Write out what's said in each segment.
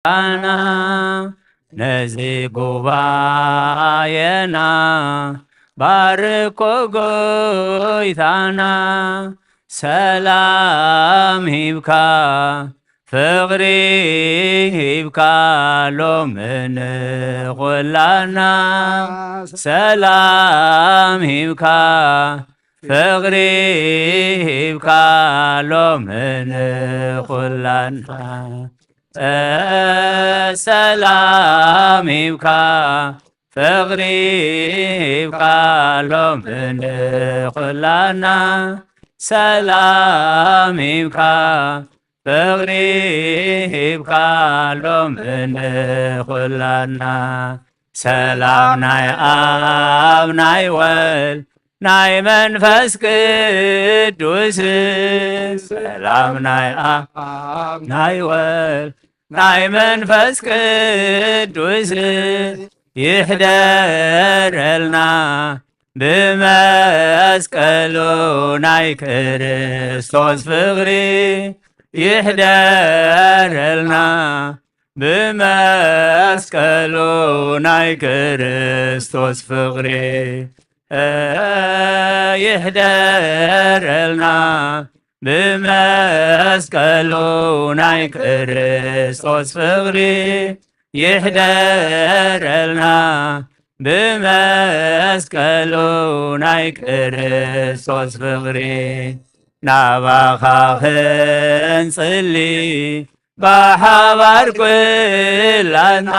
ኣና ነዚ ጉባኤና ባርኮ ጎይታና፣ ሰላም ሂብካ ፍቕሪ ሂብካ ሎሚ ንኹላና፣ ሰላም ሂብካ ፍቕሪ ሂብካ ሎሚ ንኹላና፣ ሰላም ሂብካ ፍቕሪ ሂብካ ሎሚ ንኹላና፣ ሰላም ሂብካ ፍቕሪ ሂብካ ሎሚ ንኹላና፣ ሰላም ናይ ኣብ ናይ ወልድ ናይ መንፈስ ቅዱስ፣ ሰላም ናይ ኣብ ናይ ወልድ ናይ መንፈስ ቅዱስ ይሕደረልና፣ ብመስቀሉ ናይ ክርስቶስ ፍቕሪ ይሕደረልና፣ ብመስቀሉ ናይ ክርስቶስ ፍቕሪ ይሕደረልና፣ ብመስቀሉ ናይ ክርስቶስ ፍቕሪ ይሕደረልና፣ ብመስቀሉ ናይ ክርስቶስ ፍቕሪ ናባኻ ክንጽሊ ብሓባር ኩላትና፣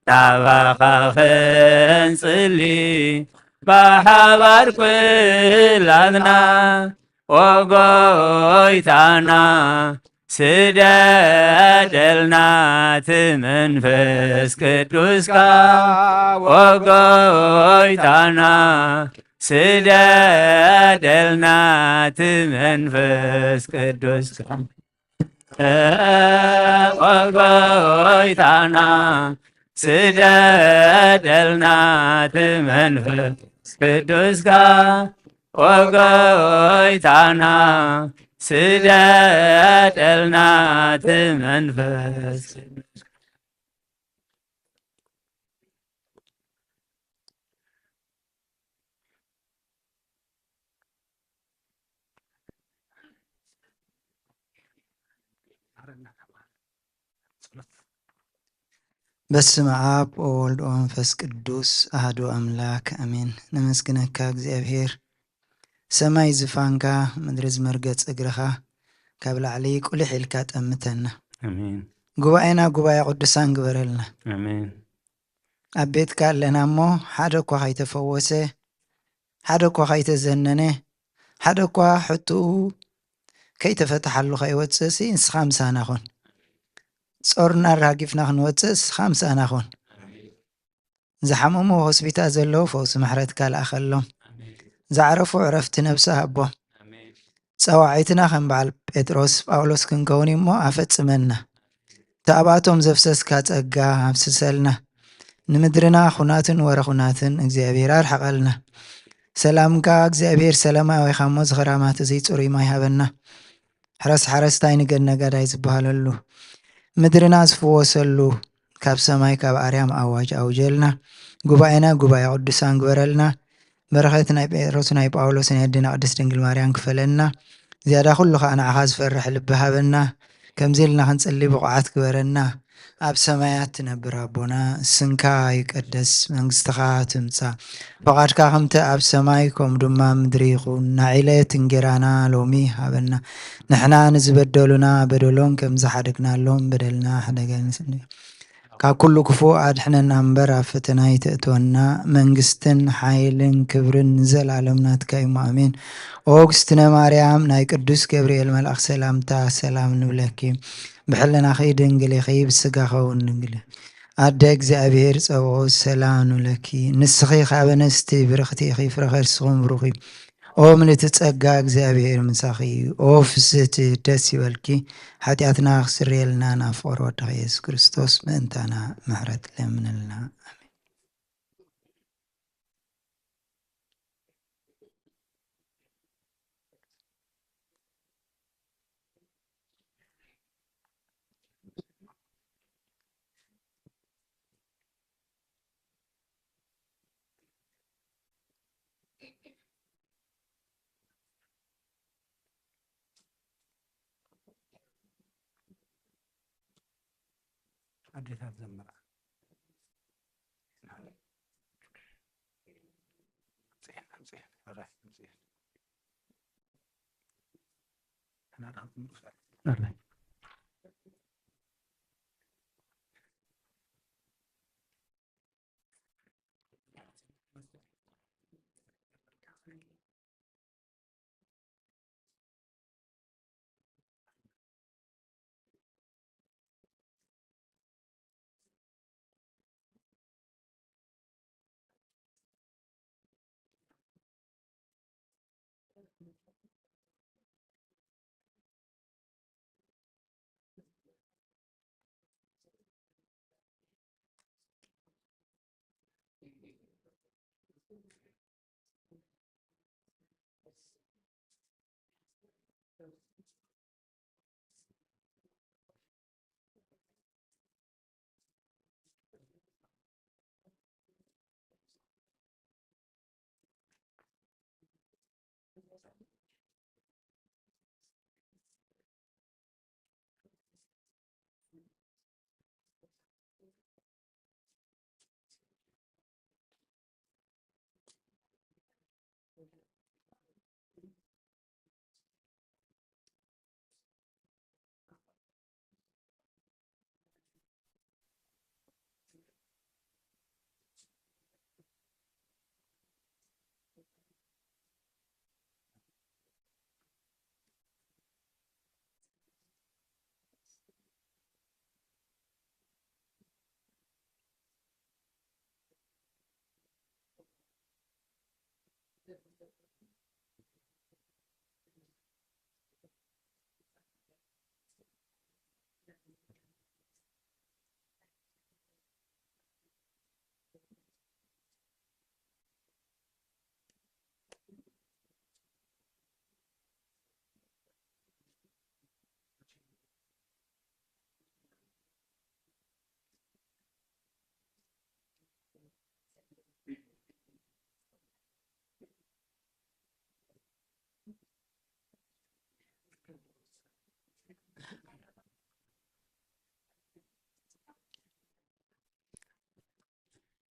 ናባኻ ክንጽሊ ብሓባር ኩላትና፣ ኦ ጎይታና ስደደልና እቲ መንፈስ ቅዱስካ፣ ኦ ጎይታና ስደደልና እቲ መንፈስ ቅዱስካ። ኦ ጎይታና ስደደልና እቲ መንፈስ ቅዱስካ፣ ኦ ጎይታና ስደደልና እቲ መንፈስ ቅዱስካ። በስመ አብ ወወልድ ወመንፈስ ቅዱስ አሐዱ አምላክ አሜን። ነመስግነካ እግዚኣብሔር፣ ሰማይ ዝፋንካ፣ ምድሪ ዝመርገጽ እግርኻ፣ ካብ ላዕሊ ቁሊሕ ኢልካ ጠምተና። ኣሜን። ጉባኤና ጉባኤ ቅዱሳን ግበረልና። ኣሜን። ኣብ ቤትካ ኣለና እሞ፣ ሓደ እኳ ከይተፈወሰ፣ ሓደ እኳ ከይተዘነነ፣ ሓደ እኳ ሕትኡ ከይተፈትሓሉ ከይወፅእሲ፣ ንስኻ ምሳና ኹን። ጾርና ራጊፍና ክንወፅእ፣ ንስኻ ምሳና ኹን። ዝሓመሙ ሆስፒታል ዘለዉ ፈውሲ ምሕረትካ ልኣኸሎም። ዝዓረፉ ዕረፍቲ ነብሲ ሃቦም። ጸዋዒትና ከም በዓል ጴጥሮስ ጳውሎስ ክንከውን እሞ ኣፈጽመና። እቲ ኣብኣቶም ዘፍሰስካ ጸጋ ኣፍስሰልና። ንምድርና ኹናትን ወረ ኹናትን እግዚኣብሔር ኣርሕቐልና። ሰላምካ እግዚኣብሔር ሰላማዊ ኻሞ ዝኸራማት እዚ ጽሩይ ማይ ሃበና። ሕረስ ሓረስታይ ንገድ ነጋዳይ ዝበሃለሉ፣ ምድርና ዝፍወሰሉ፣ ካብ ሰማይ ካብ ኣርያም ኣዋጅ ኣውጀልና። ጉባኤና ጉባኤ ቅዱሳን ግበረልና። በረኸት ናይ ጴጥሮስ ናይ ጳውሎስ ናይ ኣዴና ቅድስት ድንግል ማርያም ክፈለና። ዝያዳ ኩሉ ኸዓ ንዓኻ ዝፈርሕ ልቢ ሃበና። ከምዚ ኢልና ክንጽሊ ብቑዓት ግበረና። ኣብ ሰማያት ትነብር ኣቦና፣ ስምካ ይቀደስ፣ መንግስትኻ ትምጻእ፣ ፈቓድካ ከምቲ ኣብ ሰማይ ከምኡ ድማ ምድሪ ይኹን። ናዕለት እንጌራና ሎሚ ሃበና። ንሕና ንዝበደሉና በደሎም ከም ዝሓደግናሎም በደልና ሕደገን። ካብ ኩሉ ክፉእ ኣድሕነና እምበር ኣብ ፈተና ኣይተእትወና። መንግስትን ሓይልን ክብርን ንዘለኣለም ናትካ እዩ። ኣሜን። ኦ እግዝእትነ ማርያም፣ ናይ ቅዱስ ገብርኤል መልኣኽ ሰላምታ ሰላም ንብለኪ። ብሕልናኺ ድንግል ኢኺ፣ ብስጋኺ እውን ድንግል። ኣደ እግዚኣብሔር ጸባኦት ሰላም ንብለኪ። ንስኺ ካብ ኣንስቲ ብርኽቲ ኢኺ፣ ፍረ ከርስኽን ብሩኽ እዩ። ኦ ምልእቲ ጸጋ፣ እግዚኣብሔር ምሳኺ እዩ። ኦ ፍስህቲ ደስ ይበልኪ፣ ሓጢኣትና ክስርየልና ናብ ፍቕሪ ወድኺ የሱስ ክርስቶስ ምእንታና ምሕረት ለምንልና። ኣሜን። ኣዴታት ዘምራ። ኣምፅኤን፣ ኣምፅኤን፣ ሕራይ ኣምፅኤን። ሕራይ።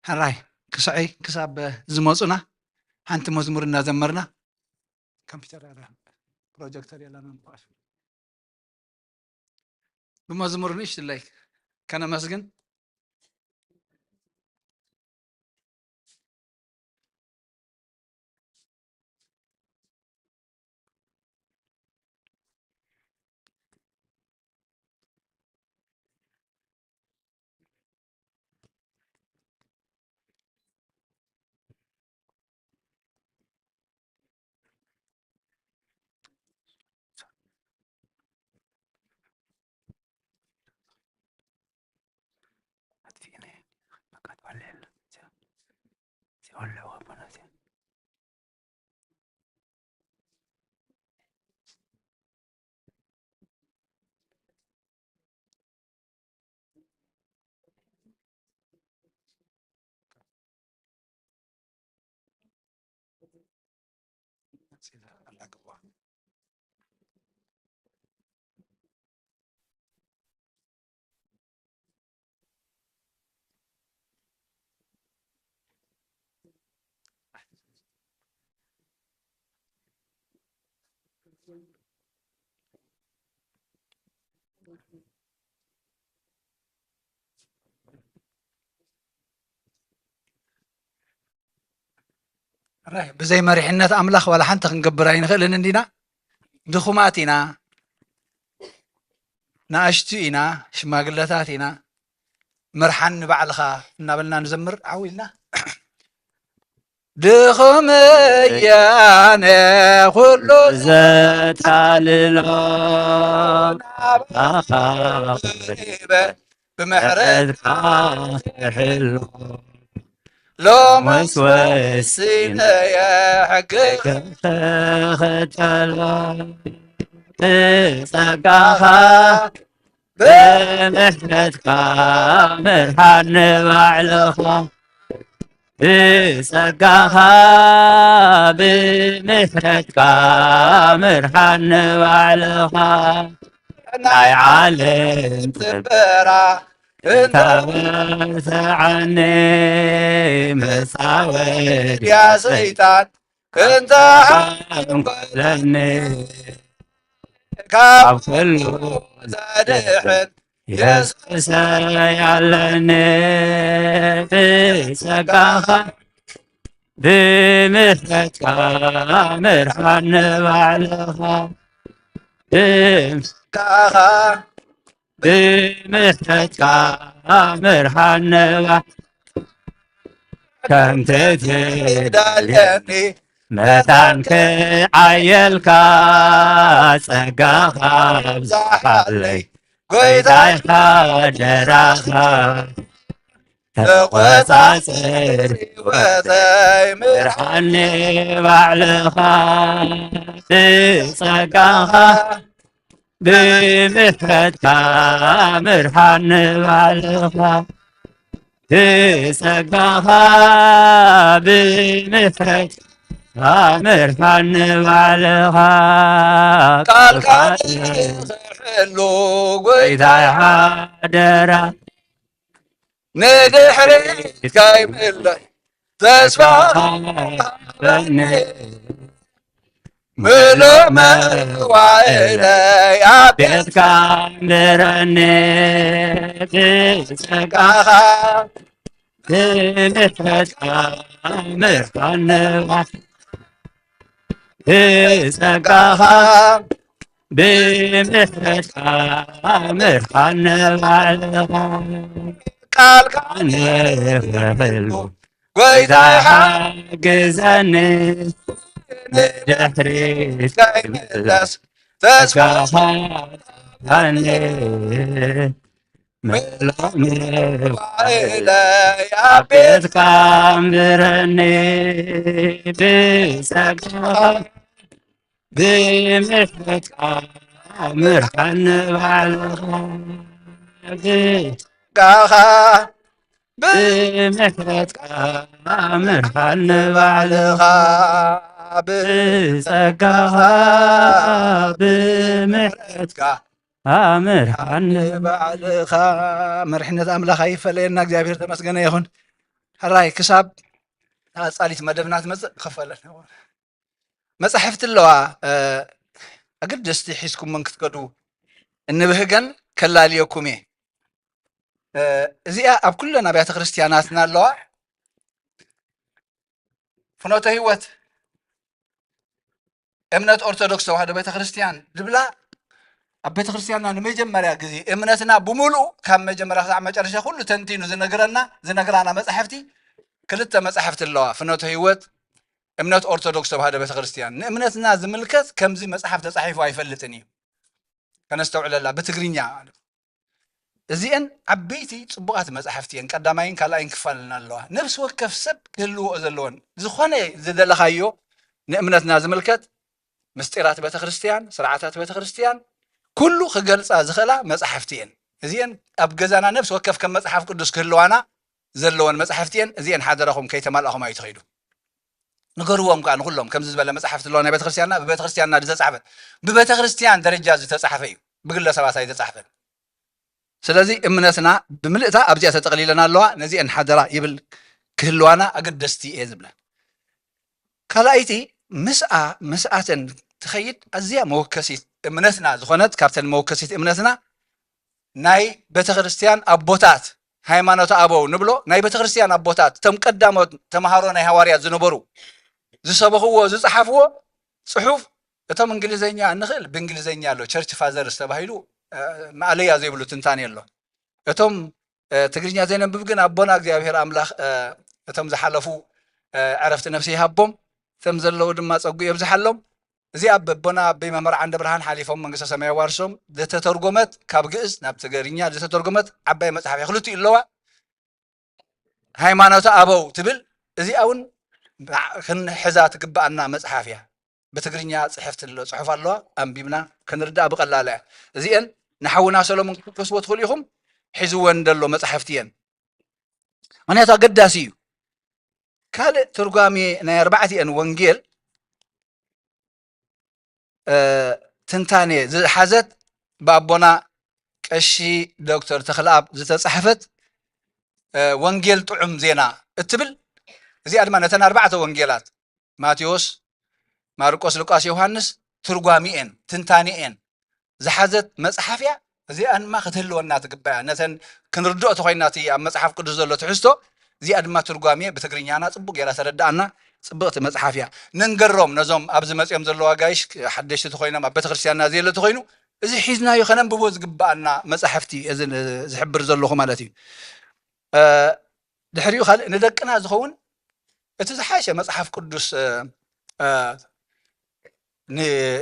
ሕራይ ክስዐይ ክሳብ ዝመፁና ሓንቲ መዝሙር እናዘመርና ኮምፒውተር ያለ ፕሮጀክተር የለን። ብመዝሙር ንእሽትለይ ከነመስግን። ራይ ብዘይ መሪሕነት ኣምላኽ ዋላ ሓንቲ ክንገብር ኣይንኽእልን እንዲና። ድኹማት ኢና፣ ንኣሽቱ ኢና፣ ሽማግለታት ኢና። ምርሓኒ ባዕልኻ እናበልና ንዘምር ዓው ኢልና። ድኹም እየ ኣነ ኩሉ ዘታልሎ ናባኻ ቀሪበ፣ ብምሕረትካ ትሕሎ። ሎምስ ወሲነ እየ ሕግኻ ክኽተሎ። ብጸጋኻ ብምሕረትካ ምርሓኒ ባዕልኻ። ብጸጋኻ ብምሕረትካ ምርሓኒ ባዕልኻ። ናይ ዓለም ጽበራ እንተበዝዓኒ፣ መጻወድያ ሰይጣን እንተሓንኮለኒ፣ ካብ ኩሉ ዘድሕን የሱሰይ ኣለኒ። ብጸጋኻ ብምህረትካ ምርሓኒ ባዕልኻ። ብጸጋኻ ብምህረትካ ምርሓኒ ባዕልኻ። ከምቲ ትደልየኒ መታን ክዓየልካ፣ ጸጋኻ ኣብዝሓለይ ጎይታይ ሓደራኻ። ተቖጻጸር ህይወተይ ምርሓኒ ባዕልኻ። ብጸጋኻ ብምህረትካ ምርሓኒ ባዕልኻ። ብጸጋኻ ብምህረትካ ምርሓኒ ባዕልኻ። ቃልካ ትሕሉ ጎይታይ ሓደራ፣ ንድሕሪት ከይምለስ ተስፋ ሃበኒ። ምሉእ መዋእለይ ኣብ ቤትካ ንረኒ። ብጸጋኻ ብምህረትካ ምርሓኒ ባዕልኻ። ብጸጋኻ ብምህረትካ ምርሓኒ ባዕልኻ። ቃልካ ንኽሕሉ ጎይታይ ሓግዘኒ። ንድሕሪት ከይምለስ ተስፋ ሃበኒ። ምሉእ መዋእለይ ኣብ ቤትካ ኣንብረኒ። ብጸጋኻ ብምሕረትካ ምርሓኒ ባዕልኻ። ብጸጋኻ ብምሕረትካ ምርሓኒ ባዕልኻ። ብጸጋኻ ብምሕረትካ ምርሓኒ ባዕልኻ። መርሕነት ኣምላኽ ኣይፈለየና። እግዚኣብሔር ተመስገነ ይኹን። ሕራይ ክሳብ ኣጻሊት መደብና ትመጽእ ክፈለና። መጻሕፍቲ ኣለዋ፣ እ፣ ኣገደስቲ ሒዝኩመን ክትከዱ እንብህገን ከላልየኩም እየ። እ፣ እዚኣ ኣብ ኩለን ኣብያተ ክርስቲያናትና ኣለዋ። ፍኖተ ህይወት እምነት ኦርቶዶክስ ተዋህዶ ቤተክርስትያን ዝብላ ኣብ ቤተክርስትያንና ንመጀመርያ ግዜ እምነትና ብምሉኡ ካብ መጀመርያ ክሳዕ መጨረሻ ኩሉ ተንቲኑ ዝነግረና፣ ዝነግራና መጻሕፍቲ ክልተ መጻሕፍቲ ኣለዋ። ፍኖተ ህይወት እምነት ኦርቶዶክስ ተዋህዶ ቤተክርስትያን ንእምነትና ዝምልከት ከምዚ መጽሓፍ ተጻሒፉ ኣይፈልጥን እዩ። ከነስተውዕለላ ብትግርኛ ማለት እዩ። እዚአን ዓበይቲ ጽቡቓት መጻሕፍቲ እየን። ቀዳማይን ካልኣይን ክፋልና ኣለዋ። ነፍሲ ወከፍ ሰብ ክህልዎ ዘለዎን ዝኾነ ዝደለኻዮ ንእምነትና ዝምልከት ምስጢራት ቤተክርስትያን፣ ስርዓታት ቤተክርስትያን ኩሉ ክገልጻ ዝኽእላ መጻሕፍቲ እየን። እዚአን ኣብ ገዛና ነፍሲ ወከፍ ከም መጽሓፍ ቅዱስ ክህልዋና ዘለወን መጻሕፍቲ እየን። እዚአን ሓደራኹም ከይተማልኣኹም ኣይትኸይዱ። ንገርዎም ከኣ ንኹሎም ከምዚ ዝበለ መጻሕፍቲ ኣለዋ ናይ ቤተክርስትያንና፣ ብቤተክርስትያንና ዝተጻሕፈ፣ ብቤተክርስትያን ደረጃ ዝተጻሕፈ እዩ፣ ብግለሰባት ኣይተጻሕፈን። ስለዚ እምነትና ብምልእታ ኣብዚኣ ተጠቕሊለን ኣለዋ። ነዚአን ሓደራ ይብል ክህልዋና ኣገደስቲ እየ ዝብለን። ካልኣይቲ ምስኣ ምስኣተን ትኸይድ ኣዝያ መወከሲት እምነትና ዝኾነት ካብተን መወከሲት እምነትና ናይ ቤተክርስትያን ኣቦታት ሃይማኖተ ኣበው ንብሎ ናይ ቤተክርስትያን ኣቦታት እቶም ቀዳሞት ተምሃሮ ናይ ሃዋርያት ዝነበሩ ዝሰበኽዎ ዝጸሓፍዎ ጽሑፍ እቶም እንግሊዘኛ እንኽእል ብእንግሊዘኛ ኣሎ ቸርች ፋዘርስ ተባሂሉ እ፣ ማእለያ ዘይብሉ ትንታኔ ኣሎ። እቶም እ፣ ትግርኛ ዘይነንብብ ግን ኣቦና እግዚኣብሔር ኣምላኽ እ፣ እቶም ዝሓለፉ እ፣ ዕረፍቲ ነፍሲ ይሃቦም፣ እቶም ዘለዉ ድማ ጸጉ የብዝሓሎም። እዚኣ በቦና ኣቦይ መምህር ዓንደ ብርሃን ሓሊፎም መንግስተ ሰማይ የዋርሶም ዝተተርጎመት ካብ ግእዝ ናብ ትግርኛ ዝተተርጎመት ዓባይ መጽሓፍ እያ። ክልቲኡ ኣለዋ። ሃይማኖተ ኣበው ትብል እዚኣ እውን ክንሕዛ ትግብኣና መጽሓፍ እያ። ብትግርኛ ጽሕፍቲ ኣሎ ጽሑፍ ኣለዋ ኣንቢብና ክንርዳእ ብቐላላ እያ። እዚአን ንሓውና ሰሎሞን ክትወስዎ ትኽእሉ ኢኹም። ሒዝወን ዘሎ መጽሓፍቲ እየን። ምክንያቱ ኣገዳሲ እዩ። ካልእ ትርጓሜ ናይ ኣርባዕቲኤን ወንጌል ትንታኔ ዝሓዘት ብኣቦና ቀሺ ዶክተር ተኽለኣብ ዝተጻሕፈት ወንጌል ጥዑም ዜና እትብል፣ እዚኣ ድማ ነተን ኣርባዕተ ወንጌላት ማቴዎስ፣ ማርቆስ፣ ሉቃስ፣ ዮሃንስ ትርጓሜኤን ትንታኔኤን ዝሓዘት መጽሓፍ እያ። እዚኣ ድማ ክትህልወና ትግባእ እያ። ነተን ክንርድኦ ተኾይና እቲ ኣብ መጽሓፍ ቅዱስ ዘሎ ትሕዝቶ፣ እዚኣ ድማ ትርጓሜ ብትግርኛና ጽቡቅ ጌራ ተረድኣና። ጽብቕቲ መጽሓፍ እያ። ንንገሮም ነዞም ኣብዚ መጺኦም ዘለዉ ኣጋይሽ ሓደሽቲ ተኾይኖም ኣብ ቤተክርስትያንና ዘየለ ተኾይኑ፣ እዚ ሒዝናዮ ከነንብቦ ዝግብኣና መጻሕፍቲ እዚ ዝሕብር ዘለኹ ማለት እዩ። ድሕሪኡ ካልእ ንደቅና ዝኸውን እቲ ዝሓሸ መጽሓፍ ቅዱስ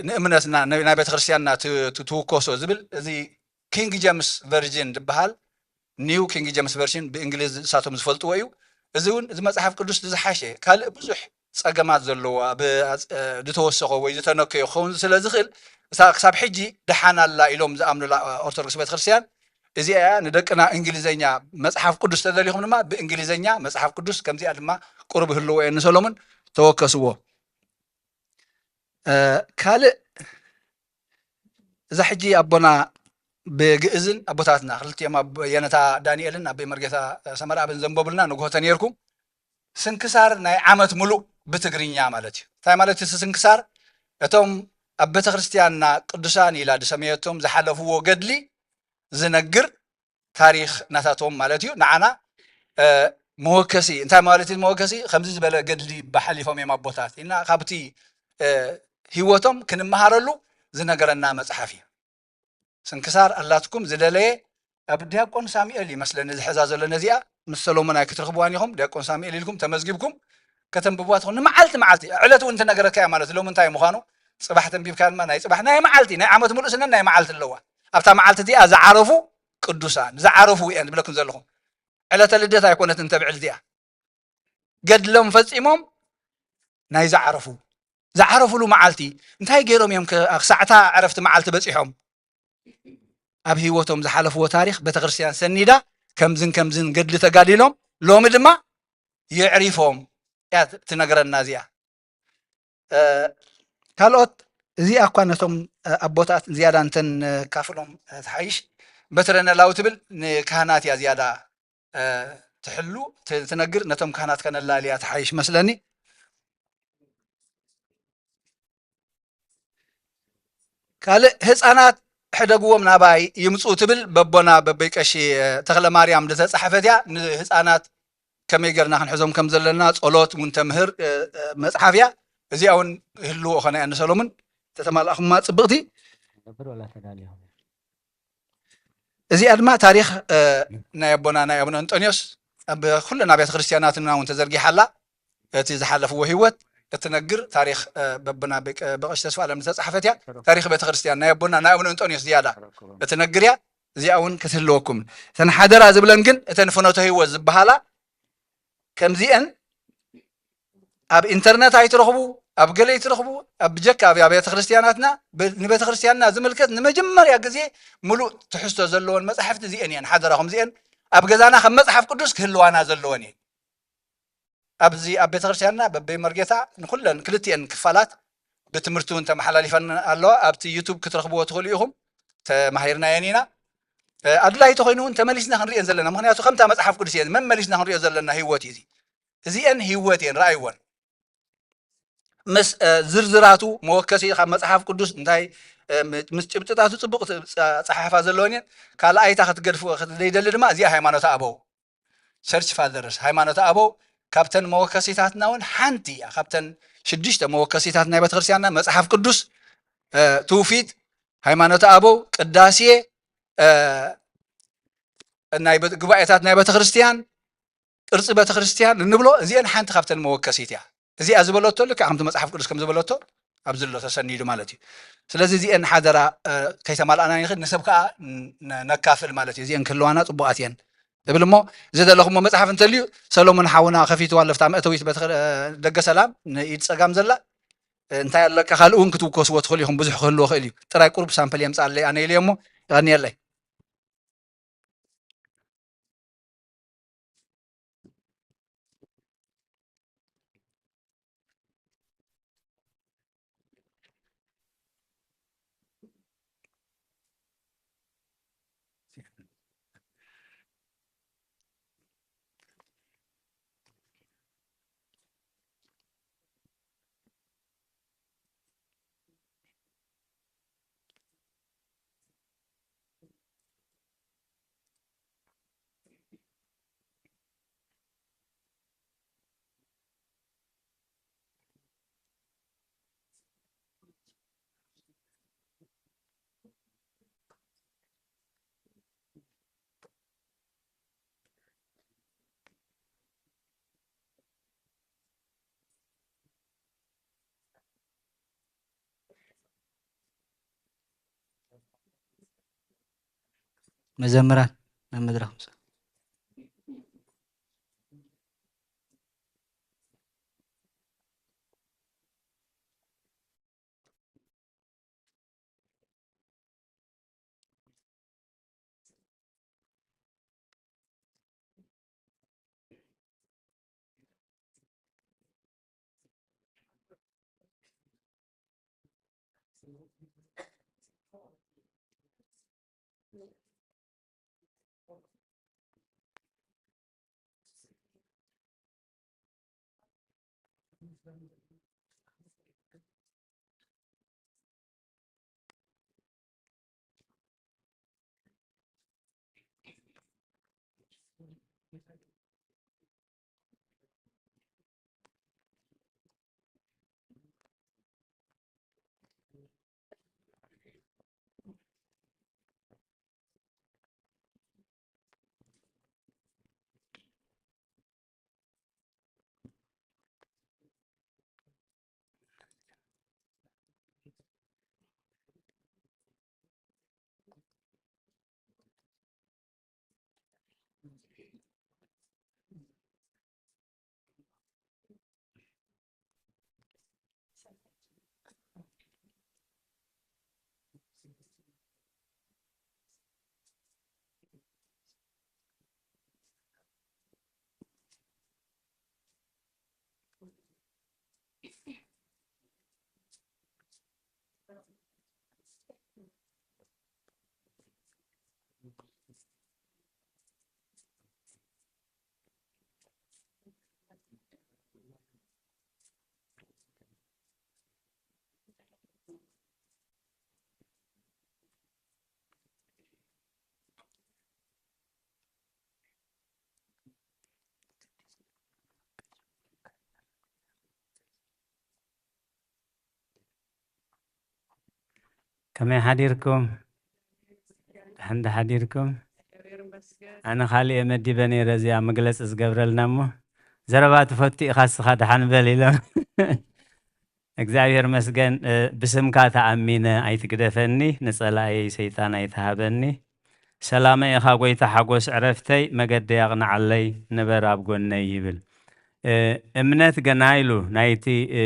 ንእምነትና ናይ ቤተክርስትያንና ትውከሶ ዝብል እዚ ኪንግ ጀምስ ቨርዥን ዝበሃል፣ ኒው ኪንግ ጀምስ ቨርሽን ብእንግሊዝ እሳቶም ዝፈልጥዎ እዩ። እዚ እውን እዚ መጽሓፍ ቅዱስ ዝሓሸ ካልእ ብዙሕ ጸገማት ዘለዎ ዝተወሰኸ ወይ ዝተነከዮ ክኸውን ስለ ዝኽእል፣ እሳ ክሳብ ሕጂ ደሓን ኣላ ኢሎም ዝኣምኑላ ኦርቶዶክስ ቤተክርስትያን እዚኣ እያ። ንደቅና እንግሊዘኛ መጽሓፍ ቅዱስ ተደሊኹም ድማ ብእንግሊዘኛ መጽሓፍ ቅዱስ ከምዚኣ ድማ ቁሩብ ህልዎ እየ ንሰሎሙን ተወከስዎ። ካልእ እዛ ሕጂ ኣቦና ብግእዝን ኣቦታትና ክልቲኦም ኣብ የነታ ዳንኤልን ኣብ መርጌታ ሰመርኣብን ዘንበቡልና ንግሆ ተነይርኩም ስንክሳር ናይ ዓመት ሙሉእ ብትግርኛ ማለት እዩ። እንታይ ማለት እቲ ስንክሳር? እቶም ኣብ ቤተክርስትያንና ቅዱሳን ኢላ ዝሰመየቶም ዝሓለፍዎ ገድሊ ዝነግር ታሪኽ ናታቶም ማለት እዩ። ንዓና መወከሲ እንታይ ማለት እዩ? መወከሲ ከምዚ ዝበለ ገድሊ ባሓሊፎም እዮም ኣቦታት እና ካብቲ ህይወቶም ክንመሃረሉ ዝነገረና መፅሓፍ እዩ። ስንክሳር ኣላትኩም ዝደለየ ኣብ ዲያቆን ሳሙኤል ይመስለኒ ዝሕዛ ዘሎ ነዚኣ ምስ ሰሎሞን ኣይክትረኽብዋን ኢኹም። ዲያቆን ሳሙኤል ኢልኩም ተመዝጊብኩም ከተንብብዋ ትኾኑ። ንመዓልቲ መዓልቲ ዕለት እውን ትነገረካ እያ ማለት ሎሚ እንታይ ምዃኑ ፅባሕ ተንቢብካ ድማ ናይ ፅባሕ ናይ መዓልቲ ናይ ዓመት ሙሉእ ስነን ናይ መዓልቲ ኣለዋ። ኣብታ መዓልቲ እዚኣ ዝዓረፉ ቅዱሳን ዝዓረፉ እየን ዝብለኩም ዘለኹ። ዕለተ ልደት ኣይኮነትን ተብዕል እዚኣ ገድሎም ፈፂሞም ናይ ዝዓረፉ ዝዓረፉሉ መዓልቲ እንታይ ገይሮም እዮም ክሳዕታ ዕረፍቲ መዓልቲ በፂሖም? ኣብ ህይወቶም ዝሓለፍዎ ታሪኽ ቤተክርስትያን ሰኒዳ ከምዝን ከምዝን ገድሊ ተጋዲሎም ሎሚ ድማ የዕሪፎም እያ ትነግረና እዚኣ። ካልኦት እዚኣ እኳ ነቶም ኣቦታት ዝያዳ እንተን ካፍሎም ትሓይሽ በትረነላዊ ትብል ንካህናት እያ ዝያዳ ትሕሉ ትነግር ነቶም ካህናት ከነላልያ ትሓይሽ መስለኒ። ካልእ ህፃናት ሕደግዎም ናባይ ይምፁ ትብል በቦና በበይ ቀሺ ተኽለ ማርያም ዝተፃሕፈት እያ። ንህፃናት ከመይ ገርና ክንሕዞም ከም ዘለና ፆሎት እውን ተምህር መፅሓፍ እያ። እዚኣ እውን ህልዎ ኾነ እያ ንሰሎሙን ተተማልኣኹማ ፅብቕቲ። እዚኣ ድማ ታሪኽ ናይ ኣቦና ናይ ኣቡነ እንጦንዮስ ኣብ ኩለን ኣብያተ ክርስቲያናትና እውን ተዘርጊሓ ኣላ። እቲ ዝሓለፍዎ ህይወት እትነግር ታሪኽ በብና በቀሽ ተስፋ ኣለም ዝተፃሕፈት እያ። ታሪኽ ቤተክርስትያን ናይ ኣቦና ናይ ኣቡነ እንጦንዮስ ዝያዳ እትነግር እያ። እዚኣ እውን ክትህልወኩም እተን ሓደራ ዝብለን ግን እተን ፍኖተ ህይወት ዝበሃላ ከምዚአን ኣብ ኢንተርነት ኣይትረኽቡ፣ ኣብ ገለ ኣይትረኽቡ። ኣብ ብጀካ ኣብ ኣብያተ ክርስቲያናትና ንቤተ ክርስቲያንና ዝምልከት ንመጀመርያ ግዜ ምሉእ ትሕዝቶ ዘለዎን መጻሕፍቲ እዚአን እየን። ሓደራኹም እዚአን ኣብ ገዛና ከም መጽሓፍ ቅዱስ ክህልዋና ዘለወን እየን። ኣብዚ ኣብ ቤተ ክርስቲያንና በበይ መርጌታ ንኩለን ክልቲአን ክፋላት ብትምህርቲ እውን ተመሓላሊፈን ኣለዋ። ኣብቲ ዩቱብ ክትረኽብዎ ትኽእሉ ኢኹም። ተማሂርናየን ኢና። ኣድላይ ተኾይኑ እውን ተመሊስና ክንሪኦ ዘለና ምክንያቱ ከምታ መጽሓፍ ቅዱስ እየን መመሊስና ክንሪኦ ዘለና ህይወት እዩ። እዚአን ህይወት እየን ረኣይወን ምስ ዝርዝራቱ መወከሲ ካብ መፅሓፍ ቅዱስ እንታይ ምስ ጭብጥታቱ ፅቡቅ ፀሓሓፋ ዘለወን እየን። ካልኣይታ ክትገድፍ ዘይደሊ ድማ እዚኣ ሃይማኖት ኣበው ቸርች ፋዘርስ ሃይማኖት ኣበው ካብተን መወከሲታትና እውን ሓንቲ እያ። ካብተን ሽዱሽተ መወከሲታት ናይ ቤተክርስትያንና መፅሓፍ ቅዱስ፣ ትውፊት፣ ሃይማኖት ኣበው፣ ቅዳሴ፣ ናይ ጉባኤታት ናይ ቤተክርስትያን ቅርፂ ቤተክርስትያን እንብሎ እዚአን ሓንቲ ካብተን መወከሲት እያ። እዚኣ ዝበለቶ ልክዕ ከምቲ መፅሓፍ ቅዱስ ከም ዝበለቶ ኣብዚ ዘሎ ተሰኒዱ ማለት እዩ። ስለዚ እዚአን ሓደራ ከይተማልኣና ንኽእል ንሰብ ከዓ ነካፍል ማለት እዩ። እዚአን ክህልዋና ፅቡቃት እየን እብል እሞ ዝደለኹሞ መፅሓፍ እንተልዩ ሰሎሞን ሓውና ከፊትዋ ኣለፍታ መእተዊት ደገ ሰላም ንኢድ ፀጋም ዘላ እንታይ ኣለካ ካልእ እውን ክትውከስዎ ትኽእሉ ኢኹም። ብዙሕ ክህልዎ ክእል እዩ። ጥራይ ቁሩብ ሳምፕል የምፅኣለይ ኣነ ኢለዮ እሞ ይቐንየለይ። መዘምራን ናብ መድረኽ ምጻእ። ከመይ ሓዲርኩም? ደሓን ዶ ሓዲርኩም? ኣነ ካልእ እየ መዲበ ነይረ እዚኣ መግለጺ ዝገብረልና እሞ፣ ዘረባ ትፈቱ ኢኻ እስኻ ደሓን በል ኢሎም። እግዚኣብሔር መስገን፣ እ፣ ብስምካ ተኣሚነ ኣይትግደፈኒ፣ ንጸላእየይ ሰይጣን ኣይትሃበኒ። ሰላመ ኢኻ ጎይታ ሓጎስ ዕረፍተይ፣ መገደይ ኣቕንዓለይ፣ ንበር ኣብ ጎነይ ይብል። እ፣ እምነት ገና ኢሉ ናይቲ፣ እ፣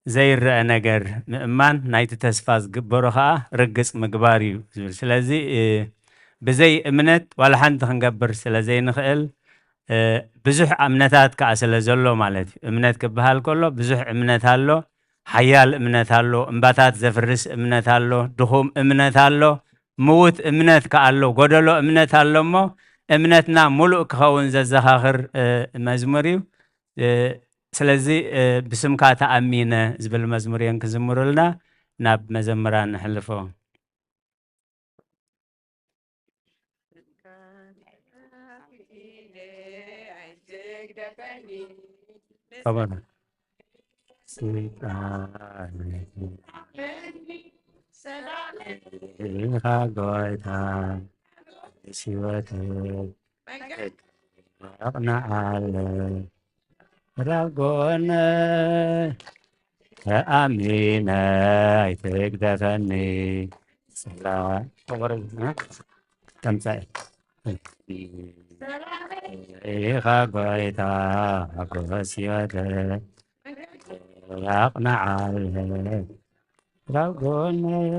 ዘይረአ ነገር ምእማን፣ ናይቲ ተስፋ ዝግበሮ ኸኣ ርግጽ ምግባር እዩ ዝብል። ስለዚ፣ እ፣ ብዘይ እምነት ዋላ ሓንቲ ክንገብር ስለ ዘይንኽእል፣ እ፣ ብዙሕ እምነታት ከኣ ስለ ዘሎ ማለት እዩ። እምነት ክበሃል ከሎ ብዙሕ እምነት ኣሎ፣ ሓያል እምነት ኣሎ፣ እምባታት ዘፍርስ እምነት ኣሎ፣ ድኹም እምነት ኣሎ፣ ምዉት እምነት ከኣ ኣሎ፣ ጎደሎ እምነት ኣሎ እሞ እምነትና ሙሉእ ክኸውን ዘዘኻኽር፣ እ፣ መዝሙር እዩ። እ፣ ስለዚ፣ እ፣ ብስምካ ተኣሚነ ዝብል መዝሙር እዮም ክዝምሩልና። ናብ መዘምራን ንሕልፎ። ሰይጣን ኢኻ ጎይታ ህይወት ኣቕንዓለይ። ራብ ጎነይ ተኣሚነ ኣይትግደፈኒ። ሰላም ተምጻእ ኢኻ ጎይታ ሓጎስ ህይወተይ ኣቕንዓለይ። ራብ ጎነይ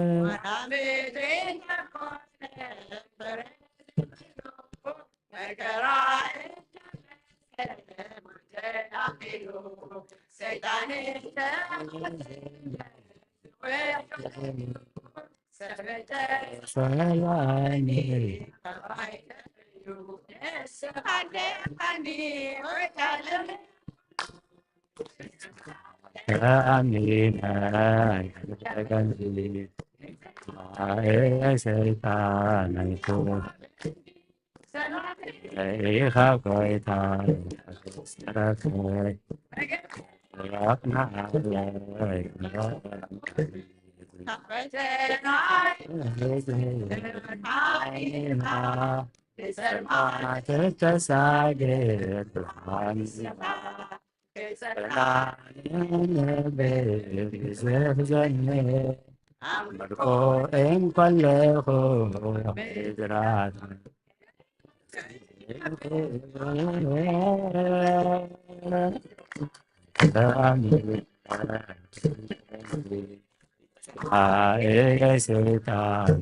መርቆ እንከለኹ ምድራት ሰይጣን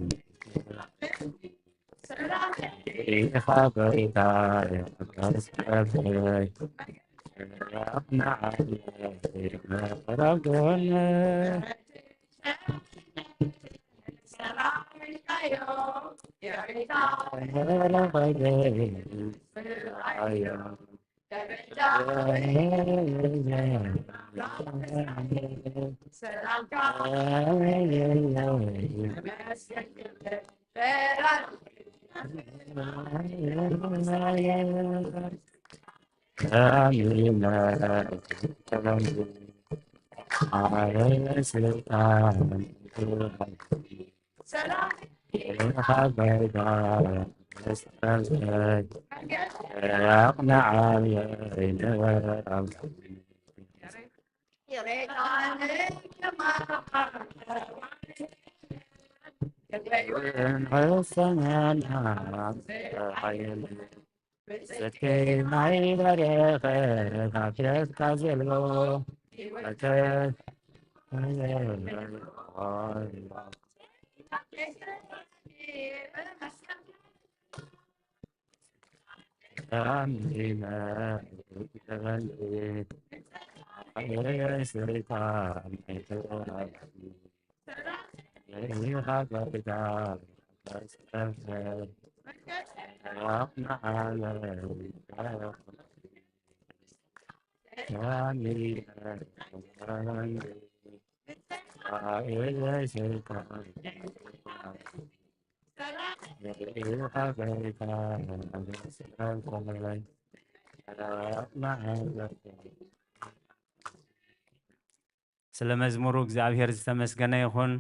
ስለ መዝሙሩ እግዚኣብሔር ዝተመስገነ ይኹን።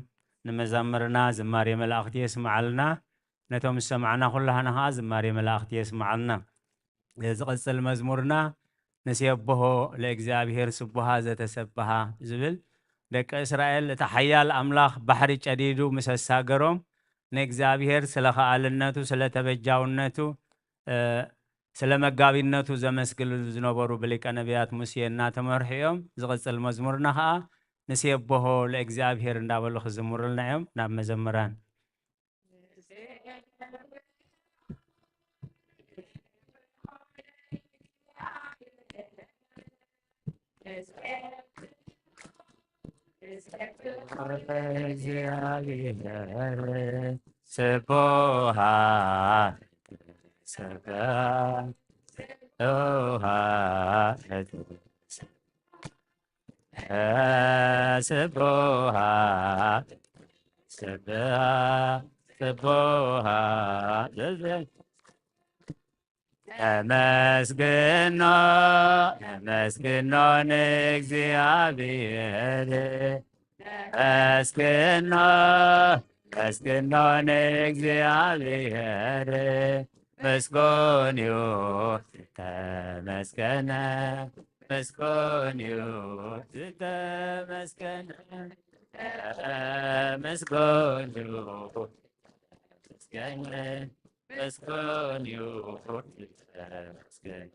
ንመዛምርና ዝማሬ መላእኽቲ የስምዓልና። ነቶም ዝሰማዕና ኩላህና ኸዓ ዝማሬ መላእኽቲ የስምዓልና። ዝቕጽል መዝሙርና ንሴብሖ ለእግዚኣብሔር ስቡሃ ዘተሰብሃ ዝብል፣ ደቂ እስራኤል እቲ ሓያል ኣምላኽ ባሕሪ ጨዲዱ ምስ ኣሳገሮም ንእግዚኣብሔር ስለ ኸኣልነቱ ስለ ተበጃውነቱ ስለ መጋቢነቱ ዘመስግሉ ዝነበሩ ብሊቀ ነቢያት ሙሴ እናተመርሑ እዮም። ዝቕጽል መዝሙርና ኸዓ ንሴብሖ ለእግዚኣብሔር እንዳበሉ ክዝምሩልና እዮም። ናብ መዘምራን ስብሐት ስብሐት ስብሐት ስብሐት ስብሐት ተመስግኖ ተመስግኖ ንእግዚኣብሔር ተመስግኖ ተመስግኖ ንእግዚኣብሔር ምስጉን እዩ ተመስገነ ምስጉን እዩ ዝተመስገነ ምስጉን እዩ ተመስገነ ምስጉን እዩ ተመስገነ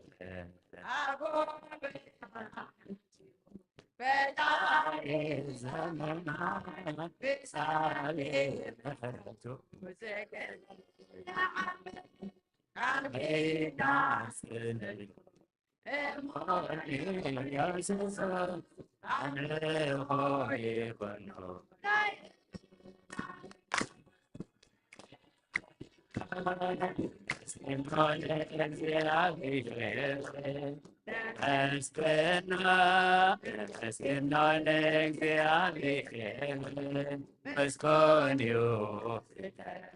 ምስጉን እዩ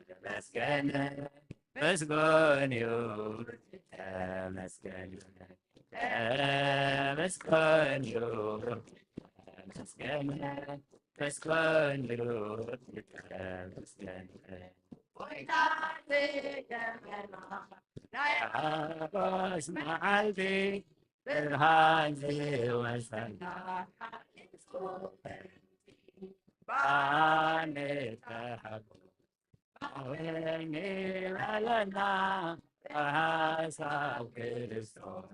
ተመስገነ ምስጉን እዩ ተመስገነ ተመስገን እዩ ተመስገን ምስጉን እዩ ተመስገን ናይ ሓጎስ መዓልቲ ብርሃን ዝወፀና ባኒ ተሐጉ ኣወኒ ኣለና ብሓሳብ ክርስቶስ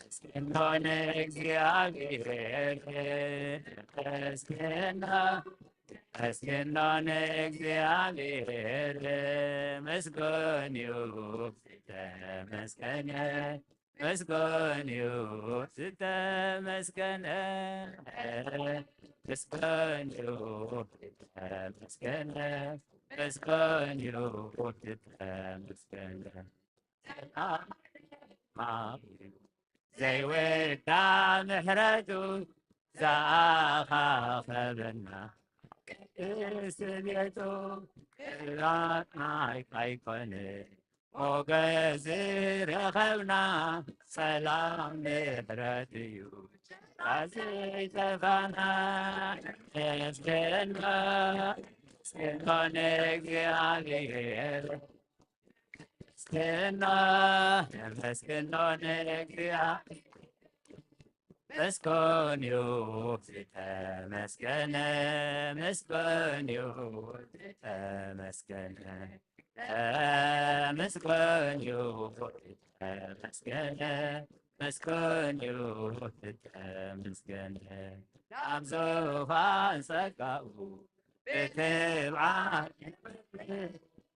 እስክንዶን እግዚኣብሔር እስክንዶ እስክንዶን እግዚኣብሔር ምስጉን እዩ ተመስገነ ምስጉን እዩ ዝተመስገነ ምስጉን እዩ ዝተመስገነ ምስጉን እዩ ዝተመስገነ ዘይወዳ ምሕረቱ ዝኣኻኸበና ቅድስት ቤቱ ክራና ኣይኮነ ሞገስ ዝረኸብና ሰላም ምሕረት እዩ ዘይጠፋና እስክንባ እስክንባ ንእግዚኣብሔር እስክንባ እስክንባ ንእግዚኣብሔር ምስጉን እዩ ዝተመስገነ ምስጉን እዩ ዝተመስገነ ምስጉን እዩ ዝተመስገነ ምስጉን እዩ ዝተመስገነ ናብ ዙፋን ጸጋኡ ብትብዓት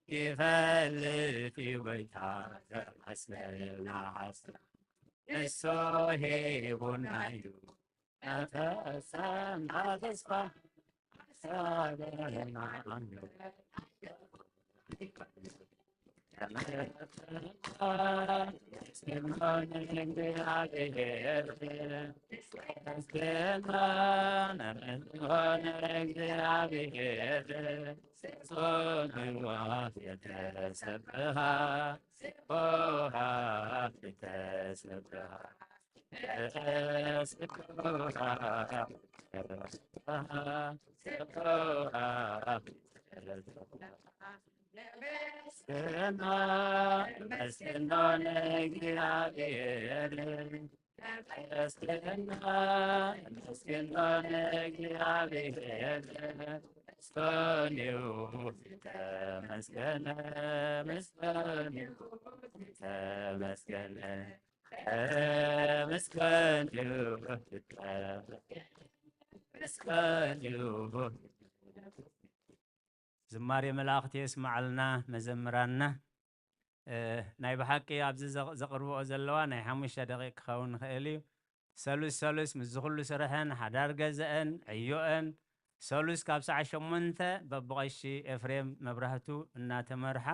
ይፈልጥ እዩ ጎይታ ዘማስለና ሓሳብ ንሱ ሂቡና እዩ መፈጸምታ ተስፋ ሓሳብና ኣምልኮ ዝማሬ መላእኽቲ የስማዓልና መዘምራንና። ናይ ብሓቂ ኣብዚ ዘቕርብኦ ዘለዋ ናይ ሓሙሽተ ደቂቕ ክኸውን ይኽእል እዩ። ሰሉስ ሰሉስ ምስዚ ኩሉ ስርሐን ሓዳር ገዘአን ዕዮአን ሰሉስ ካብ ሰዓት ሸሞንተ በብቐሺ ኤፍሬም መብራህቱ እናተመርሓ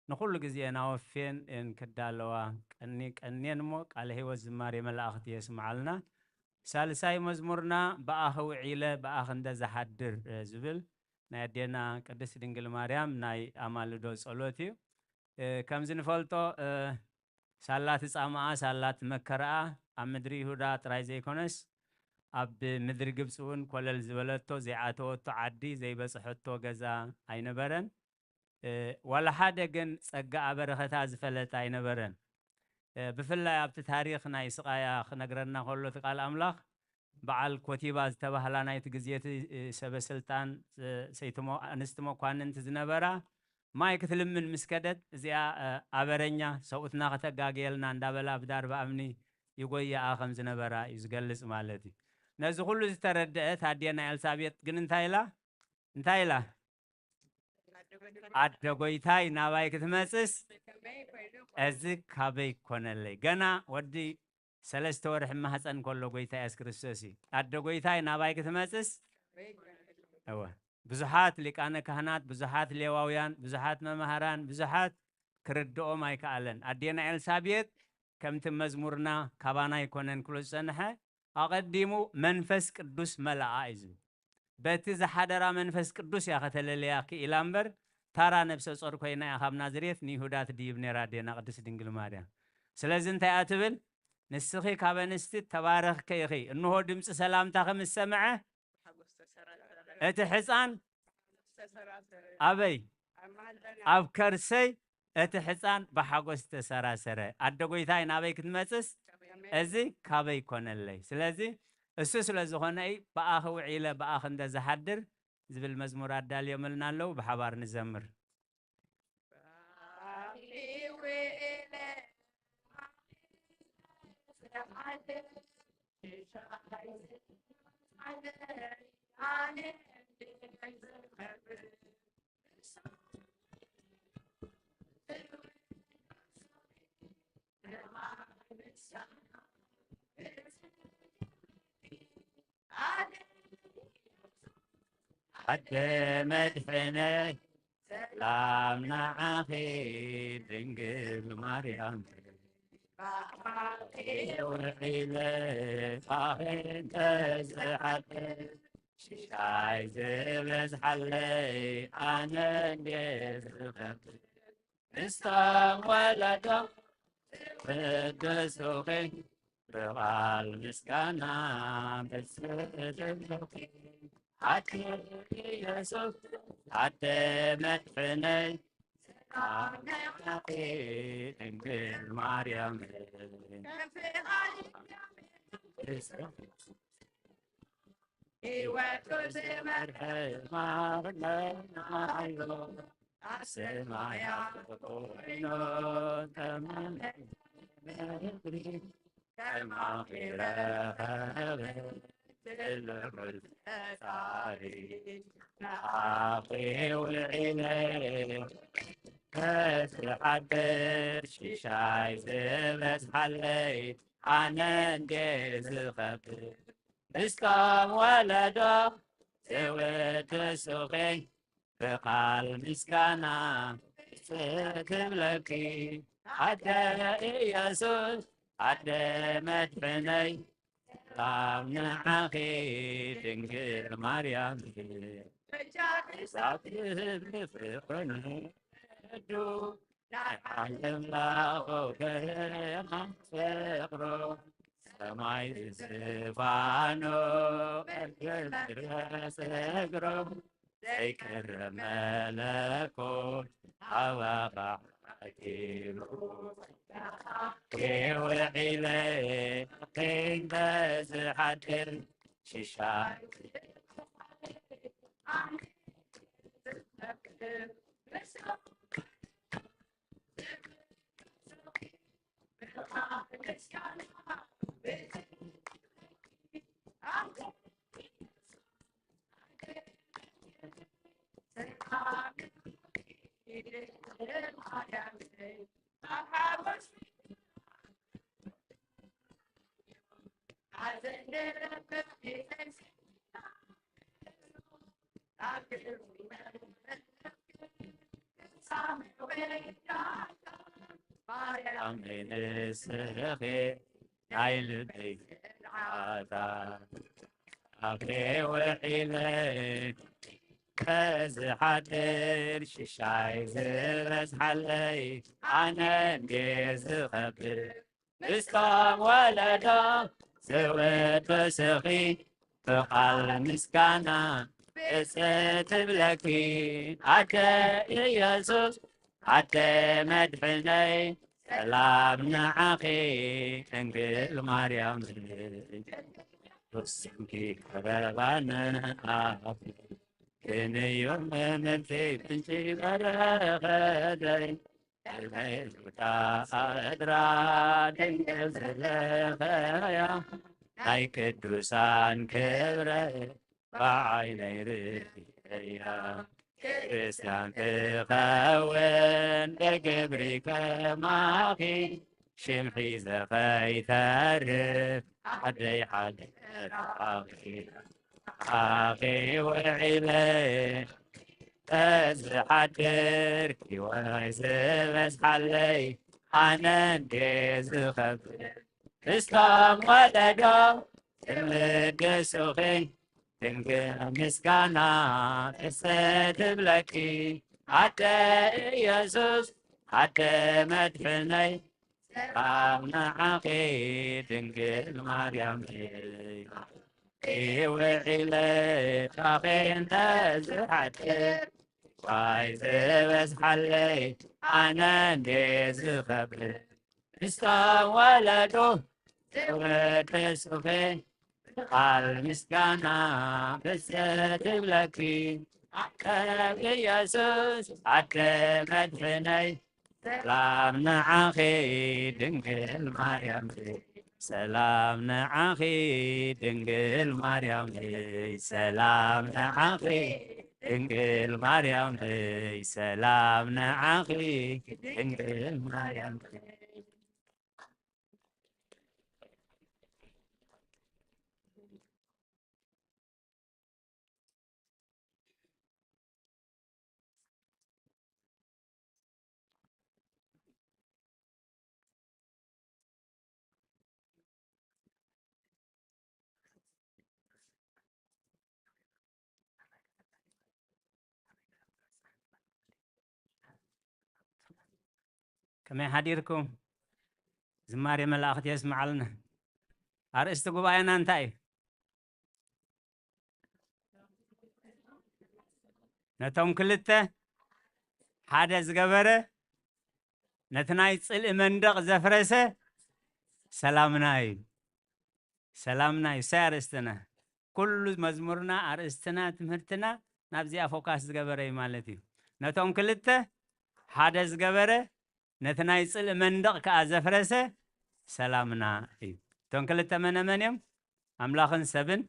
ንኹሉ ግዜን ኣወፍየን እየን ክዳለዋ። ቀኒ ቀንየን እሞ ቃለ ህይወት ዝማሬ መላእኽቲ የስምዓልና። ሳልሳይ መዝሙርና ብኣኺ ውዒለ ብኣኺ እንደ ዝሓድር ዝብል ናይ ኣዴና ቅድስት ድንግል ማርያም ናይ ኣማልዶ ጸሎት እዩ። ከምዚ ንፈልጦ ሳላ ትጻምኣ ሳላ ትመከርኣ ኣብ ምድሪ ይሁዳ ጥራይ ዘይኮነስ ኣብ ምድሪ ግብፂ እውን ኮለል ዝበለቶ ዘይኣተወቶ ዓዲ ዘይበፅሐቶ ገዛ ኣይነበረን። ዋላ ሓደ ግን ጸጋኣ በረኸታ ዝፈለጠ ኣይነበረን። ብፍላይ ኣብቲ ታሪኽ ናይ ስቓያ ክነግረና ከሎ እቲ ቃል ኣምላኽ በዓል ኮቲባ ዝተባህላ ናይቲ ግዜ እቲ ሰበ ስልጣን ሰይቲ ኣንስቲ መኳንንቲ ዝነበራ ማይ ክትልምን ምስ ከደት እዚኣ ኣበረኛ ሰብኡትና ከተጋግየልና እንዳበላ ብዳርባ እምኒ ይጎይኣ ከም ዝነበራ እዩ ዝገልጽ ማለት እዩ። ነዚ ኩሉ ዝተረደአት ኣዴና ኤልሳቤጥ ግን እንታይ ኢላ እንታይ ኢላ ኣደ ጎይታይ ናባይ ክትመጽስ እዚ ካበይ ኮነለይ? ገና ወዲ ሰለስተ ወርሒ ማህፀን ከሎ ጎይታ የሱስ ክርስቶስ እዩ። ኣደ ጎይታይ ናባይ ክትመፅስ እወ ብዙሓት ሊቃነ ካህናት፣ ብዙሓት ሌዋውያን፣ ብዙሓት መማህራን፣ ብዙሓት ክርድኦም ኣይከኣለን። ኣዴና ኤልሳቤጥ ከምቲ መዝሙርና ካባና ኣይኮነን ክሉ ዝፀንሐ ኣቐዲሙ መንፈስ ቅዱስ መላኣ እዩ ዝብል። በቲ ዝሓደራ መንፈስ ቅዱስ እያ ከተለለያ ክኢላ እምበር ታራ ነብሰ ጾር ኮይና እያ ካብ ናዝሬት ንይሁዳ ትድይብ ነይራ ኣዴና ቅድስት ድንግል ማርያም። ስለዚ እንታይ እያ ትብል? ንስኺ ካብ ኣንስቲ ተባረኽከ ኢኺ፣ እንሆ ድምፂ ሰላምታኺ ምስ ሰምዐ እቲ ሕፃን ኣበይ ኣብ ከርሰይ እቲ ሕፃን ብሓጎስ ተሰራሰረ። ኣደ ጎይታይ ናበይ ክትመፅስ እዚ ካበይ ኮነለይ? ስለዚ እሱ ስለ ዝኾነ እዩ፣ ብኣኺ ውዒለ ብኣኺ እንተ ዝሓድር ዝብል መዝሙር ኣዳልዮምልና ኣለዉ። ብሓባር ንዘምር። ኣደ መድሕነይ ሰላም ንዓኺ ድንግል ማርያም። ብሓቂ ውዒለ ብኣኺ እንተ ዝሓድር ሽሻይ ዝበዝሓለይ ኣነ እንዴ ዝኸብር። ምስቶም ወለዶ ዝቅድሱኺ ብቓል ምስጋና ብዝትብሉኺ ኣደ ኢየሱስ ኣደ መድሕነይ ሰላም ንዓኺ ድንግል ማርያም። ህይወቱ ዝመርሐ ማርነና ኣሎ። ኣብ ሰማያት ኮይኑ ተመን ምድሪ ከማኺ ረኸበ ትልዑል ፈጣሪ። ንዓኺ ውዒለ ከዝሓድር ሽሻይ ዝበዝሓለይ ኣነ እንዴ ዝኸብር። ምስቶም ወለዶ ዝውድሱኺ ብቓል ምስጋና ክብለኪ ኣደ ኢየሱስ ኣደ መድሕነይ ሰላም ንዓኺ ድንግል ማርያም። ሳብብ ፍቕርን ወዱ ናይ ዓለም ላኸው ከማን ፍቕሮ ሰማይ ዝፋኖ መድረስ እግሮ ዘይቀረ መለኮት ኣባኻ ኣኪሉ ውዒለ ክንተ ዝሓድር ሽሻይ ኣሜን ስረፌ ናይ ልበይ ስርዓታ ኣፌ ውዒለ ከዝሓድር ሽሻይ ዝበዝሓለይ ኣነ እንዴ ዝኸብር ምስቶም ወለዶ ዝውድስኺ ብቓል ምስጋና ብፅእ ትብለኪ ኣደ ኢየሱስ ኣደ መድሕነይ ሰላም ንዓኺ ድንግል ማርያም ብስምኪ ቀረባነ ኣፍ ክንዮም ምምንቲ ምንጪ በረኸተይ ዕልታ ኣድራ ድንግል ዝለኸያ ናይ ቅዱሳን ክብረ ብዓይነይ ርእየያ ክርስቲያን ክኸውን ብግብሪ ከማኺ ሽም ሒዘ ኸይተርፍ ዓደይ ሓደራኺ ኣኺ ውዒለ ተዝሓድር ሕይወት ዝበዝሓለይ ኣነ እንዴ ዝኸብር ምስቶም ወለዶ ዝምድሱኺ ድንግል ምስጋና ደስ ትብለኪ ኣደ ኢየሱስ ኣደ መድሕነይ ሰላም ንዓኺ ድንግል ማርያም ውዒለ ካኺ እንተ ዝሓድር ዋይ ዝበዝሓለይ ኣነ እንዴ ዝኸብር ምስቶም ወለዶ ትውረድ ተስፋ ቃል ምስጋና ብዝተትብለኪ ኣከብ ኢየሱስ ኣደ መድሕነይ። ሰላም ንዓኺ ድንግል ማርያም፣ ሰላም ንዓኺ ድንግል ማርያም፣ ሰላም ንዓኺ ድንግል ማርያም፣ ሰላም ንዓኺ ድንግል ማርያም። ከመይ ሓዲርኩም? ዝማሬ መላእኽቲ የስምዓልና። ኣርእስቲ ጉባኤና እንታይ እዩ? ነቶም ክልተ ሓደ ዝገበረ፣ ነቲ ናይ ጽልኢ መንደቕ ዘፍረሰ ሰላምና እዩ። ሰላምና እዩ። እሱ ኣርእስትና። ኩሉ መዝሙርና፣ ኣርእስትና፣ ትምህርትና ናብዚኣ ፎካስ ዝገበረ እዩ ማለት እዩ። ነቶም ክልተ ሓደ ዝገበረ፣ ነቲ ናይ ጽልኢ መንደቕ ከኣ ዘፍረሰ ሰላምና እዩ። እቶም ክልተ መነመን እዮም? ኣምላኽን ሰብን።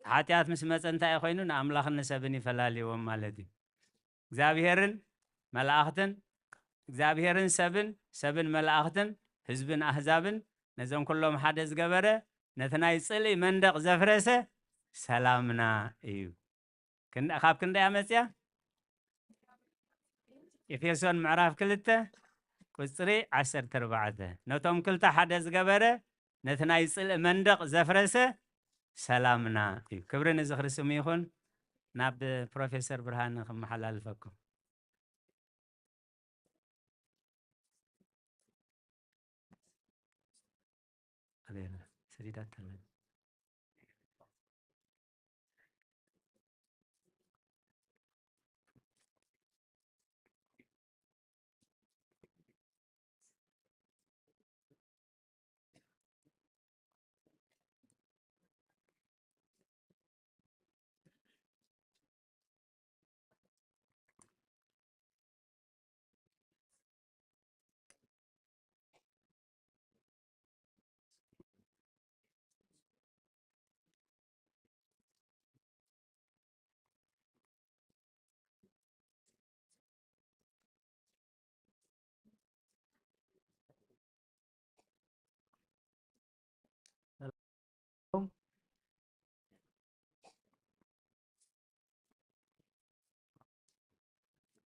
ሓጢኣት ምስ መጸ እንታይ ኮይኑ ንኣምላኽን ንሰብን ይፈላልይዎም ማለት እዩ። እግዚኣብሔርን መላእኽትን፣ እግዚኣብሔርን ሰብን፣ ሰብን መላእኽትን፣ ህዝብን ኣህዛብን፣ ነዞም ኩሎም ሓደ ዝገበረ፣ ነቲ ናይ ጽልኢ መንደቕ ዘፍረሰ ሰላምና እዩ። ክንዳ-፣ ካብ ክንደይ መጽያ? ኤፌሶን ምዕራፍ ክልተ ቁጽሪ ዓሰርተ ኣርባዕተ። ነቶም ክልተ ሓደ ዝገበረ፣ ነቲ ናይ ጽልኢ መንደቕ ዘፍረሰ ሰላምና እዩ። ክብሪ ንዝኽሪ ስሙ ይኹን። ናብ ፕሮፌሰር ብርሃነ ክመሓላልፈኩም። ኣበይ ኣላ? ሰዲዳታ ኣላ።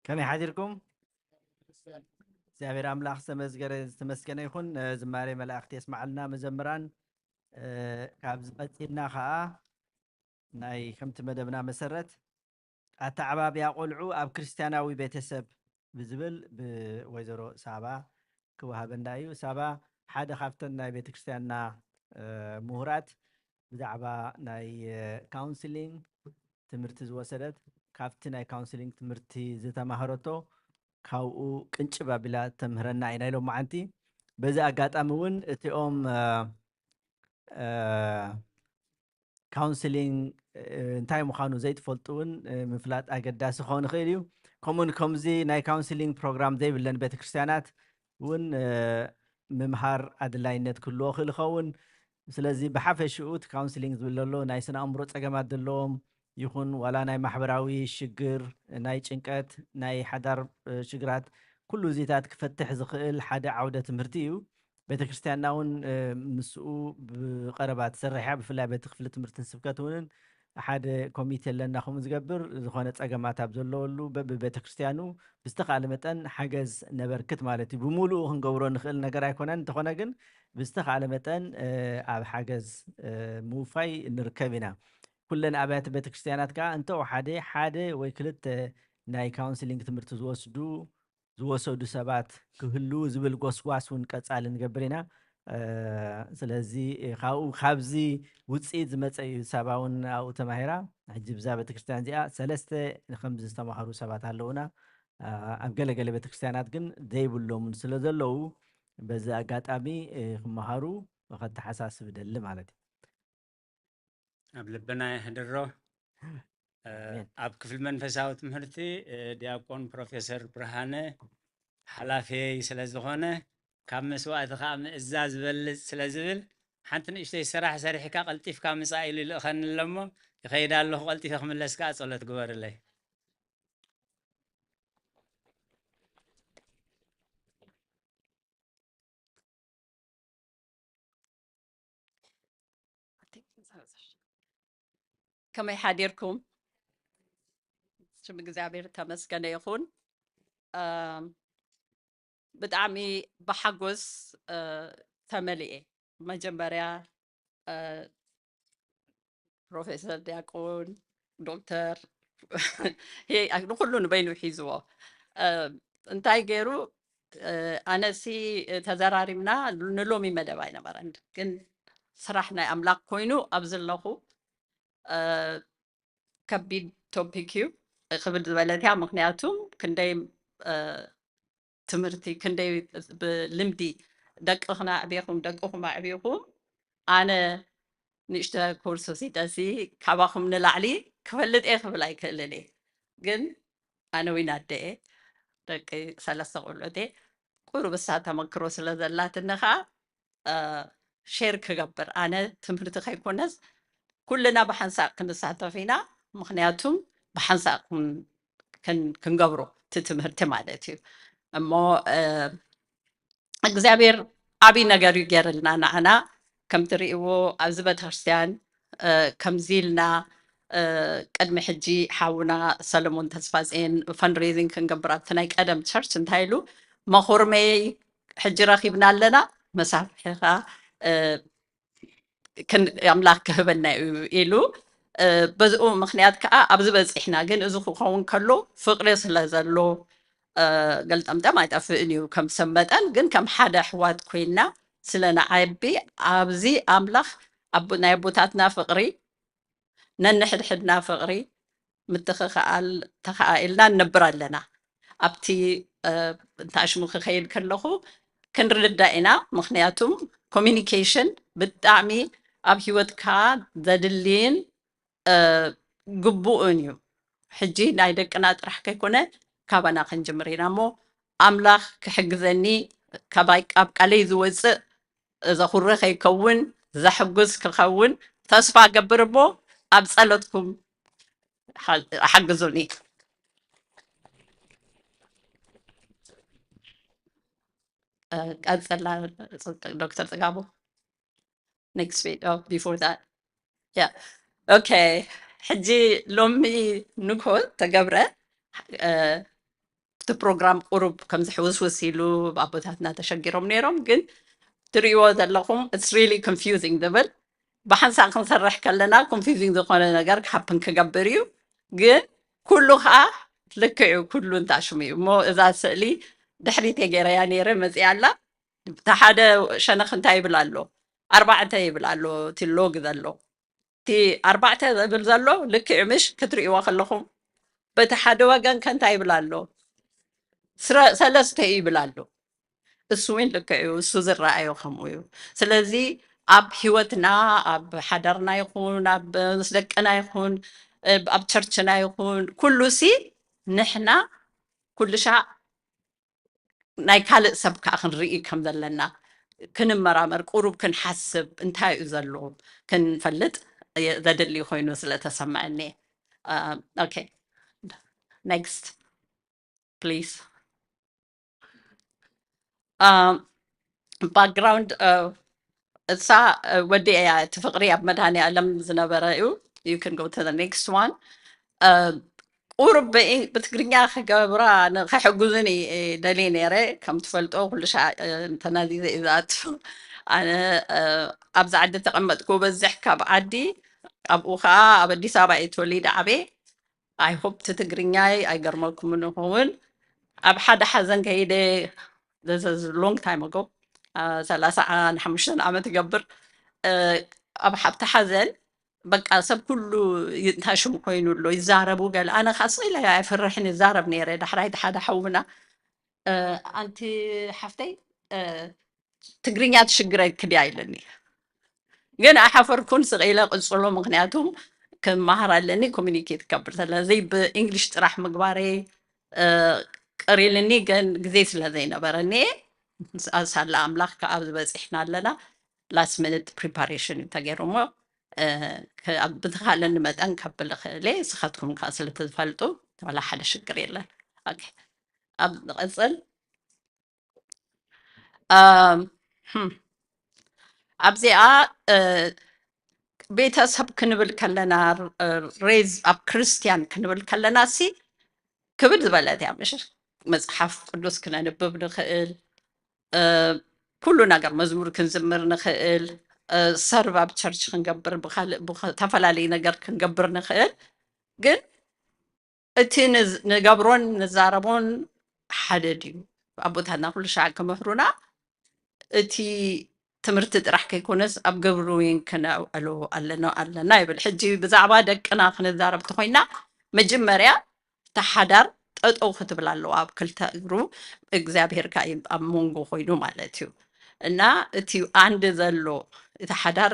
ከመይ ሓዲርኩም? እግዚኣብሔር ኣምላኽ ዝተመዝገረ-፣ ዝተመስገነ ይኹን። እ፣ ዝማሬ መላእኽቲ የስማዓልና መዘምራን። እ፣ ካብዚ ቀጺልና ኸዓ ናይ ከምቲ መደብና መሰረት ኣተዓባብያ ቆልዑ ኣብ ክርስትያናዊ ቤተሰብ ብዝብል ብወይዘሮ ሳባ ክወሃበና እዩ። ሳባ ሓደ ካብተን ናይ ቤተክርስትያንና፣ እ፣ ምሁራት ብዛዕባ ናይ፣ እ፣ ካውንስሊንግ ትምህርቲ ዝወሰደት፣ ካብቲ ናይ ካውንስሊንግ ትምህርቲ ዝተማህረቶ ካብኡ ቅንጭብ ኣቢላ ተምህረና ኢና ኢሎም መዓንቲ። በዚ ኣጋጣሚ እውን እቲኦም፣ እ፣ እ፣ ካውንስሊንግ፣ እ፣ እንታይ ምዃኑ ዘይትፈልጡ እውን፣ እ፣ ምፍላጥ ኣገዳሲ ክኸውን ይኽእል እዩ። ከምኡውን ከምዚ ናይ ካውንስሊንግ ፕሮግራም ዘይብለን ቤተክርስትያናት እውን፣ እ፣ ምምሃር ኣድላይነት ክህልዎ ክእል ይኸውን። ስለዚ ብሓፈሽኡ እቲ ካውንስሊንግ ዝብል ዘሎ ናይ ስነ ኣእምሮ ጸገማት ዘለዎም ይኹን ዋላ ናይ ማሕበራዊ ሽግር፣ ናይ ጭንቀት፣ ናይ ሓዳር፣ እ፣ ሽግራት፣ ኩሉ እዚታት ክፈትሕ ዝኽእል ሓደ ዓውደ ትምህርቲ እዩ። ቤተክርስትያንና እውን፣ እ፣ ምስኡ ብቐረባ ትሰርሕ እያ። ብፍላይ በቲ ክፍሊ ትምህርትን ስብከት እውን ሓደ ኮሚቴ ኣለና፣ ከምኡ ዝገብር፣ ዝኾነ ጸገማት ኣብ ዘለወሉ በብቤተክርስትያኑ ብዝተኻእለ መጠን ሓገዝ ነበርክት ማለት እዩ። ብምሉኡ ክንገብሮ ንኽእል ነገር ኣይኮነን፣ እንተኾነ ግን ብዝተኻእለ መጠን፣ እ፣ ኣብ ሓገዝ፣ እ፣ ምውፋይ ንርከብ ኢና። ኩለን ኣብያተ ቤተክርስትያናት ከኣ እንተ ሓደ፣ ሓደ ወይ ክልተ ናይ ካውንስሊንግ ትምህርቲ ዝወስዱ፣ ዝወሰዱ ሰባት ክህልዉ ዝብል ጎስጓስ እውን ቀጻሊ ንገብር ኢና። እ፣ ስለዚ ካብኡ፣ ካብዚ ውጽኢት ዝመጸ እዩ። ሳባ እውን ኣብኡ ተማሂራ፣ ሕጂ ብዛ ቤተክርስትያን እዚኣ ሰለስተ ከምዚ ዝተማህሩ ሰባት ኣለዉና። እ፣ ኣብ ገለ ገለ ቤተክርስትያናት ግን ዘይብሎምን ስለ ዘለዉ፣ በዚ ኣጋጣሚ፣ እ፣ ክመሃሩ ከተሓሳስብ ደሊ ማለት እዩ። ኣብ ልብና የሕድሮ። እ፣ ኣሜን። ኣብ ክፍሊ መንፈሳዊ ትምህርቲ፣ እ፣ ዲያቆን ፕሮፌሰር ብርሃነ ሓላፊየይ ስለ ዝኾነ፣ ካብ መስዋእቲ ከዓ ምእዛዝ ዝበልጽ ስለ ዝብል፣ ሓንቲ ንእሽተይ ስራሕ ሰሪሕካ ቀልጢፍካ ምጻእ ኢሉ ይልእኸኒ ኣሎ እሞ፣ ይኸይድ ኣለኹ፣ ቀልጢፈ ክምለስ ከዓ ጸሎት ግበርለይ። ከመይ ሓዲርኩም? ሽም እግዚኣብሔር ተመስገነ ይኹን። ኣም፣ ብጣዕሚ ብሓጎስ፣ እ፣ ተመሊኤ። መጀመርያ፣ እ፣ ፕሮፌሰር ዲያቆን፣ ዶክተር፣ ይሄ ንኹሉ ንበይኑ ሒዝዎ። እ፣ እንታይ ገይሩ፣ እ፣ ኣነሲ ተዘራሪብና ንሎሚ መደብ ኣይነበረን፣ ግን ስራሕ ናይ ኣምላኽ ኮይኑ ኣብ ዘለኹ፣ እ፣ ከቢድ ቶፒክ እዩ ክብል ዝበለት እያ። ምኽንያቱ ክንደይ፣ እ፣ ትምህርቲ፣ ክንደይ ብልምዲ ደቅኽና ኣዕቢኹም፣ ደቅኹም ኣዕቢኹም፣ ኣነ ንእሽተ ኮርስ ወሲደሲ ካባኹም ንላዕሊ ክፈልጥ እየ ክብል ኣይክእልን እየ። ግን ኣነ ዊን ኣደ እየ፣ ደቂ ሰለስተ ቆልዑት እየ። ቁሩብ እሳ ተመክሮ ስለ ዘላትኒ ኸዓ፣ እ፣ ሼር ክገብር፣ ኣነ ትምህርቲ ከይኮነስ ኩልና ብሓንሳእ ክንሳተፍ ኢና። ምኽንያቱም ብሓንሳእ ክን-፣ ክን-፣ ክንገብሮ እቲ ትምህርቲ ማለት እዩ። እሞ፣ እ፣ እግዚኣብሔር ዓብዪ ነገር እዩ ገይርልና ንዓና። ከም ትርእይዎ ኣብዚ ቤተክርስትያን፣ እ፣ ከምዚ ኢልና፣ እ፣ ቅድሚ ሕጂ ሓውና ሰለሞን ተስፋጽዮን ፈንድሬዚንግ ክንገብር ኣብቲ ናይ ቀደም ቸርች እንታይ ኢሉ፣ መኹርመይ ሕጂ ረኺብና ኣለና፣ መሳፍሒ ኸኣ፣ እ፣ ክን-፣ ኣምላኽ ክህበና እዩ ኢሉ፣ እ፣ በዝኡ ምኽንያት ከኣ ኣብዚ በጺሕና። ግን እዚ ክኸውን ከሎ ፍቕሪ ስለ ዘሎ፣ እ፣ ገልጠምጠም ኣይጠፍእን እዩ ከም ሰብ መጠን፣ ግን ከም ሓደ ኣሕዋት ኮይንና ስለ ንዓቢ ኣብዚ ኣምላኽ ኣቦ-፣ ናይ ኣቦታትና ፍቕሪ፣ ነንሕድሕድና ፍቕሪ ምትኽኻል ተኸኣኢልና ንነብር ኣለና። ኣብቲ፣ እ፣ እንተ ኣሽሙ ክኸይድ ከለኹ ክንርዳእ ኢና። ምኽንያቱም ኮሚኒኬሽን ብጣዕሚ ኣብ ህይወትካ ዘድልይን፣ እ፣ ግቡእን እዩ። ሕጂ ናይ ደቅና ጥራሕ ከይኮነ ካባና ክንጅምር ኢና እሞ ኣምላኽ ክሕግዘኒ፣ ካባይ፣ ካብ ቃለይ ዝወፅእ ዘኹሪ ከይከውን፣ ዘሕጉስ ክኸውን ተስፋ ገብር እሞ ኣብ ጸሎትኩም ሓ-፣ ሓግዙኒ። እ፣ ቀጽላ ዶክተር ጽጋቡ። Next week, oh, before that. Yeah. Okay. ሕጂ ሎሚ ንግሆ ተገብረ፣ እ፣ እቲ ፕሮግራም ቁሩብ ከምዚ ሕውስውስ ኢሉ ኣቦታትና ተሸጊሮም ነይሮም፣ ግን ትርእይዎ ዘለኹም it's really confusing ዝብል ብሓንሳእ ክንሰርሕ ከለና ኮንፊዚንግ ዝኾነ ነገር ክሃፕን ክገብር እዩ። ግን ኩሉ ከዓ ልክዕ እዩ፣ ኩሉ እንታሽሙ እዩ። እሞ እዛ ስእሊ ድሕሪት ገይረያ ነይረ መፅያ ኣላ። እቲ ሓደ ሸነኽ እንታይ ይብል ኣሎ? ኣርባዕተ ይብል ኣሎ፣ እቲ ሎግ ዘሎ። እቲ ኣርባዕተ ዝብል ዘሎ ልክዕ እዩ፣ ምሽ ክትርእይዎ ከለኹም። በቲ ሓደ ወገን ከ እንታይ ይብል ኣሎ? ስረ-፣ ሰለስተ እዩ ይብል ኣሎ። እሱ እውን ልክዕ እዩ፣ እሱ ዝረኣዮ ከምኡ እዩ። ስለዚ ኣብ ህይወትና፣ ኣብ ሓዳርና ይኹን፣ ኣብ ምስ ደቅና ይኹን፣ ኣብ ቸርችና ይኹን፣ ኩሉ ሲ ንሕና ኩሉ ሻዕ ናይ ካልእ ሰብ ከዓ ክንርኢ ከም ዘለና ክንመራመር፣ ቁሩብ ክንሓስብ፣ እንታይ እዩ ዘሎ ክንፈልጥ የ-፣ ዘድሊ ኮይኑ ስለ ተሰምዐኒ። እ፣ ኦኬ፣ ኔክስት ፕሊዝ። እ፣ ባክግራውንድ፣ እ፣ እሳ፣ እ፣ ወዲ እያ፣ እቲ ፍቕሪ ኣብ መድሃኔ ዓለም ዝነበረ እዩ። You can go to the next one. እ፣ ቁሩብ ብኢ-፣ ብትግርኛ ክገብራ ን-፣ ክሕግዙኒ እየ ደልየ ነይረ። ከም ትፈልጦ ኩሉ ሻዕ፣ እ፣ እንተናዚዘ እዩ ዝኣቱ። ኣነ፣ እ፣ ኣብዚ ዓዲ ተቐመጥኩ በዝሕ ካብ ዓዲ፣ ኣብኡ ኸዓ ኣብ ኣዲስ ኣበባ እየ ተወሊደ ዓብየ። I hope እቲ ትግርኛይ ኣይገርመኩምን ይኸውን። ኣብ ሓደ ሓዘን ከይደ፣ this is long time ago፣ እ፣ ሰላሳ ሓሙሽተ ዓመት ይገብር። እ፣ ኣብ ሓብቲ ሓዘን በቃ ሰብ ኩሉ ይ-፣ እንታይ ሽሙ ኮይኑ ኣሎ ይዛረቡ ገለ። ኣነ ኻስ ኢለ ኣይፈርሕን ይዛረብ ነይረ። ዳሕራይ ሓደ ሓውና፣ እ፣ ኣንቲ ሓፍተይ፣ እ፣ ትግርኛ ትሽግረኪ ድያ ኢለኒ። ግን ኣይሓፈርኩን፣ ስቕ ኢለ ቅጽሎ፣ ምኽንያቱ ክመሃር ኣለኒ፣ ኮሚኒኬት ክገብር። ስለዚ ብእንግሊሽ ጥራሕ ምግባረይ፣ እ፣ ቅር ኢልኒ፣ ግን ግዜ ስለ ዘይነበረኒ፣ ሳ-፣ ሳላ ኣምላኽ ከኣ ኣብዚ በጺሕና ኣለና። ላስት ሚኒት ፕሪፓሬሽን እዩ ተገይሩ እሞ፣ እ፣ ከ-፣ ኣብ ብዝተኻእለኒ መጠን ከብል እኽእል እየ። ንስኻትኩም ከኣ ስለ ትፈልጡ፣ ዋላ ሓደ ሽግር የለን። ኦኬ። ኣብ ንቐጽል። ኣም፣ ህም። ኣብዚኣ፣ እ፣ ቤተሰብ ክንብል ከለና፣ እ፣ ሬዝ ኣብ ክርስትያን ክንብል ከለና ሲ ክብድ ዝበለት እያ፣ ምሽ? መጽሓፍ ቅዱስ ክነንብብ ንኽእል፣ እ፣ ኩሉ ነገር መዝሙር ክንዝምር ንኽእል፣ እ፣ ሰርቭ ኣብ ቸርች ክንገብር፣ ብኻልእ፣ ብኸ-፣ ተፈላለዩ ነገር ክንገብር ንኽእል። ግን እቲ ንዝ-፣ ንገብሮን ንዛረቦን ሓደ ድዩ? ኣቦታትና ኩሉ ሻዕ ክምህሩና፣ እቲ ትምህርቲ ጥራሕ ከይኮነስ ኣብ ግብሪ እውን ክነውዕሎ ኣለና፣ ኣለና ይብል። ሕጂ ብዛዕባ ደቅና ክንዛረብ እንተኾይና፣ መጀመርያ እታ ሓዳር ጠጠው ክትብል ኣለዋ ኣብ ክልተ እግሩ፣ እግዚኣብሔር ከኣ ኣብ መንጎ ኮይኑ ማለት እዩ። እና እቲ ኣንድ ዘሎ፣ እቲ ሓዳር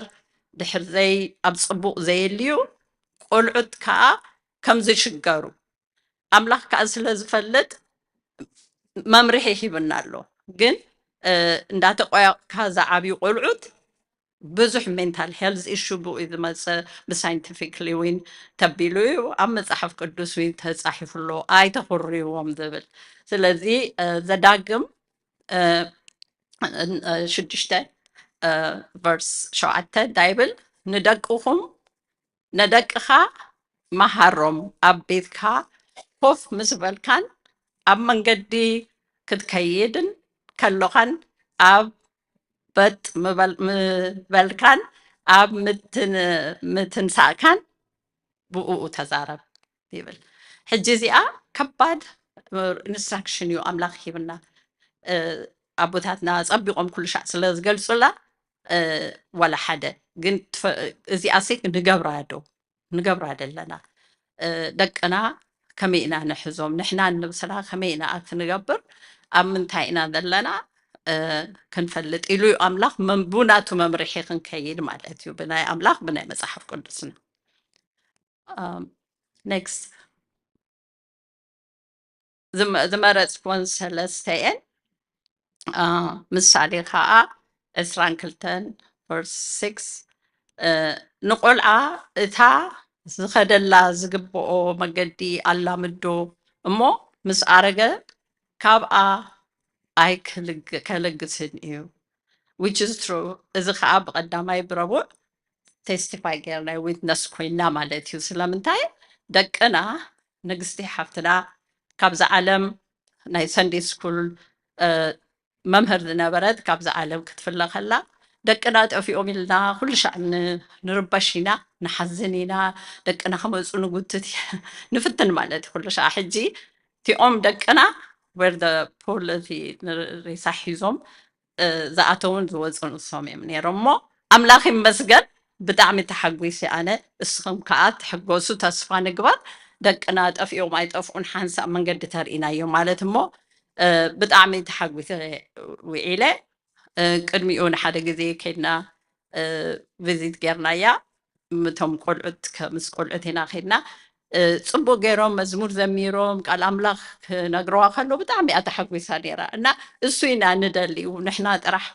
ድሕር ዘይ-፣ ኣብ ጽቡቕ ዘየልዩ፣ ቆልዑት ከኣ ከም ዝሽገሩ ኣምላኽ ከኣ ስለ ዝፈልጥ መምርሒ ሂብና ኣሎ። ግን፣ እ፣ እንዳተቆያቕካ ዝዓብዩ ቆልዑት ብዙሕ ሜንታል ሄልዝ ኢሹ ብኡ እዩ ዝመጽእ። ብሳይንቲፊክሊ ዊን ተቢሉ እዩ፣ ኣብ መጽሓፍ ቅዱስ ዊን ተጻሒፉ ኣሎ፣ ኣይተኹርይዎም ዝብል። ስለዚ፣ እ፣ ዘዳግም፣ እ፣ እ፣ ሽዱሽተ፣ እ፣ ቨርስ ሸውዓተ እንታይ ይብል? ንደቅኹም፣ ንደቅኻ መሃሮም፣ ኣብ ቤትካ ኮፍ ምስ በልካን ኣብ መንገዲ ክትከይድን ከሎኻን ኣብ በጥ ምበል-፣ ምበልካን ኣብ ምትን-፣ ምትንሳእካን ብእኡ ተዛረብ ይብል። ሕጂ እዚኣ ከባድ ኢንስትራክሽን እዩ ኣምላኽ ሂብና። እ፣ ኣቦታትና ጸቢቖም ኩሉ ሻዕ ስለ ዝገልጹላ፣ እ፣ ዋላ ሓደ። ግን ትፈ-፣ እዚኣ ሴክ ንገብራ ዶ? ንገብራ ደለና። እ፣ ደቅና ከመይ ኢና ንሕዞም? ንሕና ንብስና ከመይ ኢና ኣክት ንገብር? ኣብ ምንታይ ኢና ዘለና? እ፣ ክንፈልጥ ኢሉ እዩ ኣምላኽ መም-፣ ብናቱ መምርሒ ክንከይድ ማለት እዩ። ብናይ ኣምላኽ፣ ብናይ መጽሓፍ ቅዱስና። ኣም፣ ኔክስት። ዝመ-፣ ዝመረጽኩወን ሰለስተ እየን። አ፣ ምሳሌ ኸኣ ዕስራን ክልተን ቨርስ ሲክስ፣ እ፣ ንቆልዓ እታ ዝኸደላ ዝግብኦ መገዲ ኣላምዶ እሞ ምስ ኣረገ ካብኣ ኣይክልግ-፣ ከለግስን እዩ። Which is true። እዚ ኸኣ ብቐዳማይ ብረቡዕ ቴስቲፋይ ጌርና፣ ዊትነስ ኮይና ማለት እዩ። ስለምንታይ? ደቅና፣ ንግስቲ ሓፍትና ካብዛ ዓለም ናይ ሰንዴ ስኩል፣ እ፣ መምህር ዝነበረት ካብዛ ዓለም ክትፍለ ከላ፣ ደቅና ጠፊኦም ኢልና ኩሉ ሻዕ ን-፣ ንርበሽ ኢና፣ ንሓዝን ኢና፣ ደቅና ክመጹ ንጉትት፣ ንፍትን ማለት እዩ ኩሉ ሻዕ። ሕጂ እቲኦም ደቅና where the pole፣ እቲ ን-፣ ሬሳ ሒዞም፣ እ፣ ዝኣተዉን ዝወፁን እሶም እዮም ነይሮም። እሞ ኣምላኽ ይመስገን፣ ብጣዕሚ ተሓጒሰ ኣነ። እስኹም ከኣ ትሕጎሱ፣ ተስፋ ንግበር። ደቅና ጠፊኦም ኣይጠፍኡን፣ ሓንሳብ መንገዲ ተርኢናዮም ማለት እሞ፣ እ፣ ብጣዕሚ ተሓጒሰ ውዒለ። እ፣ ቅድሚኡ ንሓደ ግዜ ከይድና፣ እ፣ ቪዚት ጌርናያ። እቶም ቆልዑት ከ-፣ ምስ ቆልዑት ኢና ከይድና። እ፣ ጽቡቅ ገይሮም መዝሙር ዘሚሮም፣ ቃል ኣምላኽ ክነግረዋ ከሎ ብጣዕሚ እያ ተሓጒሳ ነይራ። እና እሱ ኢና ንደሊ፣ ንሕና ጥራሕ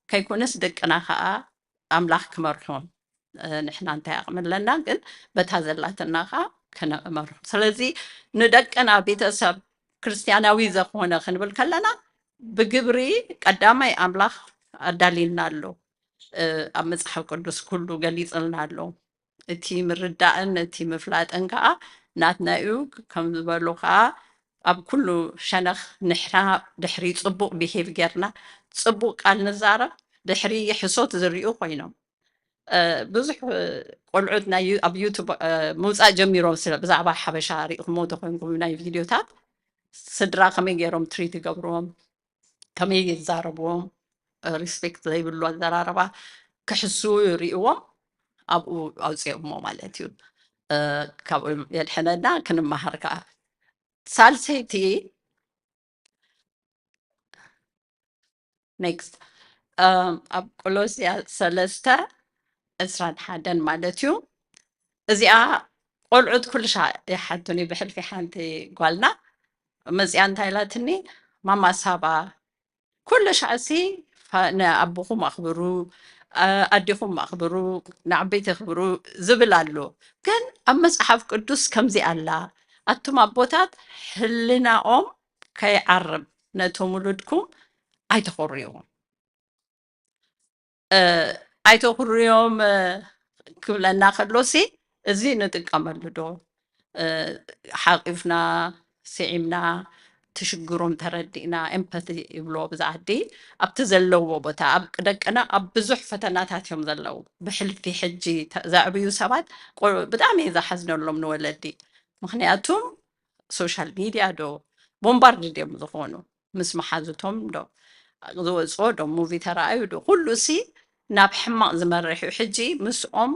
ከይኮነስ ደቅና ከኣ ኣምላኽ ክመርሖም። እ፣ ንሕና እንታይ ዓቕሚ ኣለና፣ ግን በታ ዘላትና ከኣ ክነመርሖም። ስለዚ ንደቅና ቤተሰብ ክርስትያናዊ ዘኾነ ክንብል ከለና ብግብሪ ቀዳማይ ኣምላኽ ኣዳሊልና ኣሎ። እ፣ ኣብ መጽሓፍ ቅዱስ ኩሉ ገሊጽልና ኣሎ። እቲ ምርዳእን እቲ ምፍላጥን ከኣ ናትና እዩ። ከም ዝበሉ ከኣ ኣብ ኩሉ ሸነኽ ንሕና ድሕሪ ጽቡቕ ቢሄቭ ጌርና፣ ጽቡቕ ቃል ንዛረብ፣ ድሕሪ ሕሶት ዝርእዩ ኮይኖም። እ፣ ብዙሕ፣ እ፣ ቆልዑት ናይ ዩ-፣ ኣብ ዩቱብ፣ እ፣ ምውጻእ ጀሚሮም ስለ ብዛዕባ ሓበሻ ሪኢኹምዎ ተኾይንኩም ናይ ቪድዮታት ስድራ ከመይ ገይሮም ትሪት ይገብርዎም፣ ከመይ ይዛረብዎም፣ እ፣ ሪስፔክት ዘይብሉ ኣዘራረባ ክሕስዉ ይርእይዎም፣ ኣብኡ ኣውፅኦሞ ማለት እዩ። እ፣ ካብኡ የድሕነና፣ ክንመሃር ከኣ። ሳልሰይቲ፣ ኔክስት፣ እም፣ ኣብ ቆሎስያ ሰለስተ ዕስራን ሓደን ማለት እዩ። እዚኣ ቆልዑት ኩሉ ሻዕ ይሓቱኒ። ብሕልፊ ሓንቲ ጓልና መፅያ እንታይ ኢላትኒ፣ ማማ ሳባ ኩሉ ሻዕሲ ንኣቦኹም ኣኽብሩ፣ ኣዴኹም ኣኽብሩ፣ ንዓበይቲ ኣኽብሩ ዝብል ኣሎ። ግን ኣብ መፅሓፍ ቅዱስ ከምዚ ኣላ፣ ኣቱም ኣቦታት ሕልናኦም ከይዓርብ ነቶም ውሉድኩም ኣይተኾርይዎም። ኣይተኹርዮም ክብለና ከሎሲ፣ እዚ ንጥቀመሉ ዶ? ሓቂፍና፣ ስዒምና፣ ትሽግሮም ተረዲእና፣ ኤምፓቲ ይብሎ ብዛ ዓዲ፣ ኣብቲ ዘለዎ ቦታ፣ ኣብ ደቅና ኣብ ብዙሕ ፈተናታት እዮም ዘለዉ። ብሕልፊ ሕጂ ዘዕብዩ ሰባት ብጣዕሚ እየ ዝሓዝነሎም ንወለዲ። ምኽንያቱም ሶሻል ሚድያ ዶ ቦምባርድ ድዮም ዝኾኑ? ምስ መሓዙቶም ዶ ዝወፅኦ ዶ ሙቪ ተረኣዩ ዶ? ኩሉ ሲ ናብ ሕማቕ ዝመርሕ እዩ። ሕጂ ምስኦም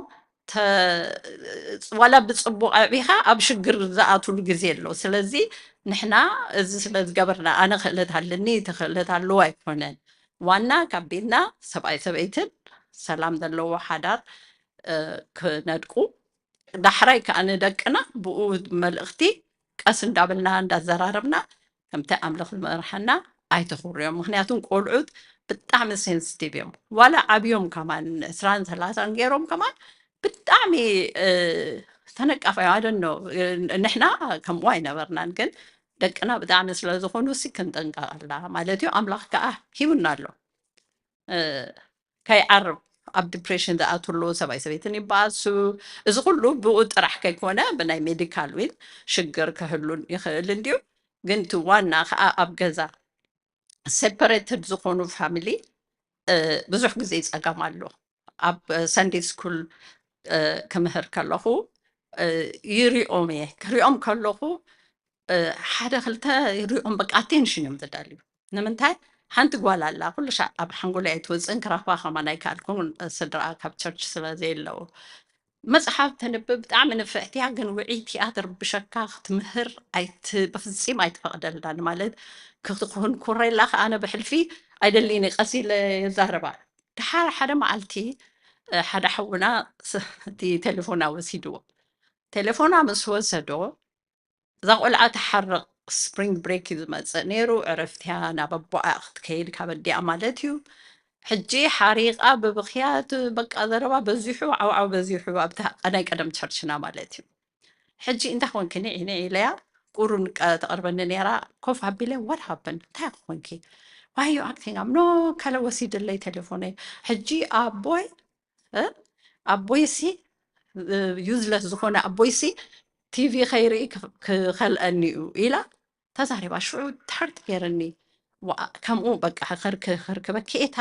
ዋላ ብፅቡቕ ኣዕቢኻ ኣብ ሽግር ዝኣትሉ ግዜ ኣሎ። ስለዚ ንሕና እዚ ስለ ዝገበርና፣ ኣነ ክእለት ኣለኒ፣ እቲ ክእለት ኣለዎ ኣይኮነን። ዋና ካብ ቤትና ሰብኣይ ሰበይትን ሰላም ዘለዎ ሓዳር ክነድቁ፣ ዳሕራይ ከዓ ንደቅና ብኡ መልእኽቲ ቀስ እንዳበልና እንዳዘራረብና ከምቲ ኣምላኽ ዝመርሓና ኣይተኹርዮም። ምኽንያቱም ቆልዑት ብጣዕሚ ሴንስቲቭ እዮም። ዋላ ዓብዮም ከማን ዕስራን ሰላሳን ገይሮም ከማን ብጣዕሚ ተነቃፋ እዮም። ኣደኖ ንሕና ከምኡ ኣይነበርናን፣ ግን ደቅና ብጣዕሚ ስለ ዝኾኑ ሲ ክንጠንቀቐላ ማለት እዩ። ኣምላኽ ከዓ ሂቡና ኣሎ። ከይዓርብ ኣብ ዲፕሬሽን ዝኣትሉ ሰብኣይ ሰበይትን ይበኣሱ። እዚ ኩሉ ብኡ ጥራሕ ከይኮነ ብናይ ሜዲካል ዊን ሽግር ክህሉን ይኽእል እንድዩ። ግን እቲ ዋና ከዓ ኣብ ገዛ ሴፐሬትድ ዝኾኑ ፋሚሊ ብዙሕ ግዜ ይፀገም ኣሎ። ኣብ ሰንዴ ስኩል ክምህር ከለኹ ይሪኦም እየ። ክሪኦም ከለኹ ሓደ ክልተ ይሪኦም በቃ ኣቴንሽን እዮም ዘዳልዩ። ንምንታይ ሓንቲ ጓል ኣላ ኩሉ ሻዕ ኣብ ሓንጎለይ ኣይትወፅእን፣ ክረኽባ ከማን ኣይከኣልኩን፣ ስድራኣ ካብ ቸርች ስለ ዘየለዉ። መፅሓፍ ተንብብ ብጣዕሚ ንፍዕቲ እያ፣ ግን ውዕይቲ እያ፣ ትርብሸካ፣ ክትምህር ኣይት-፣ በፍፂም ኣይትፈቕደልናን። ማለት ክትኩንኩረላ ከኣ ኣነ ብሕልፊ ኣይደልይን እየ፣ ቀስ ኢለ የዛርባ። ደሓር ሓደ መዓልቲ ሓደ ሓውና እቲ ቴሌፎና ወሲድዎ። ቴሌፎና ምስ ወሰዶ እዛ ቆልዓ ትሓርቕ፣ ስፕሪንግ ብሬክ እዩ ዝመጽእ ነይሩ፣ ዕረፍትያ ናብ ኣቦኣ ክትከይድ ካብ ኣዲኣ ማለት እዩ። ሕጂ ሓሪቓ ብብኽያት በቃ ዘረባ በዚሑ፣ ዓውዓው በዚሑ ኣብታ ናይ ቀደም ቸርችና ማለት እዩ። ሕጂ እንታይ ኮንኪ ንዒ ንዒ ኢለያ፣ ቁሩን ቀ-፣ ተቕርበኒ ነይራ፣ ኮፍ ኣቢለ what happened እንታይ ኮንኪ? Why you acting up? No ከለ ወሲድለይ ቴሌፎነይ። ሕጂ ኣቦይ እ? ኣቦይሲ ዩዝለስ ዝኾነ ኣቦይሲ ቲቪ ከይርኢ ክኸልአኒ እዩ ኢላ ተዛሪባ። ሽዑ ተሕርት ገይርኒ። ከምኡ በቃ ከርክበኪ እታ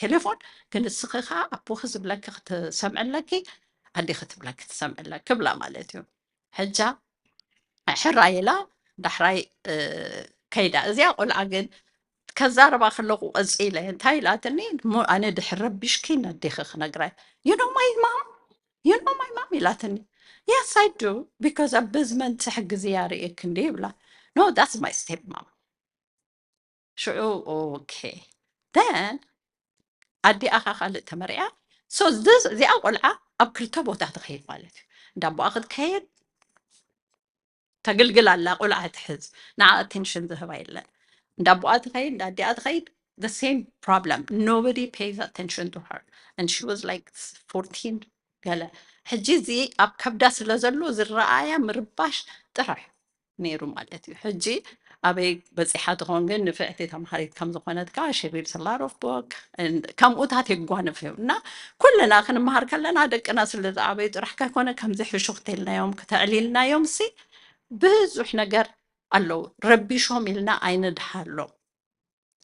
ቴሌፎን፣ ግን እስኺ ከዓ ኣቦኺ ዝብለኪ ክትሰምዕለኪ ኣዴኺ ትብለኪ ትሰምዕለኪ ብላ ማለት እዩ። ሕጃ ሕራይ ኢላ ዳሕራይ ከይዳ። እዚኣ ቆልዓ ግን ከዛረባ ከለኹ ቀፂለ እንታይ ኢላትኒ፣ ኣነ ድሕር ረቢሽኪ ነዴኺ ክነግራ። You know my mom? You know my mom ኢላትኒ። Yes I do, because ኣብ ቤዝመንት ሕግዝያ ርእየኪ እንዲ ይብላ። No, that's my step mom። ሽዑ okay, then ኣዲኣ ኸዓ ካልእ ተመርዕያ። So እዚኣ ቆልዓ ኣብ ክልተ ቦታ ትኸይድ ማለት እዩ። እንዳ ኣቦኣ ክትከይድ ተግልግል ኣላ፣ ቆልዓ ትሕዝ፣ ንዓ ኣቴንሽን ዝህባ የለን። እንዳ ኣቦኣ ትኸይድ፣ እንዳ ኣዲኣ ትኸይድ፣ the same problem, nobody pays attention to her and she was like fourteen ገለ። ሕጂ እዚ ኣብ ከብዳ ስለ ዘሎ ዝረኣያ ምርባሽ ጥራሕ ነይሩ ማለት እዩ። ሕጂ ኣበይ በፂሓ ትኾን ግን ንፍዕቲ ተምሃሪት ከም ዝኾነት ከዓ she reads a lot of book ከምኡታት የጓንፍ እዩ። እና ኩልና ክንመሃር ከለና ደቅና ስለ ዝዓበዩ ጥራሕ ከይኮነ ከምዚ ሕሹኽ ተልናዮም ክተዕሊልናዮም ሲ ብዙሕ ነገር ኣለዉ። ረቢሾም ኢልና ኣይንድሃሎም።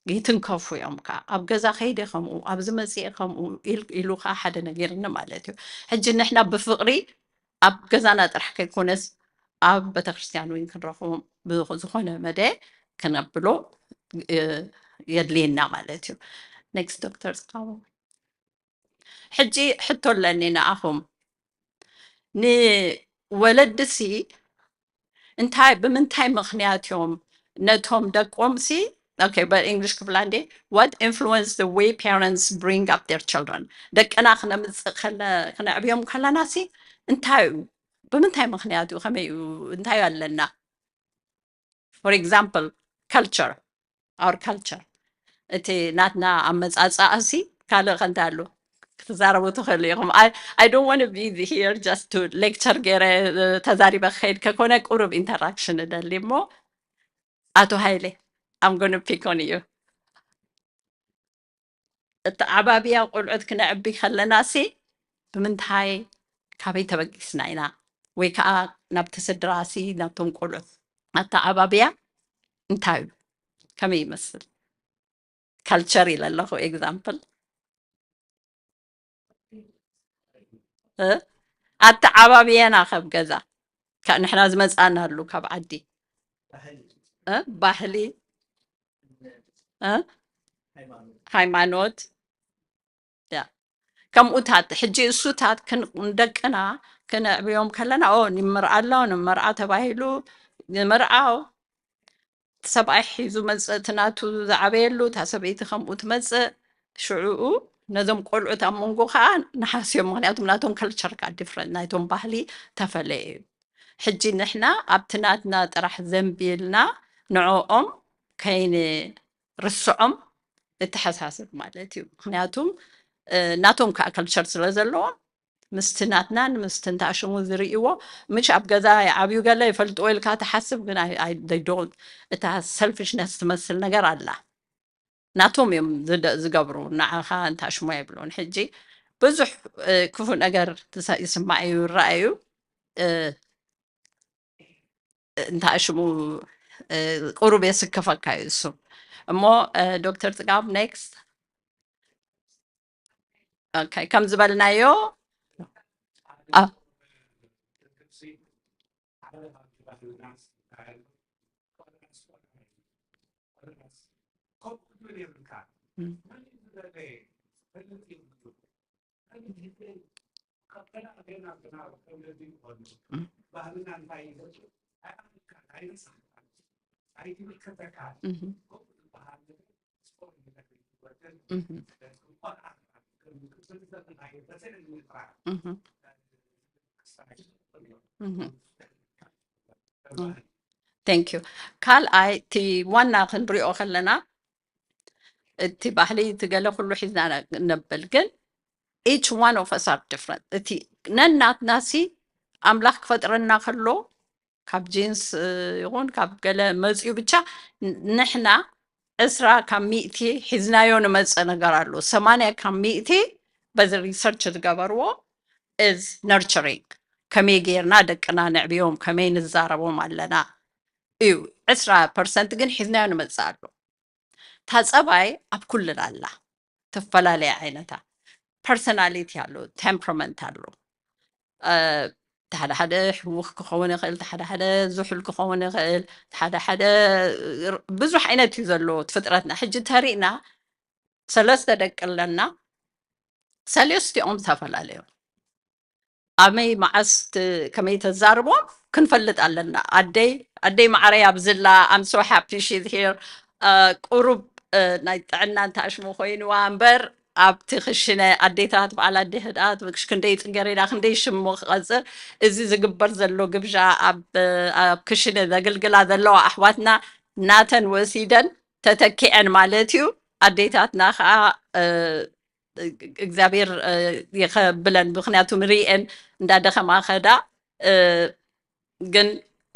ይትንከፉ እዮም ከዓ። ኣብ ገዛ ከይደ ከምኡ፣ ኣብዚ መፅኤ ከምኡ ኢሉ ከዓ ሓደ ነጊርኒ ማለት እዩ። ሕጂ ንሕና ብፍቕሪ ኣብ ገዛና ጥራሕ ከይኮነስ ኣብ ቤተክርስትያን እውን ክንረኽቦም ብዝኾነ መደ ክነብሎ የድልየና ማለት እዩ። ኔክስት ዶክተር ፅቃቦ። ሕጂ ሕቶ ኣለኒ ንኣኹም። ንወለድሲ እንታይ፣ ብምንታይ ምኽንያት እዮም ነቶም ደቆምሲ okay, but English ክብላ እንዴ? What influence the way parents bring up their children? ደቅና ክነምፅእ ከለ ክነዕብዮም ከለና ሲ እንታይ እዩ? ብምንታይ ምክንያት እዩ? ከመይ እዩ? እንታይ ኣለና? For example, culture, our culture, እቲ ናትና ኣመፃፅኣ ሲ ካልእ ከንታይ ኣሎ? ክትዛረቡ ትኽእሉ ኢኹም። I, I don't want to be here just to lecture ገይረ ተዛሪበ ክኸይድ ከኮነ ቁሩብ interaction እደሊ እሞ ኣቶ ሃይለ, I'm gonna pick on you. ኣተዓባብያ ቆልዑት ክነዕቢ ከለና ሲ ብምንታይ ካበይ ተበጊስና ኢና? ወይ ከዓ ናብቲ ስድራ ሲ ናብቶም ቆልዑት ኣተዓባብያ እንታይ እዩ? ከመይ ይመስል? Culture ኢለ ኣለኹ example። ኣተዓባብያና ካብ ገዛ ንሕና ዝመፃናሉ ካብ ዓዲ ባህሊ ሃይማኖት ከምኡታት ሕጂ እሱታት ንደቅና ክነዕብዮም ከለና ኦ ንምርዓ ኣሎ ንምርዓ ተባሂሉ ንምርዓው ሰብኣይ ሒዙ መፅእ እቲ ናቱ ዝዓበየሉ እታ ሰበይቲ ከምኡ ትመፅእ ሽዕኡ ነዞም ቆልዑት ኣብ መንጎ ከዓ ንሓስዮም ምክንያቱም ናቶም culture ከዓ different ናይቶም ባህሊ ተፈለየ እዩ ሕጂ ንሕና ኣብቲ ናትና ጥራሕ ዘንቢልና ንዕኦም ከይንርስዖም እተሓሳስብ ማለት እዩ ምክንያቱም ናቶም ከዓ culture ስለ ዘለዎም ምስቲ ናትናን ምስቲ እንታሽሙ ዝርእይዎ ምሽ ኣብ ገዛ ይዓብዩ ገለ ይፈልጥዎ ኢልካ ትሓስብ ግን don't እታ selfishness ትመስል ነገር ኣላ ናቶም እዮም ዝገብሩ ንዓኻ እንታሽሙ ኣይብሉን ሕጂ ብዙሕ ክፉ ነገር ይስማዕ እዩ ይረኣዩ እንታሽሙ ቁሩብ የስከፈካ እዩ እሱ እሞ ዶክተር ፅጋብ next ከም ዝበልናዮ Thank you. ካልኣይ እቲ ዋና ክንሪኦ ከለና እቲ ባህሊ እቲ ገለ ኩሉ ሒዝና ነብል ግን each one of us are different እቲ ነናትና ሲ ኣምላኽ ክፈጥረና ከሎ ካብ ጂንስ ይኹን ካብ ገለ መፅኡ ብቻ ንሕና ዕስራ ካብ ሚእቲ ሒዝናዮ ንመፅእ ነገር ኣሎ ሰማንያ ካብ ሚእቲ በዚ research ዝገበርዎ is nurturing ከመይ ጌርና ደቅና ንዕብዮም ከመይ ንዛረቦም ኣለና እዩ ዕስራ percent ግን ሒዝናዮ ንመፅእ ኣሎ እታ ፀባይ ኣብ ኩልና ኣላ ትፈላለየ ዓይነታ personality ኣሎ temperament ኣሎ ሓደ ሓደ ሕውኽ ክኸውን ይኽእል ሓደ ሓደ ዝሑል ክኸውን ይኽእል ሓደ ሓደ ብዙሕ ዓይነት እዩ ዘለዎ ፍጥረትና ሕጂ ተሪእና ሰለስተ ደቂ ኣለና ሰለስቲኦም ዝተፈላለዩ ኣመይ መዓስ ከመይ ተዛርቦም ክንፈልጥ ኣለና ኣደይ ኣደይ ማዕረይ ኣብዝላ I'm so happy she's here ቁሩብ ናይ ጥዕና እንተኣሽሙ ኮይንዋ እምበር ኣብቲ ክሽነ ኣዴታት በዓል ኣዴ ህድኣት ክንደይ ፅገሬዳ ክንደይ ሽሙ ክቐፅር እዚ ዝግበር ዘሎ ግብዣ ኣብ ክሽነ ዘግልግላ ዘለዋ ኣሕዋትና ናተን ወሲደን ተተኪዐን ማለት እዩ ኣዴታትና ከዓ እግዚኣብሔር የኸብለን ምክንያቱ ሪኤን እንዳደኸማ ከዳ ግን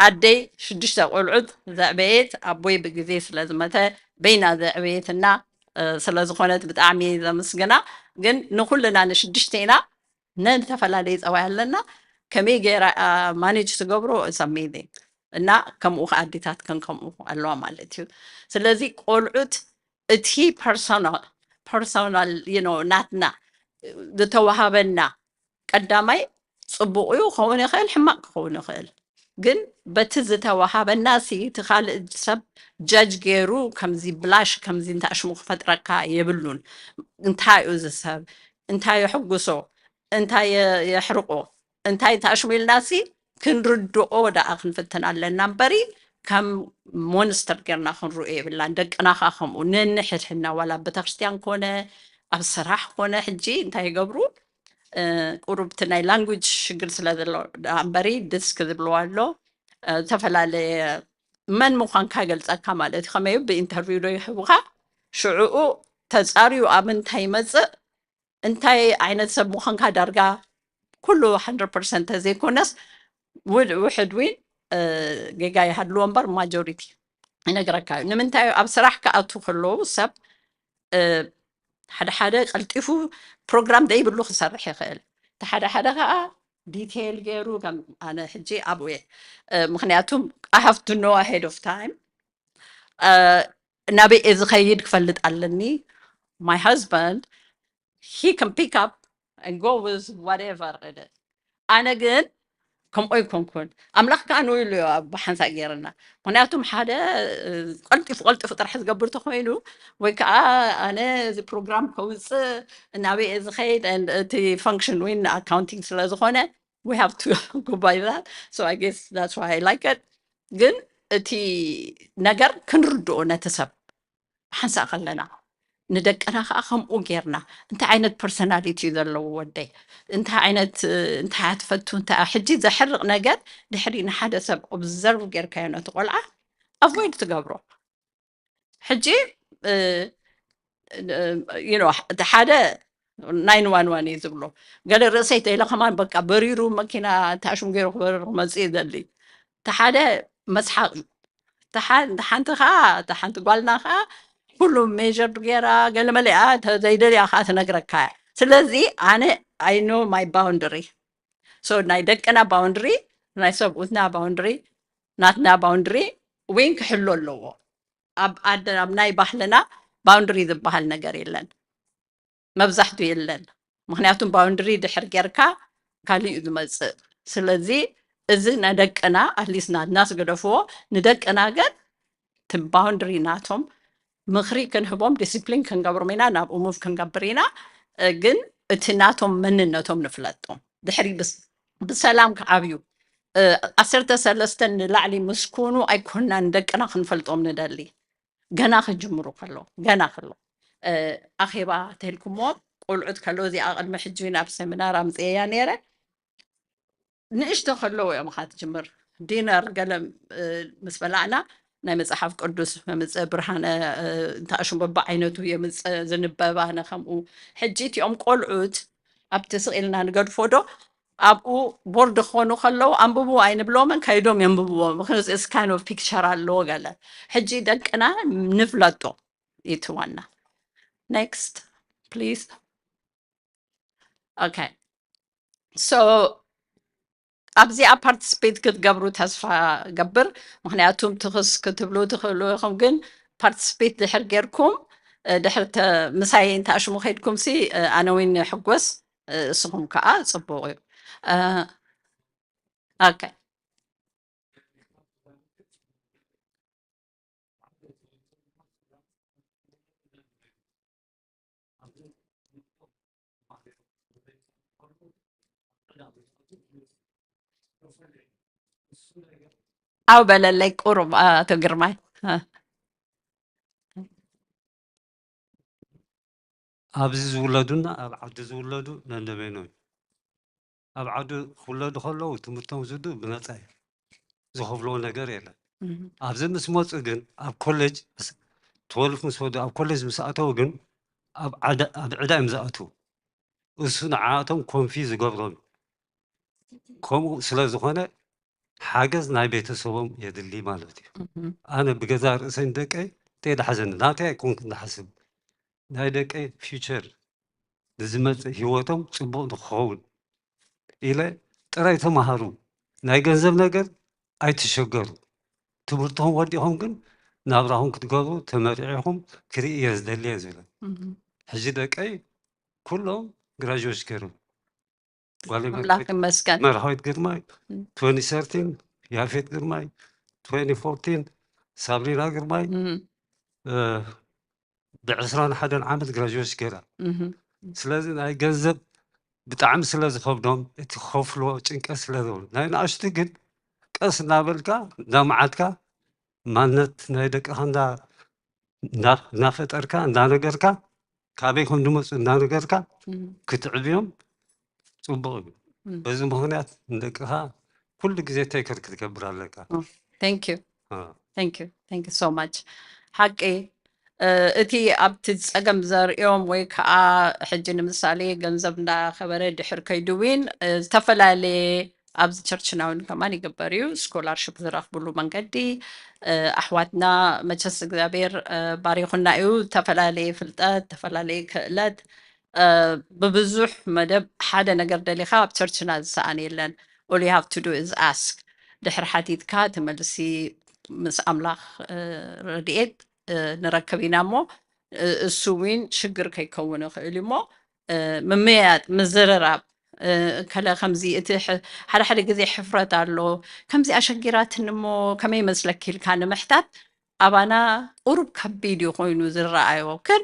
ኣደይ ሽዱሽተ ቆልዑት ዘዕበየት ኣቦይ ብግዜ ስለዝመተ በይና ዘዕበየትና ስለዝኾነት ብጣዕሚ ዘምስግና ግን ንኩልና ንሽዱሽተ ኢና ነን ዝተፈላለየ ፀባይ ኣለና ከመይ ገይራ ማኔጅ ትገብሮ is amazing እና ከምኡ ከዓ ኣዴታት ከን ከምኡ ኣለዋ ማለት እዩ ስለዚ ቆልዑት እቲ personal personal ናትና ዝተዋሃበና ቀዳማይ ፅቡቅ እዩ ክኸውን ይኽእል ሕማቅ ክኸውን ይኽእል ግን በቲ ዝተዋሃበና ሲ እቲ ካልእ ሰብ ጀጅ ገይሩ ከምዚ ብላሽ ከምዚ እንታሽሙ ክፈጥረካ የብሉን እንታይ እዩ እዚ ሰብ እንታይ የሕጉሶ እንታይ የሕርቆ እንታይ እንታሽሙ ኢልና ሲ ክንርድኦ ደኣ ክንፍትን ኣለና እምበሪ ከም ሞንስተር ጌርና ክንርኦ የብላን። ደቅና ከዓ ከምኡ ነንሕድሕድና፣ ዋላ ኣብ ቤተክርስትያን ኮነ ኣብ ስራሕ ኮነ፣ ሕጂ እንታይ ይገብሩ? እ፣ ቁሩብ እቲ ናይ ላንጉጅ ሽግር ስለ ዘሎ ደኣ እምበሪ፣ ዲስክ ዝብልዋ ኣሎ። እ፣ ዝተፈላለየ መን ምዃንካ ይገልጸካ ማለት እዩ። ከመይ ብኢንተርቪው ዶ ይህቡኻ? ሽዕኡ ተጻርዩ ኣብ እንታይ ይመጽእ? እንታይ ዓይነት ሰብ ምዃንካ ዳርጋ ኩሉ ሃንድረድ ፐርሰንት ተዘይኮነስ፣ ውድ-፣ ውሕድ ዊን፣ እ፣ ጌጋ ይሃልዎ እምበር፣ ማጆሪቲ ይነግረካ እዩ። ንምንታይ? ኣብ ስራሕ ክኣቱ ከለዉ ሰብ፣ እ፣ ሓደ ሓደ ቀልጢፉ ፕሮግራም ዘይብሉ ክሰርሕ ይኽእል። እቲ ሓደ ሓደ ከዓ ዲቴይል ገይሩ፣ ከም ኣነ ሕጂ ኣብኡ እየ። እ፣ ምኽንያቱም I have to know ahead of time። እ፣ ናበይ እየ ዝኸይድ ክፈልጥ ኣለኒ። My husband, he can pick up and go with whatever it is. ኣነ ግን ከምኡ ኣይኮንኩን። ኣምላኽ ከዓ ንው ኢሉ እዩ ኣብ ሓንሳእ ገይርና። ምኽንያቱም ሓደ፣ እ፣ ቀልጢፉ ቀልጢፉ ጥራሕ ዝገብር ተኾይኑ፣ ወይ ከዓ ኣነ እዚ ፕሮግራም ከውፅእ፣ ናበይ እየ ዝኸይድ፣ and እቲ ፈንክሽን ዊን ኣካውንቲንግ ስለ ዝኾነ፣ we have to go by that. So I guess that's why I like it. ግን እቲ ነገር ክንርድኦ ነቲ ሰብ ሓንሳእ ከለና፣ ንደቅና ከዓ ከምኡ ጌርና፣ እንታይ ዓይነት ፐርሰናሊቲ እዩ ዘለዎ ወደይ፣ እንታይ ዓይነት፣ እ፣ እንታይ እያ ትፈቱ፣ እንታይ እያ፣ ሕጂ ዘሕርቕ ነገር ድሕሪ ንሓደ ሰብ ኦብዘርቭ ጌርካዮ ነቲ ቆልዓ ኣቮይድ ትገብሮ። ሕጂ፣ እ፣ እ፣ you know፣ እቲ ሓደ ናይን ዋን ዋን እዩ ዝብሎ። ገለ ርእሰይ ተይለ ከማን በቃ በሪሩ መኪና ተኣሽሙ ገይሩ ክበርር ክመጽእ ይደሊ። እቲ ሓደ መስሓቕ እዩ። እቲ ሓ-፣ እቲ ሓንቲ ኸዓ፣ እታ ሓንቲ ጓልና ኸዓ ኩሉ ሜጀርድ ገይራ፣ ገለ መለ እያ፣ እንተ ዘይደልያ ኸዓ ትነግረካ እያ። ስለዚ ኣነ I know my boundary። So ናይ ደቅና ባውንድሪ፣ ናይ ሰብኡትና ባውንድሪ፣ ናትና ባውንድሪ ዊን ክሕሎ ኣለዎ። ኣብ ኣደ-፣ ኣብ ናይ ባህልና ባውንድሪ ዝበሃል ነገር የለን። መብዛሕቱ የለን። ምኽንያቱም ባውንድሪ ድሕር ጌርካ ካሊእ እዩ ዝመጽእ። ስለዚ እዚ ንደቅና፣ ኣትሊስት ናትና ዝገደፍዎ፣ ንደቅና ግን እቲ ባውንድሪ ናቶም ምኽሪ ክንህቦም፣ ዲሲፕሊን ክንገብሮም ኢና፣ ናብኡ ሙቭ ክንገብር ኢና። እ፣ ግን እቲ ናቶም መንነቶም ንፍለጦም። ድሕሪ ብስ-፣ ብሰላም ክዓብዩ፣ እ፣ ዓሰርተ ሰለስተ ንላዕሊ ምስ ኮኑ ኣይኮናን ደቅና ክንፈልጦም ንደሊ። ገና ክጅምሩ ከለዉ፣ ገና ከለዉ። እ፣ ኣኼባ ተልኩሞ ቆልዑት ከለዉ፣ እዚኣ ቅድሚ ሕጂ ናብ ሰሚናር ኣምጽኤያ ነይረ። ንእሽቶ ከለዉ እዮም ኻ ትጅምር። ዲነር ገለ፣ እ፣ ምስ በላዕና ናይ መጽሓፍ ቅዱስ መምጽእ ብርሃነ፣ እ፣ እንተኣሽሙ በብዓይነቱ የምጽእ፣ ዝንበብ ኣነ ከምኡ። ሕጂ እቲኦም ቆልዑት ኣብቲ ስቕ ኢልና ንገድፎ ዶ ኣብኡ ቦርድ ክኾኑ ከለዉ ኣንብቡ ኣይንብሎምን፣ ከይዶም የንብብዎ። ምኽንያቱ it's kind of ፒክቸር ኣለዎ ገለ። ሕጂ ደቅና ንፍለጦ፣ እቲ ዋና። ኔክስት ፕሊዝ። ኦኬ። ሶ ኣብዚኣ ፓርቲስፔት ክትገብሩ ተስፋ ገብር። ምኽንያቱም ትኽስ ክትብሉ ትኽእሉ ኢኹም፣ ግን ፓርቲስፔት ድሕር ጌርኩም፣ እ፣ ድሕር ተ-፣ ምሳይ እንተኣሽሙ ከይድኩም ሲ፣ እ፣ ኣነ እውን ይሕጎስ፣ እ፣ እስኹም ከዓ ጽቡቕ እዩ። እ፣ ኦኬ። ኣው በለለይ ቁሩብ፣ ኣቶ ግርማይ። እ። ኣብዚ ዝውለዱና ኣብ ዓዲ ዝውለዱ ነንበይኖም እዮም። ኣብ ዓዲ ክውለዱ ከለዉ ትምህርቶም ዝዱ ብነጻ እዩ። ዝኸፍልዎ ነገር የለን። እህ። ኣብዚ ምስ መጹ ግን ኣብ ኮሌጅ ምስ፣ ትወልፍ ምስ ወዱ ኣብ ኮሌጅ ምስ ኣተዉ ግን ኣብ ዓዳ-፣ ኣብ ዕዳ እዮም ዝኣትዉ። እሱ ንዓኣቶም ኮንፊዝ ዝገብሮም እዩ። ከምኡ ስለ ዝኾነ ሓገዝ ናይ ቤተሰቦም የድሊ ማለት እዩ። እህ። ኣነ ብገዛ ርእሰይ ንደቀይ እንተይ ድሓዘኒ፣ ናተይ ኣይኮንኩን ዝሓስብ። ናይ ደቀይ ፊውቸር ንዝመጽእ ህይወቶም ጽቡቕ ንክኸውን ኢለ ጥራይ ተማሃሩ። ናይ ገንዘብ ነገር ኣይትሸገሩ። ትምህርትኹም ወዲኹም ግን ናብራኹም ክትገብሩ ተመሪዕኹም ክርኢ እየ ዝደሊ እየ ዝብለ። እህ። ሕጂ ደቀይ ኩሎም ግራጅዌት ገይሮም። ጓለይ ኣምላኽ መርሃዊት፣ ይመስገን። መርሃዊት ግርማይ፣ እም። ትወንቲ ሰርቲን፣ ያፌት ግርማይ፣ ትወንቲ ፎርቲን፣ ሳብሪና ግርማይ፣ እም። እ፣ ብዕስራን ሓደን ዓመት ግራጅዌት ገይራ። እም። ስለዚ ናይ ገንዘብ ብጣዕሚ ስለ ዝኸብዶም፣ እቲ ክኸፍልዎ ጭንቀት ስለ ዝብሉ፣ ናይ ንኣሽቱ ግን ቀስ እናበልካ፣ እንዳመዓድካ፣ ማንነት ናይ ደቅኻ እንዳ- እንዳ- እናፈጠርካ እንዳነገርካ፣ ካበይ ከም ዝመፁ እናነገርካ ክትዕብዮም ፅቡቕ እዩ። በዚ ምኽንያት ንደቅኻ ኩሉ ግዜ ቴከር ክትገብር ኣለካ። Thank you. Thank you. Thank you so much. ሓቂ እቲ ኣብቲ ፀገም ዘርእዮም ወይ ከዓ ሕጂ ንምሳሌ ገንዘብ እንዳኸበረ ድሕር ከይድዊን ዝተፈላለየ ኣብዚ ቸርችና እውን ከማን ይግበር እዩ። ስኮላርሽፕ ዝረኽብሉ መንገዲ ኣሕዋትና መቸስ እግዚኣብሔር ባሪኹና እዩ። ዝተፈላለየ ፍልጠት፣ ዝተፈላለየ ክእለት ብብዙሕ መደብ ሓደ ነገር ደሊኻ ኣብ ቸርችና ዝሰኣን የለን። All you have to do is ask. ድሕር ሓቲትካ ትመልሲ ምስ ኣምላኽ ረድኤት ንረክብ ኢና እሞ እሱ እውን ሽግር ከይከውን ይኽእል እሞ ምምያጥ ምዝርራብ ከለ ከምዚ እቲ ሓደ ሓደ ግዜ ሕፍረት ኣሎ። ከምዚ ኣሸጊራትኒ እሞ ከመይ መስለኪ ኢልካ ንምሕታት ኣባና ቁሩብ ከቢድ እዩ ኮይኑ ዝረኣዮ። ግን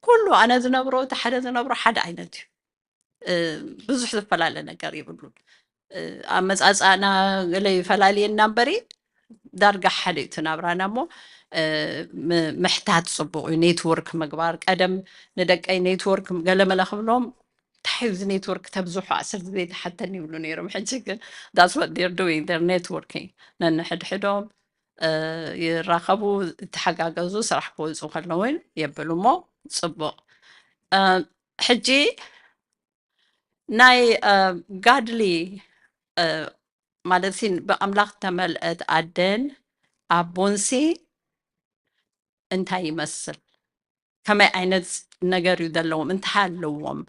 ኩሉ ኣነ ዝነብሮ እቲ ሓደ ዝነብሮ ሓደ ዓይነት እዩ። ብዙሕ ዝፈላለ ነገር ይብሉን። ኣመፃፅኣና ገለ ይፈላልየና እምበሪ ዳርጋ ሓደ እዩ እቲ ናብራና እሞ ምሕታት ፅቡቅ እዩ። ኔትወርክ ምግባር ቀደም ንደቀይ ኔትወርክ ገለመለ ክብሎም እንታይ እዚ ኔትወርክ ተብዝሑ ዓሰርተ ግዜ ተሓተኒ ይብሉ ነይሮም። ሕጂ ግን that's what they're doing, they're networking። ነንሕድሕዶም ይራኸቡ፣ ይተሓጋገዙ፣ ስራሕ ክወፁ ከለውን የብሉ እሞ ፅቡቅ። ሕጂ ናይ ጋድሊ ማለት ብኣምላኽ ተመልአት ኣደን ኣቦንሲ እንታይ ይመስል? ከመይ ዓይነት ነገር እዩ ዘለዎም? እንታይ ኣለዎም?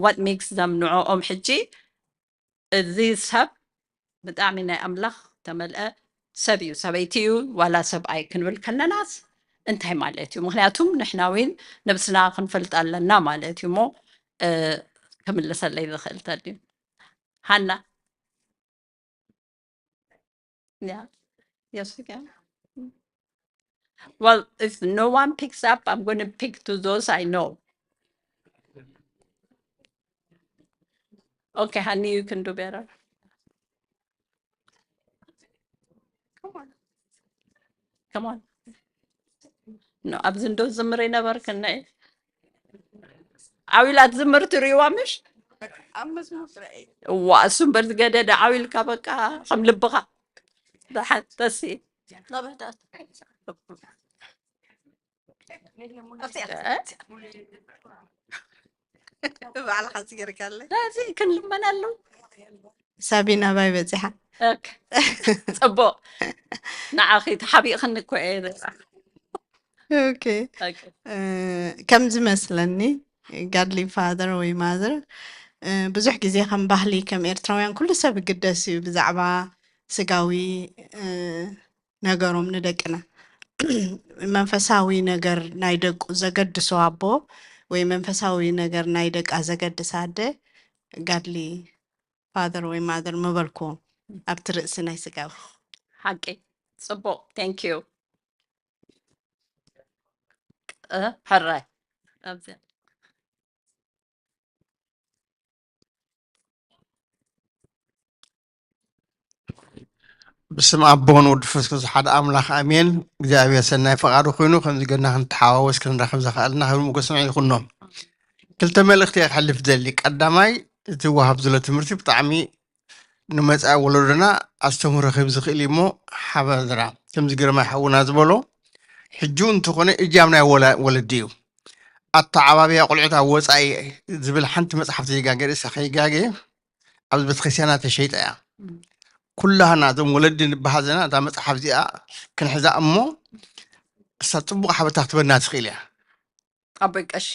What makes them ንዕኦም ሕጂ እዚ ሰብ ብጣዕሚ ናይ ኣምላኽ ተመልአ ሰብ እዩ፣ ሰበይቲ እዩ ዋላ ሰብኣይ ክንብል ከለናስ እንታይ ማለት እዩ? ምክንያቱም ንሕና እውን ነብስና ክንፈልጥ ኣለና ማለት እዩ። እሞ ክምልሰለይ ዝኽእል ተድዩ ሃና? Yeah. Yes, we can. Well, if no one picks up, I'm going to pick to those I know. Okay, honey, you can do better. Come on. Come on. No, ኣብዚ እንዶ ዝምር ይነበርክን ነይ ዓው ኢላ ትዝምር ትርእይዋ ምሽ? እዋ እሱ እምበር ዝገደደ ዓው ኢልካ በቃ ከም ልብኻ ደሓን ተሲ ባዕልኻ ዝገርካለ ስለዚ ክንልመን ኣለዉ። ሳቢን ኣባይ በፂሓ። ኦኬ፣ ፅቡቅ። ንዓኺ ተሓቢእኽኒ እኮ እየ። ኦኬ፣ ከም ዝመስለኒ ጋድሊ ፋዘር ወይ ማዘር ብዙሕ ግዜ ከም ባህሊ ከም ኤርትራውያን ኩሉ ሰብ ይግደስ እዩ ብዛዕባ ስጋዊ ነገሮም ንደቅና። መንፈሳዊ ነገር ናይ ደቁ ዘገድሶ ኣቦ ወይ መንፈሳዊ ነገር ናይ ደቃ ዘገድስ ኣደ ጋድሊ ፋዘር ወይ ማዘር ምበልኩዎም ኣብቲ ርእሲ ናይ ስጋዊ። ሓቂ ፅቡቅ። Thank you። ሕራይ ኣብዚኣ ብስም ኣቦን ወዲ ፈስ ቅዱስ ሓደ ኣምላኽ ኣሜን። እግዚኣብሔር ሰናይ ፈቓዱ ኮይኑ ከምዚ ገና ክንተሓዋወስ ክንራኸብ ዘኽኣልና ክብሪ ሞገስ ንዓይ ይኹኖም። ክልተ መልእኽቲ እየ ክሕልፍ ደሊ። ቀዳማይ እቲ ወሃብ ዘሎ ትምህርቲ ብጣዕሚ ንመጻኢ ወለዶና ኣስተምህሮ ክህብ ዝኽእል እዩ እሞ ሓበራ ከምዚ ግርማይ ሓውና ዝበሎ ሕጂ እንተኾነ እጃም ናይ ወላ- ወለዲ እዩ። ኣተዓባብያ ቆልዑት ኣብ ወጻኢ ዝብል ሓንቲ መጽሓፍ ዘይጋገ ርእሳ ከይጋገ ኣብዚ ቤተክርስትያና ተሸይጣ እያ። ኩላህና እዞም ወለዲ ንበሃል ዘለና እዛ መፅሓፍ እዚኣ ክንሕዛ እሞ እሳ ፅቡቅ ሓበታ ክትበና ትኽእል እያ። ኣቦይ ቀሺ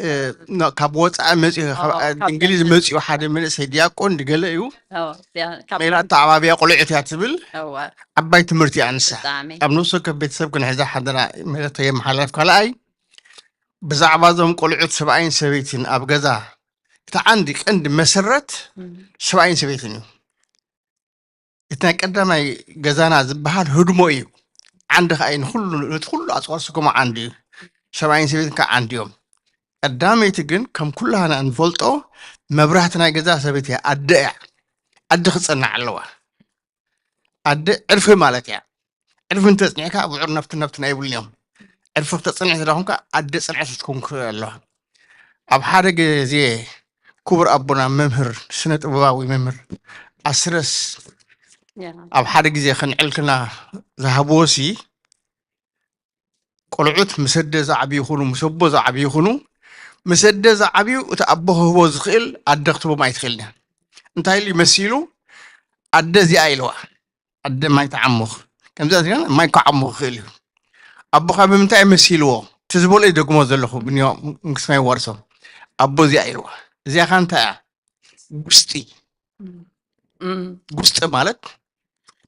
እ፣ ኖ፣ ካብ ወፃኢ መፅኡ ካብ- ኦ፣ ካብ እንግሊዝ ደገ። መፅኡ ሓደ መንእሰይ ዲያቆን ድገለ እዩ። ኦ፣ ያ- ካብ- ሜላ ኣተዓባብያ ቆልዑት እያ ትብል። እዋ፣ ዓባይ ትምህርቲ እያ ንሳ። ብጣዕሚ ኣብ ነፍሲ ወከፍ ቤተሰብ ክንሕዛ ሓደራ መልእክተ የመሓላልፍ። ካልኣይ ብዛዕባ እዞም ቆልዑት ሰብኣይን ሰበይትን ኣብ ገዛ እቲ ዓንዲ ቀንዲ መሰረት ሰብኣይን ሰበይትን እዩ። እቲ ናይ ቀዳማይ ገዛና ዝበሃል ህድሞ እዩ። ዓንዲ ከዓ እዩ ንኩሉ ነቲ ኩሉ ኣፅዋር ዝስከሞ ዓንዲ እዩ። ሰብኣይን ሰበይትን ከዓ ዓንዲ እዮም። ቀዳመይቲ ግን ከም ኩላህና እንፈልጦ መብራህቲ ናይ ገዛ ሰበይቲ እያ፣ ኣደ እያ። ኣደ ክፀናዕ ኣለዋ። ኣደ ዕርፊ ማለት እያ። ዕርፊ እንተጽኒዕካ ብዑር ነፍቲ ነፍቲ ናይ ይብሉን እዮም። ዕርፊ ክተጽንዕ ተደኹምካ ኣደ ጽንዕቲ ክትከውን ክኽእል ኣለዋ። ኣብ ሓደ ግዜ ክቡር ኣቦና መምህር ስነ ጥበባዊ መምህር ኣስረስ ኣብ ሓደ ግዜ ከንዕልክና ዝሃብዎ ሲ ቆልዑት ምስ ኣደ ዝዓብዩ ይኹኑ ምስ ኣቦ ዝዓብዩ ይኹኑ፣ ምስ ኣደ ዝዓብዩ እቲ ኣቦ ክህቦ ዝኽእል ኣደ ክትቦም ኣይትኽእልን እያ። እንታይ ኢሉ መሲሉ ኣደ እዚኣ ኢልዋ። ኣደ ማይ ትዓሙኽ ከምዚ ማይ ክዓሙኽ ይኽእል እዩ። ኣቦኻ ብምንታይ መሲልዎ እቲ ዝበሎ ይደግሞ ዘለኹ ብንዮ መንግስቲ ማይ ዋርሶ ኣቦ እዚኣ ኢልዋ። እዚኣ ኸ እንታይ እያ? ጉስጢ ጉስጢ ማለት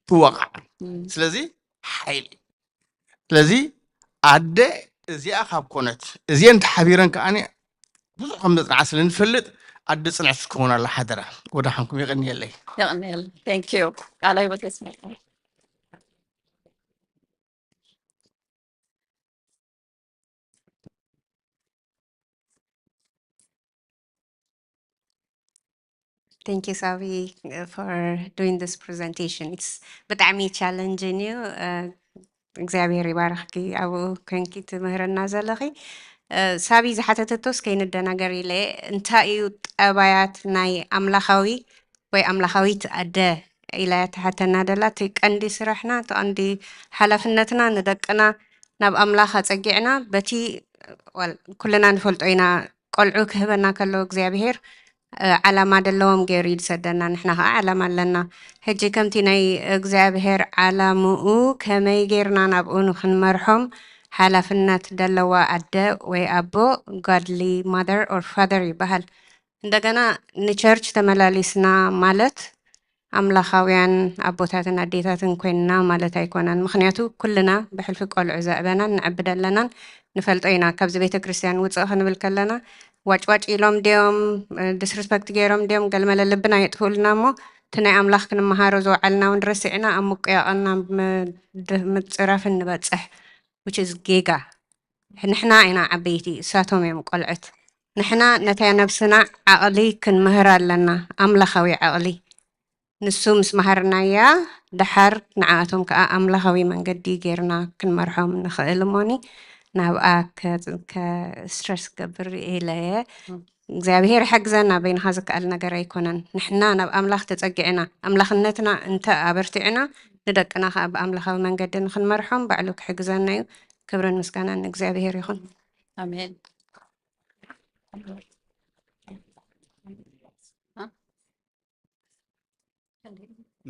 ትወቃዕ። ስለዚ ሓይሊ ስለዚ ኣደ እዚኣ ካብ ኮነት እዚአን ተሓቢረን ከዓኒ ብዙሕ ከም ዘፅንዓ ስለ ንፈልጥ ኣደ ፅንዕቲ ትኸውን ኣላ። ሓደራ ወደ ሓንኩም የቐንየለይ። የቐንየል። Thank you። ቃላይ በተስመ Thank you, Savi, uh, for doing this presentation. It's ብጣዕሚ ቻለንጅን እዩ። እግዚኣብሔር ይባርኽኪ ኣብኡ ኮንኪ ትምህርና ዘለኺ። ሳቢ ዝሓተተቶስ ከይንደናገር ኢለ፣ እንታይ እዩ ጠባያት ናይ ኣምላኻዊ ወይ ኣምላኻዊት ኣደ ኢላ እያ ትሓተና ደላ። እቲ ቀንዲ ስራሕና፣ እቲ ቀንዲ ሓላፍነትና ንደቅና ናብ ኣምላኽ ኣጸጊዕና በቲ ኩልና ንፈልጦ ኢና፣ ቆልዑ ክህበና ከሎ እግዚኣብሔር ዓላማ ደለዎም ገይሩ እዩ ዝሰደና፣ ንሕና ከዓ ዓላማ ኣለና። ሕጂ ከምቲ ናይ እግዚኣብሔር ዓላምኡ ከመይ ገይርና ናብኡ ንክንመርሖም ሓላፍነት ደለዋ ኣደ ወይ ኣቦ godly mother or father ይበሃል። እንደገና ንቸርች ተመላሊስና ማለት ኣምላኻውያን ኣቦታትን ኣዴታትን ኮይንና ማለት ኣይኮነን። ምክንያቱ ኩልና ብሕልፊ ቆልዑ ዘዕበናን ንዕብድ ኣለናን ንፈልጦ ኢና። ካብዚ ቤተ ክርስቲያን ውፅእ ክንብል ከለና ዋጭዋጭ ኢሎም ድዮም፣ disrespect ገይሮም ድዮም፣ ገለመለ ልብና የጥፍኡልና እሞ እቲ ናይ ኣምላኽ ክንመሃሮ ዝወዓልና እውን ረሲዕና ኣብ ምቁያቕን ኣብ ምድ- ምፅራፍን ንበፅሕ which is ጌጋ። ንሕና ኢና ዓበይቲ፣ እሳቶም እዮም ቆልዕት። ንሕና ነታ ነብስና ዓቕሊ ክንምህር ኣለና፣ ኣምላኻዊ ዓቕሊ። ንሱ ምስ መሃርናያ ደሓር ንዓኣቶም ከዓ ኣምላኻዊ መንገዲ ጌርና ክንመርሖም ንኽእል እሞኒ ናብኣ ከ- ከ- stress ክገብር ኢለ እየ። እግዚኣብሄር ይሓግዘና፣ በይንኻ ዝከኣል ነገር ኣይኮነን። ንሕና ናብ ኣምላኽ ተጸጊዕና ኣምላኽነትና እንተ ኣበርቲዕና ንደቅና ከዓ ብኣምላኻዊ መንገዲ ንኽንመርሖም ባዕሉ ክሕግዘና እዩ። ክብርን ምስጋናን ንእግዚኣብሄር ይኹን። ኣሜን።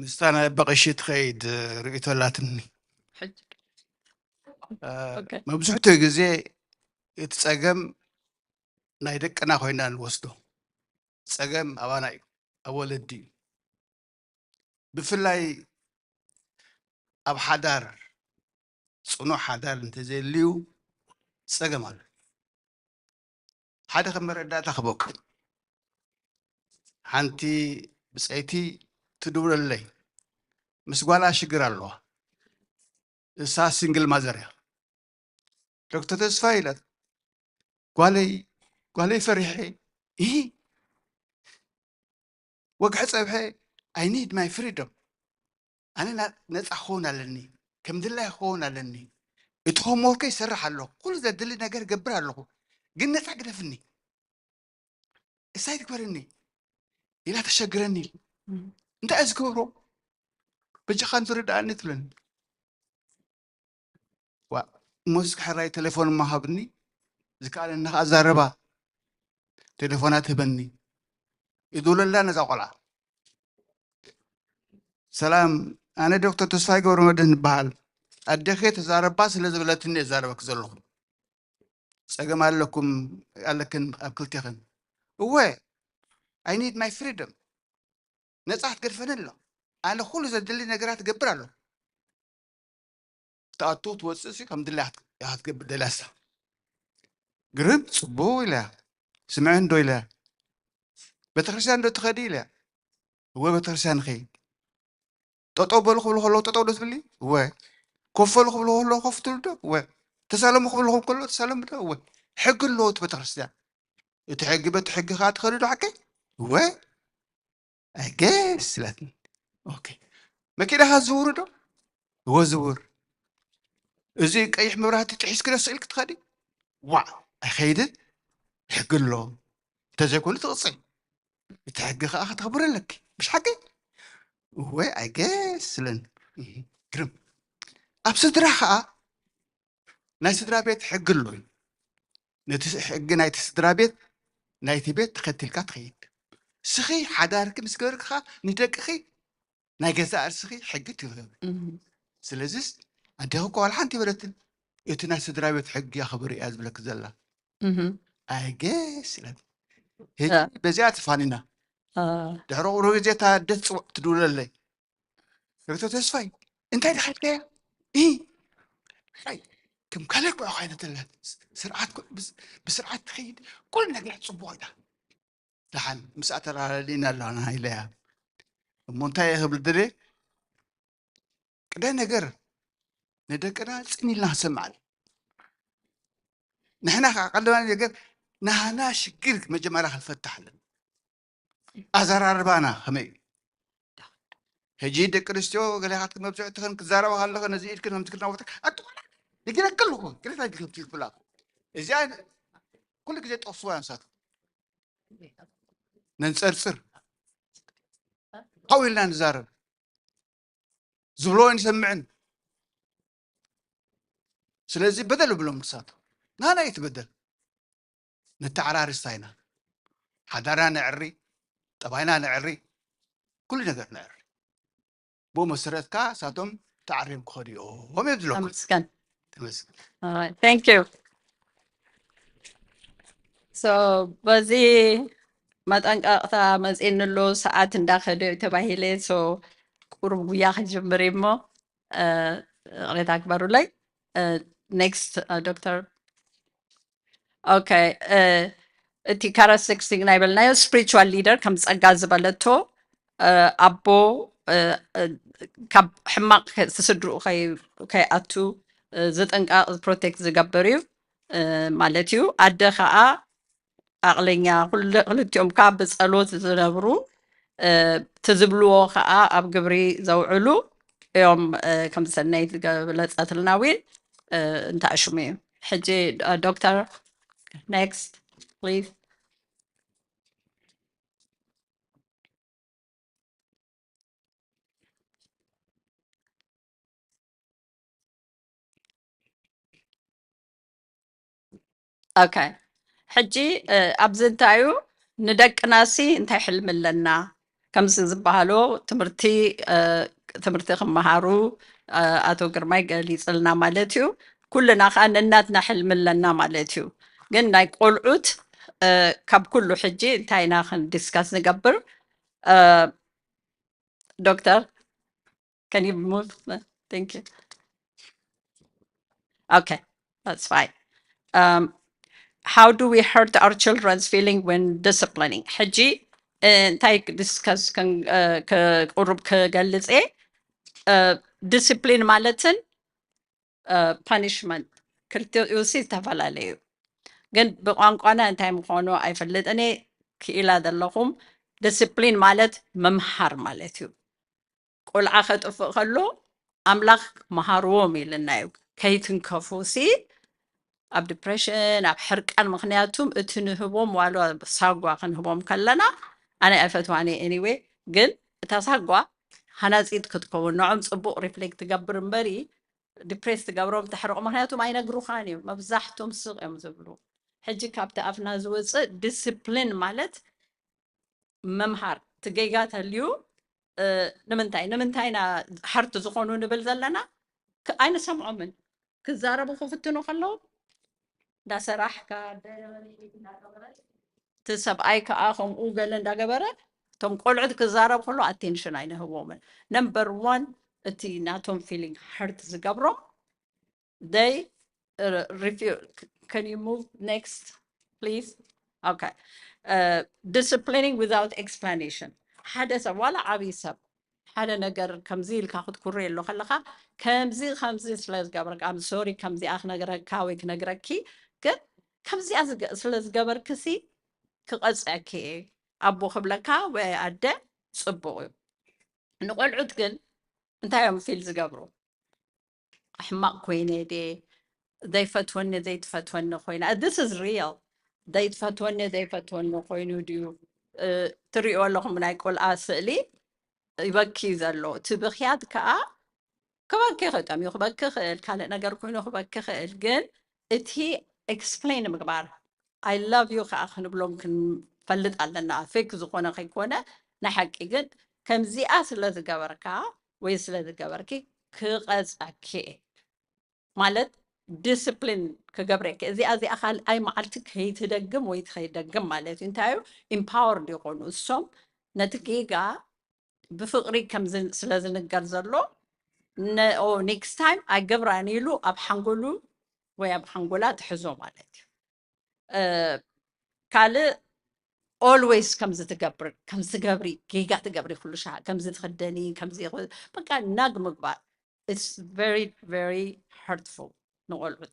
ምስታ ናይ በቐሺ ትኸይድ ርእይቶ ኣላትኒ። መብዝሕትኡ ግዜ እቲ ጸገም ናይ ደቅና ኮይና ንወስዶ። ጸገም ኣባና እዩ፣ ኣብ ወለዲ እዩ። ብፍላይ ኣብ ሓዳር፣ ጽኑዕ ሓዳር እንተዘየልዩ ጸገም ኣሎ። ሓደ ከም መረዳእታ ክበኩም፣ ሓንቲ ብጸይቲ ትድውለለይ ምስ ጓላ ሽግር ኣለዋ። እሳ ሲንግል ማዘር እያ። ዶክተር ተስፋ ኢላት፣ ጓለይ ጓለይ ፈሪሐ፣ ይሂ ወግሐ ጸብሐ፣ I need my freedom። ኣነ ነፃ ክኸውን ኣለኒ፣ ከም ድላይ ክኸውን ኣለኒ። እቲ ሆምወርከይ ይሰርሕ ኣለኹ፣ ኩሉ ዘድሊ ነገር ገብር ኣለኹ፣ ግን ነፃ ግደፍኒ። እሳይ ትግበረኒ ኢላ ተሸግረኒ። እንታይ እየ ዝገብሮ? በጃኻ እንትርድኣኒ ትብለኒ። ዋ እሞ እስኪ ሕራይ ቴሌፎን እሞ ሃብኒ፣ ዝከኣለኒ ከዓ ዛረባ። ቴሌፎና ትህበኒ። ይድውለላ ነዛ ቆልዓ። ሰላም፣ ኣነ ዶክተር ተስፋይ ገብረመድህን እበሃል። ኣዴኺ ተዛረባ ስለ ዝበለትኒ እየ ዝዛረበኪ ዘለኹ። ጸገም ኣለኩም ኣለክን ኣብ ክልቴኽን። እወ፣ I need my freedom። ነጻ ክትገድፈኒ ኣሎ። ኣነ ኩሉ ዘድሊ ነገራት እገብር ኣሎ። ትኣቱ ትወፅእ ሲ ከም ድላ ክትገብር ደላሳ። ግርም ጽቡቅ ኢለያ። ስምዐን ዶ ኢለያ። ቤተክርስትያን ዶ ትኸዲ ኢለያ። እወ ቤተክርስትያን ንኸይድ። ጠጠው በሉ ክብሉ ከለዉ ጠጠው ዶ ትብሊ? እወ። ኮፍ በሉ ክብሉ ከለዉ ኮፍ ትብሉ ዶ? እወ። ተሳለሙ ክብሉ ከለዉ ተሳለሙ ዶ? እወ። ሕጊ ኣለዎ እቲ ቤተክርስትያን። እቲ ሕጊ በቲ ሕጊ ከዓ ትኸዱ ዶ ሓቀይ? እወ። I guess ኢላትኒ። ኦኬ። መኪናኻ ዝውሩ ዶ? እወ ዝውር። እዚ ቀይሕ መብራህቲ ጥሒስኪ ዶ ስቕ ኢልኪ ትኸዲ? ዋዕ ኣይኸይድን። ሕጊ ኣሎ። እንተዘይኮይኑ ትቕፅዒ። እቲ ሕጊ ከዓ ከተኽብሪ ኣለኪ። ምሽ ሓቂ? እወ፣ ኣይገስ ስለኒ። ግርም። ኣብ ስድራ ከዓ ናይ ስድራ ቤት ሕጊ ኣሎ እዩ። ነቲ ሕጊ ናይቲ ስድራ ቤት ናይቲ ቤት ተኸቲልካ ትኸይድ። ስኺ ሓዳርኪ ምስ ገበርኪ ከዓ ንደቅኺ ናይ ገዛእ ርእስኺ ሕጊ ትገብሪ። ስለዚስ ኣዴኺ እኮ ዋላ ሓንቲ የበለትን። እቲ ናይ ስድራ ቤት ሕጊ ኣኽብሪ እያ ዝብለኪ ዘላ። ኣይገስ ኢላት። ሕጂ በዚኣ ተፋኒና። ድሕሪ ቁሩብ ግዜ እታ ኣደ ትፅውዕ ትድውለለይ። ዶክተር ተስፋይ እንታይ ድኻ ኢልካያ? እ፣ ኣይ፣ ከም ካልእ እኮ ኮይነትለ። ስርዓት ኮ-፣ ብስ-፣ ብስርዓት ትኸይድ፣ ኩሉ ነገር ጽቡቕ ኢላ። ደሓን ምስኣ ተራዳዲእና ኣለና ኢለያ። እሞ እንታይ እየ ክብል ድልየ? ቅደ ነገር ንደቅና ጽን ኢልና ክንሰምዓል። ንሕና ከዓ ቀዳማይ ነገር ናህና ሽግር መጀመርያ ክንፈትሕ ኣለና። ኣዘራርባና ከመይ እዩ? ሕጂ ደቂ ኣንስትዮ ገለ ካትክን መብዝሕትኽን ክዛረባ ከለኸ ነዚ ኢድክን ከምዚ ክናወትክ ኣጥቆላ ይግረክ ኣለኹ። ግሬታ ይግረክ ትልኩላ። እዚኣ ኩሉ ግዜ ጠቕስዋ ንሳት። ነንጸርጽር። ሓው ኢልና ንዛረብ። ዝብሎ ኣይንሰምዕን። ስለዚ በደል ብሎም ንሳት። ናና እዩ እቲ በደል። ነተዓራርስ ኢና። ሓዳርና ነዕሪ፣ ጠባይና ነዕሪ፣ ኩሉ ነገር ነዕሪ። ብኡ መሰረት ከኣ እሳቶም ተዓርዮም ክኸዱ እዮም እዮም ዝብለኩም። ተመስገን። ተመስገን። All right. Thank you. So በዚ መጠንቀቕታ መጺእኒ ኣሎ፣ ሰዓት እንዳኸደ እዩ ተባሂለ። So ቁሩብ ጉያ ክጅምር እዩ እሞ፣ እ፣ ይቕሬታ ግበሩለይ። እ፣ ኔክስት፣ እ፣ ዶክተር። ኦኬ፣ እ፣ እቲ ካራክተሪስቲክ ናይ በልናዮ ስፒሪቹዋል ሊደር ከም ጸጋ ዝበለቶ፣ እ፣ ኣቦ፣ እ፣ እ፣ ካብ ሕማቕ ከ-፣ ስድርኡ ከይ-፣ ከይኣቱ፣ እ፣ ዝጥንቀቕ፣ ፕሮቴክት ዝገብር እዩ፣ እ፣ ማለት እዩ። ኣደ ኸኣ ዓቕለኛ፣ ኩል-፣ ክልቲኦም ከኣ ብጸሎት ዝነብሩ፣ እ፣ እቲ ዝብልዎ ከኣ ኣብ ግብሪ ዘውዕሉ እዮም፣ እ፣ ከም ሰናይት ዝገለጸትልና ዊን፣ እ፣ እንተኣሽሙ እዩ። ሕጂ፣ እ፣ ዶክተር፣ ኔክስት፣ ፕሊዝ። ኦኬ። ሕጂ፣ እ፣ ኣብዚ እንታይ እዩ? ንደቅናሲ እንታይ ሕልሚ ኣለና? ከምዚ ዝበሃሎ ትምህርቲ፣ እ፣ ትምህርቲ ክመሃሩ፣ እ፣ ኣቶ ግርማይ ገሊጽልና ማለት እዩ። ኩልና ከኣ ነናትና ሕልሚ ኣለና ማለት እዩ። ግን ናይ ቆልዑት፣ እ፣ ካብ ኩሉ ሕጂ እንታይ ኢና ክንዲስካስ ንገብር? እ፣ ዶክተር፣ can you move? Thank you. Okay, that's fine. Um, how do we hurt our children's feeling when disciplining? ሕጂ፣ እ፣ እንታይ ዲስከስ ከን-፣ እ፣ ከ-፣ ቁሩብ ክገልጽ እየ። እ፣ ዲስፕሊን ማለትን፣ እ፣ ፓኒሽመንት ክልቲኡ ሲ ዝተፈላለዩ። ግን ብቋንቋና እንታይ ምዃኑ ኣይፈልጥን እየ። ክኢላ ዘለኹም፣ ዲስፕሊን ማለት ምምሃር ማለት እዩ። ቆልዓ ከጥፍእ ከሎ ኣምላኽ መሃርዎም ኢልና እዩ። ከይትንከፉ ሲ ኣብ ዲፕሬሽን፣ ኣብ ሕርቃን፣ ምኽንያቱም እቲ ንህቦም ዋላ ሳጓ ክንህቦም ከለና ኣነ ኣይፈትዋን እየ። ኤኒዌይ ግን እታ ሳጓ ሃናጺት ክትከውን ንዖም ጽቡቕ ሪፍሌክት ትገብር እምበሪ ዲፕሬስ ትገብሮም ተሕርቑ፣ ምኽንያቱም ኣይነግሩኻን እዮም። መብዛሕቶም ስቕ እዮም ዝብሉ። ሕጂ ካብቲ ኣፍና ዝወፅእ ዲስፕሊን ማለት ምምሃር፣ እቲ ጌጋ ተልዩ፣ እ፣ ንምንታይ፣ ንምንታይ ኢና ሓርቲ ዝኾኑ ንብል ዘለና? ክ-፣ ኣይንሰምዖምን። ክዛረቡ ክፍትኑ ከለዉ፣ እንዳሰራሕካ፣ እቲ ሰብኣይ ከኣ ከምኡ ገለ እንዳገበረ፣ እቶም ቆልዑት ክዛረቡ ከለዉ ኣቴንሽን ኣይንህቦምን። ነምበር ዋን፣ እቲ ናቶም ፊሊንግ ሀርት ዝገብሮም፣ they, uh, refu-, c-, can you move next, please? Okay. Uh, disciplining without explanation. ሓደ ሰብ፣ ዋላ ዓብዪ ሰብ፣ ሓደ ነገር ከምዚ ኢልካ ክትኩረየሉ ከለኻ፣ ከምዚ፣ ከምዚ ስለ ዝገበርካ፣ I'm sorry፣ ከምዚኣ ክነግረካ ወይ ክነግረኪ፣ ግን ከምዚኣ ዝገ-፣ ስለ ዝገበርክሲ ክቐጽዐኪ እየ፣ ኣቦ ክብለካ ወይ ኣደ ጽቡቕ እዩ። ንቆልዑት ግን እንታይ እዮም ፊል ዝገብሩ? ሕማቕ ኮይነ ድየ ዘይፈትወኒ ዘይትፈትወኒ ኮይና this is real ዘይትፈትወኒ ዘይፈትወኒ ኮይኑ ድዩ ትሪእዎ ኣለኹም ናይ ቆልዓ ስእሊ ይበኪ ዘሎ እቲ ብክያት ከዓ ክበኪ ክእል ጠሚዩ ክበኪ ክእል ካልእ ነገር ኮይኑ ክበኪ ክእል ግን እቲ explain ምግባር I love you ከዓ ክንብሎም ክንፈልጥ ኣለና fake ዝኾነ ከይኮነ ናይ ሓቂ ግን ከምዚኣ ስለ ዝገበርካ ወይ ስለ ዝገበርኪ ክቐፀኪ ማለት discipline ክገብረኪ እዚኣ እዚኣ ካልኣይ መዓልቲ ከይትደግም ወይ ከይደግም ማለት እዩ እንታይ እዩ empowered ይኾኑ እሶም ነቲ ጌጋ ብፍቕሪ ከም ስለ ዝንገር ዘሎ next time ኣይገብራን ኢሉ ኣብ ሓንጎሉ ወይ ኣብ ሓንጎላ ትሕዞ ማለት እዩ ካልእ always ከምዚ ትገብር ከምዚ ትገብሪ ጌጋ ትገብሪ ኩሉ ሻ ከምዚ ትኽደኒ ከምዚ በቃ ናግ ምግባር it's very very hurtful ንቆልዑት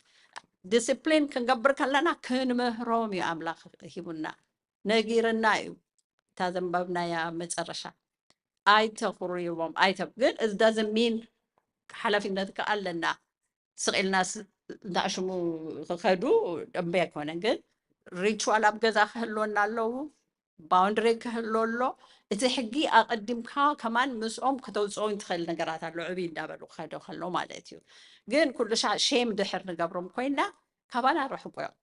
discipline ክንገብር ከለና ክንምህሮም እዩ ኣምላኽ ሂቡና ነጊርና እዩ እታ ዘንበብናያ መጨረሻ ኣይተኹርይዎም ኣይተ ግን እዚ doesn't mean ሓላፊነት ከ ኣለና ስቕ ኢልና እንዳሽሙ ክኸዱ ደንበ ኣይኮነን ግን ritual ኣብ ገዛ ክህልወና ኣለዉ boundary ክህሎ ኣሎ እቲ ሕጊ ኣቐዲምካ ከማን ምስኦም ከተውፅኦ ትኽእል ነገራት ኣሎ ዕብይ እንዳበሉ ክኸዶ ከሎ ማለት እዩ ግን ኩሉ ሻ shame ድሕር ንገብሮም ኮይና ካባና ርሕቁ እዮም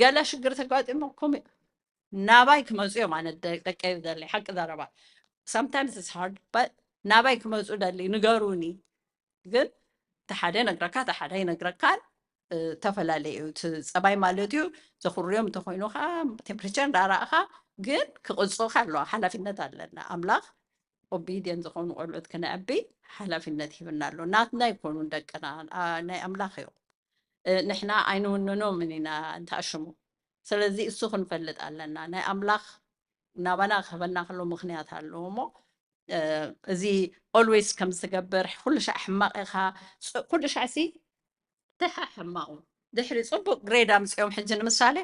ገለ ሽግር ተጋጢሞኩም ናባይ ክመፁ እዮም ኣነ ደቀይ ዘለይ ሓቂ ዘረባ sometimes it's hard but ናባይ ክመፁ ደሊ ንገሩኒ ግን ተሓደ ነግረካ ተሓደ ይነግረካን ተፈላለየ እዩ እቲ ፀባይ ማለት እዩ ዘኹርዮም እንተኮይኑ ከዓ temperature እንዳረእኻ ግን ክቕፅኻ ኣለዋ ሓላፊነት ኣለና ኣምላኽ obedient ዝኾኑ ቆልዑት ክነዕቢ ሓላፊነት ሂብና ኣሎ ናትና ኣይኮኑን ደቅና ናይ ኣምላኽ እዮም ንሕና ኣይንውንኖምን ኢና እንተኣሽሙ ስለዚ እሱ ክንፈልጥ ኣለና ናይ ኣምላኽ ናባና ክህበና ከሎ ምክንያት ኣለዎ እሞ እዚ always ከም ዝገብር ኩሉ ሻዕ ሕማቕ ኢኻ ኩሉ ሻዕ ሲ ድሓ ሕማቑ ድሕሪ ፅቡቅ grade ኣምፅኦም ሕጂ ንምሳሌ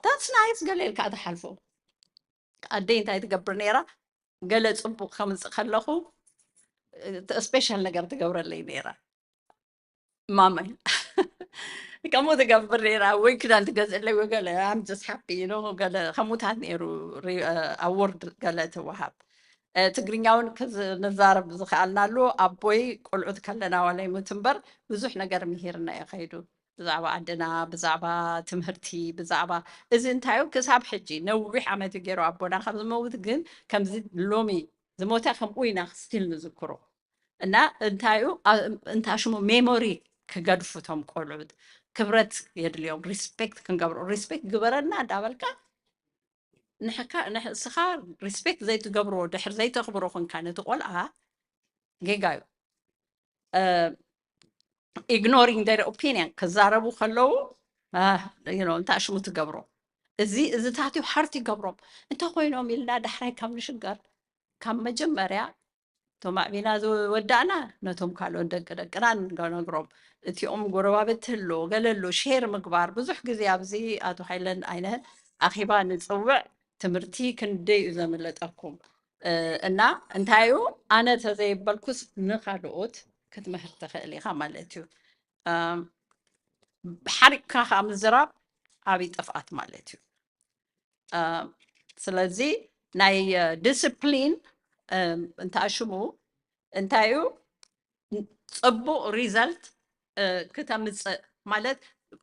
that's nice ገለ ኢልካ ትሓልፎ ኣደይ እንታይ ትገብር ነይራ ገለ ፅቡቅ ከምፅእ ከለኹ special ነገር ትገብረለይ ነይራ ማማይ ከምኡ ትገብር ነይራ ወይ ክዳን ትገዝእለይ ወይ ገለ I'm just happy you know ገለ ከምኡታት ነይሩ award ገለ ትወሃብ ትግርኛ እውን ንዛረብ ዝኸኣልናሉ ኣቦይ ቆልዑት ከለና ዋላ ይሙት እምበር ብዙሕ ነገር ምሂርና እዩ ከይዱ ብዛዕባ ዓድና ብዛዕባ ትምህርቲ ብዛዕባ እዚ እንታዩ ክሳብ ሕጂ ነዊሕ ዓመት እዩ ገይሩ ኣቦና ካብ ዝመውት ግን ከምዚ ሎሚ ዝሞተ ከምኡ ኢና still ንዝክሮ እና እንታዩ እንታ ሽሙ memory ክገድፉ ቶም ቆልዑት ክብረት የድልዮም respect ክንገብሮ respect ግበረና እንዳበልካ ንስኻ respect ዘይትገብሮ ድሕር ዘይተኽብሮ ኮንካ ነቲ ቆልዓ ጌጋ እዩ ignoring their opinion ክዛረቡ ከለዉ እንታይ ሽሙ ትገብሮ እዚ እዚታት እዩ hurt ይገብሮም እንተኮይኖም ኢልና ዳሕራይ ካብ ንሽገር ካብ መጀመርያ እቶም ኣዕቢና ዝወዳእና ነቶም ካልኦት ደቂ ደቅና ንነግሮም እቲኦም ጎረባብቲ ኣሎ ገለ ኣሎ share ምግባር ብዙሕ ግዜ ኣብዚ ኣቶ ሃይለን ኣይነ ኣኺባ ንፅውዕ ትምህርቲ ክንደይ እዩ ዘምለጠኩም እና እንታይ እዩ ኣነ ተዘይበልኩስ ንካልኦት ክትምህር ትኽእል ኢኻ ማለት እዩ ሓሪቅካ ከዓ ምዝራብ ዓብይ ጥፍኣት ማለት እዩ ስለዚ ናይ discipline እንተኣሽሙ እንታይ እዩ ፅቡቅ result ክተምፅእ ማለት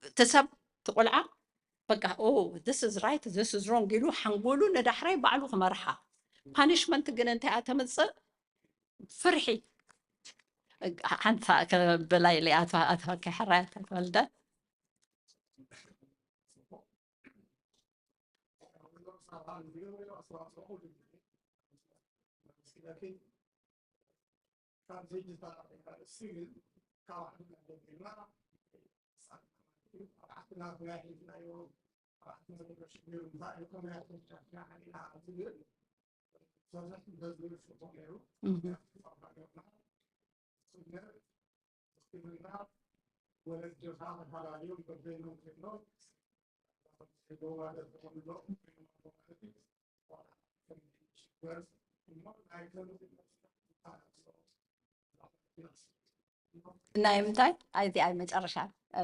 እቲ ሰብ ትቆልዓ በቃ this is right this is wrong ኢሉ ሓንጎሉ ንዳሕራይ ባዕሉ ክመርሓ punishment ግን እንታይ እያ ተምፅእ ፍርሒ ሓንሳ ከበላ ኢለ ኣትዋ ኣትዋ ከሕራያ ተወልደ ናይ ምንታይ? ኣይ፣ እዚኣ መጨረሻ፣ እ፣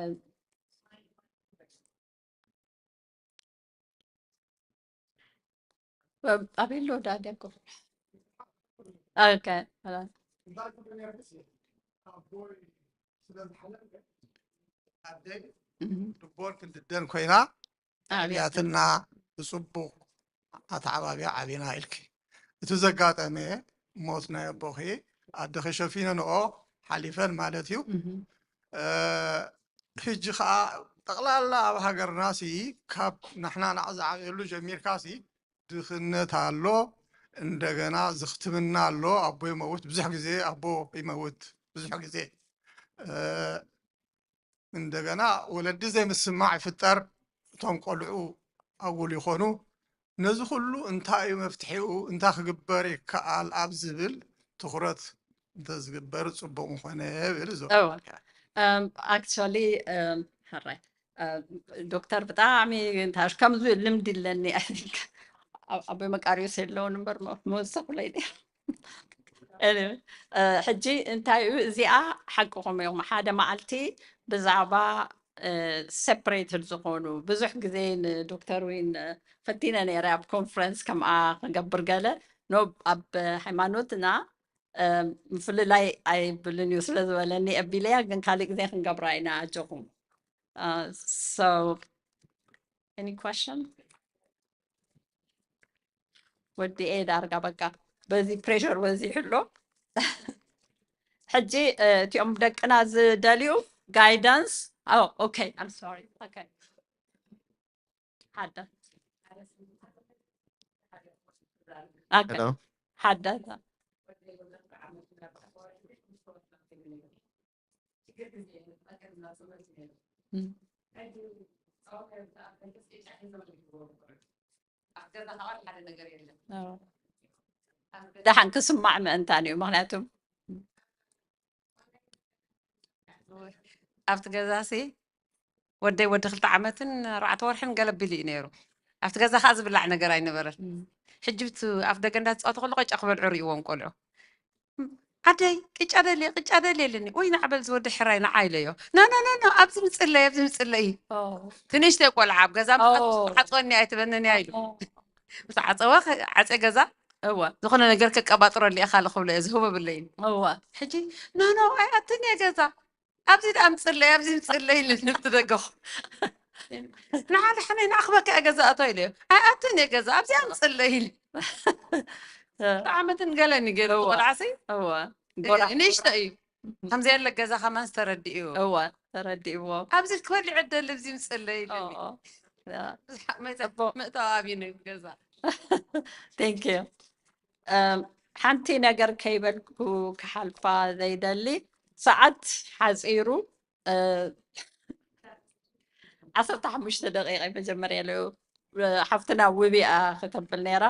ኣቤሎ ዳዲ እኮ። ኦኬ፣ ኸላስ። እህ። ልቦን ክንድደን ኮይና ኣቤት። ያትና ብጽቡቕ ኣተዓባቢያ ዓቢና ኢልኪ። እቲ ዘጋጠመ ሞት ናይ ኣቦኺ ኣደኺ ሸፊነንኦ ሓሊፈን ማለት እዩ። እህ። እ፣ ሕጂ ኸዓ ጠቕላላ ኣብ ሃገርና ሲ ካብ ንሕና ንዓ ዝዓብየሉ ጀሚርካ ሲ ድኽነት ኣሎ፣ እንደገና ዝኽትምና ኣሎ። ኣቦ ይመውት ብዙሕ ግዜ፣ ኣቦ ይመውት ብዙሕ ግዜ። እ፣ እንደገና ወለዲ ዘይምስማዕ ይፍጠር፣ እቶም ቆልዑ ኣጉል ይኾኑ። ነዚ ኩሉ እንታይ እዩ መፍትሒኡ፣ እንታይ ክግበር ይከኣል ኣብ ዝብል ትኹረት እንተዝግበር ጽቡቕ ምኾነ ይብል። እዞ እወ። እም፣ ኣክቹዋሊ፣ እም፣ ሕራይ፣ እም፣ ዶክተር ብጣዕሚ እንታይ ከምዚ ልምዲ ኣለኒ። ኣይ ቲንክ ኣብ ኣቦይ መቃርዮስ የለውን እምበር መ- መወሰኹለይ ነይሩ። Anyway፣ እ፣ ሕጂ እንታይ እዩ እዚኣ ሓቅኹም እዮም። ሓደ መዓልቲ ብዛዕባ እ፣ ሴፕሬትድ ዝኾኑ ብዙሕ ግዜ ንዶክተር ዊን፣ እ፣ ፈቲነ ነይረ ኣብ ኮንፈረንስ ከምኣ ክገብር ገለ ኖ ኣብ ሃይማኖትና እ፣ ምፍልላይ ኣይብልን እዩ ስለ ዝበለኒ ኣቢለያ፣ ግን ካልእ ግዜ ክንገብራ ኢና ኣጆኹም። Uh, so any question? ወዲ ኤ ዳርጋ በቃ በዚ ፕሬሸር በዚሑ ኣሎ። ሕጂ እ፣ እቲኦም ደቅና ዝደልዩ ጋይዳንስ። Oh, okay, I'm sorry. Okay. ሓደ። Okay. Hello. ሓደ። እም። Oh። ደሓን ክስማዕ ምእንታን እዩ። ምኽንያቱ ኣብቲ ገዛ ሲ ወደይ ወዲ ክልተ ዓመትን ኣርባዕተ ወርሕን ገለ ቢሉ እዩ ነይሩ። ኣብቲ ገዛ ከዓ ዝብላዕ ነገር ኣይነበረን። እም። ሕጂ ብቲ ኣፍ ደገ እንዳተፃወቱ ከሎ ቅጫ ክበልዑ ርእይዎም ቆልዑ። "ኣደይ ቅጫ ደልየ፣ ቅጫ ደልየ" ኣለኒ። "ወይ ንዓ በል ዝወዲ ሕራይ ንዓ" ኢለዮ። "ኖ ኖ ኖ ኖ፣ ኣብዚ ምፅለይ፣ ኣብዚ ምፅለይ" ኦ፣ ትንሽተይ ቆልዓ ኣብ ገዛ ኦ። ዓፅወኒ ኣይትበንን እያ ኢሉ። ኦ፣ ምስ ዓፀወ ከ- ዓፀ ገዛ እወ፣ ዝኾነ ነገር ከቀባጥረሉ እየ ካልእ ክብሎ እየ ዝህቦ ብለይኒ። እወ። ሕጂ "ኖ ኖ ኣይኣትን እየ ገዛ፣ ኣብዚ ደኣ ምፅለይ፣ ኣብዚ ምፅለይ" ኢሉ ንብቲ ደገኹ። "ንዓ ደሓነይ ንኣኽበካ እየ ገዛ ኣቶ" ኢለዮ። "ኣይኣትን እየ ገዛ፣ ኣብዚኣ ምፅለይ" ኢሉ። ዓመትን ገለን ገለ እወ። ቆልዓሲ እወ። ጎራሕ ንእሽቶ እዩ። ከምዚ ያለ ገዛ ከማን ዝተረድእዩ። እወ፣ ተረዲእዎ። "ኣብዚ ክበልዕ ዕደል ኣብዚ ምፅለይ" ኢሉኒ። ኦ፣ ያ፣ ብዙሕ መይተ- ጽቡቅ። ምእታው ኣብዩ ነይሩ ገዛ። Thank you። እም፣ ሓንቲ ነገር ከይበልኩ ክሓልፋ ዘይደሊ፣ ሰዓት ሓጺሩ፣ እ፣ ዓሰርተ ሓሙሽተ ደቂቃ መጀመርያ ኢሉ፣ እ፣ ሓፍትና ውቢኣ ከተብል ነይራ።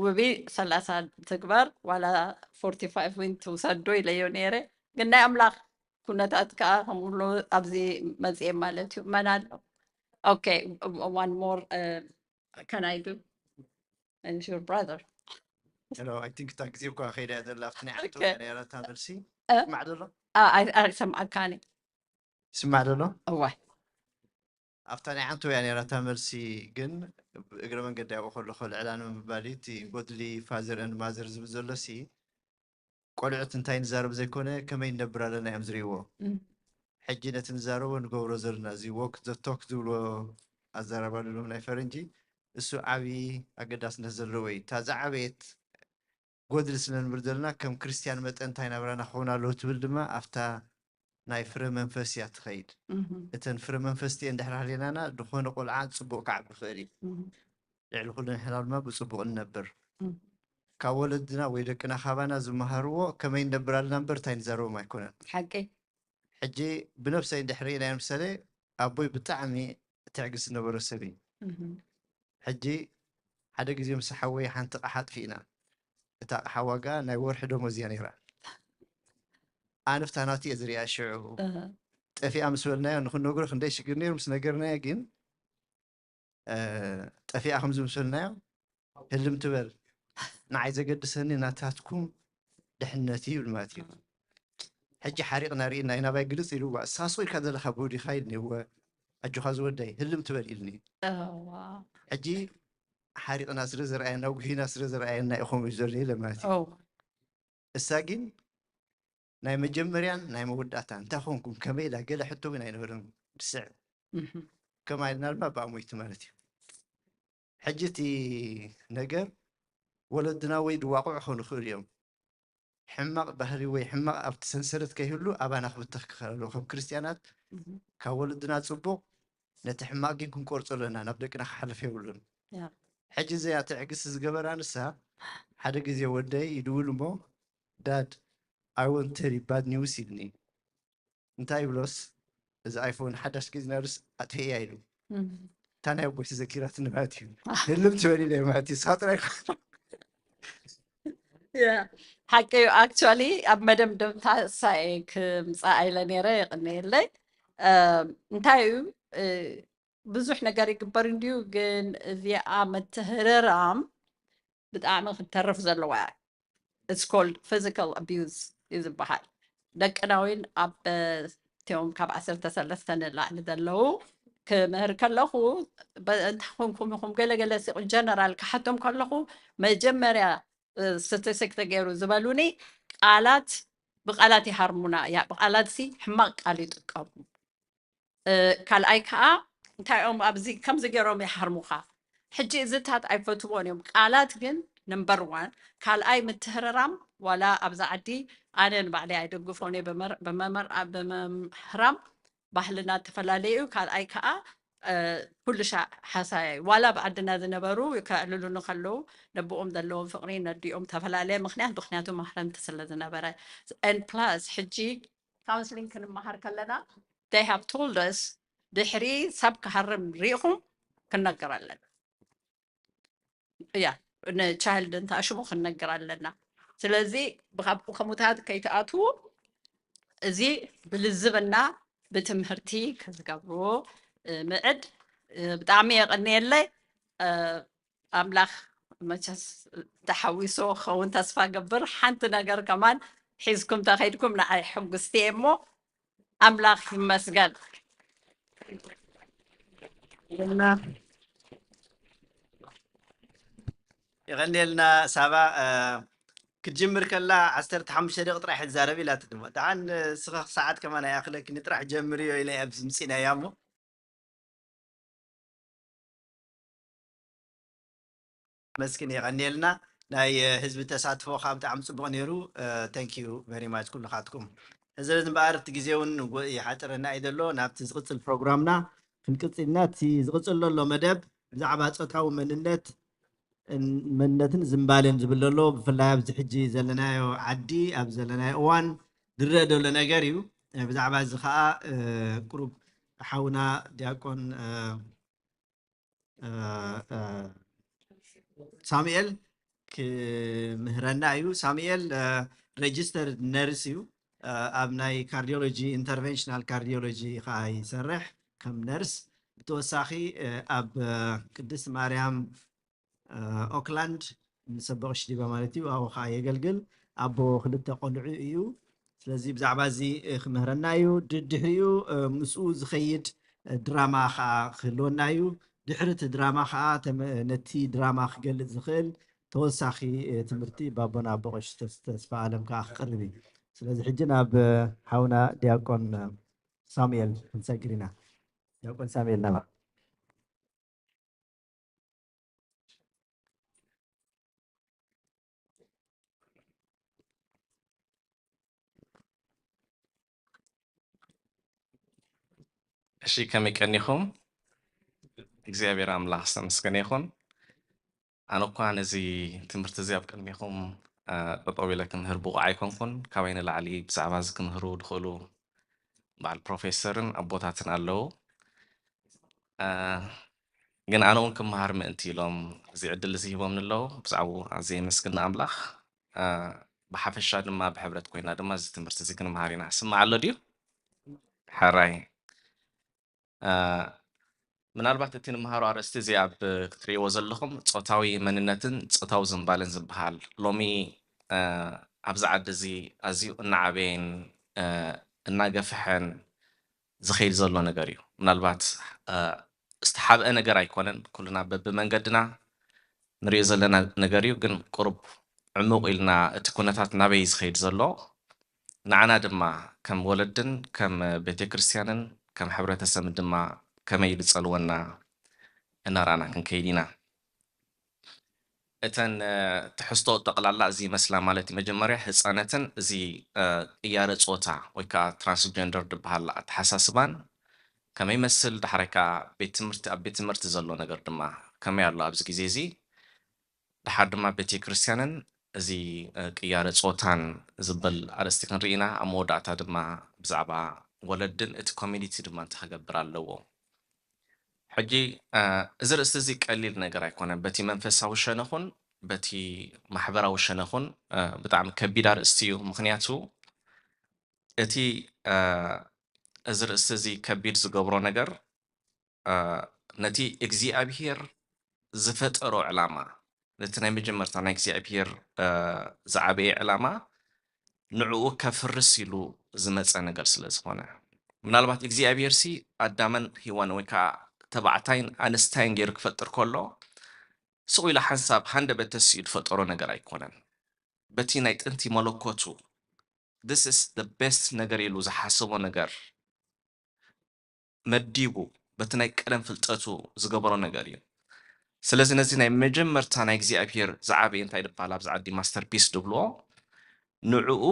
ውቢ ሰላሳ ትግበር፣ ዋላ ፎርቲ ፋይቭ ዊን ትውሰዶ ኢለዮ ነይረ። ግን ናይ ኣምላኽ ኩነታት ከኣ ከምኡ ኣብዚ መጽኤ ማለት እዩ። መን ኣሎ? Okay, one more, uh, can I do? And your brother. Hello, I think እታ ግዜ እኳ ከይዳ እያ ዘላ ኣብቲ ናይ ዓንቶ Okay. ነረታ መልሲ እ? ስማዕ ዘሎ Ah, I, I, some, I can't. ስማዕ ዘሎ Oh, why? ኣብታ ናይ ዓንቶ እያ ነራታ መልሲ ግን እግረ መንገዲ ኣብኡ ከለኹ ልዕላ ንምባል እቲ godly father and mother ዝብል ዘሎ ሲ ቆልዑት እንታይ ንዛረብ ዘይኮነ ከመይ ንነብር ኣለና እዮም ዝርእይዎ። Mm. ሕጂ ነቲ ንዛረቦ ንገብሮ ዘለና እዚ walk the talk ዝብሎ ኣዘራርባ ልሎም ናይ ፈረንጂ እሱ ዓብዪ ኣገዳስነት ዘለዎ እዩ። እታ ዝዓበየት ጎድሊ ስለ ንብል ዘለና ከም ክርስትያን መጠን እንታይ ናብራና ክኸውን ኣለዎ ትብል ድማ ኣብታ ናይ ፍረ መንፈስ እያ ትኸይድ። Mhm. እተን ፍረ መንፈስ እቲአን ድሕሪ ሃሊናና ዝኾነ ቆልዓ ፅቡቕ ክዓቢ ይኽእል እዩ። Mhm. ልዕሊ ኩሉ ንሕና ድማ ብፅቡቕ ንነብር። Mhm. ካብ ወለድና ወይ ደቅና ካባና ዝመሃርዎ ከመይ ንነብር ኣለና እምበር እንታይ ንዛረቦም ኣይኮነን። ሓቂ። ሕጂ ብነብሰይ እንድሕር ርኢናዮ ምሳሌ ኣቦይ ብጣዕሚ ትዕግስቲ ዝነበሮ ሰብ እዩ። Mhm. ሕጂ ሓደ ግዜ ምስ ሓወይ ሓንቲ ኣቕሓ ኣጥፊእና። እታ ኣቕሓ ዋጋ ናይ ወርሒ ደሞዝ እያ ነይራ። ኣነ ፍታ ናቱ እየ ዝሪኣ ሽዑ። እህ። ጠፊኣ ምስ በልናዮ ንክንነግሮ ክንደይ ሽግር ነይሩ ምስ ነገርናዮ ግን እ፣ ጠፊኣ ከምዚ ምስ በልናዮ ህልም ትበል ንዓይ ዘገድሰኒ ናታትኩም ድሕነት እዩ ይብል ማለት እዩ። ሕጂ ሓሪቕና ርኢና ኢና ባይ ግልጽ ኢሉ፣ "ዋ፣ ሳሶ ኢልካ ዘለኻ ብኡ ዲኻ?" ኢልኒ። "እወ፣ ኣጆኻ ዝወደይ፣ ህልም ትበል" ኢልኒ። ሕጂ ሓሪቕና ስለ ዝረኣየና፣ ጉሂና ስለ ዝረኣየና እዩ ከምኡ እዩ ዘሎ ኢለ ማለት እዩ። እሳ ግን ናይ መጀመርያን ናይ መወዳእታን እንታይ ኮንኩም፣ ከመይ ኢላ፣ ገለ ሕቶ እውን ኣይነበረን። ብስዕ ከማይ ኢልና ድማ ብኣሞይቲ ማለት እዩ። ሕጂ እቲ ነገር ወለድና ወይ ድዋቑዕ ክኾኑ ይኽእሉ እዮም። ሕማቕ ባህሊ ወይ ሕማቕ ኣብቲ ሰንሰለት ከይህሉ ኣባና ክብተኽ ክኽእል ኣለዎ። ከም ክርስትያናት ካብ ወለድና ጽቡቕ፣ ነቲ ሕማቕ ግን ክንቆርጾ ኣለና፣ ናብ ደቅና ክሓልፍ የብሉን። ሕጂ እዚኣ ትዕግስቲ ዝገበራ ንሳ፣ ሓደ ግዜ ወደይ ይድውል እሞ፣ "ዳድ፣ I want to tell you bad news" ኢልኒ። እንታይ ይብሎስ፣ "እዚ ኣይፎን ሓዳሽ ገዚእናሉስ ኣጥፊእያ" ኢሉ። እታ ናይ ኣቦይ ተዘኪራትኒ ማለት እዩ። ህልም ትበል ኢለ ማለት እዩ። ንስኻ ጥራይ ሓቂ እዩ። ኣክቹዋሊ ኣብ መደምደምታ እሳ እየ ክምፃእ ኢለ ነይረ። የቕንየለይ። እንታይ እዩ፣ ብዙሕ ነገር ይግበር እንድዩ፣ ግን እዚኣ ምትህርራም ብጣዕሚ ክትተርፍ ዘለዋ እያ። It's called physical abuse እዩ ዝበሃል። ደቅና እውን ኣብ እቲኦም ካብ ዓሰርተ ሰለስተ ንላዕሊ ዘለዉ ክምህር ከለኹ፣ እንታይ ኮንኩም ኢኹም ገለገለ ሲ ጀነራል ክሓቶም ከለኹ፣ መጀመርያ ስታቲስቲክ ተገይሩ ዝበሉኒ፣ ቃላት፣ ብቃላት ይሃርሙና፣ ያ ብቃላት ሲ ሕማቅ ቃል ይጥቀሙ። ካልኣይ ከዓ እንታይ እዮም ኣብዚ ከምዚ ገይሮም ይሃርሙኻ። ሕጂ እዚታት ኣይፈትዎን እዮም። ቃላት ግን ነምበር ዋን። ካልኣይ ምትህርራም፣ ዋላ ኣብዛ ዓዲ ኣነ ንባዕለይ ኣይደግፎን እየ። ብመምህራም ባህልና ተፈላለዩ እዩ። ካልኣይ ከዓ ኩሉ ሻዕ ሓሳያ እዩ። ዋላ ብዓድና ዝነበሩ ከዕልሉኒ ከለዉ ነብኦም ዘለዎም ፍቅሪ ነዲኦም ተፈላለየ ምክንያት፣ ምክንያቱ ማህረምቲ ስለ ዝነበረ። ን ፕላስ ሕጂ ካውንስሊንግ ክንመሃር ከለና they have told us ድሕሪ ሰብ ክሃርም ሪኢኹም ክንነገር ኣለና። እያ፣ ንቻይልድ እንተኣሽሙ ክንነግር ኣለና። ስለዚ ብካብኡ ከሙታት ከይትኣትዉ እዚ ብልዝብና ብትምህርቲ ክትገብርዎ ምዕድ። ብጣዕሚ የቐንየለይ። ኣምላኽ መቸስ ተሓዊሶ ክኸውን ተስፋ ገብር። ሓንቲ ነገር ከማን ሒዝኩም ተኸይድኩም ንዓይ ሕጉስቲ እየ እሞ ኣምላኽ ይመስገን። የቐንየልና ሳባ። ክትጅምር ከላ ዓሰርተ ሓሙሽተ ደቂ ጥራሕ ትዛረብ ኢላት ድማ ደሓን ስኸ ሰዓት ከማን ኣይኣኽለክኒ ጥራሕ ጀምርዮ ኢለ ኣብዚ ምፂናያ እሞ መስኪን የቐንየልና። ናይ ህዝቢ ተሳትፎ ከዓ ብጣዕሚ ፅቡቕ ነይሩ። Thank you very much ኩልኻትኩም። እዚ እምበኣር እቲ ግዜ እውን ይሓፅረና እዩ ዘሎ። ናብቲ ዝቕፅል ፕሮግራምና ክንቅፅልና፣ እቲ ዝቕፅል ዘሎ መደብ ብዛዕባ ፆታዊ መንነት መንነትን ዝምባሌን ዝብል ዘሎ፣ ብፍላይ ኣብዚ ሕጂ ዘለናዮ ዓዲ፣ ኣብ ዘለናዮ እዋን ዝረአ ዘሎ ነገር እዩ። ብዛዕባ እዚ ከዓ ቁሩብ ሓውና ዲያቆን ሳሙኤል ክምህረና እዩ። ሳሙኤል ሬጅስተር ነርስ እዩ። ኣብ ናይ ካርዲዮሎጂ፣ ኢንተርቨንሽናል ካርዲዮሎጂ ከዓ ይሰርሕ ከም ነርስ። ብተወሳኺ ኣብ ቅድስት ማርያም ኦክላንድ ንሰበቕሽ ዲባ ማለት እዩ። ኣብኡ ከዓ የገልግል። ኣቦ ክልተ ቆልዑ እዩ። ስለዚ ብዛዕባ እዚ ክምህረና እዩ። ድድሕሪኡ ምስኡ ዝኸይድ ድራማ ከዓ ክህልወና እዩ። ድሕሪ እቲ ድራማ ከዓ ነቲ ድራማ ክገልፅ ዝኽእል ተወሳኺ ትምህርቲ ባቦና ኣቦ ቀሺ ተስፋ ኣለም ከዓ ክቀርብ እዩ። ስለዚ ሕጂ ናብ ሓውና ዲያቆን ሳሙኤል ክንሰግር ኢና። ዲያቆን ሳሙኤል ናባ። እሺ፣ ከመይ ቀኒኹም? እግዚኣብሔር ኣምላኽ ዝተመስገነ ይኹን። ኣነ እኳ ነዚ ትምህርቲ እዚ ኣብ ቅድሜኹም ጠጠው ኢለ ክምህር ብቑዕ ኣይኮንኩን። ካባይ ንላዕሊ ብዛዕባ እዚ ክምህሩ ዝኽእሉ በዓል ፕሮፌሰርን ኣቦታትን ኣለዉ። ግን ኣነ እውን ክመሃር ምእንቲ ኢሎም እዚ ዕድል እዚ ሂቦምኒ ኣለዉ። ብዛዕባኡ ኣዝየ የመስግን ንኣምላኽ። ብሓፈሻ ድማ ብሕብረት ኮይና ድማ እዚ ትምህርቲ እዚ ክንመሃር ኢና። ስማዕ ኣሎ ድዩ? ሕራይ። ምናልባት እቲ ንምሃሮ ኣርእስቲ እዚ ኣብ ክትርእይዎ ዘለኹም ጾታዊ መንነትን ጾታዊ ዝንባለን ዝበሃል ሎሚ ኣብዚ ዓዲ እዚ ኣዝዩ እናዓበየን እናገፍሐን ዝኸይድ ዘሎ ነገር እዩ። ምናልባት ዝተሓብአ ነገር ኣይኮነን፣ ኩልና በብመንገድና ንሪኦ ዘለና ነገር እዩ። ግን ቁሩብ ዕሙቕ ኢልና እቲ ኩነታት ናበይ ዝኸይድ ዘሎ፣ ንዓና ድማ ከም ወለድን ከም ቤተ ክርስቲያንን ከም ሕብረተሰብን ድማ ከመይ ዝጸልወና እናረኣና ክንከይድ ኢና። እተን ትሕዝቶ ጠቕላላ እዚ ይመስላ ማለት እዩ። መጀመርያ ህፃነትን እዚ ቅያረ ፆታ ወይ ከዓ ትራንስጀንደር ዝበሃል ኣተሓሳስባን ከመይ ይመስል፣ ዳሕራይ ከዓ ቤት ትምህርቲ፣ ኣብ ቤት ትምህርቲ ዘሎ ነገር ድማ ከመይ ኣሎ ኣብዚ ግዜ እዚ፣ ድሓር ድማ ቤተ ክርስቲያንን እዚ ቅያረ ፆታን ዝበል ኣርእስቲ ክንርኢ ኢና። ኣብ መወዳእታ ድማ ብዛዕባ ወለድን እቲ ኮሚኒቲ ድማ እንታይ ክገብር ኣለዎ። ሕጂ እዚ ርእስቲ እዚ ቀሊል ነገር ኣይኮነን። በቲ መንፈሳዊ ሸነኹን በቲ ማሕበራዊ ሸነኹን ብጣዕሚ ከቢድ ኣርእስቲ እዩ። ምኽንያቱ እቲ እዚ ርእስቲ እዚ ከቢድ ዝገብሮ ነገር ነቲ እግዚኣብሄር ዝፈጠሮ ዕላማ፣ ነቲ ናይ መጀመርታ ናይ እግዚኣብሄር ዝዓበየ ዕላማ ንዕኡ ከፍርስ ኢሉ ዝመፀ ነገር ስለ ዝኾነ፣ ምናልባት እግዚኣብሄር ሲ ኣዳምን ሂዋን ወይ ከዓ ተባዕታይን ኣንስታይን ገይሩ ክፈጥር ከሎ ስቕ ኢሉ ሓንሳብ ሃንደበት ተሲኡ ዝፈጠሮ ነገር ኣይኮነን። በቲ ናይ ጥንቲ መለኮቱ this is the best ነገር ኢሉ ዝሓሰቦ ነገር መዲቡ በቲ ናይ ቀደም ፍልጠቱ ዝገበሮ ነገር እዩ። ስለዚ ነዚ ናይ መጀመርታ ናይ እግዚኣብሄር ዝዓበየ እንታይ ዝበሃል ኣብዚ ዓዲ ማስተርፒስ ዝብልዎ ንዕኡ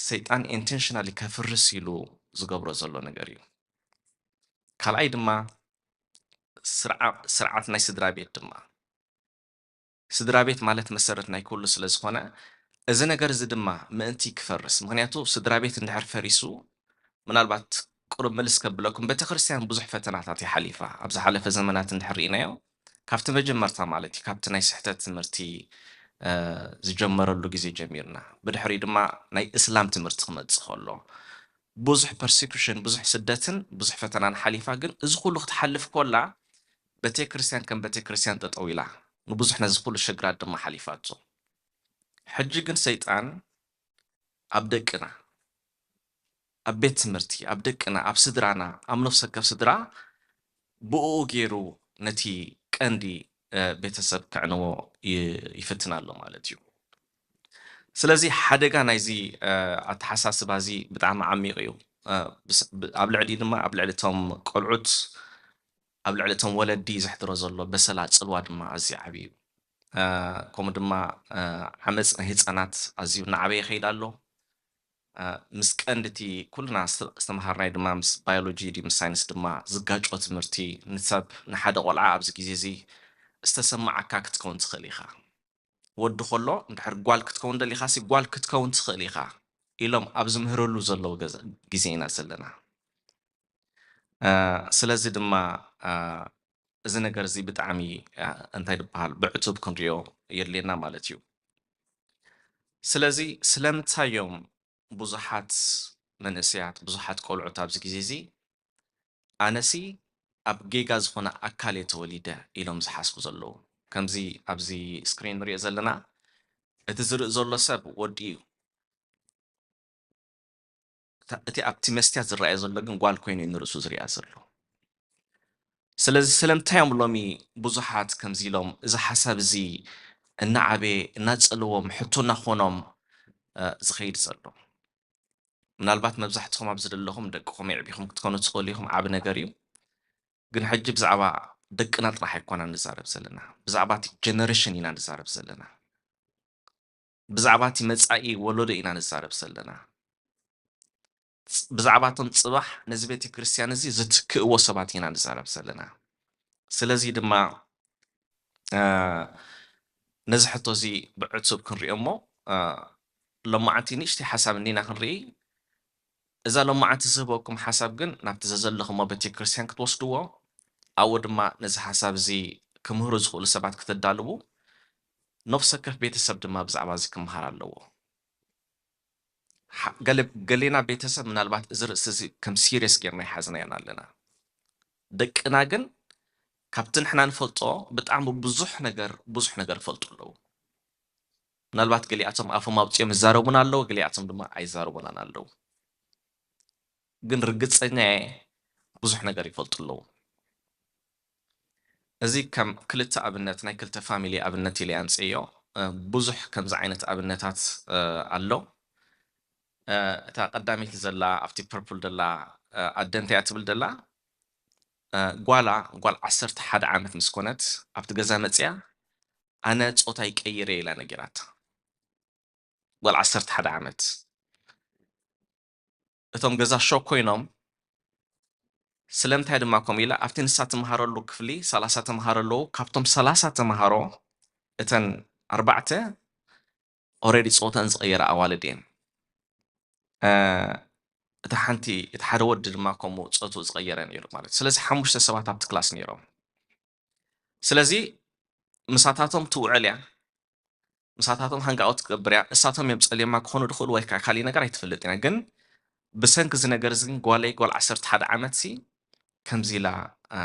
ሰይጣን ኢንቴንሽናሊ ከፍርስ ኢሉ ዝገብሮ ዘሎ ነገር እዩ። ካልኣይ ድማ ስርዓ- ስርዓት ናይ ስድራ ቤት ድማ ስድራ ቤት ማለት መሰረት ናይ ኩሉ ስለ ዝኾነ እዚ ነገር እዚ ድማ ምእንቲ ክፈርስ፣ ምኽንያቱ ስድራ ቤት እንድሕር ፈሪሱ ምናልባት ቁሩብ ምልስ ከብለኩም፣ ቤተክርስትያን ብዙሕ ፈተናታት እያ ሓሊፋ። ኣብ ዝሓለፈ ዘመናት እንድሕር ርኢናዮ ካብቲ መጀመርታ ማለት እዩ ካብቲ ናይ ስሕተት ትምህርቲ ዝጀመረሉ ግዜ ጀሚርና ብድሕሪኡ ድማ ናይ እስላም ትምህርቲ ክመፅእ ከሎ ብዙሕ ፐርሲኩሽን ብዙሕ ስደትን ብዙሕ ፈተናን ሓሊፋ፣ ግን እዚ ኩሉ ክትሓልፍ ኮላ ቤተክርስትያን ከም ቤተክርስትያን ጠጠው ኢላ ንብዙሕ ነዚ ኩሉ ሽግራት ድማ ሓሊፋቶ። ሕጂ ግን ሰይጣን ኣብ ደቅና ኣብ ቤት ትምህርቲ ኣብ ደቅና ኣብ ስድራና ኣብ ነፍሲ ወከፍ ስድራ ብኡ ገይሩ ነቲ ቀንዲ ቤተሰብ ከዕንዎ ይፍትን ኣሎ ማለት እዩ። ስለዚ ሓደጋ ናይዚ ኣተሓሳስባ እዚ ብጣዕሚ ዓሚቕ እዩ። ኣብ ልዕሊ ድማ ኣብ ልዕሊ እቶም ቆልዑት ኣብ ልዕሊ እቶም ወለዲ ዘሕድሮ ዘሎ በሰላ ፅልዋ ድማ ኣዝዩ ዓብዪ እዩ። ከምኡ ድማ ዓመፅ ናይ ህፃናት ኣዝዩ እናዓበየ ይኸይድ ኣሎ። ምስ ቀንዲ እቲ ኩልና ዝተምሃርናይ ድማ ምስ ባዮሎጂ ድዩ ምስ ሳይንስ ድማ ዝጋጮ ትምህርቲ ንሰብ ንሓደ ቆልዓ ኣብዚ ግዜ እዚ ዝተሰማዓካ ክትከውን ትኽእል ኢኻ። ወዲ ከሎ እንድሕር ጓል ክትከውን ደሊኻ ሲ ጓል ክትከውን ትኽእል ኢኻ ኢሎም ኣብ ዝምህርሉ ዘለዉ ግዜ ኢና ዘለና። ስለዚ ድማ እዚ ነገር እዚ ብጣዕሚ እንታይ ዝበሃል ብዕቱብ ክንሪኦ የድልየና ማለት እዩ። ስለዚ ስለምንታይ እዮም ብዙሓት መንእሰያት ብዙሓት ቆልዑት ኣብዚ ግዜ እዚ ኣነሲ ኣብ ጌጋ ዝኾነ ኣካል እየ ተወሊደ ኢሎም ዝሓስቡ ዘለዉ? ከምዚ ኣብዚ ስክሪን ንሪኦ ዘለና እቲ ዝርኢ ዘሎ ሰብ ወዲ እዩ። እቲ ኣብቲ መስትያት ዝረኣየ ዘሎ ግን ጓል ኮይኑ እዩ ንርእሱ ዝሪኣ ዘሎ። ስለዚ ስለምንታይ እዮም ሎሚ ብዙሓት ከምዚ ኢሎም እዚ ሓሳብ እዚ እናዓበየ እናፀልዎም ሕቶ እናኾኖም ዝኸይድ ዘሎ? ምናልባት መብዛሕትኹም ኣብዚ ዘለኹም ደቅኹም የዕቢኹም ክትኮኑ ትኽእሉ ኢኹም፣ ዓቢ ነገር እዩ። ግን ሕጂ ብዛዕባ ደቅና ጥራሕ ኣይኮና ንዛረብ ዘለና፣ ብዛዕባ እቲ ጀነሬሽን ኢና ንዛረብ ዘለና። ብዛዕባ እቲ መጻኢ ወለዶ ኢና ንዛረብ ዘለና። ብዛዕባ እቶም ጽባሕ ነዚ ቤተ ክርስቲያን እዚ ዝትክእዎ ሰባት ኢና ንዛረብ ዘለና። ስለዚ ድማ ነዚ ሕቶ እዚ ብዕቱብ ክንሪኦ እሞ ሎማዓንቲ ንእሽተይ ሓሳብ እንዲና ክንርኢ። እዛ ሎማዓንቲ ዝህበኩም ሓሳብ ግን ናብቲ ዘዘለኹሞ ቤተ ክርስቲያን ክትወስድዎ ኣብኡ ድማ ነዚ ሓሳብ እዚ ክምህሩ ዝኽእሉ ሰባት ክተዳልዉ ነፍሲ ወከፍ ቤተሰብ ድማ ብዛዕባ እዚ ክምሃር ኣለዎ። ገሌና ቤተሰብ ምናልባት እዚ ርእሲ እዚ ከም ሲሪየስ ጌርና ይሓዝናዮን ኣለና። ደቅና ግን ካብቲ ንሕና ንፈልጦ ብጣዕሚ ብዙሕ ነገር ብዙሕ ነገር ይፈልጡ ኣለዉ። ምናልባት ገሊኣቶም ኣፎም ኣውፂኦም ይዛረቡና ኣለዉ፣ ገሊኣቶም ድማ ኣይዛረቡናን ኣለዉ። ግን ርግጸኛ እየ ብዙሕ ነገር ይፈልጡ ኣለዉ። እዚ ከም ክልተ ኣብነት፣ ናይ ክልተ ፋሚሊ ኣብነት ኢለ ኣምጽእዮ። እ፣ ብዙሕ ከምዚ ዓይነት ኣብነታት፣ እ፣ ኣሎ። እ፣ እታ ቀዳመይቲ ዘላ፣ ኣብቲ ፐርፕል ዘላ፣ እ፣ ኣደ እንታይ እያ ትብል ዘላ? እ፣ ጓላ፣ ጓል ዓሰርተ ሓደ ዓመት ምስ ኮነት ኣብቲ ገዛ መጽያ፣ "ኣነ ጾታይ ቀይረ" ኢላ ነጊራታ። ጓል ዓሰርተ ሓደ ዓመት። እቶም ገዛ ሾክ ኮይኖም፣ ስለምንታይ ድማ ከምኡ ኢላ? ኣብቲ ንሳ ትመሃረሉ ክፍሊ ሰላሳ ተምሃሮ ኣለዉ። ካብቶም ሰላሳ ተምሃሮ እተን ኣርባዕተ ኦልሬዲ ጾተን ዝቐየራ ኣዋልድ እየን። እ፣ እታ ሓንቲ፣ እቲ ሓደ ወዲ ድማ ከምኡ ጾትኡ ዝቐየረ ነይሩ ማለት እዩ። ስለዚ ሓሙሽተ ሰባት ኣብቲ ክላስ ነይሮም። ስለዚ ምሳታቶም ትውዕል እያ፣ ምሳታቶም ሃንግ ኣውት ትገብር እያ። እሳቶም እዮም ጸልዮማ ክኾኑ ዝኽእሉ ወይ ከዓ ካሊእ ነገር ኣይትፈልጥን እያ። ግን ብሰንኪ እዚ ነገር እዚ ግን ጓለይ፣ ጓል ዓሰርተ ሓደ ዓመት ሲ ከምዚ ኢላ፣ እ፣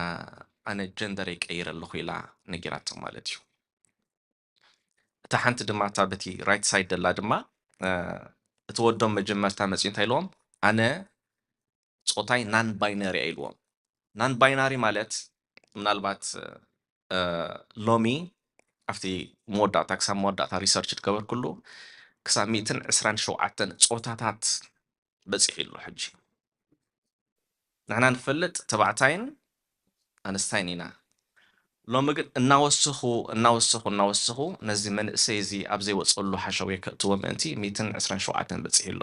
"ኣነ ጀንደረይ ቀይረ ኣለኹ" ኢላ ነጊራቶም ማለት እዩ። እታ ሓንቲ ድማ፣ እታ በቲ ራይት ሳይድ ደላ ድማ፣ እ፣ እቲ ወዶም መጀመርታ መጺኡ እንታይ ኢልዎም? "ኣነ ጾታይ ናን ባይነሪ" እያ ኢልዎም። ናን ባይናሪ ማለት ምናልባት፣ እ፣ ሎሚ ኣብቲ መወዳእታ፣ ክሳብ መወዳእታ ሪሰርች ዝገበርኩሉ ክሳብ ሚእትን ዕስራን ሸውዓተን ጾታታት በጺሑ ኣሎ። ሕጂ ንሕና ንፈልጥ ተባዕታይን ኣንስታይን ኢና። ሎሚ ግን እናወሰኹ፣ እናወሰኹ፣ እናወሰኹ ነዚ መንእሰይ እዚ ኣብ ዘይወጸሉ ሓሸውየ ከእትዎ ምእንቲ ሚእትን ዕስራን ሸውዓተን በጺሑ ኣሎ።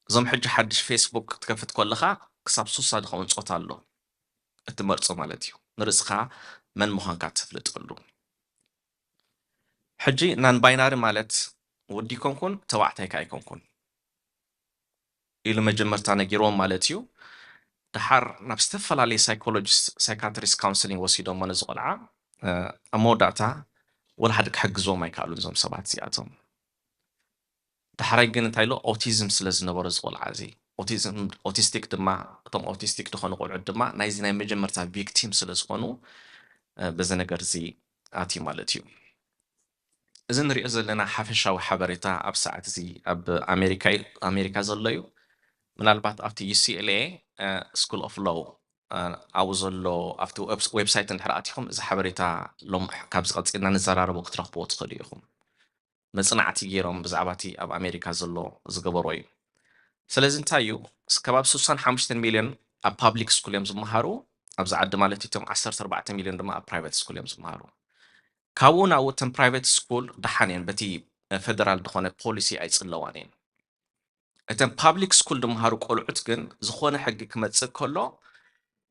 እዞም ሕጂ ሓድሽ ፌስቡክ ክትከፍት ከለኻ ክሳብ ሱሳ ዝኸውን ጾታ ኣሎ እትመርጾ ማለት እዩ። ንርእስኻ መን ምዃንካ እተፍልጠሉ። ሕጂ ናን ባይናሪ ማለት ወዲ ኣይኮንኩን ተባዕታይ ከኣ ኣይኮንኩን ኢሉ መጀመርታ ነጊርዎም ማለት እዩ። ደሓር ናብ ዝተፈላለየ ሳይኮሎጂስት፣ ሳይካትሪስት ካውንስሊንግ ወሲዶሞ ነዚ ቆልዓ። እ፣ ኣብ መወዳእታ ወላ ሓደ ክሕግዝዎም ኣይከኣሉን እዞም ሰባት እዚኣቶም። ዳሕራይ ግን እንታይ ኢሎ? ኦቲዝም ስለ ዝነበሮ እዚ ቆልዓ እዚ፣ ኦቲዝም፣ ኦቲስቲክ ድማ፣ እቶም ኦቲስቲክ ዝኾኑ ቆልዑት ድማ ናይዚ ናይ መጀመርታ ቪክቲም ስለ ዝኾኑ፣ እ፣ በዚ ነገር እዚ ኣትዩ ማለት እዩ። እዚ ንሪኦ ዘለና ሓፈሻዊ ሓበሬታ ኣብ ሰዓት እዚ ኣብ ኣሜሪካ፣ ኣሜሪካ ዘሎ እዩ። ምናልባት ኣብቲ ዩ ሲ ኤል ኤ፣ እ፣ ስኩል ኦፍ ሎው፣ እ፣ ኣብኡ ዘሎ ኣብቲ ዌብ-፣ ዌብሳይት እንድሕር ኣቲኹም እዚ ሓበሬታ ሎም-፣ ካብዚ ቀጺልና ንዘራረቦ ክትረኽብዎ ትኽእሉ ኢኹም። መጽናዕቲ ገይሮም ብዛዕባ እቲ ኣብ ኣሜሪካ ዘሎ ዝገበሮ እዩ። ስለዚ እንታይ እዩ? ስ-፣ ከባቢ ስሳን ሓሙሽተን ሚልዮን ኣብ ፓብሊክ ስኩል እዮም ዝመሃሩ ኣብዚ ዓዲ ማለት እዩ። እቶም ዓሰርተ ኣርባዕተ ሚልዮን ድማ ኣብ ፕራይቬት ስኩል እዮም ዝመሃሩ። ካብኡ ናብኡ እተን ፕራይቬት ስኩል ደሓን እየን፣ በቲ ፌደራል ዝኾነ ፖሊሲ ኣይጽለዋን እየን። እተን ፓብሊክ ስኩል ዝመሃሩ ቆልዑት ግን ዝኾነ ሕጊ ክመጽእ ከሎ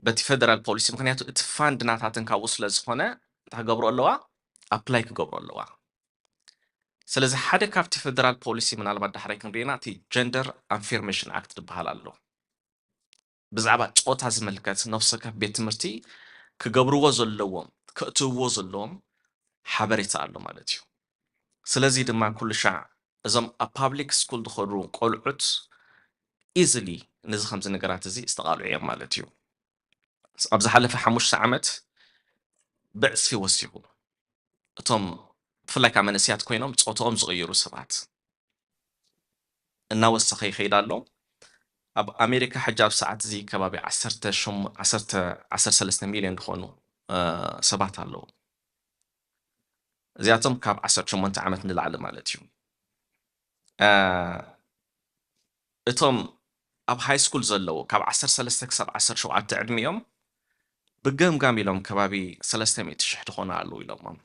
በቲ ፌደራል ፖሊሲ፣ ምኽንያቱ እቲ ፋንድ ናታተን ካብኡ ስለ ዝኾነ እንታይ ክገብሩ ኣለዋ? ኣፕላይ ክገብሩ ኣለዋ። ስለዚ ሓደ ካብቲ ፌደራል ፖሊሲ ምናልባት ዳሕራይ ክንሪእና እቲ ጀንደር ኣፊርሜሽን ኣክት ዝበሃል ኣሎ። ብዛዕባ ጾታ ዝምልከት ነፍሲ ወከፍ ቤት ትምህርቲ ክገብርዎ ዘለዎም፣ ከእትውዎ ዘለዎም ሓበሬታ ኣሎ ማለት እዩ። ስለዚ ድማ ኩሉ ሻዕ እዞም ኣብ ፓብሊክ ስኩል ዝኸዱ ቆልዑት ኢዝሊ ነዚ ከምዚ ነገራት እዚ ዝተቓልዑ እዮም ማለት እዩ። ኣብ ዝሓለፈ ሓሙሽተ ዓመት ብዕጽፊ ወሲኹ። እቶም ብፍላይ ካብ መንእሰያት ኮይኖም ጾታኦም ዝቕይሩ ሰባት እናወሰኸ ይኸይድ ኣሎ። ኣብ ኣሜሪካ ሕጂ ኣብ ሰዓት እዚ ከባቢ ዓሰርተ ሸሞንተ፣ ዓሰርተ፣ ዓሰርተ ሰለስተ ሚልዮን ዝኾኑ፣ እ፣ ሰባት ኣለዉ። እዚኣቶም ካብ ዓሰርተ ሸሞንተ ዓመት ንላዕሊ ማለት እዩ። እ፣ እቶም ኣብ ሃይ ስኩል ዘለዉ ካብ ዓሰርተ ሰለስተ ክሳብ ዓሰርተ ሸውዓተ ዕድሚኦም ብገምጋም ኢሎም ከባቢ ሰለስተ ሚእቲ ሽሕ ዝኾኑ ኣለዉ ኢሎሞም።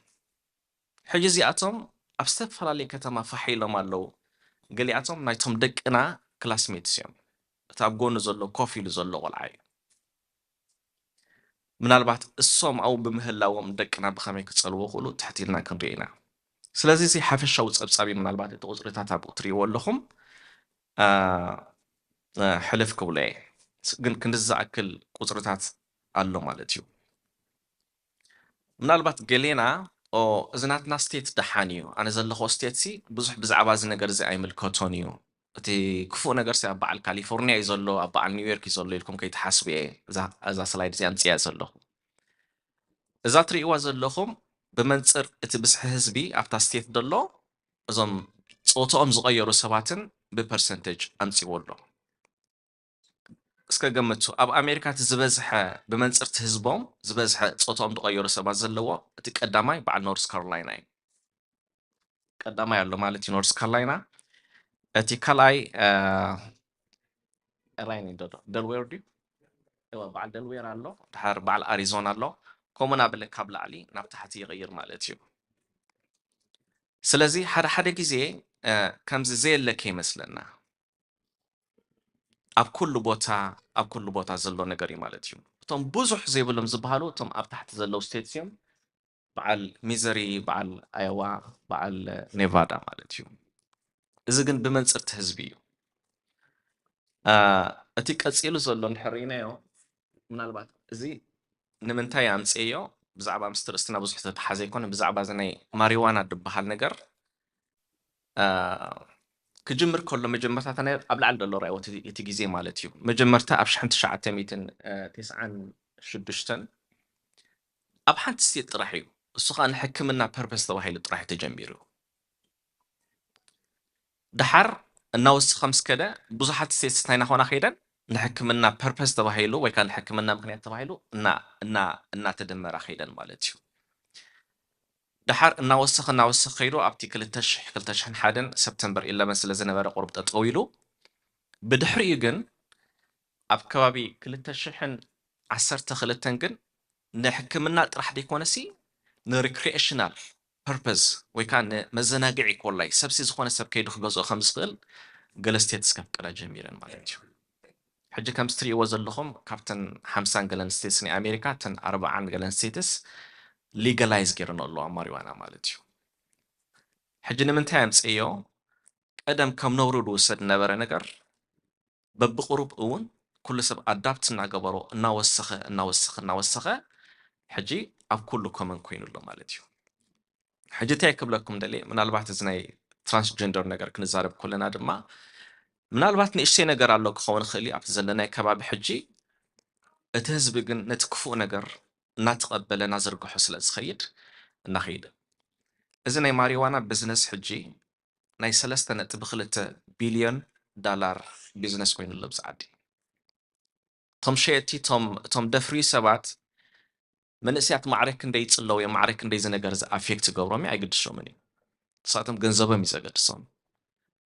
ሕጂ እዚኣቶም ኣብ ዝተፈላለየ ከተማ ፋሕ ኢሎም ኣለዉ። ገሊኣቶም ናይቶም ደቅና ክላስሜትስ እዮም። እቲ ኣብ ጎኑ ዘሎ ኮፍ ኢሉ ዘሎ ቆልዓ እዩ። ምናልባት እሶም ኣብኡ ብምህላዎም ደቅና ብኸመይ ክጸልዎ ክእሉ ትሕት ኢልና ክንርኢ ኢና። ስለዚ እዚ ሓፈሻዊ ጸብጻብ እዩ። ምናልባት እቲ ቁጽርታት ኣብኡ ትርእይዎ ኣለኹም፣ እ፣ እ፣ ሕልፍ ክብሎ እየ። ስ-፣ ግን ክንድዚ ዝኣክል ቁጽርታት ኣሎ ማለት እዩ። ምናልባት ገሌና፣ "ኦ፣ እዚ ናትና ስቴት ደሓን እዩ፣ ኣነ ዘለኹዎ ስቴትሲ ብዙሕ ብዛዕባ እዚ ነገር እዚ ኣይምልከቶን እዩ፣ እቲ ክፉእ ነገርሲ ኣብ በዓል ካሊፎርኒያ እዩ ዘሎ፣ ኣብ በዓል ኒውዮርክ እዩ ዘሎ" ኢልኩም ከይትሓስቡ እየ እዛ፣ እዛ ስላይድ እዚኣ ኣምጽእያ ዘለኹ። እዛ ትርእይዋ ዘለኹም ብመንጽር እቲ ብዝሒ ህዝቢ ኣብታ ስቴት ዘሎ፣ እዞም ጾታኦም ዝቐየሩ ሰባትን ብፐርሰንቴጅ ኣምጺእዎ ኣሎ። እስከ ገምቱ፣ ኣብ ኣሜሪካ እቲ ዝበዝሐ፣ ብመንፅርቲ ህዝቦም ዝበዝሐ ፆታኦም ዝቐየሩ ሰባት ዘለዎ እቲ ቀዳማይ በዓል ኖርዝ ካሮላይና እዩ። ቀዳማይ ኣሎ ማለት እዩ ኖርዝ ካሮላይና። እቲ ካልኣይ ራይን ደልዌር ድዩ? እወ፣ በዓል ደልዌር ኣሎ፣ ድሓር በዓል ኣሪዞና ኣሎ፣ ከምኡ ናበለ ካብ ላዕሊ ናብ ታሕቲ ይቕይር ማለት እዩ። ስለዚ ሓደ ሓደ ግዜ ከምዚ ዘየለ ከይመስለና፣ ኣብ ኩሉ ቦታ፣ ኣብ ኩሉ ቦታ ዘሎ ነገር እዩ ማለት እዩ። እቶም ብዙሕ ዘይብሎም ዝበሃሉ እቶም ኣብ ታሕቲ ዘለዉ ስቴትስ እዮም። በዓል ሚዘሪ፣ በዓል ኣዮዋ፣ በዓል ኔቫዳ ማለት እዩ። እዚ ግን ብመንፅርቲ ህዝቢ እዩ። እቲ ቀፂሉ ዘሎ እንድሕር ርኢናዮ፣ ምናልባት እዚ ንምንታይ ኣምፅእዮ፣ ብዛዕባ ምስቲ ርእስትና ብዙሕ ዝተተሓዘ ኣይኮነ፣ ብዛዕባ እዚ ናይ ማሪዋና ዝበሃል ነገር ክጅምር ከሎ መጀመርታ ኣብ ላዕሊ ዘሎ ራእይዎ እቲ ግዜ ማለት እዩ። መጀመርታ ኣብ ሽሕን ትሽዓተ ሚእትን ተስዓን ሽዱሽተን ኣብ ሓንቲ ስቴት ጥራሕ እዩ፣ እሱ ከዓ ንሕክምና ፐርፐስ ተባሂሉ ጥራሕ ተጀሚሩ። ድሓር እናወሰኸ ምስ ከደ ብዙሓት ስቴትስ እንታይ እናኾና ከይደን፣ ንሕክምና ፐርፐስ ተባሂሉ ወይ ከዓ ንሕክምና ምክንያት ተባሂሉ እናተደመራ ከይደን ማለት እዩ። ድሓር እናወሰኸ እናወሰኸ ከይዱ ኣብቲ ክልተ ሽሕ ክልተ ሽሕን ሓደን ሰፕተምበር ኢለቨን ስለ ዝነበረ ቁሩብ ጠጠው ኢሉ። ብድሕሪኡ ግን ኣብ ከባቢ ክልተ ሽሕን ዓሰርተ ክልተን ግን ንሕክምና ጥራሕ ዘይኮነሲ ንሪክሪኤሽናል ፐርፐዝ ወይ ከዓ ንመዘናግዒ ኮላይ ሰብሲ ዝኾነ ሰብ ከይዱ ክገዝኦ ከም ዝኽእል ገለ ስቴትስ ከፍቅዳ ጀሚረን ማለት እዩ። ሕጂ ከምዚ ትሪእዎ ዘለኹም ካብተን ሓምሳን ገለን ስቴትስ ናይ ኣሜሪካ እተን ኣርባዓን ገለን ስቴትስ ሊጋላይዝ ገይረን ኣለዋ ማሪዋና ማለት እዩ። ሕጂ ንምንታይ ኣምፅእዮ? ቀደም ከም ነውሩ ዝውሰድ ዝነበረ ነገር በብቕሩብ እውን ኩሉ ሰብ ኣዳፕት እናገበሮ እናወሰኸ እናወሰኸ እናወሰኸ ሕጂ ኣብ ኩሉ ኮመን ኮይኑ ኣሎ ማለት እዩ። ሕጂ እንታይ ክብለኩም ደልየ፣ ምናልባት እዚ ናይ ትራንስጀንደር ነገር ክንዛረብ ከለና ድማ ምናልባት ንእሽተይ ነገር ኣሎ ክኸውን ይኽእል እዩ ኣብቲ ዘለናይ ከባቢ። ሕጂ እቲ ህዝቢ ግን ነቲ ክፉእ ነገር እናተቐበለ እናዘርግሖ ስለ ዝኸይድ እናኸይደ፣ እዚ ናይ ማሪዋና ቢዝነስ ሕጂ ናይ ሰለስተ ነጥቢ ክልተ ቢልዮን ዳላር ቢዝነስ ኮይኑ ኣሎ ኣብዚ ዓዲ። እቶም ሸየጥቲ፣ እቶም ደፍርዩ ሰባት መንእሰያት ማዕረ ክንደይ ይጽለዉ እዮም፣ ማዕረ ክንደይ እዚ ነገር እዚ ኣፌክት ይገብሮም እዩ ኣይግድሾምን እዩ። ንሳቶም ገንዘቦም እዩ ዘገድሶም።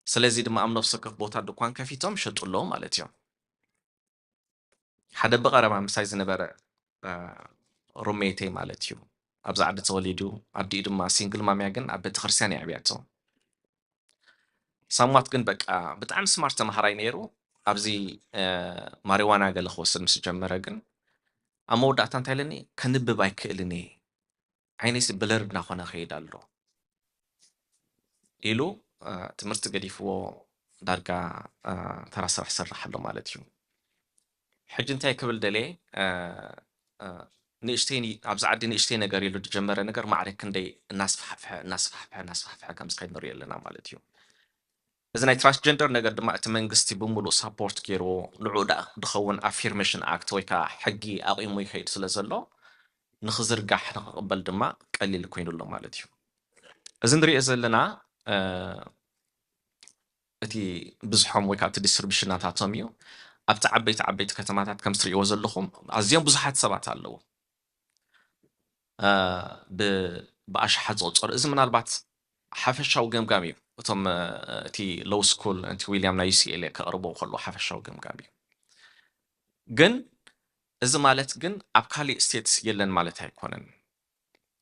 ስለዚ ድማ ኣብ ነፍሲ ወከፍ ቦታ ድኳን ከፊቶም ይሸጡ ኣለዉ ማለት እዮም። ሓደ ብቐረባ ምሳይ ዝነበረ ሩሜተይ ማለት እዩ፣ ኣብዚ ዓዲ ተወሊዱ፣ ኣዲኡ ድማ ሲንግል ማም እያ፣ ግን ኣብ ቤተክርስትያን እያ ኣዕብያቶ። ሳምዋት ግን በቃ ብጣዕሚ ስማርት ተምሃራይ ነይሩ። ኣብዚ ማሪዋና ገለ ክወስድ ምስ ጀመረ ግን ኣብ መወዳእታ እንታይ ኢለኒ፣ ከንብብ ኣይክእልን እየ፣ ዓይነይሲ ብለርድ እናኾነ ከይድ ኣሎ ኢሉ ትምህርቲ ገዲፍዎ ዳርጋ ተራ ስራሕ ይሰርሕ ኣሎ ማለት እዩ። ሕጂ እንታይ ክብል ደልየ፣ ንእሽተይ ኣብዚ ዓዲ ንእሽተይ ነገር ኢሉ ዝጀመረ ነገር ማዕረ ክንደይ እናስፋሕፍሐ እናስፋሕፍሐ እናስፋሕፍሐ ከም ዝኸይድ ንሪኦ ኣለና ማለት እዩ። እዚ ናይ ትራንስጀንደር ነገር ድማ እቲ መንግስቲ ብምሉእ ሳፖርት ገይርዎ ንዑ ደኣ ድኸውን ኣፊርሜሽን ኣክት ወይ ከዓ ሕጊ ኣቂሙ ይኸይድ ስለ ዘሎ ንኽዝርጋሕ ንኽቕበል ድማ ቀሊል ኮይኑ ኣሎ ማለት እዩ። እዚ ንሪኦ ዘለና እቲ ብዝሖም ወይ ከዓ እቲ ዲስትሪቢሽናታቶም እዩ። ኣብቲ ዓበይቲ ዓበይቲ ከተማታት ከም ትሪእዎ ዘለኹም ኣዝዮም ብዙሓት ሰባት ኣለዉ ብኣሽሓት ዝቑፀሩ። እዚ ምናልባት ሓፈሻዊ ገምጋም እዩ፣ እቶም እቲ ሎው ስኩል እቲ ዊልያም ናይ ዩሲኤልኤ ከቕርቦ ከሎ ሓፈሻዊ ገምጋም እዩ። ግን እዚ ማለት ግን ኣብ ካሊእ ስቴትስ የለን ማለት ኣይኮነን።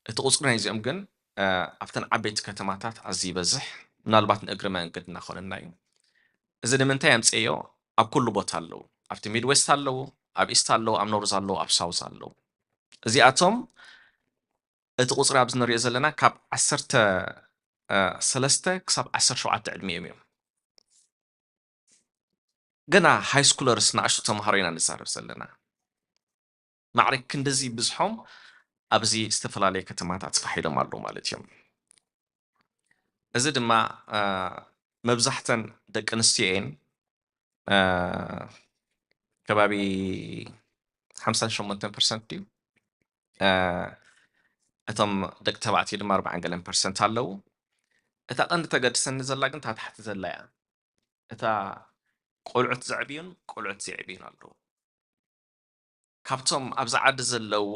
እቲ ቁፅሪ ናይዚኦም ግን ኣብተን ዓበይቲ ከተማታት ኣዝዩ ይበዝሕ፣ ምናልባት ንእግሪ መንገድና ኮነና እዩ። እዚ ንምንታይ ኣምፅእዮ? ኣብ ኩሉ ቦታ ኣለዉ። ኣብቲ ሚድዌስት ኣለዉ፣ ኣብ ኢስት ኣለዉ፣ ኣብ ኖርዝ ኣለዉ፣ ኣብ ሳውዝ ኣለዉ። እዚኣቶም እቲ ቁፅሪ ኣብዚ ንሪኦ ዘለና ካብ ዓሰርተ ሰለስተ ክሳብ ዓሰርተ ሸውዓተ ዕድሚኦም እዮም። ገና ሃይ ስኩለርስ ንኣሽቱ ተምሃሮ ኢና ንዛረብ ዘለና። ማዕረ ክንድዚ ብዝሖም ኣብዚ ዝተፈላለየ ከተማታት ተፋሒሎም ኣለዉ ማለት እዮም። እዚ ድማ መብዛሕተን ደቂ ኣንስትዮ እየን። ከባቢ ሓምሳን ሸሞንተን ፐርሰንት ድዩ? እቶም ደቂ ተባዕትዮ ድማ ኣርባዓን ገለን ፐርሰንት ኣለዉ። እታ ቀንዲ ተገድሰኒ ዘላ ግን እታ ታሕቲ ዘላ እያ። እታ ቆልዑት ዘዕብዩን ቆልዑት ዘዕብዩን ኣለዉ። ካብቶም ኣብዚ ዓዲ ዘለዉ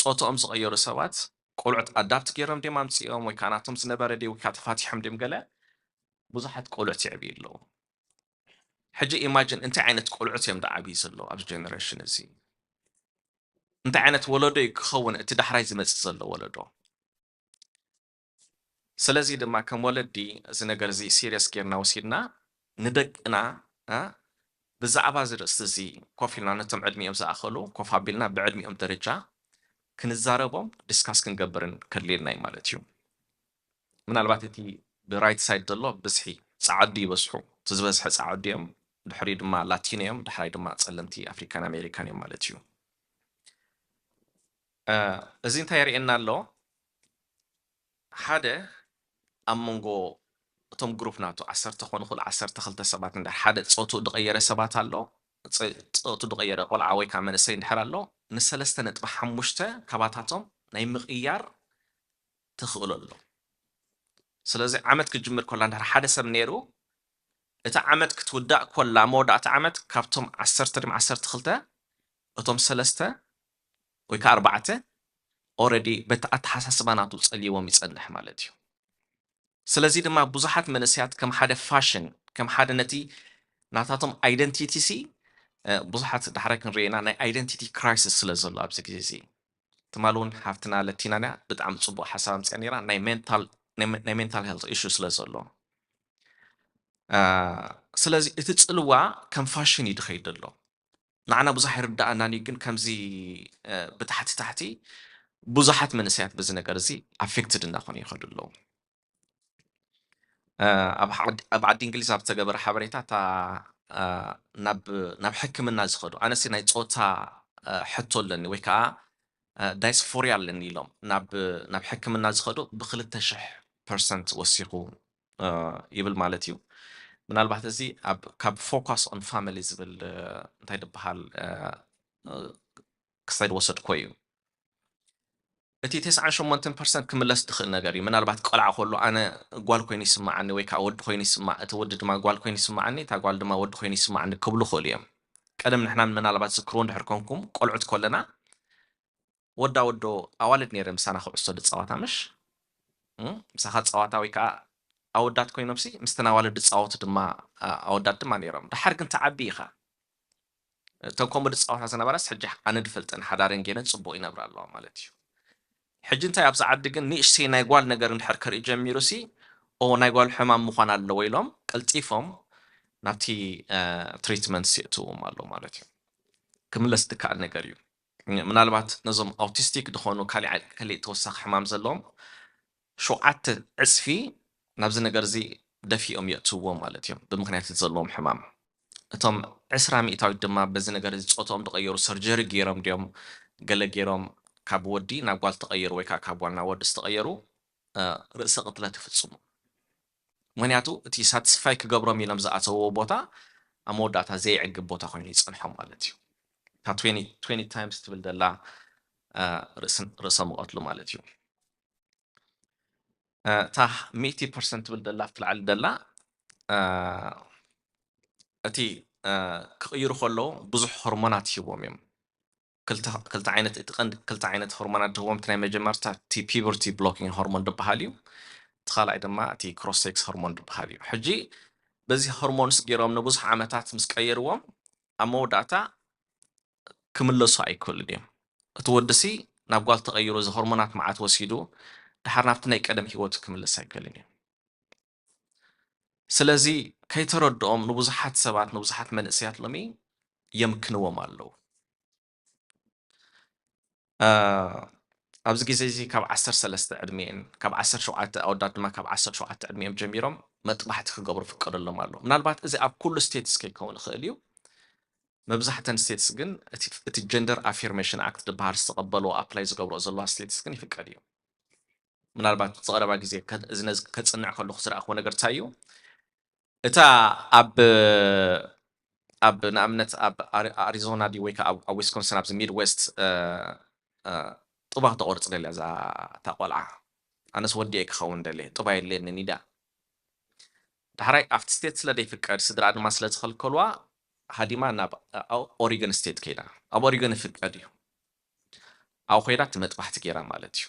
ጾትኦም ዝቐየሩ ሰባት ቆልዑት ኣዳፕት ገይሮም ድዮም ኣምጺኦም ወይ ከዓ ናቶም ዝነበረ ድዩ ወይ ከዓ ተፋቲሖም ድዮም ገለ ብዙሓት ቆልዑት ይዕብዩ ኣለዉ። ሕጂ ኢማጂን እንታይ ዓይነት ቆልዑት እዮም ደዓብዩ ዘለዉ ኣብዚ ጀነሬሽን እዚ? እንታይ ዓይነት ወለዶ እዩ ክኸውን እቲ ዳሕራይ ዝመጽእ ዘሎ ወለዶ? ስለዚ ድማ ከም ወለዲ እዚ ነገር እዚ ሲሪየስ ጌርና ወሲድና ንደቅና ብዛዕባ እዚ ርእስቲ እዚ ኮፍ ኢልና ነቶም ዕድሚኦም ዝኣኸሉ ኮፍ ኣቢልና ብዕድሚኦም ደረጃ ክንዛረቦም ዲስካስ ክንገብርን ከድልየና እዩ ማለት እዩ። ምናልባት እቲ ብራይት ሳይድ ዘሎ ብዝሒ ፃዓዱ ይበዝሑ እቲ ዝበዝሐ ፃዓዱ እዮም ድሕሪ ድማ ላቲኖ እዮም ድሕራይ ድማ ፀለምቲ ኣፍሪካን ኣሜሪካን እዮም ማለት እዩ። እዚ እንታይ የርእየና ኣሎ? ሓደ ኣብ መንጎ እቶም ግሩፕ ናቱ ዓሰርተ ኮኑ ክሉ ዓሰርተ ክልተ ሰባት እንድሕር ሓደ ፆቱ ዝቐየረ ሰባት ኣሎ። ፆቱ ዝቐየረ ቆልዓ ወይ ከዓ መንእሰይ እንድሕር ኣሎ ንሰለስተ ነጥቢ ሓሙሽተ ካባታቶም ናይ ምቕያር ተኽእሎ ኣሎ። ስለዚ ዓመት ክጅምር ኮላ እንድሕር ሓደ ሰብ ነይሩ እቲ ዓመት ክትውዳእ ኮላ መወዳእቲ ዓመት ካብቶም ዓሰርተ ድም ዓሰርተ ክልተ እቶም ሰለስተ ወይ ከዓ ኣርባዕተ ኦረዲ በቲ ኣተሓሳስባ ናቱ ፀልዎም ይፀንሕ ማለት እዩ። ስለዚ ድማ ብዙሓት መንእሰያት ከም ሓደ ፋሽን ከም ሓደ ነቲ ናታቶም ኣይደንቲቲ ሲ ብዙሓት ዳሕራይ ክንሪኤና ናይ ኣይደንቲቲ ክራይሲስ ስለ ዘሎ ኣብዚ ግዜ እዚ ትማል እውን ሓፍትና ለቲናንያ ብጣዕሚ ፅቡቅ ሓሳብ ኣምፅያ ነራ ናይ ሜንታል ሄልት ኢሹ ስለ ዘሎ ስለዚ እቲ ፅልዋ ከም ፋሽን እዩ ድኸይድ ዘሎ ንዓና ብዙሕ ይርዳኣናን እዩ ግን ከምዚ ብታሕቲ ታሕቲ ብዙሓት መንእሰያት በዚ ነገር እዚ ኣፌክትድ እናኾኑ ይኸዱ ኣለዉ ኣብ ዓዲ እንግሊዝ ኣብ ዝተገበረ ሓበሬታ እታ ናብ ሕክምና ዝኸዱ ኣነሲ ናይ ፆታ ሕቶ ኣለኒ ወይ ከዓ ዳይስፎሪያ ኣለኒ ኢሎም ናብ ሕክምና ዝኸዱ ብክልተ ሽሕ ፐርሰንት ወሲኹ ይብል ማለት እዩ። ምናልባት እዚ ካብ ፎካስ ኦን ፋሚሊ ዝብል እንታይ ዝበሃል ክሳይድ ወሰድኮ እዩ። እቲ ተስዓን ሸሞንተን ፐርሰንት ክምለስ ዝኽእል ነገር እዩ። ምናልባት ቆልዓ ከሎ ኣነ ጓል ኮይኑ ይስምዓኒ ወይ ከዓ ወዲ ኮይኑ ይስማዕ፣ እቲ ወዲ ድማ ጓል ኮይኑ ይስምዓኒ፣ እታ ጓል ድማ ወዲ ኮይኑ ይስምዓኒ ክብሉ ይኽእሉ እዮም። ቀደም ንሕና ምናልባት ዝክርዎ እንድሕር ኮንኩም ቆልዑት ከለና ወዳ ወዶ ኣዋልድ ነይረ ምሳና ክዕሶ ዝፃወታ ምሽ ምሳኻ ዝፃወታ ወይ ከዓ ኣወዳት ኮይኖምሲ ምስተን ኣዋልድ ዝፃወቱ ድማ ኣወዳት ድማ ነይሮም ድሓር ግን ተዓቢ ኢኻ እተን ከምኡ ዝፃወታ ዝነበራስ ሕጂ ኣነ ዝፈልጠን ሓዳረን ገይረን ፅቡቅ ይነብራ ኣለዋ ማለት እዩ ሕጂ እንታይ ኣብዚ ዓዲ ግን ንእሽተይ ናይ ጓል ነገር እንድሕር ክርኢ ጀሚሩ ሲ ኦ ናይ ጓል ሕማም ምኳን ኣለዎ ኢሎም ቀልጢፎም ናብቲ ትሪትመንት የእትዎም ኣሎ ማለት እዩ ክምለስ ዝከኣል ነገር እዩ ምናልባት ነዞም ኣውቲስቲክ ዝኾኑ ካሊእ ተወሳኺ ሕማም ዘለዎም ሸውዓተ ዕፅፊ ናብዚ ነገር እዚ ደፊኦም የእትውዎ ማለት እዮም ብምክንያት ዘለዎም ሕማም እቶም ዕስራ ሚእታዊት ድማ በዚ ነገር እዚ ፆትኦም ዝቀየሩ ሰርጀሪ ገይሮም ድዮም ገለ ገይሮም ካብ ወዲ ናብ ጓል ተቀየሩ ወይ ከዓ ካብ ጓል ናብ ወዲ ዝተቀየሩ ርእሰ ቅትለት ይፍፅሙ ምክንያቱ እቲ ሳትስፋይ ክገብሮም ኢሎም ዝኣተውዎ ቦታ ኣብ መወዳእታ ዘይዕግብ ቦታ ኮይኑ ይፀንሖም ማለት እዩ እታ ትዌንቲ ታይምስ ትብል ዘላ ርእሰ ምቐትሉ ማለት እዩ እታ ሚእቲ ፐርሰንት ትብል ዘላ ኣብቲ ላዕሊ ዘላ እቲ ክቕይሩ ከለዉ ብዙሕ ሆርሞናት ይህቦም እዮም ክልተ ዓይነት እቲ ቀንዲ ክልተ ዓይነት ሆርሞናት ድህቦም እቲ ናይ መጀመርታ እቲ ፒበርቲ ብሎኪንግ ሆርሞን ዝበሃል እዩ እቲ ካልኣይ ድማ እቲ ክሮስቴክስ ሆርሞን ዝበሃል እዩ ሕጂ በዚ ሆርሞንስ ገይሮም ንብዙሕ ዓመታት ምስ ቀየርዎም ኣብ መወዳእታ ክምለሱ ኣይክእሉን እዮም እቲ ወድሲ ናብ ጓል ተቐይሩ እዚ ሆርሞናት መዓት ወሲዱ ድሓር ናብቲ ናይ ቀደም ህይወቱ ክምለስ ኣይክእልን እዩ ስለዚ ከይተረድኦም ንብዙሓት ሰባት ንብዙሓት መንእሰያት ሎሚ የምክንዎም ኣለዉ ኣብዚ ግዜ እዚ ካብ ዓሰርተ ሰለስተ ዕድሚኤን ካብ ዓሰርተ ሸውዓተ ኣወዳት ድማ ካብ ዓሰርተ ሸውዓተ ዕድሚኦም ጀሚሮም መጥባሕቲ ክገብሩ ፍቀደሎም ኣሎ ምናልባት እዚ ኣብ ኩሉ ስቴትስ ከይከውን ይኽእል እዩ መብዛሕተን ስቴትስ ግን እቲ ጀንደር ኣፊርሜሽን ኣክት ዝበሃል ዝተቐበልዎ ኣፕላይ ዝገብርኦ ዘለዋ ስቴትስ ግን ይፍቀድ እዩ ምናልባት ዝቐረባ ግዜ እዚ ነዚ ከፅንዕ ከለኩ ዝረኣክዎ ነገር እንታይ እዩ እታ ኣብ ኣብ ንኣብነት ኣብ ኣሪዞና ድዩ ወይ ከዓ ኣብ ዊስኮንሰን ኣብዚ ሚድዌስት ጥባ ክተቆርፅ ደልያ እዛ እታ ቆልዓ ኣነስ ወዲኤ ክኸውን ደልየ ጥባ የድልየኒ ኒዳ ዳሕራይ ኣብቲ ስቴት ስለ ዘይፍቀድ ስድራ ድማ ስለ ዝኸልከልዋ ሃዲማ ናብ ኦሪገን ስቴት ከይዳ። ኣብ ኦሪገን ይፍቀድ እዩ። ኣብኡ ከይዳ እቲ መጥባሕቲ ገይራ ማለት እዩ።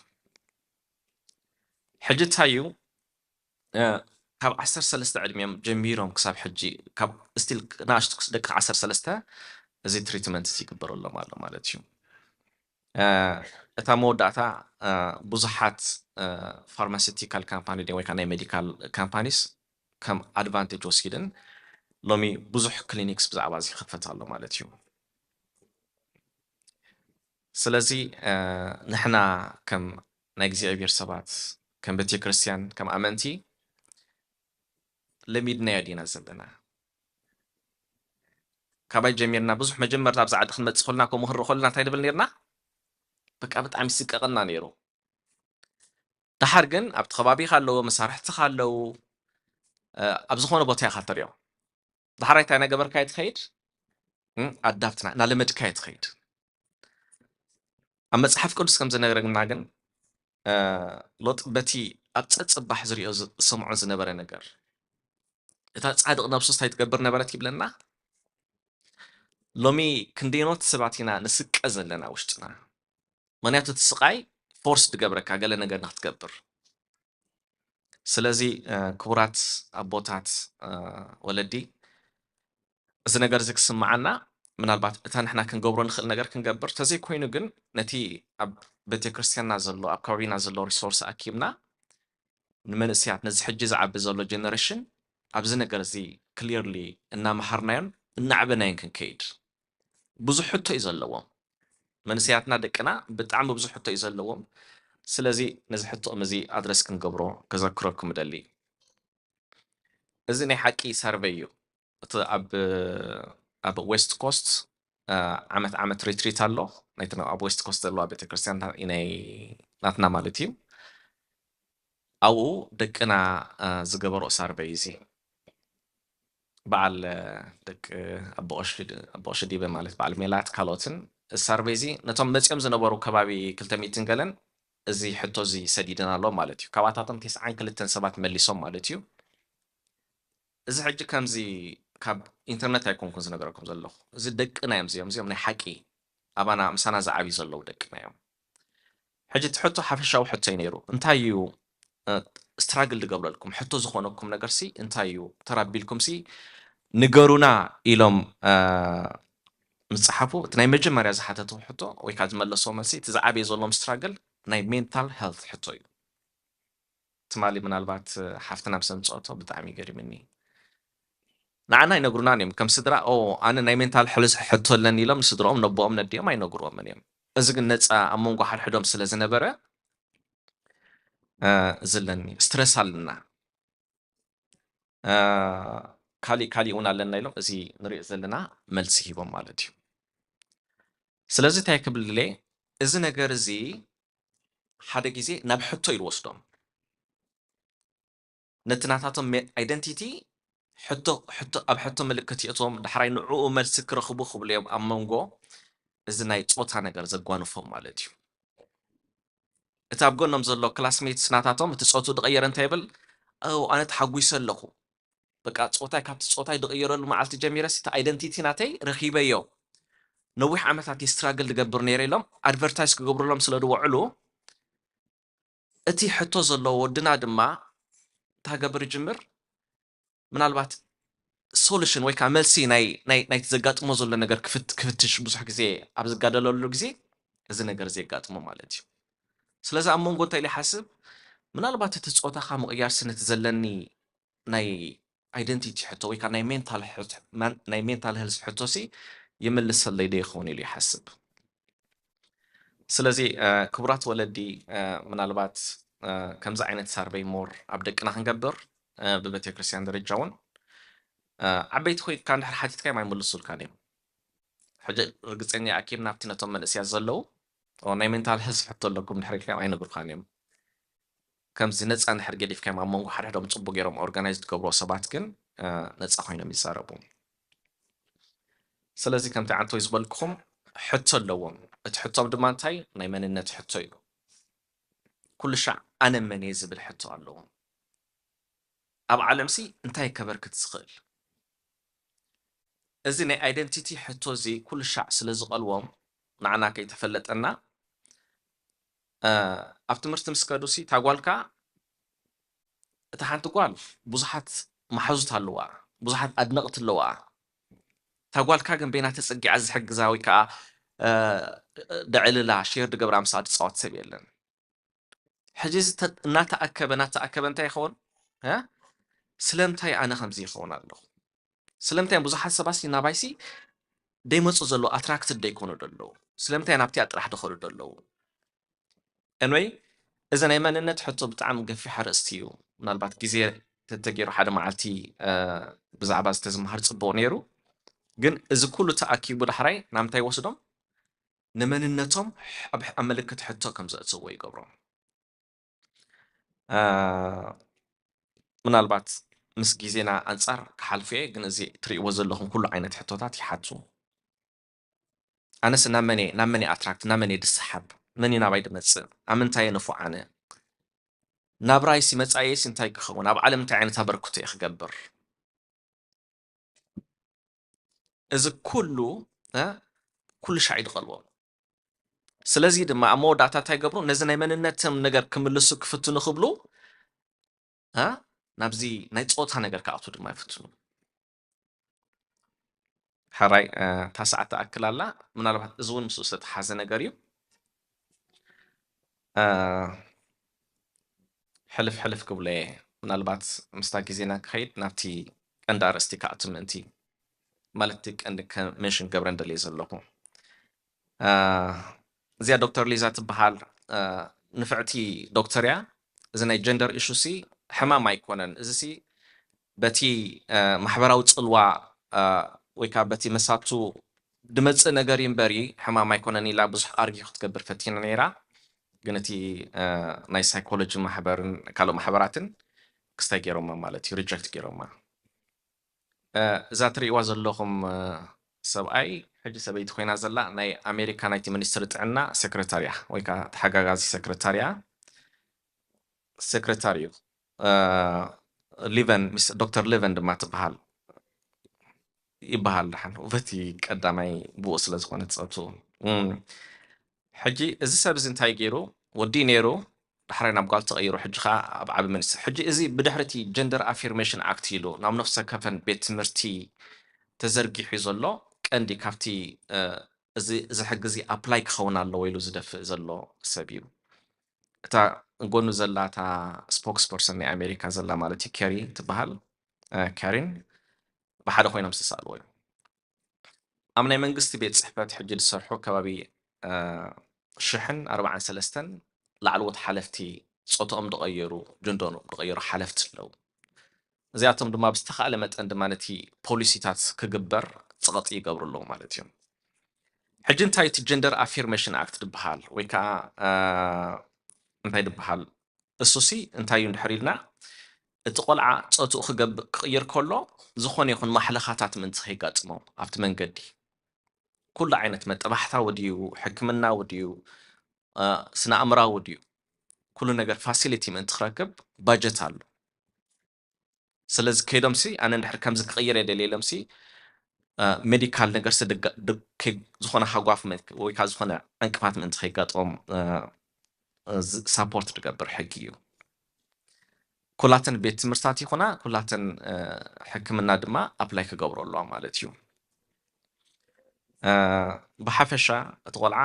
ሕጂ እንታይ እዩ? ካብ ዓሰርተ ሰለስተ ዕድሚኦም ጀሚሮም ክሳብ ሕጂ፣ ካብ ስቲል ንኣሽቱ ደቂ ዓሰርተ ሰለስተ እዚ ትሪትመንት እዚ ይግበረሎም ኣሎ ማለት እዩ። እታ መወዳእታ ብዙሓት ፋርማሲቲካል ካምፓኒ ወይ ከዓ ናይ ሜዲካል ካምፓኒስ ከም ኣድቫንቴጅ ወሲድን ሎሚ ብዙሕ ክሊኒክስ ብዛዕባ እዚ ይኸፈት ኣሎ ማለት እዩ። ስለዚ ንሕና ከም ናይ እግዚኣብሔር ሰባት፣ ከም ቤተ ክርስቲያን፣ ከም ኣመንቲ ለሚድናዮ ዲና ዘለና? ካባይ ጀሚርና ብዙሕ መጀመርታ ኣብዚ ዓዲ ክንመጽእ ከለና ከምኡ ክንርኢ ከለና እንታይ ንብል ነርና? በቃ ብጣዕሚ ይስቀቐና ነይሩ። ደሓር ግን ኣብቲ ከባቢኻ ኣለዉ፣ መሳርሕትኻ ኣለዉ፣ ኣብ ዝኾነ ቦታ ኢኻ ትሪኦ። ዳሕራይ እንታይ እናገበርካዮ ትኸይድ? ኣዳፕትና እናለመድካዮ ትኸይድ። ኣብ መጽሓፍ ቅዱስ ከም ዝነገረና ግን ሎጥ በቲ ኣብ ጸጽባሕ ዝሪኦ ዝሰምዖ ዝነበረ ነገር፣ እታ ጻድቕ ነብሱ እንታይ ትገብር ነበረት ይብለና? ሎሚ ክንደይኖት ሰባት ኢና ንስቀ ዘለና ውሽጥና። ምኽንያቱ እቲ ስቓይ ፎርስ ዝገብረካ ገለ ነገር ንክትገብር። ስለዚ ክቡራት ኣቦታት፣ ወለዲ፣ እዚ ነገር እዚ ክስምዓና፣ ምናልባት እታ ንሕና ክንገብሮ ንኽእል ነገር ክንገብር፣ ተዘይኮይኑ ግን ነቲ ኣብ ቤተክርስትያንና ዘሎ፣ ኣብ ከባቢና ዘሎ ሪሶርስ ኣኪብና ንመንእሰያት፣ ነዚ ሕጂ ዝዓቢ ዘሎ ጀነሬሽን ኣብዚ ነገር እዚ ክሊርሊ እናመሃርናዮን እናዕበናዮን ክንከይድ። ብዙሕ ሕቶ እዩ ዘለዎም። መንእሰያትና፣ ደቅና ብጣዕሚ ብዙሕ ሕቶ እዩ ዘለዎም። ስለዚ ነዚ ሕቶኦም እዚ ኣድረስ ክንገብሮ ከዘክረኩም እደሊ። እዚ ናይ ሓቂ ሰርቨይ እዩ። እቲ ኣብ ኣብ ዌስት ኮስት ዓመት ዓመት ሪትሪት ኣሎ። ናይቲ ኣብ ዌስት ኮስት ዘለዋ ቤተክርስትያን ናይ ናትና ማለት እዩ። ኣብኡ ደቅና ዝገበሮ ሰርቨይ እዚ በዓል ደቂ ኣቦ ቀሺ ዲበ ማለት በዓል ሜላት ካልኦትን ሰርቬይ እዚ ነቶም መፂኦም ዝነበሩ ከባቢ ክልተ ሚእትን ገለን እዚ ሕቶ እዚ ሰዲድና ኣሎ ማለት እዩ። ካብኣታቶም ተስዓን ክልተን ሰባት መሊሶም ማለት እዩ። እዚ ሕጂ ከምዚ ካብ ኢንተርነት ኣይኮንኩን ዝነገረኩም ዘለኹ። እዚ ደቅና እዮም እዚኦም፣ እዚኦም ናይ ሓቂ ኣባና ምሳና ዝዓብዩ ዘለዉ ደቅና እዮም። ሕጂ እቲ ሕቶ ሓፈሻዊ ሕቶ እዩ ነይሩ። እንታይ እዩ ስትራግል ዝገብረልኩም ሕቶ ዝኾነኩም ነገር ሲ እንታይ እዩ ተራቢልኩም ሲ ንገሩና ኢሎም ምስ ጸሓፉ፣ እቲ ናይ መጀመርያ ዝሓተትዎ ሕቶ ወይ ከዓ ዝመለስዎ መልሲ፣ እቲ ዝዓበየ ዘለዎም ስትራግል ናይ ሜንታል ሄልት ሕቶ እዩ። ትማሊ ምናልባት ሓፍትና ምስ ኣምጸኦቶ ብጣዕሚ ገሪምኒ። ንዓና ኣይነግሩናን እዮም ከም ስድራ። ኦ፣ ኣነ ናይ ሜንታል ሄልዝ ሕቶ ኣለኒ ኢሎም ንስድርኦም ነቦኦም ነዲኦም ኣይነግርዎምን እዮም። እዚ ግን ነፃ ኣብ መንጎ ሓድሕዶም ስለ ዝነበረ፣ እዚ ኣለኒ፣ ስትረስ ኣለና፣ ካሊእ ካሊእ እውን ኣለና ኢሎም እዚ ንሪኦ ዘለና መልሲ ሂቦም ማለት እዩ። ስለዚ እንታይ ክብል ድሌ፣ እዚ ነገር እዚ ሓደ ግዜ ናብ ሕቶ እዩ ዝወስዶም። ነቲ ናታቶም ኣይደንቲቲ ሕቶ ኣብ ሕቶ ምልክት የእትዎም፣ ዳሕራይ ንዕኡ መልሲ ክረኽቡ ክብሉ እዮም ኣብ መንጎ እዚ ናይ ጾታ ነገር ዘጓንፎም ማለት እዩ። እቲ ኣብ ጎኖም ዘሎ ክላስሜትስ ናታቶም እቲ ጾቱ ዝቐየረ እንታይ ይብል? ኣው ኣነ ተሓጒሰ ኣለኹ፣ በቃ ጾታይ ካብቲ ጾታይ ዝቐየረሉ መዓልቲ ጀሚረስ እቲ ኣይደንቲቲ ናተይ ረኺበዮ፣ ነዊሕ ዓመታት ስትራግል ዝገብር ነይረ ኢሎም ኣድቨርታይዝ ክገብሩሎም ስለ ዝወዕሉ እቲ ሕቶ ዘለዎ ወድና ድማ እንታይ ገብር ይጅምር? ምናልባት ሶሉሽን ወይ ከዓ መልሲ ናይቲ ዘጋጥሞ ዘሎ ነገር ክፍትሽ ብዙሕ ግዜ ኣብ ዝጋደለሉ ግዜ እዚ ነገር እዚ የጋጥሞ ማለት እዩ። ስለዚ ኣብ መንጎ እንታይ ኢለ ይሓስብ፣ ምናልባት እቲ ፆታኻ ምቕያር ስነቲ ዘለኒ ናይ ኣይደንቲቲ ሕቶ ወይ ከዓ ናይ ሜንታል ሄልዝ ሕቶ ሲ ይምልሰለይ ዶ ይኸውን ኢሉ ይሓስብ። ስለዚ ክቡራት ወለዲ፣ ምናልባት ከምዚ ዓይነት ሳርቨይ ሞር ኣብ ደቅና ክንገብር ብቤተክርስትያን ደረጃ እውን ዓበይቲ ኮይንካ እንድሕር ሓቲትካዮም ኣይምልሱልካን እዮም። ሕጂ ርግፀኛ ኣኪብ ናብቲ ነቶም መንእስያት ዘለዉ ናይ ሜንታል ሄልዝ ሕቶ ኣለኩም እንድሕር ኢልካዮም ኣይነግሩካን እዮም። ከምዚ ነፃ እንድሕር ገዲፍካዮም ኣብ መንጎ ሓድሕዶም ፅቡቅ ገይሮም ኦርጋናይዝ ዝገብርዎ ሰባት ግን ነፃ ኮይኖም ይዛረቡ። ስለዚ ከምቲ ዓንተወይ ዝበልኩኹም ሕቶ ኣለዎም። እቲ ሕቶም ድማ እንታይ ናይ መንነት ሕቶ እዩ። ኩሉ ሻዕ ኣነ መን እየ ዝብል ሕቶ ኣለዎም። ኣብ ዓለምሲ እንታይ ከበርክት ዝኽእል? እዚ ናይ ኣይደንቲቲ ሕቶ እዚ ኩሉ ሻዕ ስለ ዝቐልዎም ንዓና ከይተፈለጠና ኣብ ትምህርቲ ምስ ከዱሲ ታጓልካ እታ ሓንቲ ጓል ብዙሓት መሓዙት ኣለዋ፣ ብዙሓት ኣድነቕቲ ኣለዋ። እታ ጓልካ ግን በይና ተጸጊዓ ዝሕግዛ ወይ ከዓ ደዕልላ ሼር ድገብራ ምስኣ ትፃወት ሰብ የለን። ሕጂ እናተኣከበ እናተኣከበ እንታይ ይኸውን? ስለምንታይ ኣነ ከምዚ ይኸውን ኣለኹ? ስለምንታይ ብዙሓት ሰባሲ ናባይሲ ደይመፁ ዘለዉ ኣትራክትድ ደይኮኑ ደለዉ? ስለምንታይ ናብቲኣ ጥራሕ ደኸዱ ደለዉ? እንወይ እዚ ናይ መንነት ሕቶ ብጣዕሚ ገፊሕ ኣርእስቲ እዩ። ምናልባት ግዜ ተተገይሩ ሓደ መዓልቲ ብዛዕባ ዝተዝምሃር ፅቡቕ ነይሩ። ግን እዚ ኩሉ ተኣኪቡ ዳሕራይ ናምንታይ ወስዶም ንመንነቶም ኣብ ምልክት ሕቶ ከም ዘእትዎ ይገብሮም። ምናልባት ምስ ግዜና ኣንጻር ክሓልፉ እየ፣ ግን እዚ ትርእይዎ ዘለኹም ኩሉ ዓይነት ሕቶታት ይሓቱ። ኣነስ ናብ መን እየ፣ ናብ መን እየ ኣትራክት፣ ናብ መን እየ ድሰሓብ፣ መን እዩ ናባይ ድመጽእ፣ ኣብ ምንታይ እየ ንፉዕ ኣነ፣ ናብራይሲ መጻኢየይሲ እንታይ ክኸውን፣ ኣብ ዓለም እንታይ ዓይነት ኣበርክቶ እየ ክገብር? እዚ ኩሉ ኩሉ ሻዕ ይድቐልዎም። ስለዚ ድማ ኣብ መወዳእታ እንታይ ይገብሩ? ነዚ ናይ መንነቶም ነገር ክምልሱ ክፍትኑ ክብሉ ናብዚ ናይ ፆታ ነገር ክኣቱ ድማ ይፍትኑ። ሕራይ እታ ሰዓት ትኣክል ኣላ። ምናልባት እዚ እውን ምስኡ ዝተተሓዘ ነገር እዩ። ሕልፍ ሕልፍ ክብሎ እየ። ምናልባት ምስታ ግዜና ክኸይድ ናብቲ ቀንዲ ኣርእስቲ ክኣቱ ምእንቲ ማለት እቲ ቀንዲ ሜንሽን ክገብረን ደልየ ዘለኹ እዚኣ ዶክተር ሊዛ ትበሃል ንፍዕቲ ዶክተር እያ። እዚ ናይ ጀንደር ኢሹ ሲ ሕማም ኣይኮነን። እዚ ሲ በቲ ማሕበራዊ ፅልዋ ወይ ከዓ በቲ መሳቱ ድመፅእ ነገር እዩ እምበሪ ሕማም ኣይኮነን ኢላ ብዙሕ ኣርጊ ክትገብር ፈቲና ነይራ። ግን እቲ ናይ ሳይኮሎጂ ማሕበርን ካልኦ ማሕበራትን ክስታይ ገይሮማ ማለት እዩ፣ ሪጀክት ገይሮማ። እዛ ትርእይዋ ዘለኹም ሰብኣይ ሕጂ ሰበይቲ ኮይና ዘላ ናይ ኣሜሪካ ናይቲ ሚኒስትሪ ጥዕና ሴክሬታሪያ ወይ ከዓ ተሓጋጋዚ ሴክሬታሪያ ሴክሬታሪ እዩ። ሊቨን ዶክተር ሊቨን ድማ ትበሃል ይበሃል። ደሓን በቲ ቀዳማይ ብኡ ስለ ዝኾነ ትፀብቱ ሕጂ እዚ ሰብ እዚ እንታይ ገይሩ ወዲ ነይሩ ዳሕራይ ናብ ጓል ተቐይሩ ሕጂ ከዓ ኣብ ዓቢ ሚኒስትር ሕጂ እዚ ብድሕሪ እቲ ጀንደር ኣፊርሜሽን ኣክት ኢሉ ናብ ነፍሰ ከፈን ቤት ትምህርቲ ተዘርጊሑ ዘሎ ቀንዲ ካብቲ እዚ እዚ ሕጊ እዚ ኣፕላይ ክኸውን ኣለዎ ኢሉ ዝደፍእ ዘሎ ሰብ እዩ። እታ ጎኑ ዘላ እታ ስፖክስ ፐርሰን ናይ ኣሜሪካ ዘላ ማለት እዩ ኬሪ ትበሃል ካሪን ብሓደ ኮይኖም ዝተሳእልዎ እዩ። ኣብ ናይ መንግስቲ ቤት ፅሕፈት ሕጂ ዝሰርሑ ከባቢ ሽሕን ኣርባዓን ሰለስተን ላዕለዎት ሓለፍቲ ፆትኦም ዝቐየሩ ጀንደሮም ዝቐየሩ ሓለፍቲ ኣለዉ። እዚኣቶም ድማ ብዝተኻእለ መጠን ድማ ነቲ ፖሊሲታት ክግበር ፀቐጢ ይገብሩ ኣለዉ ማለት እዩ። ሕጂ እንታይ እቲ ጀንደር ኣፊርሜሽን ኣክት ዝበሃል ወይ ከዓ እንታይ ዝበሃል እሱሲ እንታይ እዩ እንድሕር ኢልና እቲ ቆልዓ ፆትኡ ክገብእ ክቕይር ከሎ ዝኾነ ይኹን ማሕለኻታት ምእንቲ ከይጋጥሞ ኣብቲ መንገዲ ኩሉ ዓይነት መጠባሕታዊ ድዩ ሕክምናዊ ድዩ ስነ ኣእምራዊ ድዩ ኩሉ ነገር ፋሲሊቲ ምእንቲ ክረክብ ባጀት ኣሎ። ስለዚ ከይዶምሲ ኣነ እንድሕር ከምዚ ክቕይር እየ ደልየ ኢሎምሲ ሜዲካል ነገርሲ ዝኾነ ሃጓፍ ወይ ከዓ ዝኾነ ዕንቅፋት ምእንቲ ከይጋጥሞም ሳፖርት ዝገብር ሕጊ እዩ። ኩላተን ቤት ትምህርታት ይኹና ኩላተን ሕክምና ድማ ኣፕላይ ክገብሩ ኣለዋ ማለት እዩ። ብሓፈሻ እቲ ቆልዓ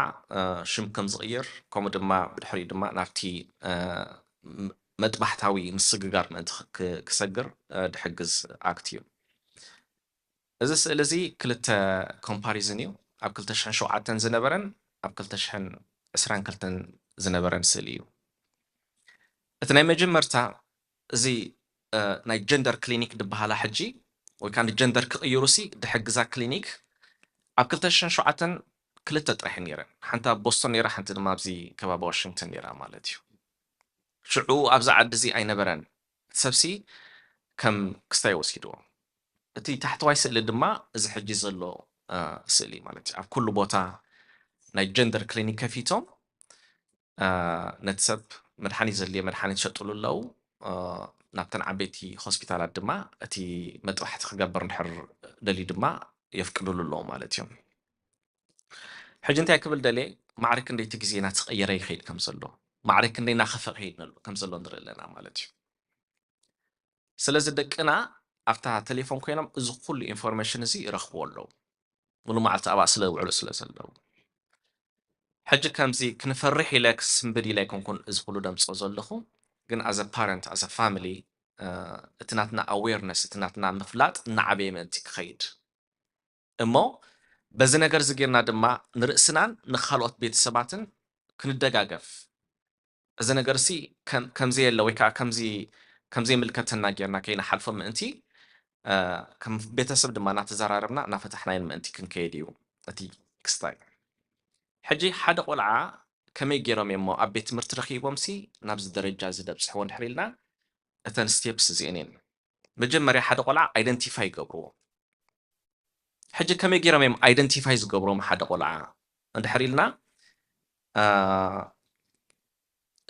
ሽም ከም ዝቕይር ከምኡ ድማ ብድሕሪኡ ድማ ናብቲ መጥባሕታዊ ምስግጋር ምእንቲ ክሰግር ድሕግዝ ኣክት እዩ። እዚ ስእሊ እዚ ክልተ ኮምፓሪዝን እዩ። ኣብ ክልተ ሽሕን ሸውዓተን ዝነበረን ኣብ ክልተ ሽሕን ዕስራን ክልተን ዝነበረን ስእሊ እዩ። እቲ ናይ መጀመርታ እዚ ናይ ጀንደር ክሊኒክ ዝበሃላ ሕጂ ወይ ከዓ ንጀንደር ክቕይሩ ሲ ድሕግዛ ክሊኒክ ኣብ ክልተ ሽሕን ሸውዓተን ክልተ ጥራሕ ነይረን። ሓንቲ ኣብ ቦስቶን ነይራ፣ ሓንቲ ድማ ኣብዚ ከባቢ ዋሽንግተን ነይራ ማለት እዩ። ሽዑ ኣብዚ ዓዲ እዚ ኣይነበረን። እቲ ሰብሲ ከም ክስታይ ወሲድዎ። እቲ ታሕተዋይ ስእሊ ድማ እዚ ሕጂ ዘሎ ስእሊ ማለት እዩ። ኣብ ኩሉ ቦታ ናይ ጀንደር ክሊኒክ ከፊቶም ነቲ ሰብ መድሓኒት ዘድልየ መድሓኒት ይሸጥሉ ኣለዉ። ናብተን ዓበይቲ ሆስፒታላት ድማ እቲ መጥባሕቲ ክገብር እንድሕር ደልዩ ድማ የፍቅዱሉ ኣለዉ ማለት እዮም። ሕጂ እንታይ ክብል ደልየ፣ ማዕረ ክንደይ እቲ ግዜ እናተቐየረ ይኸይድ ከም ዘሎ፣ ማዕረ ክንደይ እናኸፍአ ይኸይድ ነሎ- ከም ዘሎ ንርኢ ኣለና ማለት እዩ። ስለዚ ደቅና ኣብታ ቴሌፎን ኮይኖም እዚ ኩሉ ኢንፎርሜሽን እዚ ይረኽብዎ ኣለዉ፣ ሙሉ መዓልቲ ኣብኣ ስለ ዝውዕሉ ስለ ዘለዉ። ሕጂ ከምዚ ክንፈርሕ ኢለ ክስንብድ ኢለ ኣይኮንኩን እዚ ኩሉ ደምፅኦ ዘለኹ፣ ግን ኣዘ ፓረንት ኣዘ ፋሚሊ እቲ ናትና ኣዌርነስ እቲ ናትና ምፍላጥ እናዓበየ ምእንቲ ክኸይድ እሞ በዚ ነገር እዚ ጌርና ድማ ንርእስናን ንኻልኦት ቤተሰባትን ክንደጋገፍ እዚ ነገር ሲ ከም- ከም ዘየለ ወይ ከዓ ከምዚ ከም ዘይምልከተና ጌርና ከይንሓልፎ ምእንቲ እ፣ ከም ቤተሰብ ድማ እናተዘራረብና እናፈታሕናዮን ምእንቲ ክንከይድ እዩ እቲ ክስታይ። ሕጂ ሓደ ቆልዓ ከመይ ገይሮም እሞ ኣብ ቤት ትምህርቲ ረኺቦም ሲ ናብዚ ደረጃ እዚ ደብፅሕዎ እንድሕር ኢልና እተን ስቴፕስ እዚአን እየን። መጀመርያ ሓደ ቆልዓ ኣይደንቲፋይ ይገብርዎ። ሕጂ ከመይ ገይሮም እዮም ኣይደንቲፋይ ዝገብሮም ሓደ ቆልዓ እንድሕር ኢልና እ፣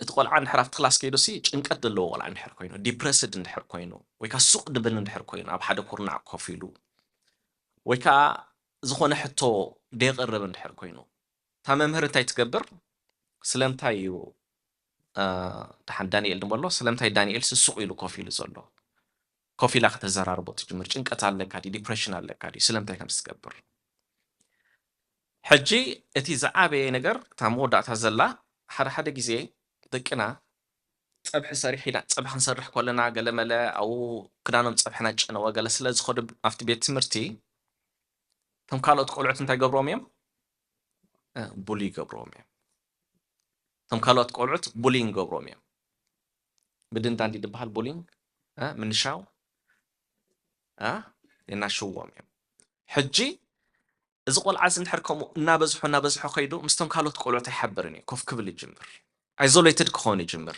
እቲ ቆልዓ እንድሕር ኣብቲ ክላስ ከይዱ ሲ ጭንቀት ዘለዎ ቆልዓ እንድሕር ኮይኑ ዲፕረስድ እንድሕር ኮይኑ ወይ ከዓ ሱቕ ድብል እንድሕር ኮይኑ ኣብ ሓደ ኩርናዕ ኮፍ ኢሉ ወይ ከዓ ዝኾነ ሕቶ ደየቕርብ እንድሕር ኮይኑ እታ መምህር እንታይ ትገብር? ስለምንታይ እዩ እ፣ ደሓን ዳንኤል ድሞ ኣሎ ስለምንታይ ዳንኤል ስሱቕ ኢሉ ኮፍ ኢሉ ዘሎ? ኮፍ ኢላ ከተዘራርቦ ትጅምር። ጭንቀት ኣለካ ድዩ ዲፕሬሽን ኣለካ ድዩ ስለምንታይ ከምዚ ትገብር? ሕጂ እቲ ዝዓበየ ነገር እታ መወዳእታ ዘላ ሓደ ሓደ ግዜ ደቅና ፀብሒ ሰሪሕ ኢና ፀብሒ ክንሰርሕ ከለና ገለመለ ኣብኡ ክዳኖም ፀብሕና ጨነወ ገለ ስለ ዝኸዱ ኣብቲ ቤት ትምህርቲ እቶም ካልኦት ቆልዑት እንታይ ገብሮም እዮም? እ፣ ቡሊ ይገብርዎም እዮም። እቶም ካልኦት ቆልዑት ቡሊንግ ገብሮም እዮም። ብድንዳን ድዩ ዝበሃል ቡሊንግ እ፣ ምንሻው እ፣ የናሽዎም እዮም። ሕጂ እዚ ቆልዓ እዚ እንድሕር ከምኡ እናበዝሖ እናበዝሖ ከይዱ ምስቶም ካልኦት ቆልዑት ኣይሓብርን እዩ ኮፍ ክብል ይጅምር። ኣይዞሌትድ ክኸውን ይጅምር።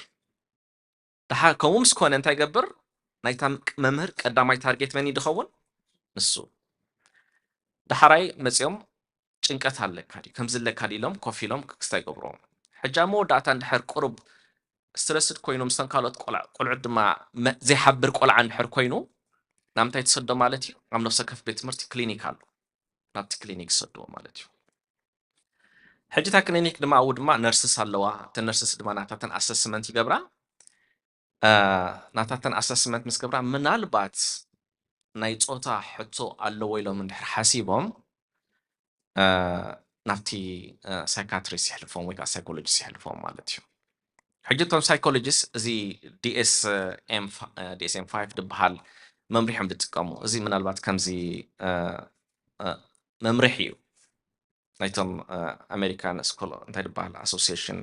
ደሓር ከምኡ ምስ ኮነ እንታይ ይገብር? ናይታ መምህር ቀዳማይ ታርጌት መን እዩ ዝኸውን? ንሱ። ዳሕራይ መፂኦም ጭንቀት ኣለካ ድዩ ከምዚ ኣለካ ድዩ ኢሎም ኮፍ ኢሎም ክስታይ ይገብርዎም። ሕጂ ኣብ መወዳእታ እንድሕር ቁሩብ ስትረስድ ኮይኑ ምስቶም ካልኦት ቆልዑት ድማ ዘይሓብር ቆልዓ እንድሕር ኮይኑ ናብ ምንታይ ትሰዶ ማለት እዩ? ኣብ ነፍሲ ወከፍ ቤት ትምህርቲ ክሊኒክ ኣሎ። ናብቲ ክሊኒክ ዝሰድዎ ማለት እዩ። ሕጂ እታ ክሊኒክ ድማ ኣብኡ ድማ ነርስስ ኣለዋ። እተን ነርስስ ድማ ናታተን ኣሰስመንት ይገብራ። ናታተን ኣሰስመንት ምስ ገብራ ምናልባት ናይ ፆታ ሕቶ ኣለዎ ኢሎም እንድሕር ሓሲቦም ናብቲ ሳይካትሪስት የሕልፎም ወይ ከዓ ሳይኮሎጂስት የሕልፎም ማለት እዩ። ሕጂ እቶም ሳይኮሎጂስት እዚ ዲኤስኤም ፋይቭ ዝበሃል መምርሒ እዮም ዝጥቀሙ። እዚ ምናልባት ከምዚ መምርሒ እዩ ናይቶም ኣሜሪካን ስኮል እንታይ ዝበሃል ኣሶሲሽን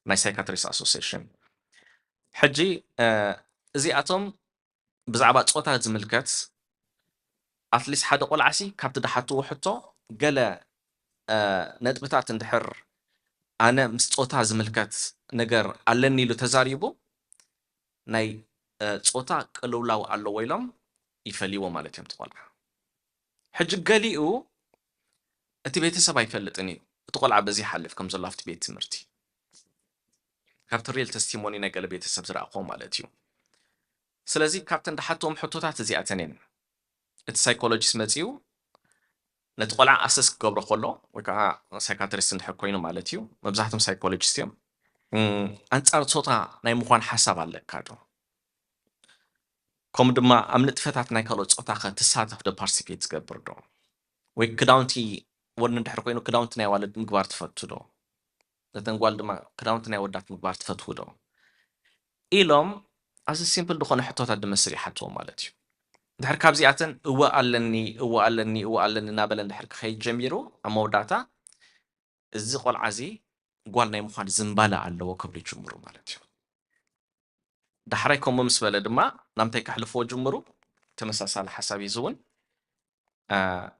ናይ ሳይካትሪስት ኣሶሲሽን። ሕጂ እዚኣቶም ብዛዕባ ፆታ ዝምልከት ኣትሊስት ሓደ ቆልዓሲ ካብቲ ዝሓትዎ ሕቶ ገለ ነጥብታት እንድሕር ኣነ ምስ ፆታ ዝምልከት ነገር ኣለኒ ኢሉ ተዛሪቡ ናይ ፆታ ቅልውላው ኣለዎ ኢሎም ይፈልይዎ ማለት እዮም። እቲ ቆልዓ ሕጂ ገሊኡ እቲ ቤተሰብ ኣይፈልጥን እዩ እቲ ቆልዓ በዚ ይሓልፍ ከም ዘሎ ኣብቲ ቤት ትምህርቲ ካብቲ ሪል ተስቲሞኒ ናይ ገለ ቤተሰብ ዝረኣኹዎ ማለት እዩ። ስለዚ ካብተን ዝሓትዎም ሕቶታት እዚኣተን እየን። እቲ ሳይኮሎጂስት መፂኡ ነቲ ቆልዓ ኣሰስ ክገብሮ ከሎ ወይ ከዓ ሳይካትሪስት እንድሕር ኮይኑ ማለት እዩ። መብዛሕትኦም ሳይኮሎጂስት እዮም። ኣንፃር ፆታ ናይ ምኳን ሓሳብ ኣለካ ዶ? ከምኡ ድማ ኣብ ንጥፈታት ናይ ካልኦት ፆታ ከ ትሳተፍ ዶ ፓርቲሲፔት ትገብር ዶ? ወይ ክዳውንቲ ወዲ እንድሕር ኮይኑ ክዳውንቲ ናይ ኣዋልድ ምግባር ትፈቱ ዶ? ነተን ጓል ድማ ክዳውንቲ ናይ ኣወዳት ምግባር ትፈትዉ ዶ? ኢሎም ኣብዚ ሲምፕል ዝኾነ ሕቶታት ዝመስል ይሓትዎም ማለት እዩ። እንድሕር ካብዚኣተን እወ ኣለኒ እወ ኣለኒ እወ ኣለኒ እናበለ እንድሕር ክኸይድ ጀሚሩ ኣብ መወዳእታ እዚ ቆልዓ እዚ ጓል ናይ ምዃን ዝንባለ ኣለዎ ክብሉ ይጅምሩ ማለት እዩ። ዳሕራይ ከምኡ ምስ በለ ድማ ናምታይ ከሕልፍዎ ጅምሩ ተመሳሳሊ ሓሳብ እዩ እውን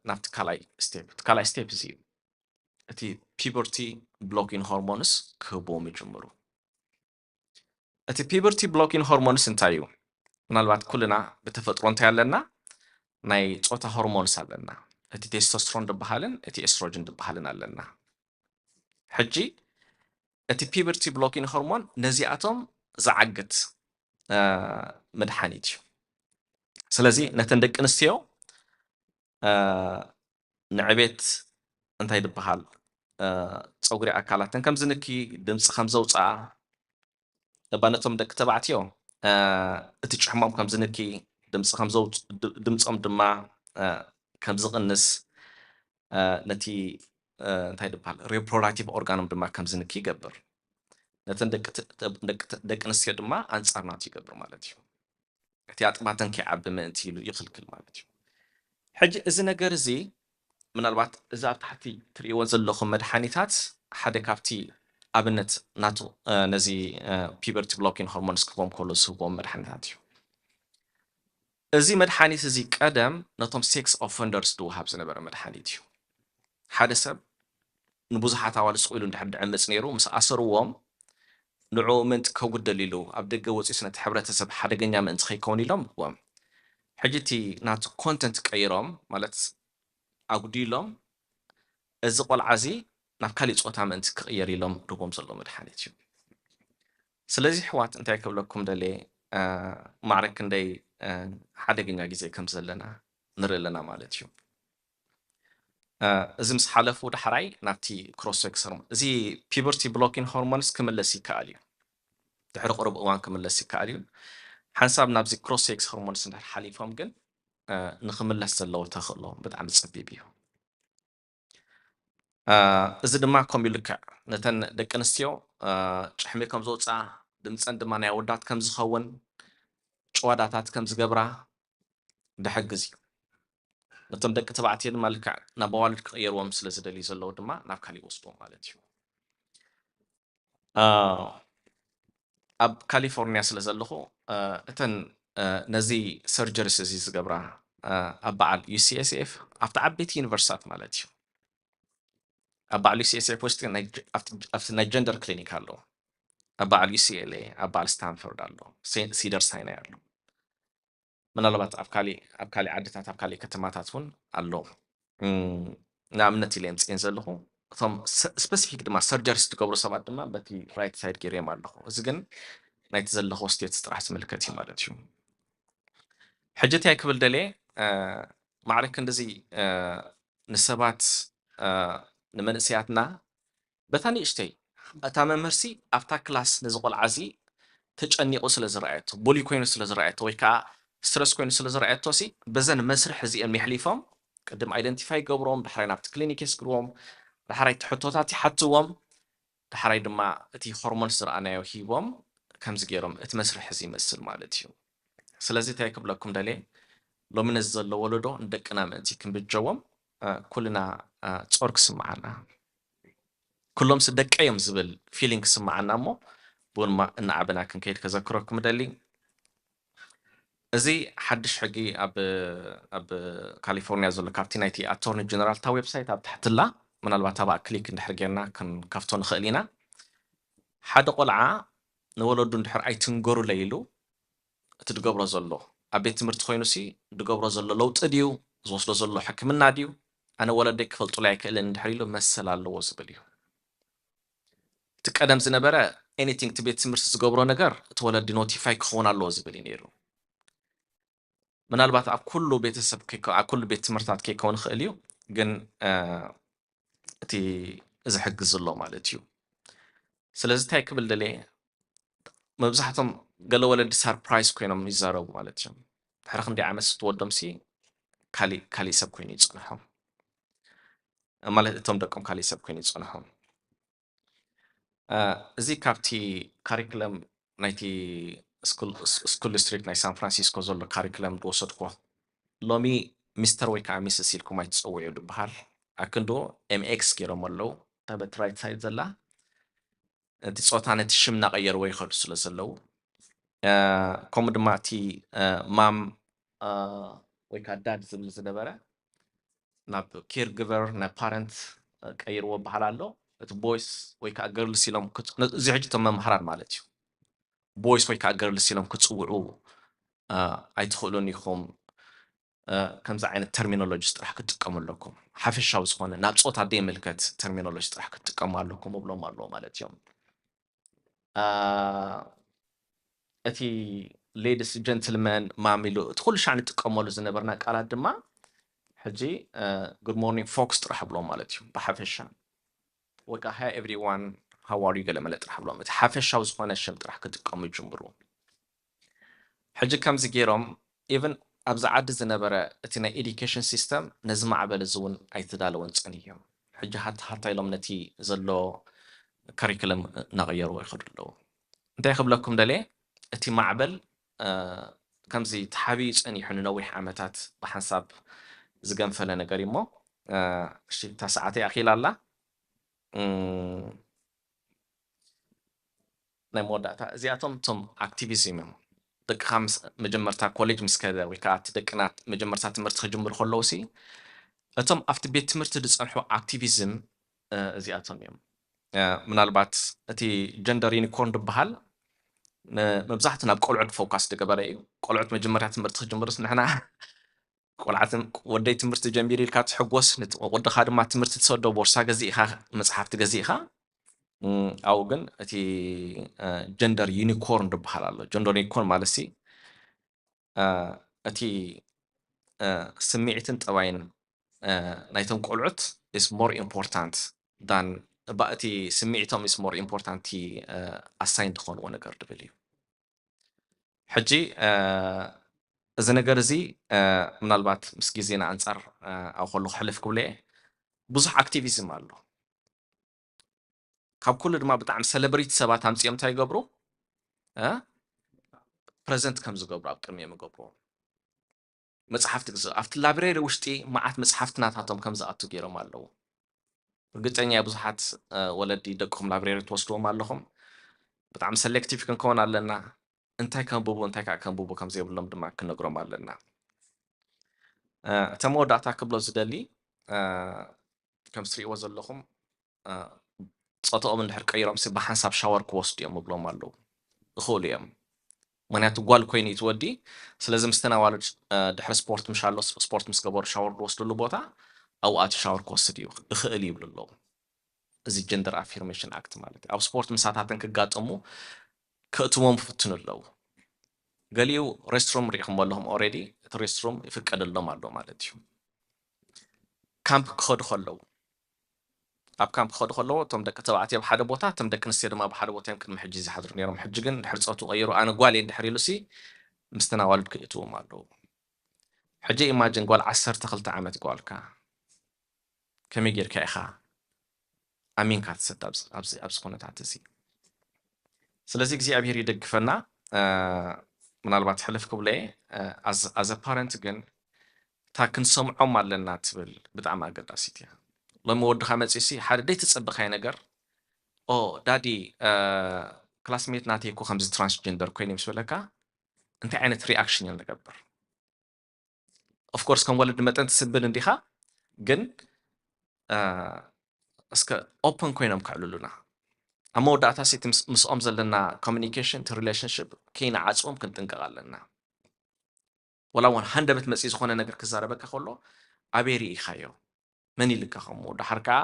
ናብቲ ካልኣይ ስቴፕ እቲ ካልኣይ ስቴፕ እዚ እዩ። እቲ ፒበርቲ ብሎኪን ሆርሞንስ ክህብዎም ይጅምሩ። እቲ ፒበርቲ ብሎኪን ሆርሞንስ እንታይ እዩ? ምናልባት ኩልና ብተፈጥሮ እንታይ ኣለና? ናይ ፆታ ሆርሞንስ ኣለና። እቲ ቴስቶስትሮን ዝበሃልን እቲ ኤስትሮጅን ዝበሃልን ኣለና። ሕጂ እቲ ፒበርቲ ብሎኪን ሆርሞን ነዚኣቶም ዝዓግት መድሓኒት እዩ። ስለዚ ነተን ደቂ ኣንስትዮ ንዕቤት እንታይ ዝበሃል ጸጉሪ ኣካላተን ከም ዝንኪ፣ ድምፂ ከም ዘውፅኣ፣ እባ ነቶም ደቂ ተባዕትዮ እቲ ጭሕሞም ከም ዝንኪ፣ ድምፂ ከም ዘውፅ- ድ- ድምፆም ድማ ከም ዝቕንስ፣ ነቲ እንታይ ዝበሃል ሪፕሮዳክቲቭ ኦርጋኖም ድማ ከም ዝንኪ ይገብር። ነተን ደቂ ተ- ደቂ ተ- ደቂ ኣንስትዮ ድማ ኣንፃር ናቱ ይገብር ማለት እዩ። እቲ ኣጥባተን ከይዓቢ ምእንቲ ኢሉ ይኽልክል ማለት እዩ። ሕጂ እዚ ነገር እዚ ምናልባት እዚ ኣብ ታሕቲ ትርእይዎ ዘለኹም መድሓኒታት ሓደ ካብቲ ኣብነት ናቱ ነዚ ፒበርቲ ብሎኪን ሆርሞንስ ክህቦም ከሎ ዝህብዎም መድሓኒታት እዩ። እዚ መድሓኒት እዚ ቀደም ነቶም ሴክስ ኦፈንደርስ ዝወሃብ ዝነበረ መድሓኒት እዩ። ሓደ ሰብ ንብዙሓት ኣዋልድ ስቕ ኢሉ እንድሕር ድዕምፅ ነይሩ ምስ ኣሰርዎም ንዕኡ ምእንቲ ከጉደል ኢሉ ኣብ ደገ ወፂኡስ ነቲ ሕብረተሰብ ሓደገኛ ምእንቲ ከይከውን ኢሎም ዎም ሕጂ እቲ ናቱ ኮንተንት ቀይሮም ማለት ኣጉዲሎም እዚ ቆልዓ እዚ ናብ ካሊእ ፆታ ምእንቲ ክቕየር ኢሎም ድቦም ዘሎ መድሓኒት እዩ። ስለዚ ኣሕዋት እንታይ ክብለኩም ደልየ ማዕረ ክንደይ ሓደገኛ ግዜ ከም ዘለና ንርኢ ኣለና ማለት እዩ። እዚ ምስ ሓለፉ ዳሕራይ ናብቲ ክሮስ ሴክስ ሆርሞን እዚ ፒበርቲ ብሎኪን ሆርሞንስ ክምለስ ይከኣል እዩ። ድሕሪ ቅሩብ እዋን ክምለስ ይከኣል እዩ። ሓንሳብ ናብዚ ክሮስ ሴክስ ሆርሞንስ እንድሕር ሓሊፎም ግን ንክምለስ ዘለዎ ተኽእሎ ብጣዕሚ ፀቢብ እዩ። እዚ ድማ ከምኡ ልክዕ ነተን ደቂ ኣንስትዮ ጭሕሚ ከም ዘውፅኣ ድምፀን ድማ ናይ ኣወዳት ከም ዝኸውን ጭዋዳታት ከም ዝገብራ ድሕግዝ እዩ። ነቶም ደቂ ተባዕትዮ ድማ ልክዕ ናብ ኣዋልድ ክቕየርዎም ስለ ዝደልዩ ዘለዉ ድማ ናብ ካሊእ ወስድዎም ማለት እዩ። ኣብ ካሊፎርኒያ ስለ ዘለኹ እተን ነዚ ሰርጀሪስ እዚ ዝገብራ ኣብ በዓል ዩ ሲ ኤስ ኤፍ ኣብቲ ዓበይቲ ዩኒቨርሲታት ማለት እዩ ኣብ በዓል ዩ ሲ ኤስ ኤፍ ውሽጢ ኣብቲ ናይ ጀንደር ክሊኒክ ኣሎ ኣብ በዓል ዩ ሲ ኤል ኤ ኣብ በዓል ስታንፎርድ ኣሎ ሲደር ሳይናይ ኣሎ ምናልባት ኣብ ካሊእ ኣብ ካሊእ ዓድታት ኣብ ካሊእ ከተማታት እውን ኣሎ ንኣብነት ኢለ የምፅኤን ዘለኹ እቶም ስፐሲፊክ ድማ ሰርጀሪስ ዝገብሩ ሰባት ድማ በቲ ራይት ሳይድ ገይረዮም ኣለኹ እዚ ግን ናይቲ ዘለኹ ስቴትስ ጥራሕ ዝምልከት እዩ ማለት እዩ ሕጂ እንታይ ክብል ደልየ ማዕረ ክንድዚ ንሰባት ንመንእሰያትና በታ ንእሽተይ እታ መምህርሲ ኣብታ ክላስ ነዚ ቆልዓ እዚ ተጨኒቑ ስለ ዝረኣየቶ ብሉይ ኮይኑ ስለ ዝረኣየቶ ወይ ከዓ ስትረስ ኮይኑ ስለ ዝረኣየቶ ሲ በዘን መስርሕ እዚኦም የሕሊፎም ቅድም ኣይደንቲፋይ ይገብሮም ዳሕራይ ናብቲ ክሊኒክ የስግርዎም ዳሕራይ እቲ ሕቶታት ይሓትዎም ዳሕራይ ድማ እቲ ሆርሞንስ ዝረኣናዮ ሂቦም ከምዚ ገይሮም እቲ መስርሕ እዚ ይመስል ማለት እዩ ስለዚ እንታይ ክብለኩም ደልየ ሎሚ ነዚ ዘሎ ወለዶ ንደቅና ምእንቲ ክንብጀዎም ኩልና ጾር ክስምዓና ኩሎም ስ ደቀ እዮም ዝብል ፊሊንግ ክስምዓና እሞ ብኡንማ እናዓበና ክንከይድ ከዘክረኩም ደሊ እዚ ሓድሽ ሕጊ ኣብ ኣብ ካሊፎርኒያ ዘሎ ካብቲ ናይቲ ኣቶርኒ ጀነራል እታ ዌብሳይት ኣብ ታሕትላ ምናልባት ኣብኣ ክሊክ እንድሕር ጌርና ክንከፍቶ ንኽእል ኢና ሓደ ቆልዓ ንወለዱ እንድሕር ኣይትንገሩለይ ኢሉ እቲ ዝገብሮ ዘሎ ኣብ ቤት ትምህርቲ ኮይኑ ሲ ዝገብሮ ዘሎ ለውጢ ድዩ ዝወስዶ ዘሎ ሕክምና ድዩ ኣነ ወለደይ ክፈልጡለይ ኣይክእልን እንድሕር ኢሉ መሰል ኣለዎ ዝብል እዩ እቲ ቀደም ዝነበረ anything እቲ ቤት ትምህርቲ ዝገብሮ ነገር እቲ ወለዲ ኖቲፋይ ክኸውን ኣለዎ ዝብል እዩ ነይሩ ምናልባት ኣብ ኩሉ ቤተሰብ ኣብ ኩሉ ቤት ትምህርታት ከይከውን ይኽእል እዩ ግን እቲ እዚ ሕጊ ዘሎ ማለት እዩ ስለዚ እንታይ ክብል ደልየ መብዛሕቶም ገለ ወለዲ ሳርፕራይዝ ኮይኖም ይዛረቡ ማለት እዮም ድሕሪ ክንደይ ዓመት ስትወዶም ሲ ካሊእ ካሊእ ሰብ ኮይኑ ይፅንሖም ማለት እቶም ደቆም ካሊእ ሰብ ኮይኑ ይፅንሖም እዚ ካብቲ ካሪክለም ናይቲ ስኩል ዲስትሪክት ናይ ሳን ፍራንሲስኮ ዘሎ ካሪክለም ዝወሰድኩዎ ሎሚ ሚስተር ወይ ከዓ ሚስስ ኢልኩም ኣይትፀውዑ ዝበሃል ኣክንዶ ኤምኤክስ ገይሮም ኣለዉ እታ በቲ ራይት ሳይድ ዘላ እቲ ፆታ ነቲ ሽም እናቀየርዎ ይኸዱ ስለ ዘለዉ ከምኡ ድማ እቲ ማም ወይ ከዓ ዳድ ዝብል ዝነበረ ናብ ኬር ግቨር ናብ ፓረንት ቀይርዎ በሃል ኣሎ እቲ ቦይስ ወይ ከዓ ገርልስ ኢሎም እዚ ሕጂ እቶም መምሃራን ማለት እዩ ቦይስ ወይ ከዓ ገርልስ ኢሎም ክፅውዑ ኣይትኽእሉን ኢኹም ከምዚ ዓይነት ተርሚኖሎጂስ ጥራሕ ክትጥቀሙ ኣለኩም ሓፈሻዊ ዝኾነ ናብ ፆታ ደይምልከት ተርሚኖሎጂ ጥራሕ ክትጥቀሙ ኣለኩም እብሎም ኣለዎ ማለት እዮም እቲ ሌድስ ጀንትልመን ማም ኢሉ እቲ ኩሉ ሻዕ ንጥቀመሉ ዝነበርና ቃላት ድማ ሕጂ good morning folks ጥራሕ ብሎም ማለት እዩ ብሓፈሻ። ወይ ከዓ hi everyone, how are you ገለ መለ ጥራሕ ብሎም። እቲ ሓፈሻዊ ዝኾነ ሽም ጥራሕ ክጥቀሙ ይጅምሩ። ሕጂ ከምዚ ገይሮም even ኣብዚ ዓዲ ዝነበረ እቲ ናይ education system ነዚ ማዕበል እዚ እውን ኣይተዳለወን ጸኒሑ። ሕጂ ሃታ ሃታ ኢሎም ነቲ ዘሎ curriculum እናቐየርዎ ይኸዱ ኣለዉ። እንታይ ክብለኩም ደልየ፣ እቲ ማዕበል ከምዚ ተሓቢኡ ጸኒሑ ንነዊሕ ዓመታት ብሓንሳብ ዝገንፈለ ነገር እዩ እሞ፣ እሺ፣ እታ ሰዓተይ ኣኺላ ኣላ። ናይ መወዳእታ እዚኣቶም እቶም ኣክቲቪዝም እዮም። ደቅኻ ምስ መጀመርታ ኮሌጅ ምስ ከደ ወይ ከዓ እቲ ደቅና መጀመርታ ትምህርቲ ክጅምሩ ከለዉ ሲ እቶም ኣብቲ ቤት ትምህርቲ ዝፀንሑ ኣክቲቪዝም እዚኣቶም እዮም። ምናልባት እቲ ጀንደር ዩኒኮርን ዝበሃል መብዛሕቱ ናብ ቆልዑት ፎካስ ዝገበረ እዩ። ቆልዑት መጀመርያ ትምህርቲ ክጅምሩስ ንሕና ቆልዓትን ወደይ ትምህርቲ ጀሚሩ ኢልካ ትሕጎስ፣ ወድኻ ድማ ትምህርቲ ትሰዶ፣ ቦርሳ ገዚእኻ፣ መፅሓፍቲ ገዚእኻ። ኣብኡ ግን እቲ ጀንደር ዩኒኮርን ዝበሃል ኣሎ። ጀንደር ዩኒኮርን ማለት ሲ እቲ ስምዒትን ጠባይን ናይቶም ቆልዑት is more important than እቲ ስምዒቶም is more important ኣሳይን ዝኾንዎ ነገር ድብል እዩ። ሕጂ እዚ ነገር እዚ ምናልባት ምስ ግዜና ኣንጻር ኣብ ከሎ ክሕልፍ ክብለ እየ። ብዙሕ ኣክቲቪዝም ኣሎ። ካብ ኩሉ ድማ ብጣዕሚ ሰለብሪቲ ሰባት ኣምጺኦም እንታይ ይገብሩ? ፕረዘንት ከም ዝገብሩ ኣብ ቅድሚኦም ይገብሩ። መጽሓፍቲ ግዝ ኣብቲ ላብሬሪ ውሽጢ መዓት መጽሓፍቲ ናታቶም ከም ዝኣቱ ገይሮም ኣለዉ። ርግጸኛ ብዙሓት ወለዲ ደቅኹም ላብሬሪ ትወስድዎም ኣለኹም። ብጣዕሚ ሰሌክቲቭ ክንከውን ኣለና። እንታይ ከንብቡ እንታይ ከዓ ከንብቡ ከም ዘይብሎም ድማ ክንነግሮም ኣለና። እተ መወዳእታ ክብሎ ዝደሊ ከም ትሪእዎ ዘለኹም ፆታኦም እንድሕር ቀይሮም ሲ ብሓንሳብ ሻወር ክወስዱ እዮም እብሎም ኣለዉ። ይኽእሉ እዮም። ምክንያቱ ጓል ኮይኑ እዩ ትወዲ። ስለዚ ምስተን ኣዋልድ ድሕሪ ስፖርት ምሽ ኣሎ ስፖርት ምስ ገበሩ ሻወር ዝወስድሉ ቦታ ኣብኡ ኣትዩ ሻወር ክወስድ እዩ ይኽእል ይብሉ ኣለዉ። እዚ ጀንደር ኣፊርሜሽን ኣክት ማለት እዩ። ኣብ ስፖርት ምሳታተን ክጋጠሙ ከእትዎም ይፍትኑ ኣለዉ። ገሊኡ ሬስትሩም ሪኢኹም ኣለኹም ኦሬዲ እቲ ሬስትሩም ይፍቀደሎም ኣሎ ማለት እዩ። ካምፕ ክኸዱ ከለዉ ኣብ ካምፕ ክኸዱ ከለዉ እቶም ደቂ ተባዕትዮ ኣብ ሓደ ቦታ እቶም ደቂ ኣንስትዮ ድማ ኣብ ሓደ ቦታ እዮም ቅድሚ ሕጂ ዝሓድሩ ነይሮም። ሕጂ ግን ድሕሪ ፆቱ ቀይሩ ኣነ ጓል እየ እንድሕር ኢሉ ሲ ምስተን ኣዋልድ ክእትዎም ኣለዉ። ሕጂ ኢማጅን ጓል ዓሰርተ ክልተ ዓመት ጓልካ ከመይ ጌርካ ኢኻ ኣሚንካ ትሰድ ኣብዚ ኩነታት እዚ? ስለዚ እግዚኣብሔር ይደግፈና። ምናልባት ሕልፍ ክብለ ኣዘ ፓረንት ግን እታ ክንሰምዖም ኣለና ትብል ብጣዕሚ ኣገዳሲት እያ። ሎሚ ወድኻ መፂሲ ሓደ ደይ ትፀበኻይ ነገር ኦ ዳዲ ክላስሜት ናተይ እኮ ከምዚ ትራንስጀንደር ኮይነ ምስ በለካ እንታይ ዓይነት ሪኣክሽን እዮም ንገብር? ኦፍኮርስ ከም ወለዲ መጠን ትስብን እንዲኻ ግን እስከ ኦፕን ኮይኖም ክዕልሉና ኣብ መወዳእታ ሲ ምስኦም ዘለና ኮሚኒኬሽን እቲ ሪሌሽንሽፕ ከይንዓፅዎም ክንጥንቀቕ ኣለና። ወላ እውን ሃንደበት መፂ ዝኾነ ነገር ክዛረበካ ከሎ ኣበይ ርኢኻዮ መን ኢልካ ከምኡ ደሓር ከዓ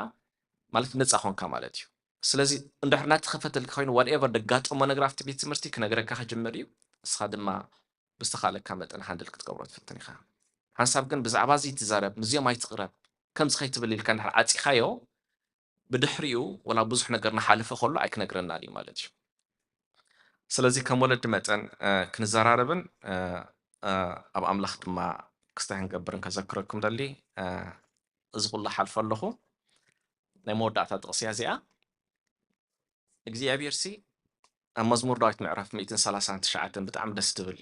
ማለት ነፃ ኮንካ ማለት እዩ። ስለዚ እንድሕር እናተኸፈተልካ ኮይኑ ዋትኤቨር ደጋጠሞ ነገር ኣብቲ ቤት ትምህርቲ ክነግረካ ክጅምር እዩ። ንስኻ ድማ ብዝተኻለካ መጠን ሃንድል ክትገብሮ ትፍትን ኢኻ። ሓንሳብ ግን ብዛዕባ እዚ ትዛረብ፣ ምስዚኦም ኣይትቕረብ፣ ከምዚ ከይትብል ኢልካ እንድሕር ዓፂኻዮ ብድሕሪኡ ወላ ብዙሕ ነገር እናሓለፈ ከሎ ኣይክነግረናን እዩ ማለት እዩ። ስለዚ ከም ወለዲ መጠን ክንዘራረብን ኣብ ኣምላኽ ድማ ክስታይ ክንገብርን ከዘክረኩም ደሊ። እዚ ኩሉ ሓልፈ ኣለኹ። ናይ መወዳእታ ጥቕሲ እያ እዚኣ። እግዚኣብሔር ሲ ኣብ መዝሙር ዳዊት ምዕራፍ ሚእትን ሰላሳን ትሽዓተን ብጣዕሚ ደስ ትብል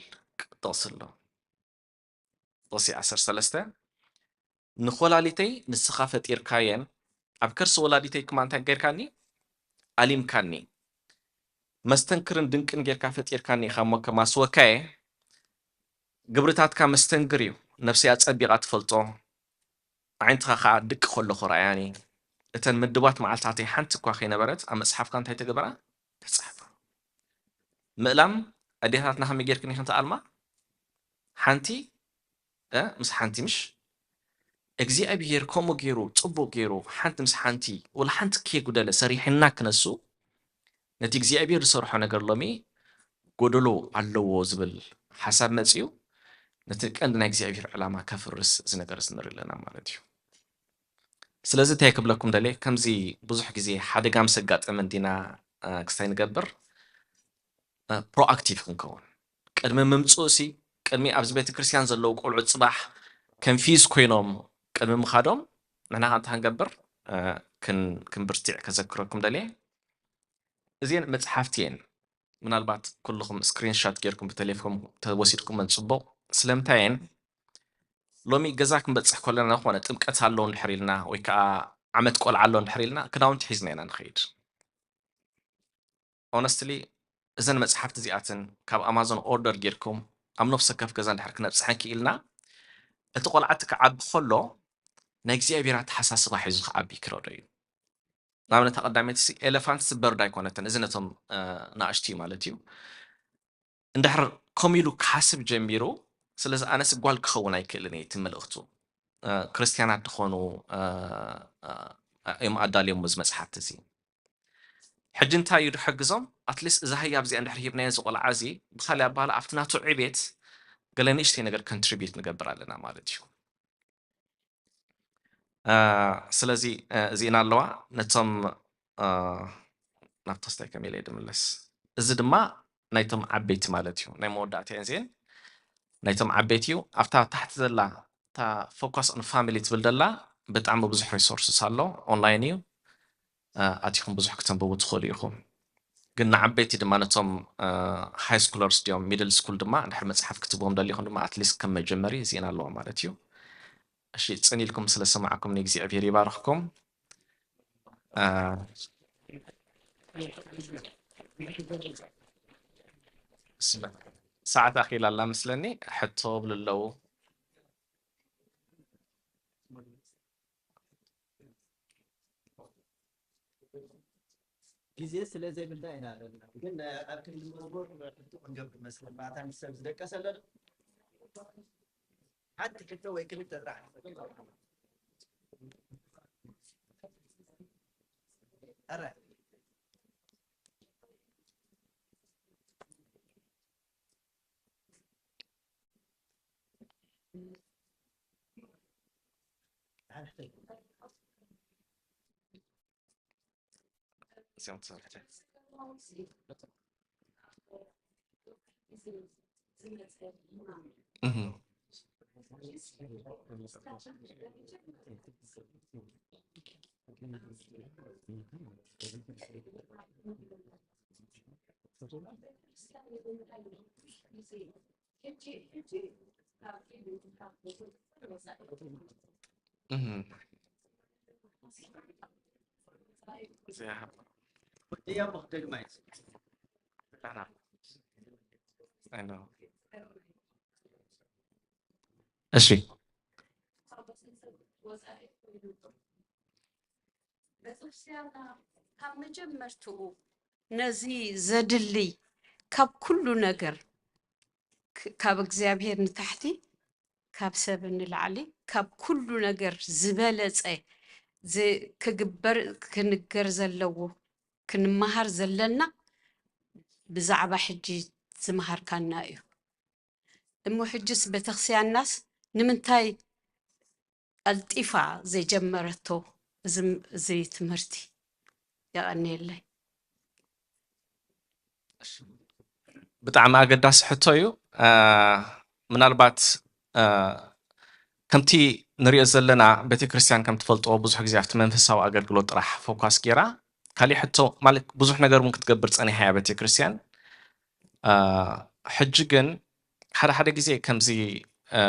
ጥቕሲ ኣሎ። ጥቕሲ ዓሰርተ ሰለስተ ንኾላሊተይ ንስኻ ፈጢርካየን ኣብ ከርሲ ወላዲተይ ክማ እንታይ ጌርካኒ ኣሊምካኒ መስተንክርን ድንቅን ጌርካ ፈጢርካኒ ኢኻ እሞ ከማስወካየ ግብርታትካ መስተንግር እዩ ነፍሰይ ኣጸቢቓ ትፈልጦ ኣዒንትኻ ኸዓ ድቂ ከለኹ ረኣያኒ። እተን ምድባት መዓልታተይ ሓንቲ እኳ ከይነበረት ኣብ መጽሓፍካ እንታይ ተገበራ? ተጻሕፋ። ምእላም ኣዴታትና ከመይ ጌርክን ኢኽን ትኣልማ? ሓንቲ እ ምስ ሓንቲ ምሽ እግዚኣብሔር ከምኡ ገይሩ ጽቡቕ ገይሩ ሓንቲ ምስ ሓንቲ ወላ ሓንቲ ከይጉደለ ሰሪሕና ክነሱ ነቲ እግዚኣብሔር ዝሰርሖ ነገር ሎሚ ጎደሎ ኣለዎ ዝብል ሓሳብ መጽዩ ነቲ ቀንዲ ናይ እግዚኣብሔር ዕላማ ከፍርስ እዚ ነገር እዚ ንርኢ ኣለና ማለት እዩ። ስለዚ እንታይ ክብለኩም ደልየ፣ ከምዚ ብዙሕ ግዜ ሓደጋ ምስ ኣጋጠመን ዲና፣ እ፣ ክስታይ ንገብር፣ እ፣ ፕሮኣክቲቭ ክንከውን፣ ቅድሚ ምምጽኡ ሲ፣ ቅድሚ ኣብዚ ቤተ ክርስቲያን ዘለዉ ቆልዑ ጽባሕ ከንፊዝ ኮይኖም ቅድሚ ምኻዶም፣ ንሕና ከ እንታይ ክንገብር፣ እ፣ ክን-፣ ክንብርትዕ ከዘክረኩም ደልየ። እዚን መጽሓፍቲ እየን። ምናልባት ኩልኹም ስክሪንሻት ጌርኩም ብቴሌፎን ተወሲድኩመን ጽቡቕ። ስለምንታይ እየን? ሎሚ ገዛ ክንበጽሕ ከለና፣ ዝኾነ ጥምቀት ኣሎ እንድሕር ኢልና ወይ ከኣ ዓመት ቆልዓ ኣሎ እንድሕር ኢልና፣ ክዳውንቲ ሒዝና ኢና ንኸይድ። ኦነስትሊ፣ እዘን መጽሓፍቲ እዚኣትን ካብ ኣማዞን ኦርደር ጌርኩም ኣብ ነፍሲ ወከፍ ገዛ እንድሕር ክነብጽሐን ክኢልና፣ እቲ ቆልዓ እቲ ክዓቢ ከሎ ናይ እግዚኣብሔር ኣተሓሳስባ ሒዙ ክዓቢ ክረዶ እዩ። ንኣብነት፣ ቀዳመይቲ ሲ ኤሌፋንት ሲ በርድ ኣይኮነትን፣ እዚ ነቶም፣ እ፣ ንኣሽቱ እዩ ማለት እዩ። እንድሕር ከምኡ ኢሉ ክሓስብ ጀሚሩ፣ ስለዚ ኣነስ ጓል ክኸውን ኣይክእልን እየ፣ እቲ መልእኽቱ፣ እ፣ ክርስትያናት ዝኾኑ፣ እ፣ እ፣ እዮም ኣዳልዮሞ እዚ መጽሓፍቲ እዚ። ሕጂ እንታይ እዩ ዝሕግዞም? ኣትሊስት እዛ ህያብ እዚኣ እንድሕር ሂብናዮ እዚ ቆልዓ እዚ፣ ብኻልእ ኣባህላ ኣብቲ ናቱ ዕቤት ገለ ንእሽተይ ነገር ኮንትሪቢዩት ንገብር ኣለና ማለት እዩ። እ፣ ስለዚ፣ እ፣ እዚእና ኣለዋ ነቶም፣ እ፣ ናብ ተስታይ ከመይ ኢለ ድምለስ። እዚ ድማ ናይቶም ዓበይቲ ማለት እዩ። ናይ መወዳእታ እየን እዚአን። ናይቶም ዓበይቲ እዩ። ኣብታ ታሕቲ ዘላ፣ እታ ፎካስ ኦን ፋሚሊ ትብል ዘላ፣ ብጣዕሚ ብዙሕ ሪሶርስስ ኣሎ፣ ኦንላይን እዩ። እ፣ ኣቲኹም ብዙሕ ክተንብቡ ትኽእሉ ኢኹም። ግን ንዓበይቲ ድማ ነቶም፣ እ፣ ሃይ ስኩለርስ ድዮም ሚድል ስኩል ድማ እንድሕር መጽሓፍ ክትብዎም ደሊኹም ድማ ኣትሊስት ከም መጀመሪ እዚአን ኣለዋ ማለት እዩ። እሺ፣ ጽን ኢልኩም ስለ ሰማዕኩምኒ እግዚኣብሔር ይባርኽኩም። እ፣ ሰዓት ኣኺላ ኣላ መስለኒ፣ ሕቶ ብሉ ኣለዉ። ግዜ ስለ ዘይብልና ኢና ዘለና። ግን ኣብ ክንዲ መዝሙር ሕቶ ክንገብር መስለና። ኣታ ምስ ሰብ ዝደቀሰ ኣሎ ዶ? ሓንቲ ሕቶ ወይ ክልተ ጥራሕ። ኣረ። እሺ፣ ቤተክርስቲያንና ካብ መጀመርትኡ ነዚ ዘድሊ ካብ ኩሉ ነገር፣ ክ-፣ ካብ እግዚኣብሔር ንታሕቲ፣ ካብ ሰብ ንላዕሊ፣ ካብ ኩሉ ነገር ዝበለጸ ዝ-፣ ክግበር፣ ክንገር ዘለዎ፣ ክንመሃር ዘለና ብዛዕባ ሕጂ ዝመሃርካና እዩ። እሞ ሕጅስ ቤተክርስቲያንናስ ንምንታይ ቀልጢፋ ዘይጀመረቶ እዚ፣ እዚ ትምህርቲ? የቐንየለይ። ብጣዕሚ ኣገዳሲ ሕቶ እዩ። እ፣ ምናልባት፣ እ፣ ከምቲ ንሪኦ ዘለና ቤተክርስትያን ከም ትፈልጥዎ ብዙሕ ግዜ ኣብቲ መንፈሳዊ ኣገልግሎት ጥራሕ ፎካስ ገይራ፣ ካሊእ ሕቶ ማለት ብዙሕ ነገር እውን ክትገብር ጸኒሓ እያ ቤተክርስትያን። እ፣ ሕጂ ግን ሓደ ሓደ ግዜ ከምዚ፣ እ፣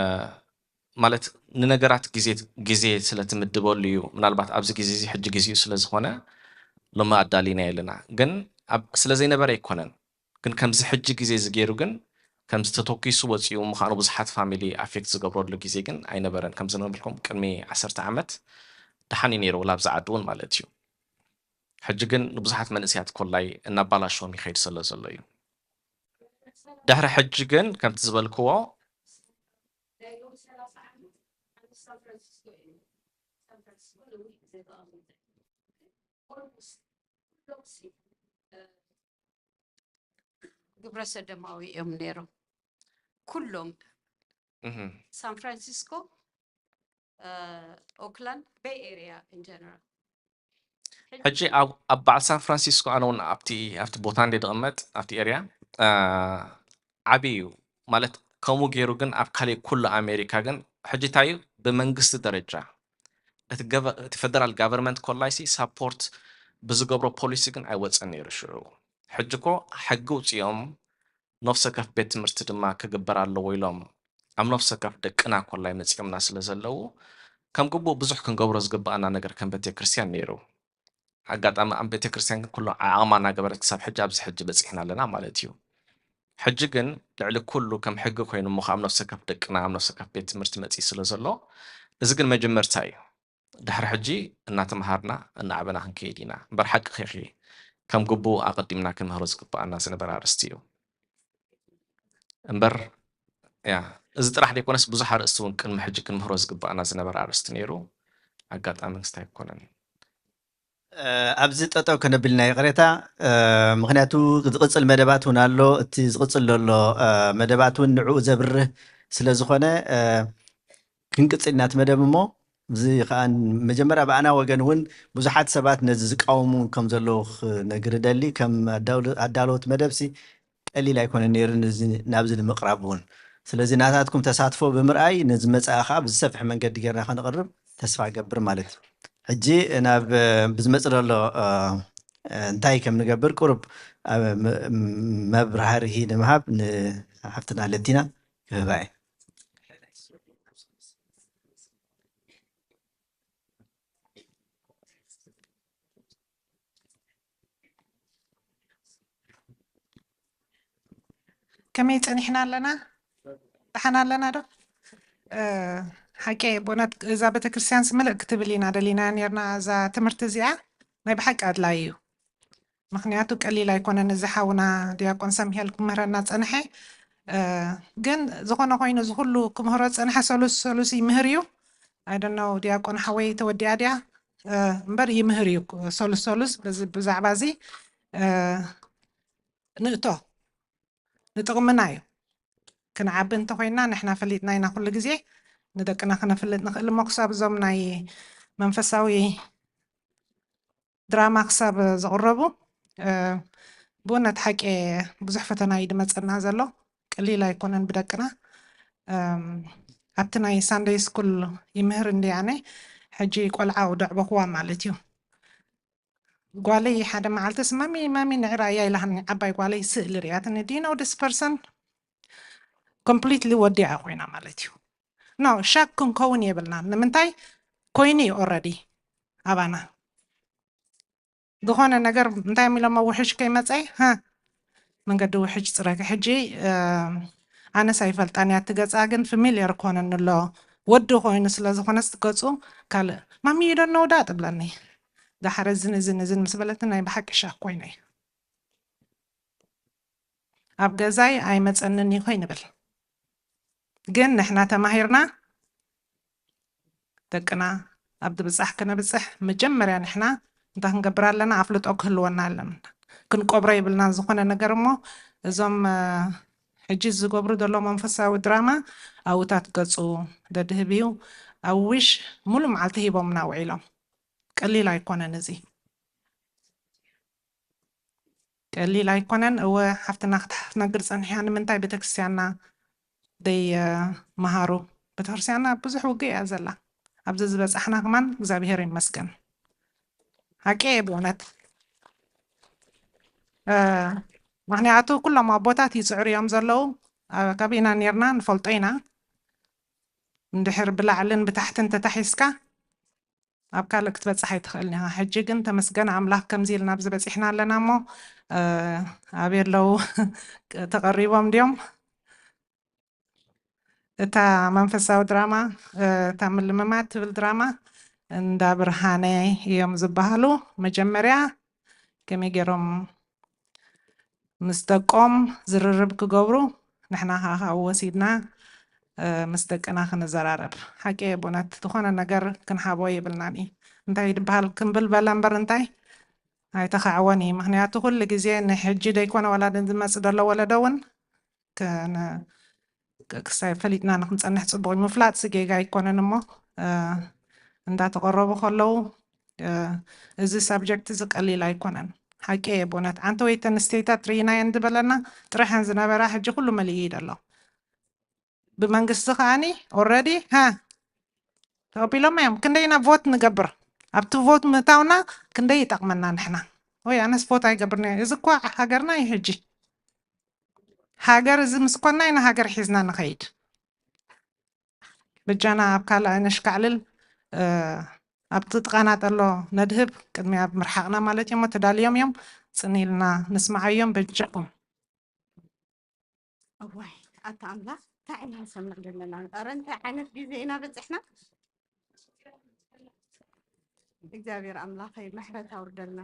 ማለት ንነገራት ግዜ፣ ግዜ ስለ ትምድበሉ እዩ። ምናልባት ኣብዚ ግዜ እዚ ሕጂ ግዜኡ ስለ ዝኾነ ሎሚ ኣዳሊናዮ ኣለና። ግን ኣብ፣ ስለ ዘይነበረ ኣይኮነን። ግን ከምዚ ሕጂ ግዜ እዚ ገይሩ ግን ከምዚ ተተኪሱ ወፂኡ ምዃኑ ብዙሓት ፋሚሊ ኣፌክት ዝገብረሉ ግዜ ግን ኣይነበረን። ከምዚ ንብልኩም ቅድሚ ዓሰርተ ዓመት ደሓን እዩ ነይሩ፣ ወላ ኣብዚ ዓዲ እውን ማለት እዩ። ሕጂ ግን ንብዙሓት መንእሰያት ኮላይ እናባላሸዎም ይኸይድ ስለ ዘሎ እዩ። ድሕሪ ሕጂ ግን ከምቲ ዝበልክዎ ግብረ ሰዶማዊ እዮም ነይሮም ኩሎም። እህ። ሳን ፍራንሲስኮ፣ ኦክላንድ፣ ቤይ ኤሪያ ኢን ጀነራል። ሕጂ ኣብ ኣብ በዓል ሳን ፍራንሲስኮ፣ ኣነ እውን ኣብቲ ኣብቲ ቦታ እንደ ዝቕመጥ ኣብቲ ኤሪያ ዓብዪ እዩ። ማለት ከምኡ ገይሩ ግን ኣብ ካሊእ ኩሉ ኣሜሪካ ግን ሕጂ እንታይ እዩ፣ ብመንግስቲ ደረጃ እቲ ገቨ- እቲ ፌደራል ጋቨርንመንት ኮላይሲ ሳፖርት ብዝገብሮ ፖሊሲ ግን ኣይወፀን ነይሩ ሽዑ። ሕጂ እኮ ሕጊ ውፅኦም ነፍሰ ከፍ ቤት ትምህርቲ ድማ ክግበር ኣለዎ ኢሎም ኣብ ነፍሰ ከፍ ደቅና ኮላይ መፂኦምና ስለ ዘለዉ ከም ግቡእ ብዙሕ ክንገብሮ ዝግባኣና ነገር ከም ቤተክርስትያን ነይሩ። ኣጋጣሚ ኣብ ቤተክርስትያን ግን ኩሉ ዓቕማ እናገበረት ክሳብ ሕጂ ኣብዚ ሕጂ በፂሕና ኣለና ማለት እዩ። ሕጂ ግን ልዕሊ ኩሉ ከም ሕጊ ኮይኑ እሞ ኣብ ነፍሰ ከፍ ደቅና ኣብ ነፍሰ ከፍ ቤት ትምህርቲ መፂኡ ስለ ዘሎ እዚ ግን መጀመርታ እዩ። ድሕሪ ሕጂ እናተምሃርና እናዓበና ክንከይድ ኢና እምበር ሓቂ ኺኺ ከም ግቡእ ኣቐዲምና ክንምህሮ ዝግባኣና ዝነበረ ኣርእስቲ እዩ እምበር ያ እዚ ጥራሕ ዘይኮነስ ብዙሕ ኣርእስቲ እውን ቅድሚ ሕጂ ክንምህሮ ዝግባኣና ዝነበረ ኣርእስቲ ነይሩ። ኣጋጣሚ ንስታ ኣይኮነን። ኣብዚ ጠጠው ከነብልና ይቕሬታ። ምክንያቱ ዝቕፅል መደባት እውን ኣሎ። እቲ ዝቕፅል ዘሎ መደባት እውን ንዕኡ ዘብርህ ስለ ዝኾነ ክንቅፅል ኢና እቲ መደብ እሞ እዚ ከዓ መጀመርያ ብኣና ወገን እውን ብዙሓት ሰባት ነዚ ዝቃወሙ ከም ዘለዉ ክነግር ደሊ ከም ኣዳለወቲ መደብ ሲ ቀሊል ኣይኮነ ነይሩ ናብዚ ንምቕራብ እውን። ስለዚ ናታትኩም ተሳትፎ ብምርኣይ ንዝመፅኣ ከዓ ብዝሰፍሐ መንገዲ ጌርና ከነቕርብ ተስፋ እገብር ማለት እዩ። ሕጂ ናብ ብዝመፅእ ዘሎ እንታይ ከም ንገብር ቁሩብ መብራህርሂ ንምሃብ ንሓፍትና ለቲና ክህባ እየ። ከመይ ጸኒሕና ኣለና? ደሓን ኣለና ዶ? ሓቂ ብእውነት እዛ ቤተክርስትያን ምልእ ክትብል ኢና ደሊና ነርና። እዛ ትምህርቲ እዚኣ ናይ ብሓቂ ኣድላይ እዩ። ምክንያቱ ቀሊል ኣይኮነን። እዚ ሓውና ዲያቆን ሰምሄል ክምህረና ጸንሐ። ግን ዝኾነ ኮይኑ እዚ ኩሉ ክምህሮ ጸንሐ ሰሉስ ሰሉስ ይምህር እዩ። ኣይደነው ዲያቆን ሓወይ ተወዲኣ ድያ? እምበር ይምህር እዩ ሰሉስ ሰሉስ ብዛዕባ እዚ ንእቶ ንጥቕምና እዩ። ክንዓቢ እንተኮይና ንሕና ፈሊጥና ኢና ኩሉ ግዜ ንደቅና ክነፍልጥ ንኽእል እሞ ክሳብ እዞም ናይ መንፈሳዊ ድራማ ክሳብ ዝቕረቡ ብእውነት ሓቂ ብዙሕ ፈተና እዩ ድመፀና ዘሎ። ቀሊል ኣይኮነን ብደቅና ኣብቲ ናይ ሳንደይ ስኩል ይምህር እንዲያነ ሕጂ ቆልዓ ደዕበኽዋ ማለት እዩ። ጓለይ ሓደ መዓልትስ ማሚ ማሚ ንዕራ እያ ኢላሃኒ ዓባይ ጓለይ ስእሊ ሪኣትኒ do you know this person completely ወዲኣ ኮይና ማለት እዩ። No ሻክ ክንከውን የብልናን ንምንታይ ኮይኑ እዩ already ኣባና ዝኾነ ነገር እንታይ ኢሎሞ ውሕጅ ከይመፀ መንገዲ ውሕጅ ፅረጊ ሕጂ ኣነስ ኣይፈልጣን እያ ትገፃ ግን familiar ኮነኒ ኣሎ ወዲ ኮይኑ ስለ ዝኾነስ ገፁ ካልእ ማሚ you don't know that እብለኒ ዳሓረ ዝን ዝን ዝን ምስ በለትን ናይ ብሓቂ ሻክ ኮይነ እየ ኣብ ገዛይ ኣይመፀንን እዩ ኮይንብል ግን ንሕና ተማሂርና ደቅና ኣብ ድብፃሕ ክነብፅሕ መጀመርያ ንሕና እንታይ ክንገብር ኣለና ኣፍልጦ ክህልወና ኣለና ክንቆብሮ የብልና ዝኾነ ነገር እሞ እዞም ሕጂ ዝገብሩ ዘሎ መንፈሳዊ ድራማ ኣብታት ገፁ ደድህብ እዩ ኣብ ዊሽ ሙሉ መዓልቲ ሂቦምና ውዒሎም ቀሊል ኣይኮነን እዚ ቀሊል ኣይኮነን እወ ሓፍትና ክትነግር ፀኒሕያ ንምንታይ ቤተክርስትያንና ደይ መሃሩ ቤተክርስትያንና ብዙሕ ውግእ እያ ዘላ ኣብዚ ዝበፃሕና ከማን እግዚኣብሄር ይመስገን ሓቂ እየ ብእውነት ምክንያቱ ኩሎም ኣቦታት ይፅዕሩ እዮም ዘለዉ ካብ ኢና ነርና ንፈልጦ ኢና እንድሕር ብላዕልን ብታሕትን ተታሒዝካ ኣብ ካልእ ክትበፅሕ ኣይትኽእልን ኢኻ ሕጂ ግን ተመስገን ኣምላኽ ከምዚ ኢልና ኣብዚ በፂሕና ኣለና እሞ ኣበይ ኣለዉ ተቐሪቦም ድዮም እታ መንፈሳዊ ድራማ እታ ምልምማድ ትብል ድራማ እንዳ ብርሃነ እዮም ዝበሃሉ መጀመርያ ከመይ ገይሮም ምስ ደቆም ዝርርብ ክገብሩ ንሕና ከዓ ካብኡ ወሲድና ምስ ደቅና ክንዘራረብ ሓቂ ብእውነት ዝኾነ ነገር ክንሓቦ የብልናን እዩ እንታይ ድበሃል ክንብል በለ እምበር እንታይ ኣይተኻዕወን እዩ ምክንያቱ ኩሉ ግዜ ንሕጂ ደይኮነ ወላ ዝመፅ ዘሎ ወለዶ እውን ክሳይ ፈሊጥና ንክንፀንሕ ፅቡቅ እዩ። ምፍላጥ ጌጋ ኣይኮነን እሞ እንዳተቀረቡ ከለዉ እዚ ሳብጀክት እዚ ቀሊል ኣይኮነን። ሓቂ እየ ብእውነት። ኣንተ ወይ ተንስተይታት ርኢናየን ዝበለና ጥረሐን ዝነበራ ሕጂ ኩሉ መሊኡ እዩ ዘሎ። ብመንግስቲ ከዓኒ ኦረዲ ሃ ተቐቢሎም እዮም። ክንደይና ቮት ንገብር ኣብቲ ቮት ምእታውና ክንደይ ይጠቕመና ንሕና? ወይ ኣነስ ቮት ኣይገብርና። እዚ እኳ ሃገርና እዩ ሕጂ። ሃገር እዚ ምስኮና ኢና ሃገር ሒዝና ንኸይድ። ብጃና ኣብ ካልእ ነሽካዕልል ኣብቲ ጥቓና ጠሎ ነድህብ ቅድሚ ኣብ ምርሓቕና ማለት እዮም። ተዳልዮም እዮም። ጽን ኢልና ንስምዓዮም በጃኹም። እዋይ ኣታ ኣምላኽ እንታይ ኢና ንሰምዕ ዘለና? ኧረ እንታይ ዓይነት ግዜ ኢና በፂሕና? እግዚኣብሔር ኣምላኸይ ምሕረት ኣውርደልና።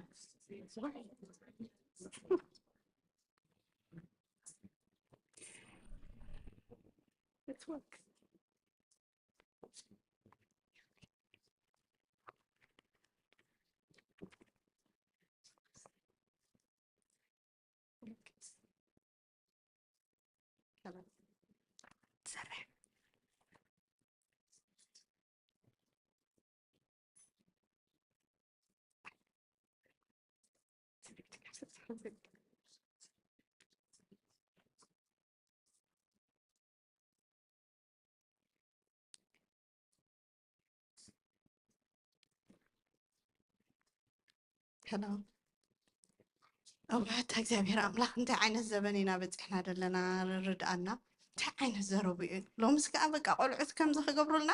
ሄሎ እወ እታ እግዚኣብሔር ኣምላኽ እንታይ ዓይነት ዘበን ኢና በፂሕና ዘለና ርድኣና እንታይ ዓይነት ዘረቡ እዩ ሎምስ ከዓ በቃ ቆልዑት ከምዚ ክገብሩልና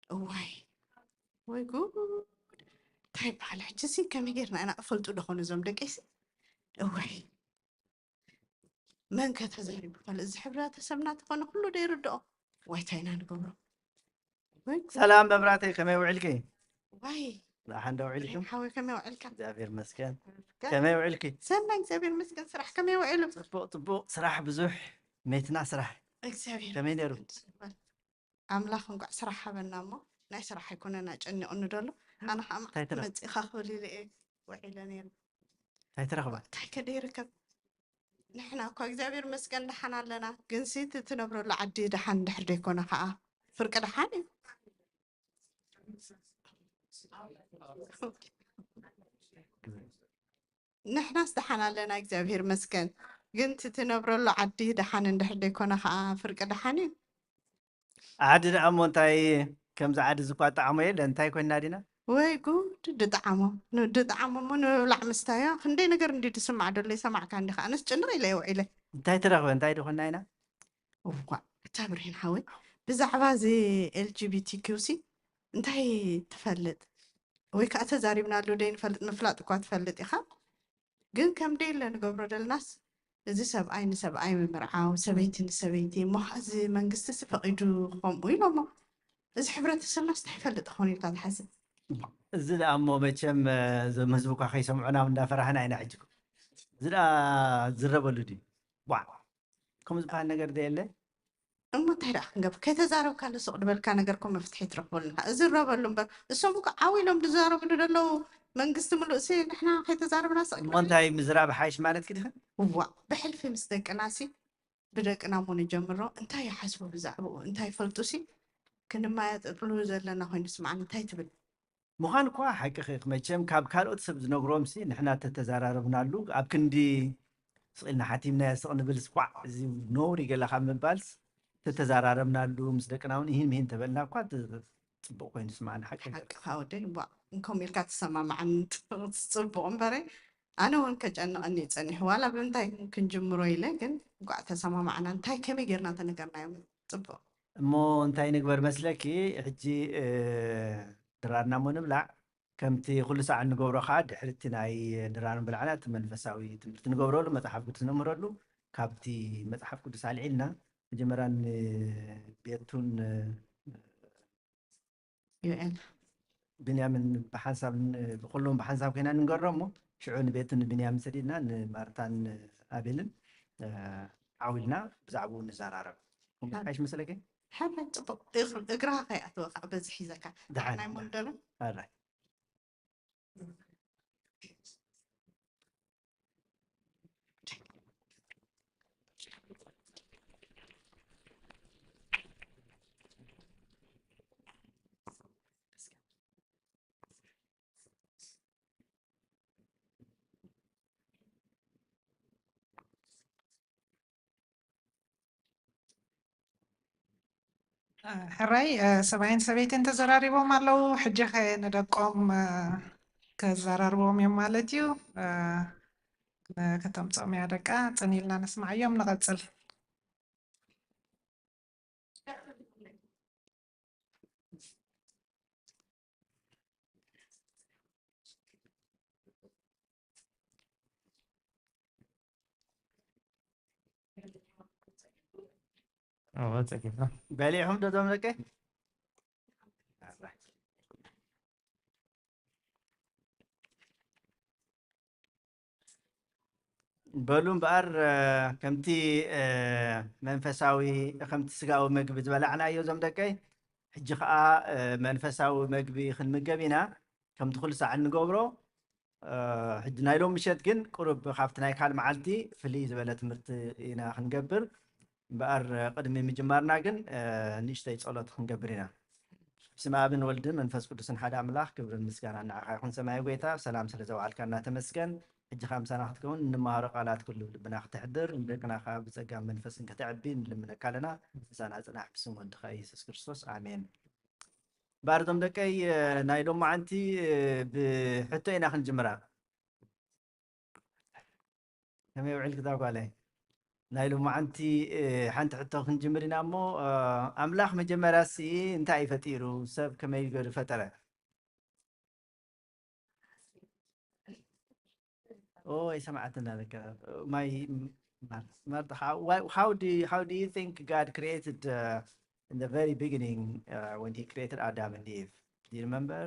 እዋይ ወይ ጉድ እንታይ ይበሃል ሕጂ ሲ ከመይ ጌርና ኢና እፈልጡ ደኾኑ እዞም ደቀይሲ እዋይ መን ከ ተዛሪቡ ካልእ እዚ ሕብረተሰብና ተኾነ ኩሉ ዶ ይርድኦ ዋይ እንታይ ኢና ንገብሮ ሰላም መብራተይ ከመይ ውዕልኪ? ዋይ ደሓን ዶ ውዕልኩም? ሓወይ ከመይ ውዕልካ እግዚኣብሔር መስገን። ከመይ ውዕልኪ? ሰናይ እግዚኣብሔር መስገን ስራሕ ከመይ ውዕሉ? ጽቡቕ ጽቡቕ ስራሕ ብዙሕ ሜትና ስራሕ እግዚኣብሔር ከመይ ነይሩ? ኣምላኽ እንኳዕ ስራሕ ሃበና እሞ ናይ ስራሕ ኣይኮነን ኣጨኒቑኒ ደሎ ኣነ ከዓ እንታይ ትረ- መፂእኻ ክብል ኢለ እየ ውዒለ ነይሩ እንታይ ትረኽባ እንታይ ከደ ይርከብ ንሕና እኳ እግዚኣብሔር መስገን ደሓን ኣለና ግንሲ እቲ ትነብረሉ ዓዲ ደሓን እንድሕር ደይኮነ ከዓ ፍርቂ ደሓን እዩ ንሕናስ ደሓን ኣለና እግዚኣብሔር መስገን ግን እቲ ትነብረሉ ዓዲ ደሓን እንድሕር ደይኮነ ከዓ ፍርቂ ደሓን እዩ ዓዲ ደኣ እሞ እንታይ ከምዚ ዓዲ ዝኳ ጣዕሞ የለ እንታይ ኮይና ዲና ወይ ጉድ ድጠዓሞ ድጠዓሞ እሞ ንምብላዕ ምስታያ ክንደይ ነገር እንዲ ድስማዕ ደሎ ይሰማዕካ እንዲ ከዓነስ ጭንቕ ኢለ የውዒለ እንታይ ትረኽበ እንታይ ድኾና ኢና እዋ እታ ብርሂን ሓወይ ብዛዕባ እዚ ኤልጂቢቲኪውሲ እንታይ ትፈልጥ ወይ ከዓ ተዛሪብናሉ ደይ ንፈልጥ ምፍላጥ እኳ ትፈልጥ ኢኻ ግን ከም ደይለ ንገብሮ ደልናስ እዚ ሰብኣይ ንሰብኣይ ምምርዓው ሰበይቲ ንሰበይቲ እሞ እዚ መንግስቲ ሲ ፈቒዱ ከምኡ ኢሎሞ እዚ ሕብረተሰብናስ እንታይ ይፈልጥ ክኾን ኢልካ ዝሓስብ እዚ ደኣ እሞ መቸም እዞም ህዝቢ እኳ ከይሰምዑና እንዳፈራህና ኢና ሕጂ እዚ ደኣ ዝረበሉ ድዩ ቧዕ ከምኡ ዝበሃል ነገር ዘየለ እሞ እንታይ ደኣ ክንገብር ከይተዛረብካሉ ሱቕ ዝበልካ ነገር ኮ መፍትሒ ትረኽበሉ ኢኻ እዝረበሉ እምበር እሶም እኮ ዓው ኢሎም ዝዛረብሉ ዘለዉ መንግስቲ ምሉእ ሲ ንሕና ከይተዛረብና ስቕ እሞ እንታይ ምዝራብ ሓይሽ ማለት ክድኸ እዋ ብሕልፊ ምስ ደቅና ሲ ብደቅና እሞ ንጀምሮ እንታይ ይሓስቡ ብዛዕባኡ እንታይ ይፈልጡ ሲ ክንማያጠጥሉ ዘለና ኮይኑ ስማዕኒ እንታይ ትብል ምዃን እኳ ሓቅኺ መቸም ካብ ካልኦት ሰብ ዝነግሮምሲ ንሕና ተተዘራረብናሉ ኣብ ክንዲ ስቕ ኢልና ሓቲምናዮ ስቕ ንብልስ ኳዕ እዚ ነውሪ ገለ ካብ ምባልስ ተተዘራረብናሉ ምስ ደቅና እውን ይህን ምሂን ተበልና እኳ ጽቡቕ ኮይኑ ስማዕና ሓቂ ሓቅኻ ወደይ ቧ እንከም ኢልካ ትሰማማዓኒ ጽቡቕ እምበረ ኣነ እውን ከጨንቐኒ እዩ ጸኒሑ ዋላ ብምንታይ ክንጅምሮ ኢለ ግን ጓዕ ተሰማማዕና እንታይ ከመይ ጌርና ተነገርናዮም ጽቡቕ እሞ እንታይ ንግበር መስለኪ ሕጂ ድራርና እሞ ንብላዕ ከምቲ ኩሉ ሳዕ እንገብሮ ከዓ ድሕሪ እቲ ናይ ድራር ምብላዕና እቲ መንፈሳዊ ትምህርቲ ንገብረሉ መፅሓፍ ቅዱስ ነምህረሉ ካብቲ መፅሓፍ ቅዱስ ኣልዒልና መጀመርያ ንቤቱን ዮኤል ብንያምን ብሓንሳብ ብኩሎም ብሓንሳብ ኮይና ንንገሮ እሞ ሽዑ ንቤቱን ንብንያምን ሰዲድና ንማርታን ኣቤልን ዓው ኢልና ብዛዕባኡ ንዘራረብ ሓይሽ መሰለኪ ሕራይ ፅቡቅ እግርኻ ከይኣተወ ከዓ በዚ ሒዘካ ደሓን ናይ ሞንደሎ ኣራይ ሕራይ፣ ሰብኣይን ሰበይትን ተዘራሪቦም ኣለዉ። ሕጂ ኸ ንደቆም ከዘራርቦም እዮም ማለት እዩ። ከተምፅኦም እያ ደቃ። ፅን ኢልና ነስማዓዮም። ንቐፅል። በሊዕኹም ዶ እዞም ደቀይ? በሉ እምበኣር፣ ከምቲ መንፈሳዊ፣ ከምቲ ስጋዊ መግቢ ዝበላዕናዮ እዞም ደቀይ፣ ሕጂ ኸዓ መንፈሳዊ መግቢ ክንምገብ ኢና። ከምቲ ኩሉ ሳዕ እንገብሮ፣ ሕጂ ናይ ሎም ምሸት ግን ቁሩብ ካብቲ ናይ ካል መዓልቲ ፍልይ ዝበለ ትምህርቲ ኢና ክንገብር። እምበኣር ቅድሚ ምጅማርና ግን ንእሽተይ ጸሎት ክንገብር ኢና። ብስመ ኣብን ወልድን መንፈስ ቅዱስን ሓደ ኣምላኽ፣ ክብርን ምስጋናን ንዓኻ ይኹን ሰማያዊ ጎይታ፣ ሰላም ስለ ዘውዓልካና ተመስገን። ሕጂ ኸኣ ምሳና ክትከውን፣ እንመሃሮ ቃላት ኩሉ ልብና ክተሕድር፣ ንደቅና ኸኣ ብጸጋን መንፈስን ከተዕቢ ንልምነካ ኣለና። ምሳና ጽናሕ፣ ብስም ወድኻ ኢየሱስ ክርስቶስ፣ ኣሜን። እምበኣር እዞም ደቀይ፣ ናይ ሎማዓንቲ ብሕቶ ኢና ክንጅምራ። ከመይ ውዒልኪ እዛ ጓለይ? ናይ ሎማዓንቲ ሓንቲ ሕቶ ክንጅምር ኢና እሞ፣ ኣምላኽ መጀመርያሲ እንታይ እዩ ፈጢሩ? ሰብ ከመይ ገይሩ ፈጠረ? ኦ፣ ኣይሰማዓትን ኣለካ። My Martha, how, why, how do you, how do you think God created uh, in the very beginning uh, when He created Adam and Eve? Do you remember?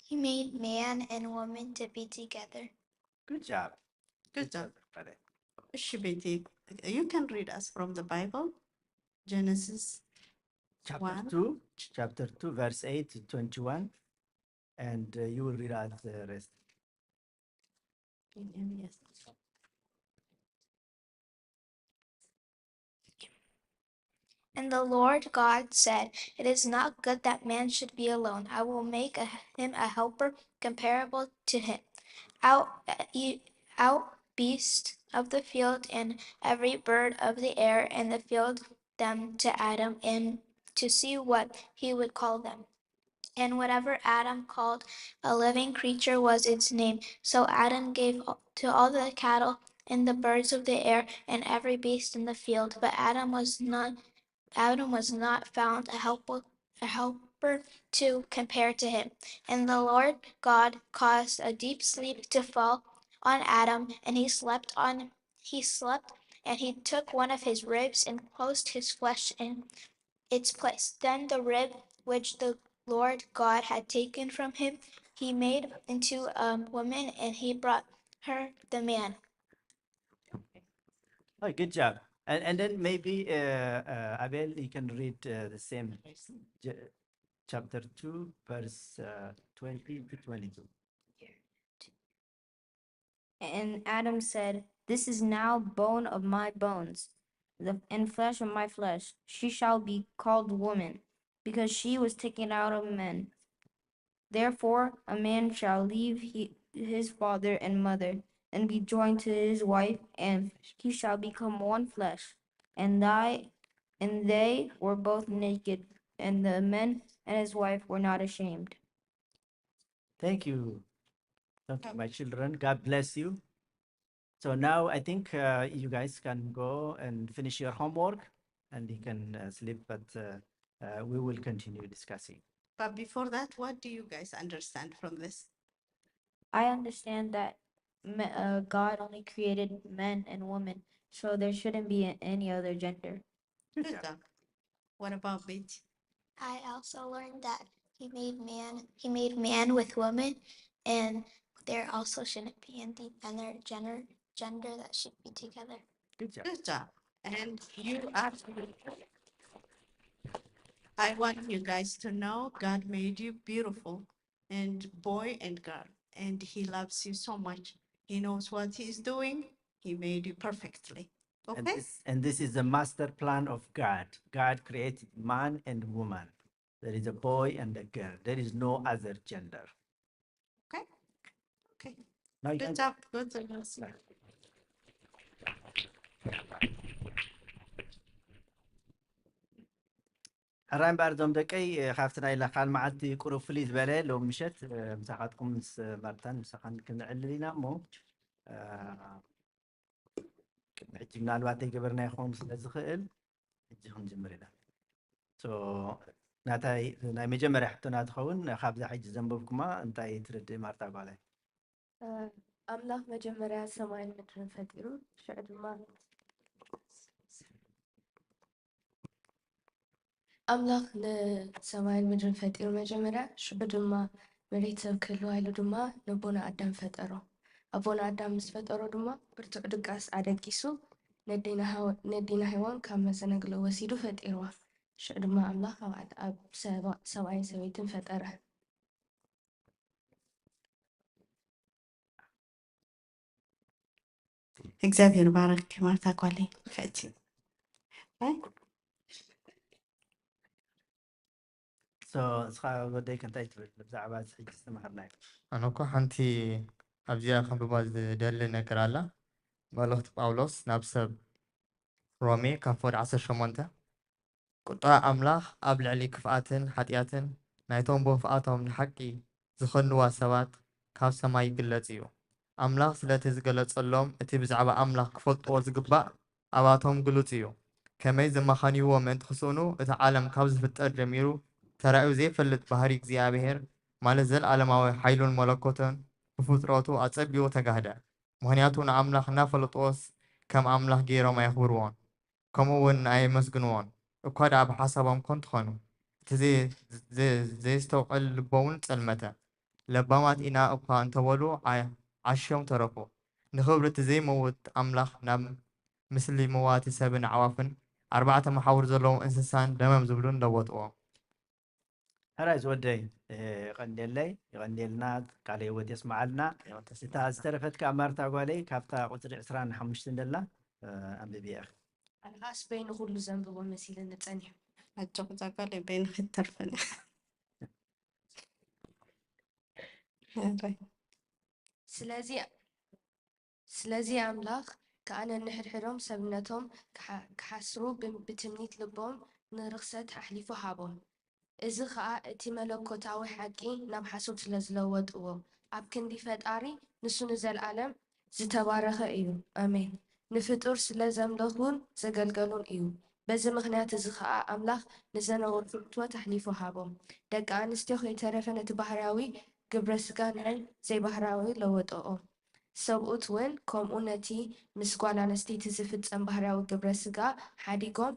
He made man and woman to be together. Good job. Good job. Everybody. እሺ ቤቲ, you can read us from the Bible, Genesis. Chapter two, chapter two, verse eight to twenty-one, and uh, you will read out the rest. Yes. And the Lord God said, "It is not good that man should be alone. I will make a, him a helper comparable to him." Out, uh, e- out beast of the field and every bird of the air in the field them to Adam and to see what he would call them. And whatever Adam called a living creature was its name. So Adam gave to all the cattle and the birds of the air and every beast in the field. But Adam was not Adam was not found a helper, a helper to compare to him. And the Lord God caused a deep sleep to fall on Adam, and he slept on he slept, and he took one of his ribs and closed his flesh in its place. Then the rib which the Lord God had taken from him, he made into a woman, and he brought her the man. Oh, good job. And, and then maybe uh, uh, Abel, you can read uh, the same j- chapter two, verse uh, twenty to twenty-two. And Adam said, "This is now bone of my bones, the, and flesh of my flesh. She shall be called woman, because she was taken out of men. Therefore, a man shall leave he, his father and mother, and be joined to his wife, and he shall become one flesh." And thy, and they were both naked, and the man and his wife were not ashamed. Thank you. Thank you, my children. God bless you. So now I think uh, you guys can go and finish your homework and you can uh, sleep, but uh, uh, we will continue discussing. But before that, what do you guys understand from this? I understand that me- uh, God only created men and women, so there shouldn't be a- any other gender. Good job. What about Betty? I also learned that he made man he made man with woman, and there also shouldn't be any other gender gender that should be together. Good job. Good job. And you are. I want you guys to know God made you beautiful, and boy and girl, and He loves you so much. He knows what He is doing. He made you perfectly. And Okay? this, and this is the master plan of God. God created man and woman. There is a boy and a girl. There is no other gender. Okay. Okay. Now you Good can- job. Good job. Yes. ሕራይ እምበኣር እዞም ደቀይ፣ እ፣ ካብቲ ናይ ለኻል መዓልቲ ቁሩብ ፍልይ ዝበለ ሎም ምሸት፣ እ፣ ምሳኻትኩም ምስ ማርታን ምሳኻን ክንዕልል ኢና እሞ፣ እ፣ ቅድሚ ሕጂ ምናልባት ዘይገበርና ይኸውን ስለ ዝኽእል፣ ሕጂ ክንጅምር ኢና። So፣ ናታይ ናይ መጀመርያ ሕቶና ትኸውን፣ ካብዛ ሕጂ ዘንበብኩማ እንታይ ትርድእ ማርታ ጓለይ? እ፣ ኣምላኽ መጀመርያ ሰማይን ምድርን ፈጢሩ፣ ሽዑ ድማ ኣምላኽ ንሰማይን ምድርን ፈጢሩ መጀመርያ፣ ሽዑ ድማ መሬት ሰብ ክህልዋ ኢሉ ድማ ነቦና ኣዳም ፈጠሮ። ኣቦና ኣዳም ምስ ፈጠሮ ድማ ብርቱዕ ድቃስ ኣደቂሱ ነዴና ሃወ-፣ ነዴና ሄዋን ካብ መሰነግሎ ወሲዱ ፈጢርዋ። ሽዑ ድማ ኣምላኽ ኣብ ኣድ-፣ ኣብ ሰባ-፣ ሰብኣይን ሰበይትን ፈጠረ። እግዚኣብሔር ባረክ ማርታ ጓለይ ንፍዕቲ። So፣ እስኻ ወደይ ከ እንታይ ትብል ብዛዕባ እዚ ሕጂ ዝተማሃርናዮ? ኣነ እኮ ሓንቲ ኣብዚኣ ከንብባ ዝደሊ ነገር ኣላ። መልእኽቲ ጳውሎስ ናብ ሰብ ሮሜ ካብ ፍቕዲ ዓሰርተ ሸሞንተ፣ ቁጣ ኣምላኽ ኣብ ልዕሊ ክፍኣትን ሓጢኣትን ናይቶም ብኽፍኣቶም ንሓቂ ዝኸንዋ ሰባት ካብ ሰማይ ይግለጽ እዩ። ኣምላኽ ስለቲ ዝገለጸሎም እቲ ብዛዕባ ኣምላኽ ክፈልጥዎ ዝግባእ ኣባቶም ግሉጽ እዩ። ከመይ ዘመኻንይዎ ምእንቲ ክስእኑ እቲ ዓለም ካብ ዝፍጠር ጀሚሩ ተራእዩ ዘይፈልጥ ባህሪ እግዚኣብሔር ማለት ዘለዓለማዊ ሓይሉን መለኮቱን ብፍጥረቱ ኣጸቢቑ ተጋህደ። ምኽንያቱ ንኣምላኽ እናፈለጥዎስ ከም ኣምላኽ ገይሮም ኣየኽብርዎን። ከምኡ እውን ኣየመስግንዎን፣ እኳ ደኣ ብሓሳቦም ከንቱ ኾኑ። እቲ ዘየ-፣ ዘየ-፣ ዘየስተውዕል ልቦም እውን ጸልመተ። ለባማት ኢና እኳ እንተበሉ ዓ-፣ ዓሽዮም ተረፉ። ንኽብሪ እቲ ዘይመውት ኣምላኽ ናብ ምስሊ መዋቲ ሰብን ኣዕዋፍን ኣርባዕተ መሓውር ዘለዎም እንስሳን ደመም ዝብሉን ለወጥዎ። ሕራይ ዝወደይ፣ እ፣ የቐንየለይ፣ የቐንየልና፣ ቃለ ህይወት የስምዓልና። እታ ዝተረፈት ከኣ ማርታ ጓለይ ካብታ ቁጽሪ ዕስራን ሓሙሽተን ዘላ፣ እ፣ ኣንብብያ ኢኺ። ኣነ ኸኣ በይኑ ኩሉ ዘንብቦ መሲልኒ ጸኒሑ። ኣጆኺ እዛ ጓለይ በይንኺ ትተርፍን። ሕራይ። ስለዚ ስለዚ ኣምላኽ ከኣ ነንሕድሕዶም ሰብነቶም ክሓ-፣ ክሓስሩ ብ-፣ ብትምኒት ልቦም ንርኽሰት ኣሕሊፉ ሃቦም። እዚ ኸኣ እቲ መለኮታዊ ሓቂ ናብ ሓሶት ስለ ዝለወጥዎ፣ ኣብ ክንዲ ፈጣሪ ንሱ ንዘለኣለም ዝተባረኸ እዩ። ኣሜን። ንፍጡር ስለ ዘምለኹን ዘገልገሉን እዩ። በዚ ምኽንያት እዚ ኸኣ ኣምላኽ ንዘነበሩ ፍትወት ኣሕሊፉ ሃቦም። ደቂ ኣንስትዮ ከይተረፈ ነቲ ባህርያዊ ግብረ ስጋ ናይ ዘይባህርያዊ ለወጠኦ። ሰብኡት እውን ከምኡ ነቲ ምስ ጓል ኣንስተይቲ ዝፍጸም ባህርያዊ ግብረ ስጋ ሓዲጎም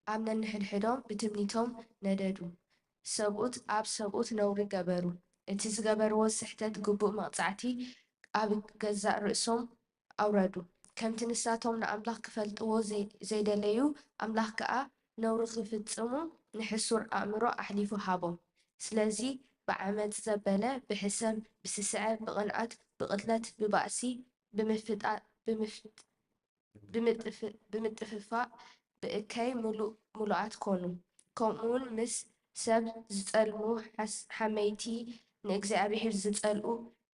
ኣብ ነንሕድሕዶም ብትምኒቶም ነደዱ። ሰብኡት ኣብ ሰብኡት ነውሪ ገበሩ። እቲ ዝገበርዎ ስሕተት ግቡእ መቕጻዕቲ ኣብ ገዛእ ርእሶም ኣውረዱ። ከምቲ ንሳቶም ንኣምላኽ ክፈልጥዎ ዘይ-፣ ዘይደለዩ፣ ኣምላኽ ከኣ ነውሪ ክፍጽሙ ንሕሱር ኣእምሮ ኣሕሊፉ ሃቦም። ስለዚ ብዓመጽ ዘበለ፣ ብሕሰም፣ ብስስዐ፣ ብቕንኣት፣ ብቕትለት፣ ብባእሲ፣ ብምፍጣ-፣ ብምፍ-፣ ብምጥፍ-፣ ብምጥፍፋእ፣ ብእከይ ምሉእ-፣ ምሉኣት ኮኑ። ከምኡውን ምስ ሰብ ዝጸልሙ፣ ሓስ-፣ ሓመይቲ፣ ንእግዚኣብሔር ዝጸልኡ፣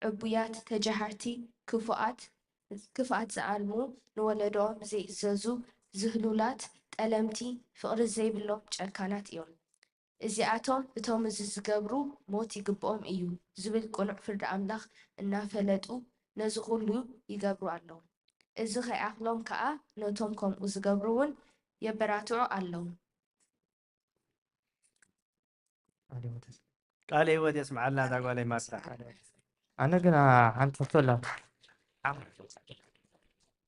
ዕቡያት፣ ተጃሃርቲ፣ ክፉኣት፣ ክፍኣት ዝኣልሙ፣ ንወለዶኦም ዘይእዘዙ፣ ዝህሉላት፣ ጠለምቲ፣ ፍቕሪ ዘይብሎም፣ ጨካናት እዮም። እዚኣቶም እቶም እዚ ዝገብሩ ሞት ይግብኦም እዩ ዝብል ቅኑዕ ፍርዲ ኣምላኽ እናፈለጡ ነዚ ኹሉ ይገብሩ ኣለዉ። እዚ ከይኣኽሎም ከኣ ነቶም ከምኡ ዝገብሩ እውን የበራትዑ ኣለዉ። ቃለ ህይወት የስምዓልና እዛ ጓለይ ማርታ። ኣነ ግና ሓንቲ ሕቶ ኣላ-፣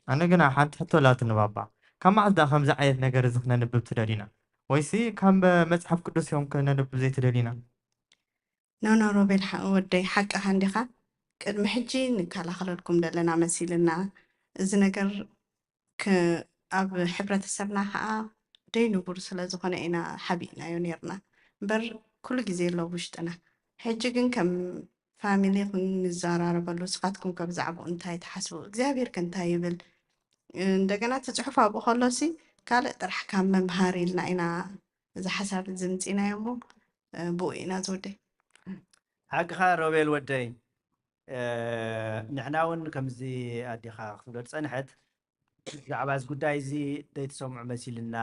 ኣነ ግና ሓንቲ ሕቶ ኣላትኒ ባባ። ካብ መዓስ ደኣ ከምዚ ዓይነት ነገር እዚ ክነንብብ ትደሊና? ወይሲ ካብ መጽሓፍ ቅዱስ እዮም ክነንብብ ዘይትደሊና? ኖ፣ ኖ፣ ሮቤል፣ ሓ-፣ ወደይ፣ ሓቅኻ እንዲኻ። ቅድሚ ሕጂ ንከላኸለልኩም ደለና መሲልና። እዚ ነገር ክ-፣ ኣብ ሕብረተሰብና ኸዓ ደይ ንቡር ስለ ዝኾነ ኢና ሓቢእናዮ ኔርና። እምበር ኩሉ ግዜ ኣሎ ኣብ ውሽጥና። ሕጂ ግን ከም ፋሚሊ ክንዘራረበሉ፣ ንስኻትኩም ከ ብዛዕባኡ እንታይ ትሓስቡ? እግዚኣብሔር ከ እንታይ ይብል? እንደገና እቲ ጽሑፍ ኣብኡ ከሎሲ ካልእ ጥራሕ ካብ ምምሃር ኢልና ኢና እዚ ሓሳብ እዚ ምጺናዮ እሞ፣ ብኡ ኢና ዝወደይ። ሓቅኻ ሮቤል ወደይ። ንሕና እውን ከምዚ ኣዴኻ ክትብሎ ዝፀንሐት ብዛዕባ እዚ ጉዳይ እዚ ዘይትሰምዑ መሲልና፣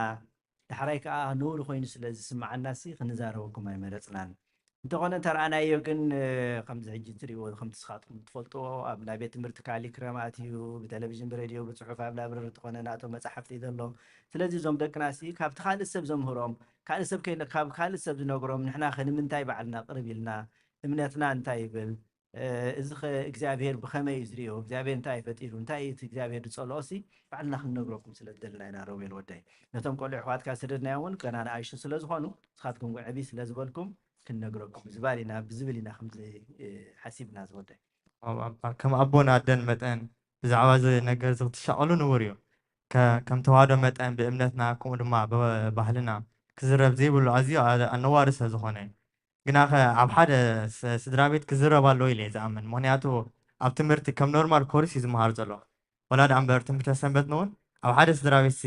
ዳሕራይ ከዓ ነውሪ ኮይኑ ስለ ዝስምዓና ሲ ክንዛረበኩም ኣይመረፅናን። እንተኾነ እንተረኣናዮ ግን ከምዚ ሕጂ ትሪእዎ ከምቲ ስኻትኩም ትፈልጥዎ ኣብ ናይ ቤት ትምህርቲ ካሊክረም ኣትዩ ብቴሌቪዥን ብሬድዮ ብፅሑፍ ኣብ ላይብረሪ እንተኾነ ናቶም መፅሓፍቲ ዘሎ። ስለዚ እዞም ደቅና ሲ ካብቲ ካልእ ሰብ ዘምህሮም ካልእ ሰብ ከይነ ካብ ካልእ ሰብ ዝነግሮም ንሕና ከ ንምንታይ ባዕልና ቅርብ ኢልና እምነትና እንታይ ይብል እዚ ኸ እግዚኣብሔር ብኸመይ እዩ ዝሪኦ እግዚኣብሔር እንታይ እዩ ፈጢሩ እንታይ እዩ እቲ እግዚኣብሔር ዝፀልኦ ሲ ባዕልና ክንነግረኩም ስለ ዝደልና ኢና ሮቤል ወደይ ነቶም ቆልዑ ኣሕዋትካ ዝሰደድናዮም እውን ገና ንኣሽቱ ስለ ዝኾኑ ንስኻትኩም ዕብይ ስለ ዝበልኩም ክንነግረኩም ዝባል ኢና ብዝብል ኢና ከምዚ ሓሲብና ዝወደይ ከም ኣቦን ኣደን መጠን ብዛዕባ እዚ ነገር እዚ ክትሻቐሉ ንቡር እዩ። ከም ተዋህዶ መጠን ብእምነትና ከምኡ ድማ ብባህልና ክዝረብ ዘይብሉ ኣዝዩ ኣነዋሪ ስለ ዝኾነ እዩ። ግናኸ ኣብ ሓደ ስድራ ቤት ክዝረብ ኣለዎ ኢለ እየ ዝኣምን። ምኽንያቱ ኣብ ትምህርቲ ከም ኖርማል ኮርስ እዩ ዝመሃር ዘሎ። ወላ ደኣ እምበር ትምህርተ ሰንበት ንውን ኣብ ሓደ ስድራ ቤት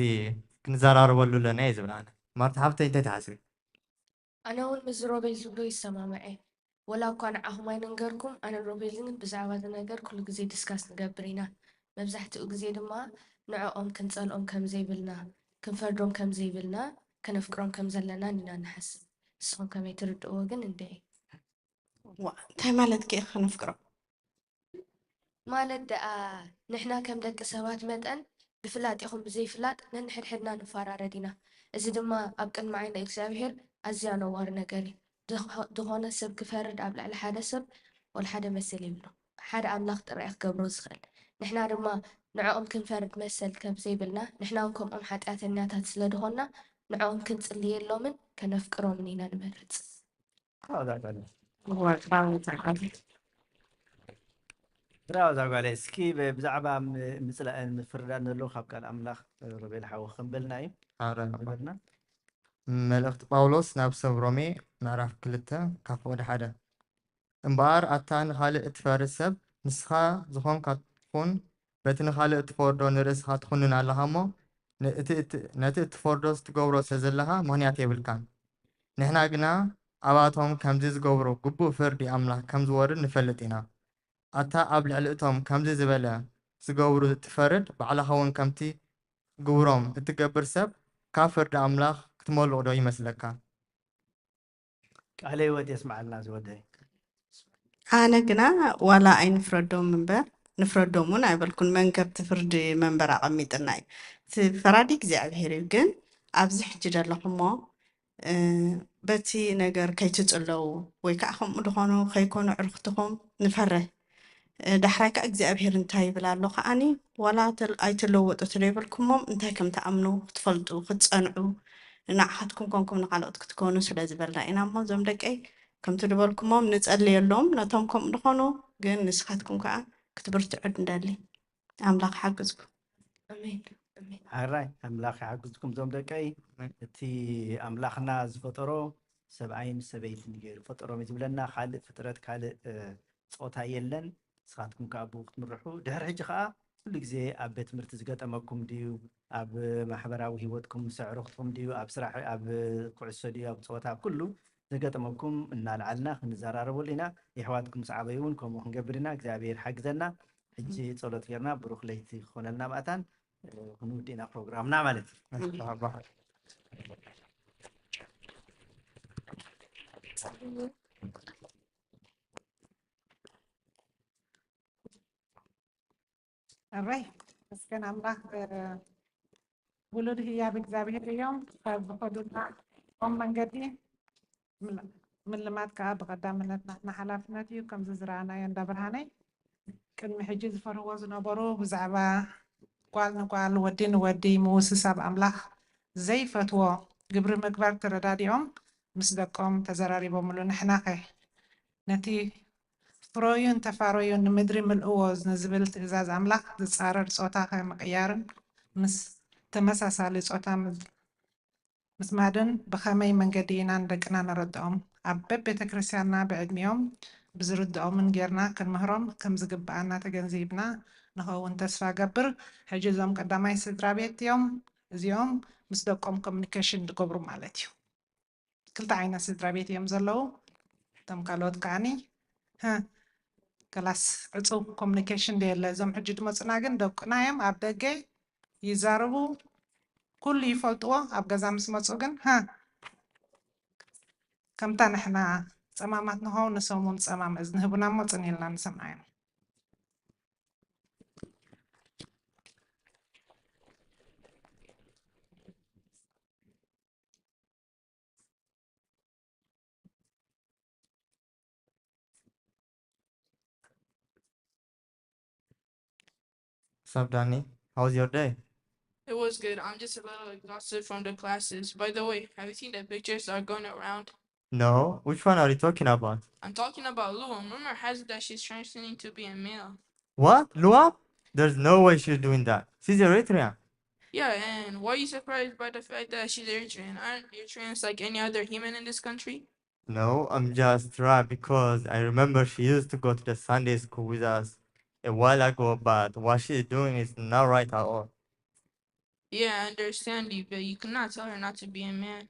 ክንዘራረበሉ ኣለና እየ ዝብል ኣነ። ማርታ ሓፍተይ እንታይ ትሓስቢ? ኣነ እውን ምስ ሮቤል ዝብሎ ይሰማማዕ እየ። ወላ እኳ ንዓኹም ኣይነንገርኩም፣ ኣነ ሮቤልን ብዛዕባ እዚ ነገር ኩሉ ግዜ ዲስካስ ንገብር ኢና። መብዛሕትኡ ግዜ ድማ ንዕኦም ክንጸልኦም ከም ዘይብልና፣ ክንፈርዶም ከም ዘይብልና፣ ከነፍቅሮም ከም ዘለናን ኢና ንሓስብ። ንስኹም ከመይ ትርድእዎ ግን እንድዒ። ዋእ፣ እንታይ ማለትኪ ኢኺ ከነፍቅሮም? ማለት ደኣ ንሕና ከም ደቂ ሰባት መጠን ብፍላጥ ይኹን ብዘይፍላጥ ነንሕድሕድና ንፋራረድ ኢና። እዚ ድማ ኣብ ቅድሚ ዓይኒ እግዚኣብሄር ኣዝያ ነዋሪ ነገር እዩ። ዝኾነ ሰብ ክፈርድ ኣብ ልዕሊ ሓደ ሰብ ወላ ሓደ መሰል የብሉን። ሓደ ኣምላኽ ጥራይ እዩ ክገብሮ ዝኽእል። ንሕና ድማ ንዕኦም ክንፈርድ መሰል ከም ዘይብልና ንሕና እውን ከምኦም ሓጢኣተኛታት ስለ ዝኾንና ንዕኦም ክንጽልየሎምን ከነፍቅሮምን ኢና ንመርጽ። ብራው ዛጓለ እስኪ ብዛዕባ ምፅላእን ምፍርዳን ዘሎ ካብ ቃል ኣምላኽ ሮቤል ሓወ ክንበልና እዩ በልና መልእኽቲ ጳውሎስ ናብ ሰብ ሮሜ ምዕራፍ ክልተ ካብ ወደ ሓደ እምበኣር ኣታ ንኻልእ እትፈርድ ሰብ ንስኻ ዝኾንካ ትኹን በቲ ንኻልእ እትፈርዶ ንርእስኻ ትኹንን ኣለኻ እሞ ነቲ እትፈርዶ ዝትገብሮ ስለ ዘለኻ ምኽንያት የብልካን። ንሕና ግና ኣብኣቶም ከምዚ ዝገብሩ ግቡእ ፍርዲ ኣምላኽ ከም ዝወርድ ንፈልጥ ኢና። ኣታ ኣብ ልዕሊ እቶም ከምዚ ዝበለ ዝገብሩ እትፈርድ፣ ባዕልኻ እውን ከምቲ ግብሮም እትገብር ሰብ ካብ ፍርዲ ኣምላኽ ክትመልቕ ዶ ይመስለካ? ቃለ ህይወት የስምዓልና ዝወደይ። ኣነ ግና ዋላ ኣይንፍረዶም እምበር ንፍረዶም እውን ኣይበልኩን። መንገብቲ ፍርዲ መንበር ኣቐሚጥና እዩ። እቲ ፈራዲ እግዚኣብሔር እዩ። ግን ኣብዚ ሕጂ ዘለኹሞ በቲ ነገር ከይትጽለዉ ወይ ከዓ ከምኡ ዝኾኑ ከይኮኑ ዕርኽትኹም ንፈርህ። ዳሕራይ ከዓ እግዚኣብሔር እንታይ ይብል ኣሎ ከዓኒ ዋላ ኣይትለወጡ ተደይበልኩሞም እንታይ ከም ትኣምኑ ክትፈልጡ ክትጸንዑ ንዓኻትኩም ኮንኩም ንካልኦት ክትኮኑ ስለ ዝበልና ኢና እሞ እዞም ደቀይ ከምቲ ዝበልኩሞም ንጸልየሎም ነቶም ከምኡ ዝኾኑ ግን ንስኻትኩም ከዓ ክትብርትዑ ንደሊ ኣምላኽ ሓግዝኩም። ኣሜን ኣሜን። ሓራይ ኣምላኽ ይሓግዝኩም እዞም ደቀይ። እቲ ኣምላኽና ዝፈጠሮ ሰብኣይን ሰበይትን ገይሩ ፈጠሮም እዩ ዝብለና። ካልእ ፍጥረት ካልእ ጾታ የለን። ንስኻትኩም ከዓ ብኡ ክትምርሑ። ድሕሪ ሕጂ ከዓ ኩሉ ግዜ ኣብ ቤት ትምህርቲ ዝገጠመኩም ድዩ፣ ኣብ ማሕበራዊ ህይወትኩም ምስ ኣዕሩኽትኩም ድዩ፣ ኣብ ስራሕ፣ ኣብ ኩዕሶ ድዩ፣ ኣብ ጸወታ፣ ኣብ ኩሉ ዝገጠመኩም እናልዓልና ክንዘራረበሉ ኢና። የሕዋትኩም ምስ ዓበዩ እውን ከምኡ ክንገብር ኢና። እግዚኣብሔር ሓግዘና። ሕጂ ጸሎት ጌርና ብሩኽ ለይቲ ክኾነልና መኣታን ክንውድእ ኢና ፕሮግራምና ማለት እዩ። እረይ መስገን ኣምላኽ ውሉድ ህያብ እግዚኣብሔር እዮም። ካብ ዝኸዱና ኦም መንገዲ ምልማት ከዓ ብቐዳምነት ናትና ሓላፍነት እዩ። ከምዚ ዝረኣናዮ እንዳ ብርሃነይ ቅድሚ ሕጂ ዝፈርህዎ ዝነበሩ ብዛዕባ ጓል ንጓል ወዲ ንወዲ ምውስሳብ ኣምላኽ ዘይፈትዎ ግብሪ ምግባር ተረዳዲኦም ምስ ደቆም ተዘራሪቦምሉ። ንሕናኸ ነቲ ፍረዩን ተፋረዩን ንምድሪ ምልእዎ ንዝብል ትእዛዝ ኣምላኽ ዝጻረር ጾታኸ ምቕያርን ምስ ተመሳሳሊ ጾታ ምስማድን ብኸመይ መንገዲ ኢና ንደቅና ነረድኦም? ኣብ በቤተ ክርስቲያንና ብዕድሚኦም ብዝርድኦምን ጌርና ክንምህሮም ከም ዝግብኣና ተገንዚብና ንኸውን ተስፋ ገብር። ሕጂ እዞም ቀዳማይ ስድራ ቤት እዮም። እዚኦም ምስ ደቆም ኮሚኒኬሽን ዝገብሩ ማለት እዩ። ክልተ ዓይነት ስድራ ቤት እዮም ዘለዉ። እቶም ካልኦት ከዓኒ፣ ሀ፣ ክላስ ዕፁው ኮሚኒኬሽን ዶ የለ? እዞም ሕጂ ዝመፁና ግን ደቁና እዮም፣ ኣብ ደገ ይዛረቡ፣ ኩሉ ይፈልጥዎ። ኣብ ገዛ ምስ መፁ ግን፣ ሀ፣ ከምታ ንሕና ጸማማት ንኸውን፣ ንሶም እውን ጸማም እዝኒ ህቡና እሞ ጽን ኢልና ንሰምዓዮም። What's up, Danny? How was your day? It was good. I'm just a little exhausted from the classes. By the way, have you seen the pictures that are going around? No, which one are you talking about? I'm talking about Luam. Rumor has it that she's transitioning to be a male. What? Luam? There's no way she's doing that. She's Eritrean. Yeah, and why are you surprised by the fact that she's Eritrean? Aren't Eritreans like any other human in this country? No, I'm just right because I remember she used to go to the Sunday school with us a while ago, but what she's doing is not right at all. Yeah, I understand you, but you cannot tell her not to be a man.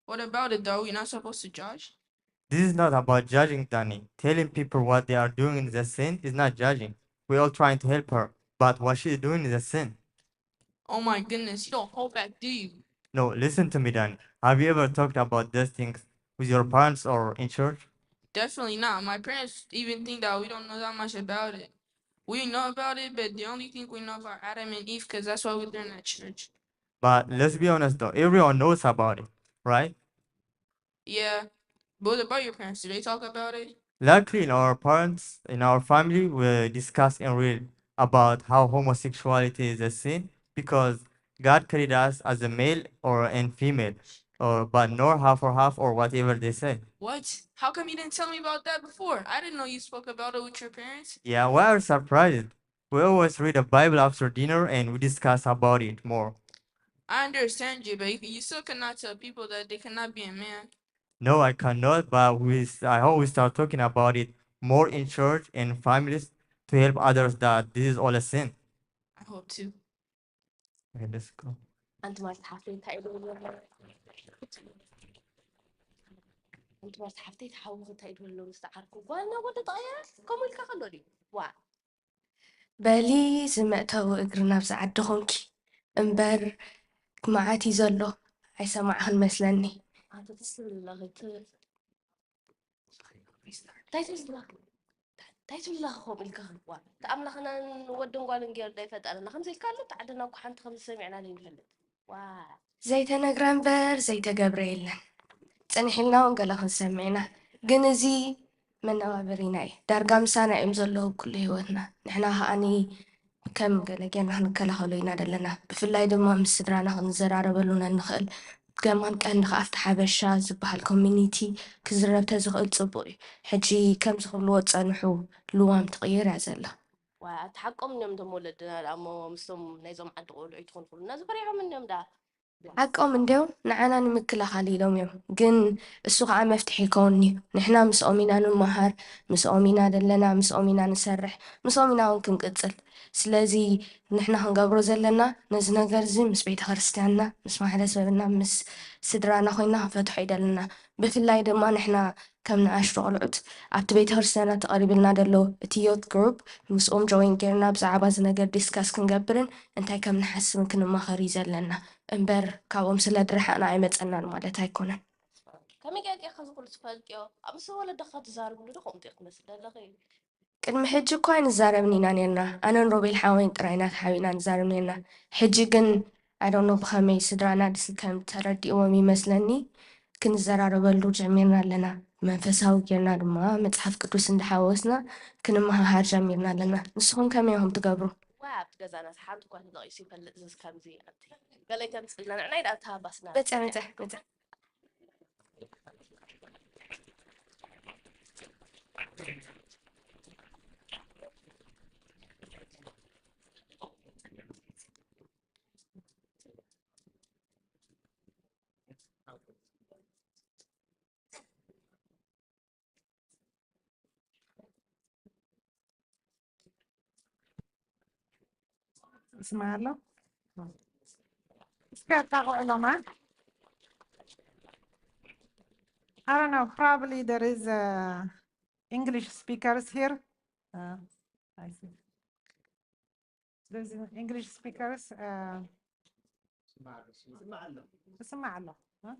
What about it though? You're not supposed to judge? This is not about judging, Danny. Telling people what they are doing is a sin is not judging. We're all trying to help her, but what she's doing is a sin. Oh my goodness, you don't hold back, do you? No, listen to me, Danny. Have you ever talked about these things with your parents or in church? Definitely not. My parents even think that we don't know that much about it. We know about it, but they only think we know about Adam and Eve because that's what we learn at church. But let's be honest though, everyone knows about it, right? Yeah. But what about your parents? Do they talk about it? Luckily, in our parents, in our family, we discuss and read about how homosexuality is a sin because God created us as a male or an female, or but not half or half or whatever they say. What? How come you didn't tell me about that before? I didn't know you spoke about it with your parents. Yeah, why are you surprised? We always read the Bible after dinner and we discuss about it more. I understand you, but you still cannot tell people that they cannot be a man. No, I cannot, but we s- I hope we start talking about it more in church and families to help others that this is all a sin. I hope too. Okay, let's go. ኣንቲ ማለት ሓፍተይ እንታይ ኢሉ ኣሎ? ኣንቲ ማለት ሓፍተይ ተሓውኹ እንታይ ኢሉ ኣሎ? ምስ ዓርኩ ጓልና ወዲ ተቐየረ ከምኡ ኢልካ ከሎ ድዩ? ዋ በሊ ዝመእተዊ እግሪ ናብዚ ዓዲ ኾንኪ እምበር መዓት እዩ ዘሎ ኣይሰማዕኽን መስለኒ። ኣንቲ ትስልለኺ ት እንታይ ትብላ እንታይ ትብላ ከምኡ ኢልካ ዋ እቲ ኣምላኽና ወድን ጓልን ገይሩ ዶ ይፈጠረና ከምዚ ኢልካ ኣሎ እቲ ዓድና እኮ ሓንቲ ከምዚ ሰሚዕና ዘይንፈልጥ ዋ ዘይተነግረ እምበር ዘይተገብረ የለን። ጽንሕ ኢልና እውን ገለ ክንሰምዕ ኢና፣ ግን እዚ መነባበሪና እዩ። ዳርጋ ምሳና እዮም ዘለዉ ኩሉ ህይወትና። ንሕና ከኣ ከም ገለ ጌርና ክንከላኸሎ ኢና ዘለና። ብፍላይ ድማ ምስ ስድራና ክንዘራረበሉ ነንኽእል። ከማን ቀንዲ ከኣ ኣብቲ ሓበሻ ዝበሃል ኮሚኒቲ ክዝረብ ተዝኽእል ጽቡቕ እዩ። ሕጂ ከምዚ ክብልዎ ዝጸንሑ ልዋም ትቕይር እያ ዘላ። ዋይ ኣቲ ሓቆም እዮም እቶም ወለድና ደኣ እሞ ምስቶም ናይዞም ዓዲ ቆልዑ ኣይትኾን ክብሉና ዝፈሪሖም እዮም ደኣ ሓቆም እንድዮም ንዓና ንምክልኻል ኢሎም እዮም ግን እሱ ከዓ መፍትሒ ይከውን እዩ ንሕና ምስኦም ኢና ንምሃር ምስኦም ኢና ዘለና ምስኦም ኢና ንሰርሕ ምስኦም ኢና እውን ክንቅፅል ስለዚ ንሕና ክንገብሮ ዘለና ነዚ ነገር እዚ ምስ ቤተ ክርስትያንና ምስ ማሕበረሰብና ምስ ስድራና ኮይና ክንፈትሖ እዩ ዘለና ብፍላይ ድማ ንሕና ከም ንኣሽቱ ቆልዑት ኣብቲ ቤተ ክርስትያናት ተቐሪብልና ዘሎ እቲ youth group ምስኦም join ጌርና ብዛዕባ እዚ ነገር discuss ክንገብርን እንታይ ከም ንሓስብን ክንማኸር እዩ ዘለና እምበር ካብኦም ስለ ድረሓቕና ኣይመፀናን ማለት ኣይኮነን። ከመይ ጌርኪ ኢኺ እዚ ኩሉ ትፈልጥዮ? ኣብ ምስ ወለድኺ ትዛረብሉ ዶ ከምኡ ኢኺ ትመስሊ ዘለኺ? ቅድሚ ሕጂ እኮ ኣይንዛረብን ኢና ኔርና ኣነን ሮቤል ሓወይን ጥራይ ኢና ተሓቢእና ንዛረብ ኔርና ሕጂ ግን I don't know ብኸመይ ስድራና ድስ ከም ተረዲእዎም ይመስለኒ ክንዘራረበሉ ጀሚርና ኣለና መንፈሳዊ ጌርና ድማ መፅሓፍ ቅዱስ እንዳሓወስና ክንመሃሃር ጀሚርና ኣለና ንስኹም ከመይ ኢኹም ትገብሩ ዋይ ኣብቲ ገዛና ሓንቲ እኳ ተጠቒሱ ይፈልጥ እዚ ከምዚ ኣቲ ገለ ይተምፅልና ንዕና ኢዳ ተሃባስና መፅያ መፅያ መፅያ ይስማዕ ኣሎ እስኪ ኣጣቕዕሎማ I don't know, probably there is uh, English speakers here. Uh, I see. There's English speakers. Uh, ይስማዕ ኣሎ። እ?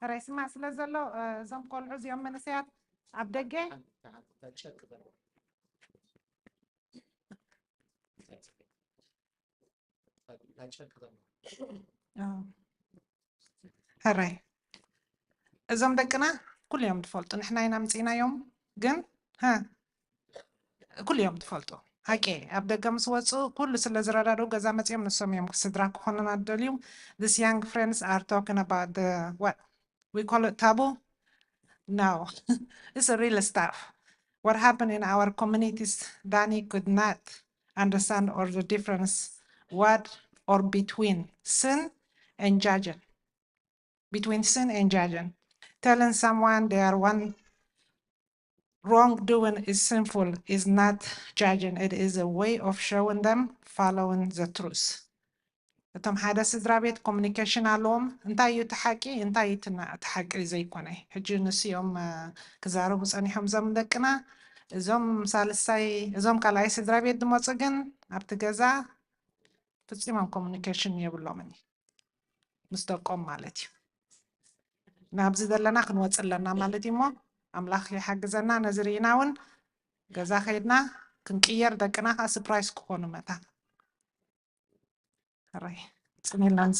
ኧረ ይስማዕ ስለ ዘሎ፣ እ፣ እዞም ቆልዑ እዚኦም መንእሰያት ኣብ ደገ ሕራይ እዞም ደቅና ኩሉ እዮም ዝፈልጡ፣ ንሕና ኢና ምፅኢናዮም። ግን ሀ ኩሉ እዮም ዝፈልጡ። ሓቂ ኣብ ደገ ምስ ወፁ ኩሉ ስለ ዝረዳድኡ ገዛ መፂኦም ንሶም እዮም ስድራ ክኾኑና ዝደልዩ። This young friends are talking about the what we call it taboo. No, it's a real stuff. What happened in our communities, Danny could not understand or the difference what or between sin and judging. Between sin and judging. Telling someone they are one wrongdoing is sinful is not judging. It is a way of showing them following the truth. እቶም ሓደ ስድራ ቤት ኮሚኒኬሽን ኣለዎም። እንታይ እዩ እቲ ሓቂ፣ እንታይ እዩ እቲ ና- እቲ ሓቂ ዘይኮነ? ሕጂ ንስኦም እ፣ ክዛረቡ ጸኒሖም እዞም ደቅና። እዞም ሳልሳይ እዞም ካልኣይ ስድራ ቤት ዝመፁ ግን ኣብቲ ገዛ ፍጺሞም ኮሚኒኬሽን የብሎምን እዩ ምስ ደቆም ማለት እዩ። ናብዚ ዘለና ክንወፅ ኣለና ማለት እዩ። እሞ ኣምላኽ ይሓግዘና። ነዚ ርኢና እውን ገዛ ከይድና ክንቅየር፣ ደቅና ከዓ ስፕራይስ ክኾኑ መታ ራይ ፅሜላን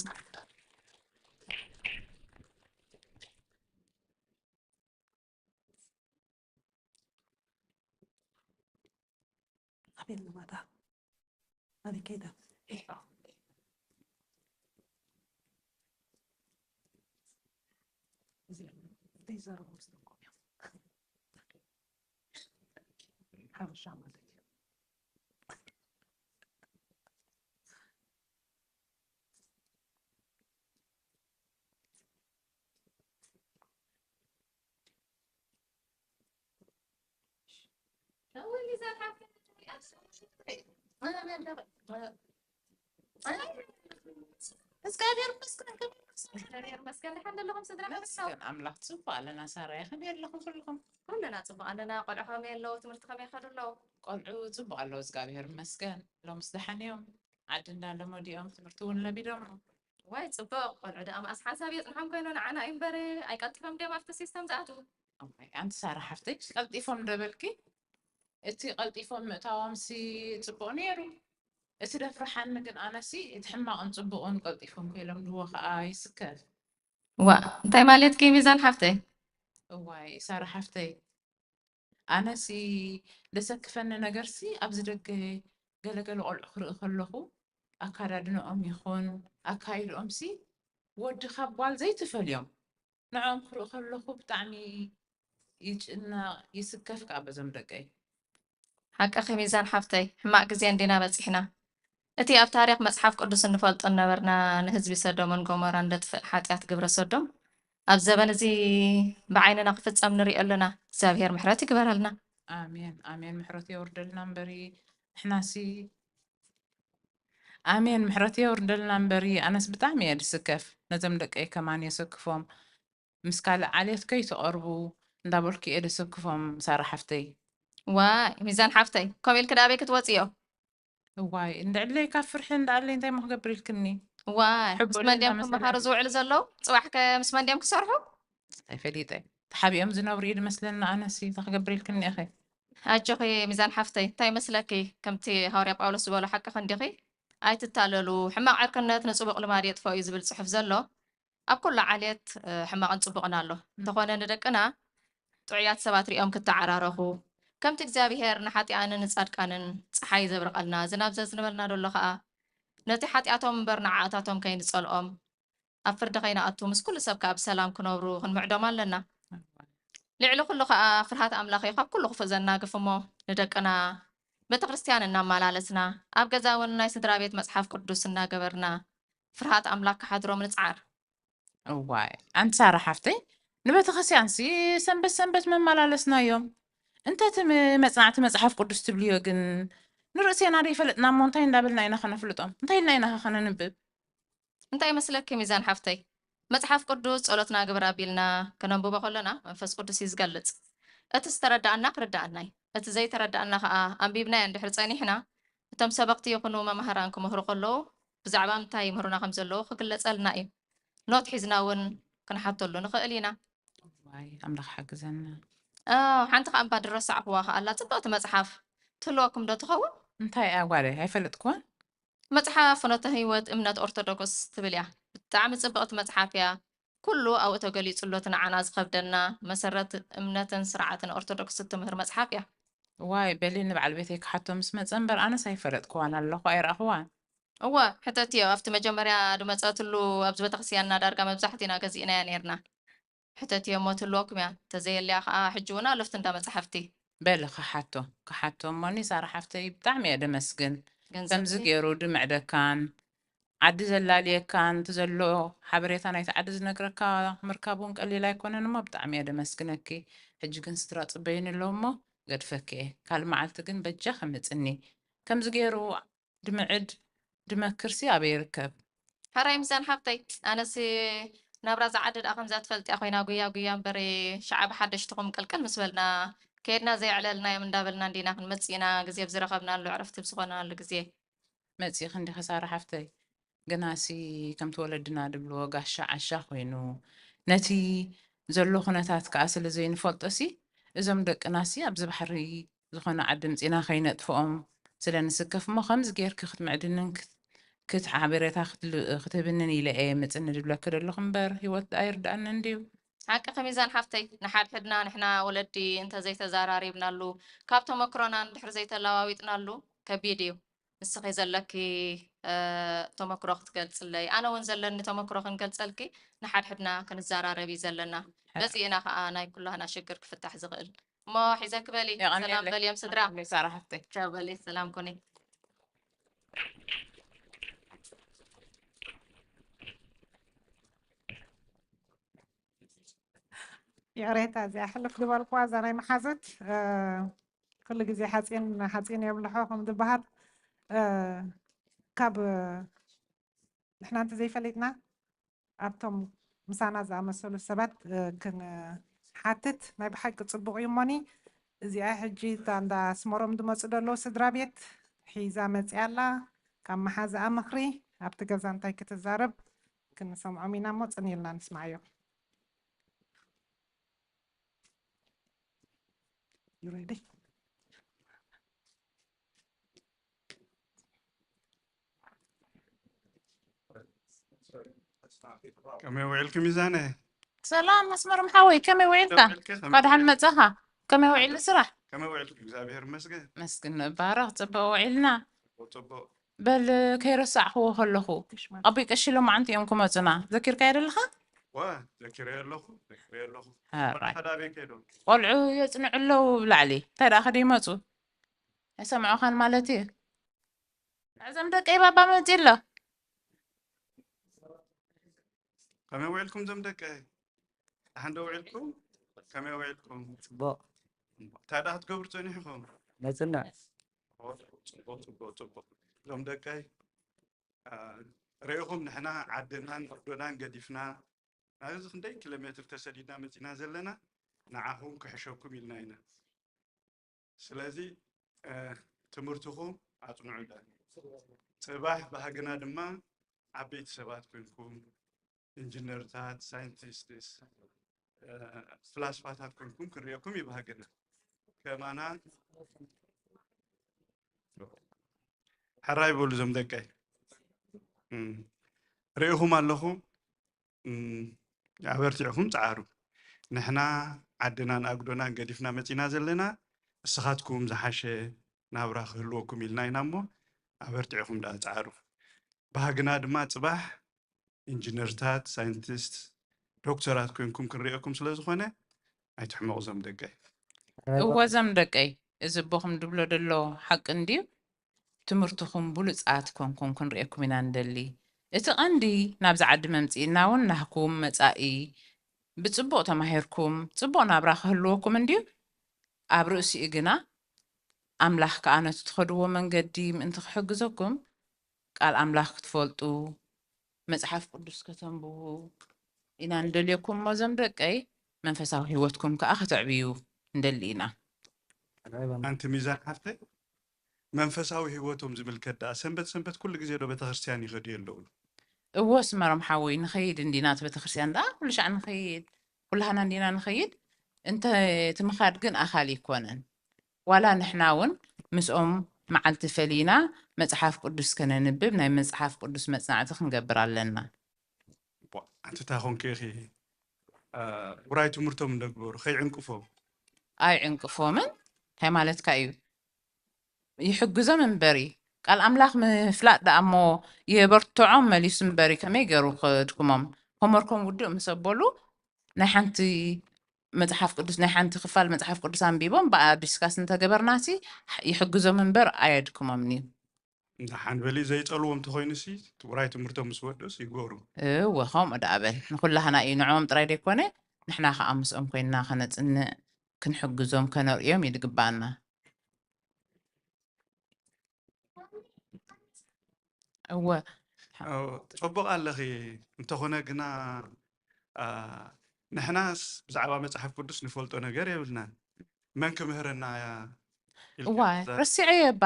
ኣቤት ንማታ ኣበይ ከይዳ? ዘይዛረቡ ምስለኩም እዮም። ሓበሻ ማለት እዩ። እግዚኣብሔር ይመስገን። ከመይ ይመስገን? እግዚኣብሔር ይመስገን። ደሓን ዘለኹም ስድራ? ይመስገን ኣምላኽ፣ ጽቡቕ ኣለና። ሳራየ፣ ከመይ ኣለኹም ኩልኹም? ኩልና ጽቡቕ ኣለና። ቆልዑ ከመይ ኣለዉ? ትምህርቲ ከመይ ይኸዱ ኣለዉ? ቆልዑ ጽቡቕ ኣለዉ፣ እግዚኣብሔር ይመስገን። ሎምስ ደሓን እዮም። ዓዲ እንዳለመዱ እዮም፣ ትምህርቲ እውን ለሚዶም። ዋይ ጽቡቕ። ቆልዑ ደኣ መኣስ ሓንሳብ የጽንሖም ኮይኑ ንዓና እዩ እምበር ኣይቀልጥፎም ድዮም ኣብቲ ሲስተም ዝኣትዉ? እዋይ፣ ኣንቲ ሳራ ሓፍተይ፣ ቀልጢፎም ዶ በልኪ? እቲ ቀልጢፎም ምእታዎም ሲ ጽቡቕ ነይሩ። እቲ ደፍርሓኒ ግን ኣነሲ እቲ ሕማቕን ጽቡቕን ቀልጢፎም ከይለምድዎ ከኣ ይስከፍ። ዋ እንታይ ማለትኪ ሚዛን ሓፍተይ? እዋይ ሳራ ሓፍተይ ኣነሲ ደሰክፈኒ ነገርሲ ኣብዚ ደገ ገለገለ ቆልዑ ክርኢ ከለኹ ኣካዳድንኦም ይኹን ኣካይድኦምሲ ወዲ ካብ ጓል ዘይትፈልዮም ንዕኦም ክርኢ ከለኹ ብጣዕሚ ይጭነቕ ይስከፍ ከዓ በዞም ደቀይ። ሓቅኺ ሚዛን ሓፍተይ፣ ሕማቕ ግዜ እንዲና በጺሕና። እቲ ኣብ ታሪኽ መጽሓፍ ቅዱስ እንፈልጦ እናበርና ንህዝቢ ሰዶምን ጎሞራን ዘጥፍእ ሓጢኣት ግብረ ሰዶም ኣብ ዘበን እዚ ብዓይንና ክፍጸም ንሪኦ ኣለና። እግዚኣብሔር ምሕረት ይግበረልና። ኣሜን ኣሜን። ምሕረት የውርደልና እምበሪ ንሕናሲ ኣሜን ምሕረት የውርደልና እምበሪ ኣነስ ብጣዕሚ እየ ድስከፍ ነዞም ደቀይ ከማን የሰክፎም ምስ ካልእ ዓሌት ከይትቐርቡ እንዳበልኩ እየ ደሰክፎም ሳራ ሓፍተይ። ዋይ ሚዛን ሓፍተይ ከምኡ ኢልኪ ደኣ ኣበይ ክትወፅዮ? እዋይ እንድዕለይ ካብ ፍርሒ እንዳኣለይ እንታይ ሞ ክገብር ኢልክኒ? ዋይ ምስ መን ድዮም ክመሃሩ ዝውዕሉ ዘለዉ? ፅባሕ ከ ምስ መን ድዮም ክሰርሑ? እንታይ ፈሊጠ ተሓቢኦም ዝነብሩ እዩ ዝመስለኒ ኣነሲ እንታይ ክገብር ኢልክኒ ኢኺ? ኣጆኺ ሚዛን ሓፍተይ እንታይ ይመስለኪ ከምቲ ሃዋርያ ጳውሎስ ዝበሎ ሓቅኺ እንዲኺ ኣይትታለሉ ሕማቕ ዕርክነት ንፅቡቕ ልማድ የጥፍኦ እዩ ዝብል ፅሑፍ ዘሎ ኣብ ኩሉ ዓሌት ሕማቕን ፅቡቕን ኣሎ እንተኾነ ንደቅና ጥዑያት ሰባት ሪኦም ክተዓራረኹ ከምቲ እግዚኣብሄር ንሓጢኣንን ንፃድቃንን ፀሓይ ዘብርቐልና ዝናብ ዘዝንበልና ደሎ ኸዓ ነቲ ሓጢኣቶም እምበር ንዓኣታቶም ከይንፀልኦም ኣብ ፍርዲ ከይንኣቱ ምስ ኩሉ ሰብ ከዓ ብሰላም ክነብሩ ክንምዕዶም ኣለና። ልዕሊ ኩሉ ከዓ ፍርሃት ኣምላኽ እዩ ካብ ኩሉ ክፉእ ዘናግፍ እሞ ንደቅና ቤተ ክርስቲያን እናመላለስና ኣብ ገዛ እውን ናይ ስድራ ቤት መፅሓፍ ቅዱስ እናገበርና ፍርሃት ኣምላኽ ክሓድሮም ንፅዓር። እዋይ ኣንቲ ሳራ ሓፍተይ ንቤተክርስትያንሲ ሰንበት ሰንበት መመላለስናዮም እንተ እቲ መፅናዕቲ መፅሓፍ ቅዱስ ትብልዮ ግን ንርእሴና ደይፈለጥና እሞ እንታይ እንዳበልና ኢና ከነፍልጦም እንታይ ኢልና ኢና ከነንብብ እንታይ ይመስለኪ ሚዛን ሓፍተይ መጽሓፍ ቅዱስ ጸሎትና ግበር ኣቢልና ከነንብቦ ከለና መንፈስ ቅዱስ እዩ ዝገልጽ። እቲ ዝተረዳኣና ክርዳኣና እዩ። እቲ ዘይተረዳኣና ከኣ ኣንቢብናዮ እንድሕር ጸኒሕና፣ እቶም ሰበኽቲ ይኹኑ መማህራን ክምህሩ ከለዉ ብዛዕባ ምንታይ ይምህሩና ከም ዘለዉ ክግለጸልና እዩ። ኖት ሒዝና እውን ክንሓተሉ ንኽእል ኢና። ዋይ ኣምላኽ ሓግዘና። ሓንቲ ከኣ እምባ ድረሳዕኽዋ ከኣላ ጽብቕቲ መጽሓፍ ትህልወኩም ዶ ትኸውን? እንታይ እያ ጓለይ? ኣይፈለጥክዋን። መጽሓፍ ፍኖተ ህይወት እምነት ኦርቶዶክስ ትብል እያ። ብጣዕሚ ጽብቕቲ መጽሓፍ እያ። ኩሉ ኣብኡ ተገሊጹ ኣሎ። እቲ ንዓና ዝኸብደና መሰረት እምነትን ስርዓትን ኦርቶዶክስ እትምህር መጽሓፍ እያ። ዋይ በሊ ንበዓል ቤተይ ክሓቶ ምስ መጸ እምበር ኣነስ ኣይፈለጥክዋን ኣለኹ ኣይረኣኽዋን። እወ ሕተትዮ ኣብቲ መጀመርያ ድመጸትሉ ኣብዚ ቤተክርስትያንና ዳርጋ መብዛሕቲና ገዚእናያ ነርና። ሕተትዮ እሞ ትህልወኩም እያ። ተዘየልያ ከኣ ሕጂ እውን ኣለፍቲ እንዳ መጻሕፍቲ። በሊ ክሓቶ ክሓቶ እሞኒ ሳራ ሓፍተይ ብጣዕሚ እየ ደመስግን። ከምዚ ገይሩ ድምዕደካን ዓዲ ዘላልየካን እቲ ዘሎ ሓበሬታ ናይቲ ዓዲ ዝነግረካ ምርካብ እውን ቀሊል ኣይኮነን እሞ ብጣዕሚ እየ ደመስግነኪ። ሕጂ ግን ስድራ ጽበዩኒ ኣለዉ እሞ ገድፈኪ እየ። ካልእ መዓልቲ ግን በጃኺ ምጽኒ። ከምዚ ገይሩ ድምዕድ ድመክርሲ ኣበይ ይርከብ? ሕራይ ሚዛን ሓፍተይ ኣነሲ ናብራ ዝዓዲ ደኣ ከምዛ ትፈልጥያ ኮይና ጉያ ጉያ እምበር ሸዓ ብሓደሽትኹም ቅልቅል ምስ በልና ከይድና ዘየዕለልናዮም እንዳበልና እንዲና ክንመጽእ ኢና ግዜ ብዝረኸብናሉ ዕረፍቲ ብዝኾናሉ ግዜ። መጺእኺ እንዲኺ ሳራ ሓፍተይ። ግናሲ ከምቲ ወለድና ድብልዎ ጋሻ ዓሻ ኮይኑ ነቲ ዘሎ ኩነታት ከኣ ስለ ዘይንፈልጦሲ እዞም ደቅናሲ ኣብዚ ባሕሪ ዝኾነ ዓዲ ምጺና ከይነጥፍኦም ስለ ንስከፍ እሞ ከምዚ ጌርኪ ክትምዕድንን ክት- ክት ሓበሬታ ክትል- ክትህብንን ኢለ እየ ምጽኒ ድብለኪ ደለኹ እምበር ህይወት ደኣ ይርድኣኒ እንድዩ። ሓቅኺ ሚዛን ሓፍተይ ንሓድሕድና ንሕና ወለዲ እንተዘይተዛራሪብናሉ ካብ ተመክሮና እንድሕር ዘይተለዋዊጥናሉ ከቢድ እዩ። ንስኺ ዘለኪ ተመክሮ ክትገልፅለይ ኣነ እውን ዘለኒ ተመክሮ ክንገልፀልኪ ንሓድሕድና ክንዘራረብ እዩ ዘለና። በዚ ኢና ከዓ ናይ ኩላህና ሽግር ክፍታሕ ዝኽእል። እሞ ሒዘኪ በሊ ሰላም በልዮም ስድራ። ሳራ ሓፍተይ። ቻው በሊ ሰላም ኩኒ። ይቕሬታ እዚኣ ሕልፍ ዝበልኩዋ እዛ ናይ መሓዙት ኩሉ ግዜ ሓፂን ሓፂን የብልሖ ከም ዝበሃል ካብ ንሕና እንተዘይፈሊጥና ኣብቶም ምሳና ዝኣመሰሉ ሰባት ክንሓትት ናይ ብሓቂ ፅቡቕ እዩ እሞኒ እዚኣ ሕጂ እታ እንዳ ኣስመሮም ዝመፁ ዘለዉ ስድራ ቤት ሒዛ መፅያ ኣላ ካብ መሓዝኣ ምኽሪ ኣብቲ ገዛ እንታይ ክትዛረብ ክንሰምዖም ኢና እሞ ፅን ኢልና ንስማዓዮ You ready? ከመይ ውዒልኪ ሚዛነ? ሰላም መስመሮም ሓወይ ከመይ ውዒልካ? ደው ኢልኪ ከመይ እንኳ ደሓን ውዒልኪ? መጻኻ። ከመይ ውዒሉ ስራሕ? ከመይ ውዒልኪ? እግዚኣብሔር ይመስገን። መስግን ንባረኽ ጽቡቕ ውዒልና። ጽቡቕ ጽቡቕ። በል ከይረሳዕኽዎ ከለኹ ኣቦይ ቀሺ ሎማዓንቲ እዮም ክመጹና ዘኪርካዮ ደለኻ? ዋ ዘኪረዮ ኣለኹ ዘኪረዮ ኣለኹ። ሓራይ። ቆልዑ ሓዳበይ ከይዶም። ቆልዑ የጽንዑ ኣለዉ ብላዕሊ እንታይ ደኣ ከደይመጹ? ኣይሰምዑኻን ማለት እዩ። እዞም ደቀይ ባባ መጺኡ ኣሎ። ከመይ ውዒልኩም እዞም ደቀይ? ደሓን ዶ ውዒልኩም? ከመይ ውዒልኩም? ጽቡቕ። እንታይ ደኣ ክትገብሩ ጸኒሕኹም? ነጽንዕ። ጽቡቕ ጽቡቕ ጽቡቕ። እዞም ደቀይ ርኢኹም ንሕና ዓድናን ወዶናን ገዲፍና ናብዚ ክንደይ ኪሎ ሜትር ተሰዲድና መጺና ዘለና ንዓኹም ክሕሸኩም ኢልና ኢና። ስለዚ ትምህርትኹም ኣጽንዑ። ጽባሕ ባህግና ድማ ዓበይቲ ሰባት ኮንኩም ኢንጂነርታት፣ ሳይንቲስትስ፣ ፍላስፋታት ኮንኩም ክንሪኤኩም እዩ ባህግና። ከማና ሕራይ በሉ እዞም ደቀይ ርኢኹም ኣለኹም። ኣበርቲዕኹም ጸዓሩ። ንሕና ዓድናን ኣጉዶናን ገዲፍና መጺና ዘለና፣ እስኻትኩም ዝሓሸ ናብራ ክህልወኩም ኢልና ኢና እሞ ኣበርቲዕኹም ደኣ ጸዓሩ። ባህግና ድማ ጽባሕ ኢንጂነርታት፣ ሳይንቲስት፣ ዶክተራት ኮንኩም ክንርእየኩም ስለ ዝኾነ ኣይትሕመቑ ዞም ደቀይ። እወ ዞም ደቀይ፣ እዚ ኣቦኹም ድብሎ ደሎ ሓቂ እንድዩ? ትምህርትኹም ብሉጻት ኮንኩም ክንርእየኩም ኢና ንደሊ። እቲ ቐንዲ ናብዚ ዓዲ መምጺእና እውን ናህኩም መጻኢ ብጽቡቕ ተማሂርኩም ጽቡቕ ናብራ ክህልወኩም እንድዩ። ኣብ ርእሲኡ ግና ኣምላኽ ከኣ ነቲ ትኸድዎ መንገዲ ምእንቲ ክሕግዘኩም ቃል ኣምላኽ ክትፈልጡ፣ መጽሓፍ ቅዱስ ከተንብቡ፣ ኢና ንደልየኩም እሞ፣ እዞም ደቀይ መንፈሳዊ ህይወትኩም ከዓ ከተዕብዩ ንደሊ ኢና። ኣንቲ ሚዛን ሓፍተይ፣ መንፈሳዊ ህይወቶም ዝምልከት ደኣ ሰንበት ሰንበት ኩሉ ግዜ ዶ ቤተክርስትያን ይኸዱ ኣለዉ? እዎ ኣስመሮም ሓወይ፣ ንኸይድ እንዲና እቲ ቤተክርስትያን ደኣ ኩሉ ሻዕ ንኸይድ፣ ኩላህና እንዲና ንኸይድ። እንተ እቲ ምኻድ ግን ኣኻል ይኮነን። ዋላ ንሕና እውን ምስኦም መዓልቲ ፈሊና መጽሓፍ ቅዱስ ከነንብብ ናይ መጽሓፍ ቅዱስ መጽናዕቲ ክንገብር ኣለና። ኣንቲ እታ ኮንክ ኢኺ ውራይ ትምህርቶም እንደግበሩ ከይዕንቅፎም። ኣይዕንቅፎምን። እንታይ ማለትካ እዩ? ይሕግዞም እምበሪ ቃል ኣምላኽ ምፍላጥ ደኣ እሞ የበርትዖም መሊሱ እምበሪ ከመይ ገይሩ ከድክሞም? ሆምወርኮም ውዱእ ምስ ኣበሉ ናይ ሓንቲ መጽሓፍ ቅዱስ ናይ ሓንቲ ክፋል መጽሓፍ ቅዱስ ኣንቢቦም ብኣ ዲስካስ እንተገበርናሲ ይሕግዞም እምበር ኣየድክሞምን እዩ። ደሓን በሊ ዘይጸልዎም እንተኾይኑሲ ውራይ ትምህርቶም ምስ ወደኡስ ይግበሩ። እወ ከምኡ ደኣ በል። ንኹላህና እዩ ንዕኦም ጥራይ ደይኮነ ንሕና ከዓ ምስኦም ኮይንና ከነጽንዕ ክንሕግዞም ከነርእዮም እዩ ዝግባኣና። እወ ጽቡቕ ኣለኺ። እንተኾነ ግና ንሕናስ ብዛዕባ መጽሓፍ ቅዱስ ንፈልጦ ነገር የብልናን። መን ክምህረና እያ? እዋይ ረሲዐዮ እባ።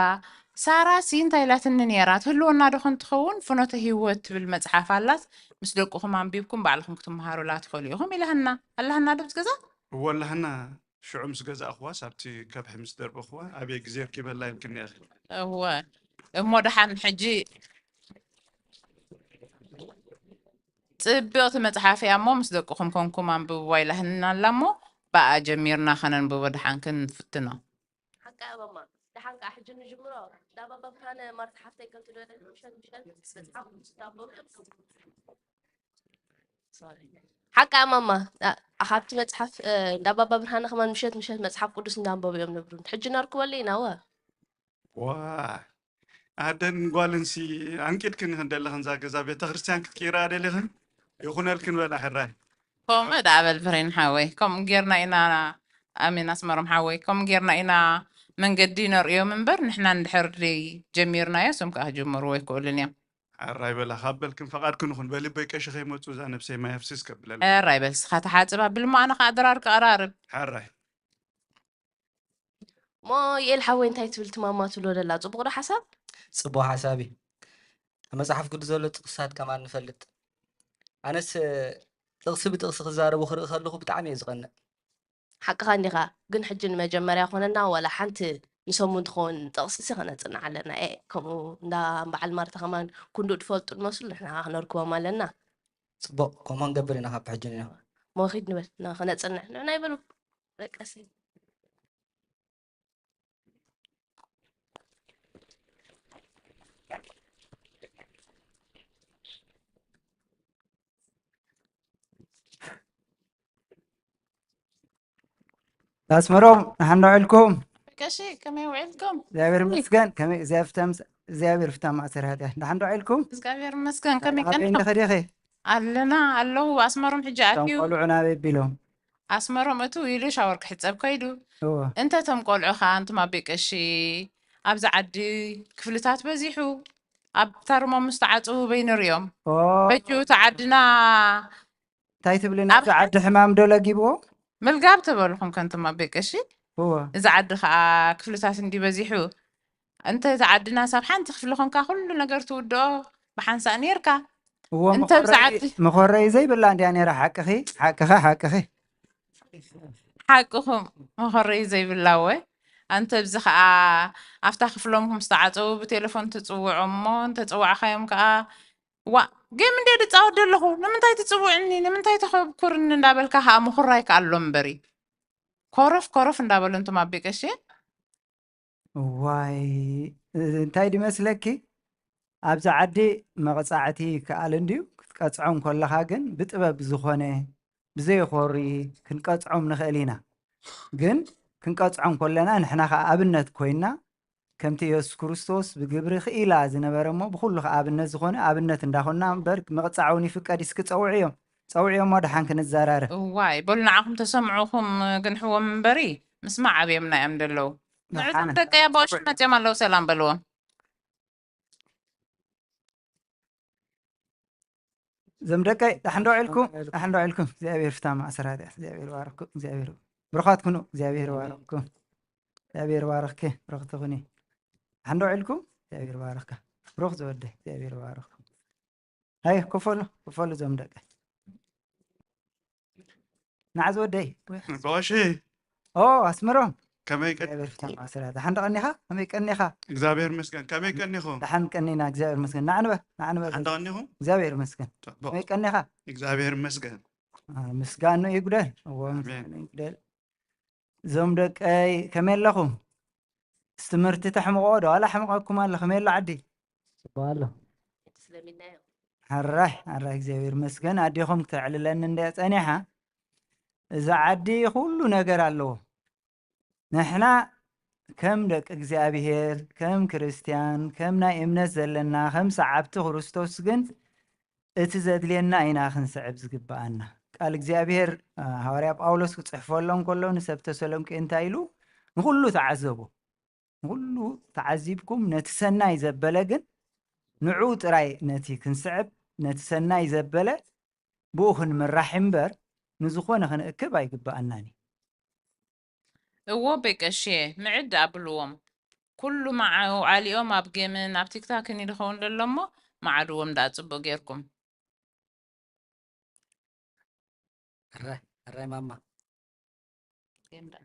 ሳራ ሲ እንታይ ኢላትኒ ነይራ? ትህልወና ዶ ኾን ትኸውን? ፍኖተ ህይወት ትብል መጽሓፍ ኣላት። ምስ ደቅኹም ኣንቢብኩም ባዕልኹም ክትመሃሩላ ትኽእሉ ኢኹም ኢላህና። ኣላህና ዶ ምስ ገዛ? እወ ኣላህና። ሽዑ ምስ ገዛእኽዋስ ኣብቲ ከብሒ ምስ ደርበኽዋ ኣበይ ግዜ ርኪበላ ኢልክኒ ኢኺ። እወ እሞ ደሓን ሕጂ ጽብቕቲ መጽሓፍ እያ እሞ ምስ ደቅኹም ኮንኩም ኣንብብዋ ኢላህና ኣላ እሞ ብኣ ጀሚርና ከነንብቦ ደሓን ክንፍትኖ። ሓቃ እያ ማማ። ደሓን ከዓ ሕጂ ንጅምሮ። እንዳ ባባ ብርሃነ ማርታ ሓፍተይ ከምቲ ዝበለት ምሸት ምሸት መጽሓፍ ቅዱስ እንዳንበቡ እዮም። ሓቃ ማማ ካብቲ መፅሓፍ እንዳባባ ብርሃነ ከማን ምሸት ምሸት መፅሓፍ ቅዱስ እንዳንበቡ እዮም ነብሩ። ሕጂ ነርክበሉ ኢና ወ ዋ ኣደን ጓልን ሲ ኣንቂድክን ኢኽን ደለኽን እዛ ገዛ ቤተክርስትያን ክትቅይራ ደሊኽን ይኹነልክን በላ ሕራይ። ከምኡ ደኣ በል ብሬን ሓወይ፣ ከምኡ ጌርና ኢና። ኣሜን ኣስመሮም ሓወይ፣ ከምኡ ጌርና ኢና መንገዲ ነርእዮም እምበር ንሕና እንድሕር ጀሚርናዮ እሶም ከዓ ክጅምርዎ ኣይክእሉን እዮም። ሕራይ በላ ካብ በልክን ፈቓድክን ይኹን። በሊ ኣቦይ ቀሺ ከይመፁ እዛ ነብሰይ ማይ ኣፍስስ ከብለላ። ሕራይ በል እስኻ ተሓፅብ ኣብልሞ ኣነ ከዓ ድራር ክቐራርብ። ሕራይ እሞ ዩኤል ሓወይ እንታይ ትብል ትማማ ትብሎ ደላ ፅቡቕ ዶ ሓሳብ? ፅቡቕ ሓሳብ እዩ። ኣብ መፅሓፍ ቅዱስ ዘሎ ጥቕስታት ከማን ንፈልጥ። ኣነስ ጥቕሲ ብጥቕሲ ክዛረቡ ክርኢ ከለኹ ብጣዕሚ እየ ዝቐንእ። ሓቅኻ እንዲኻ፣ ግን ሕጂ ንመጀመርያ ኮነና ዋላ ሓንቲ ንሰሙን ትኸውን ጥቕሲ ሲ ከነጽንዕ ኣለና። ኤ ከምኡ እንዳ በዓል ማርታ ከማን ክንድኡ ዝፈልጡ ንመስሉ ንሕና ከኣ ክነርክቦም ኣለና። ጽቡቕ፣ ከምኡ ክንገብር ኢና ካብ ሕጂ ንነብዓ። እሞ ኺድ ንበል ን- ክነጽንዕ ንዕና ይበሉ ደቀሰይ። ኣስመሮም ንሓንዶ ውዒልኩም? ቀሺ ከመይ ውዒልኩም? እግዚኣብሔር ይመስገን። ከመይ እግዚኣብሔር ፍታ ምስ እግዚኣብሔር ፍታ ማእሰር ሃጢያ ንሓንዶ ውዒልኩም? እግዚኣብሔር ይመስገን። ከመይ ቀንኩም? ከዲኸ ኣለና ኣለዉ። ኣስመሮም ሕጂ ኣትዩ። ቆልዑ ናበይ ቢሎም? ኣስመሮም እቱ ኢሉ ሻወር ክሕጸብ ከይዱ። እወ። እንተ እቶም ቆልዑ ኸኣ እንቱም ኣቤ ቀሺ ኣብዚ ዓዲ ክፍልታት በዚሑ ኣብ ታርሞም ምስ ተዓጽዉ በይንርዮም። ኦ፣ በጁ እቲ ዓድና እንታይ ትብልን ኣብ ኣብዚ ዓዲ ሕማም ዶ ለጊብዎ? ምልጋብ ተበልኹም ከንቱም ኣቤ ቀሺ። እወ። እዚ ዓዲ ኸኣ ክፍልታት እንዲ በዚሑ። እንተ እቲ ዓድናስ ኣብ ሓንቲ ክፍሊ ኾንካ ኩሉ ነገር ትውድኦ ብሓንሳእ ኔርካ። እዎ እንተ ኣብዚ መኾረይ ዓዲ መኾረይ ዘይብላ እንድያ ነይራ። ሓቅኺ ሓቅኺ ሓቅኺ። ሓቅኹም መኾረይ ዘይብላ እወ። ኣንተ ኣብዚ ኸዓ ኣብታ ክፍሎም ከም ዝተዓፀዉ ብቴሌፎን ትፅውዖ እሞ እንተፀዋዕኻዮም ከዓ ዋእ ጌም እንድየ ዝፃወት ዘለኹ ንምንታይ ትፅውዕኒ ንምንታይ ተኸብኩርኒ እንዳበልካ ከዓ ምኹራይ ከዓ ኣሎ እምበሪ ኮረፍ ኮረፍ እንዳበሉ እንቶም ኣቤ ቀሺ እዋይ እንታይ ድመስለኪ ኣብዚ ዓዲ መቕፃዕቲ ይከኣል እንድዩ ክትቀፅዖም ከለኻ ግን ብጥበብ ዝኾነ ብዘይኾሪ ክንቀፅዖም ንኽእል ኢና ግን ክንቀፅዖም ከለና ንሕና ከዓ ኣብነት ኮይና ከምቲ የሱስ ክርስቶስ ብግብሪ ክኢላ ዝነበረ እሞ ብኩሉ ከዓ ኣብነት ዝኾነ ኣብነት እንዳኾንና እምበር ምቕፃዕ እውን ይፍቀድ እስኪ ፀውዕዮም ፀውዕዮሞ ደሓን ክንዘራረብ እዋይ በሉ ንዓኹም ተሰምዑኹም ግንሕዎም እምበሪ ምስማዕ ኣብዮም ናዮም ደለዉ ንዕዞም ደቀይ ኣቦ ሽመፅዮም ኣለዉ ሰላም በልዎም እዞም ደቀይ፣ ደሓን ዶ ውዒልኩም? ደሓን ዶ ውዒልኩም? እግዚኣብሔር ፍታ ማእሰራት እያ። እግዚኣብሔር ባረኽኩም። እግዚኣብሔር ብሩኻት ኩኑ። እግዚኣብሔር ባረኽኩም። እግዚኣብሔር ባረኽኪ። ብሩኽቲ ኩኒ። ደሓን ዶ ውዒልኩም? እግዚኣብሔር ባረኽካ። ብሩኽ ዝወደይ፣ እግዚኣብሔር ባረኽኩም። ሃይ፣ ኮፈሉ፣ ኮፈሉ እዞም ደቀይ። ንዓዝ ወደይ። በቐሺ። ኦ፣ ኣስመሮም። ከመይ ቀ- እግዚኣብሔር ፍታ ማእሰራት። ደሓን ዶ ቀኒኻ? ከመይ ቀኒኻ? እግዚኣብሔር ይመስገን። ከመይ ቀኒኹም? ደሓን ቀኒና፣ እግዚኣብሔር ይመስገን። ናዕንበ፣ ናዕንበ። ደሓን ዶ ቀኒኹም? እግዚኣብሔር ይመስገን። ጽቡቕ። ከመይ ቀኒኻ? እግዚኣብሔር ይመስገን። አ፣ ምስጋኑ ይጉደል። እዎ፣ ኣሜን። ምስጋኑ ይጉደል። እዞም ደቀይ ከመይ ኣለኹም? ምስ ትምህርቲ ተሕምቖ ዶ? ዋላ ሕምቐኩም ኣሎ? ከመይ ኣሎ ዓዲ? ጽቡቕ ኣሎ። ሕራይ፣ ሕራይ፣ እግዚኣብሔር ይመስገን። ኣዴኹም ክተዕልለኒ እንድያ ጸኒሓ። እዛ ዓዲ ኩሉ ነገር ኣለዎ። ንሕና ከም ደቂ እግዚኣብሔር፣ ከም ክርስትያን፣ ከም ናይ እምነት ዘለና፣ ከም ሰዓብቲ ክርስቶስ ግን እቲ ዘድልየና ኢና ክንስዕብ ዝግብኣና። ቃል እግዚኣብሔር፣ እ፣ ሃዋርያ ጳውሎስ ክጽሕፈሎም ከሎ ንሰብ ተሰሎንቄ እንታይ ኢሉ? ንኹሉ ተዓዘቡ። ንኹሉ ተዓዚብኩም፣ ነቲ ሰናይ ዘበለ ግን ንዑ ጥራይ ነቲ ክንስዕብ፣ ነቲ ሰናይ ዘበለ ብኡ ክንምራሕ እምበር፣ ንዝኾነ ክንእክብ ኣይግብኣናን እዩ። እዎ፣ በይ ቀሽየ፣ ምዕድ ኣብልዎም። ኩሉ መዓልኦም ኣብ ጌምን ኣብ ቲክታክን እዩ ዝኸውን ዘሎ እሞ፣ መዓድዎም ደኣ ጽቡቕ ጌርኩም። ሕራይ፣ ሕራይ ማማ። ጌም ደኣ።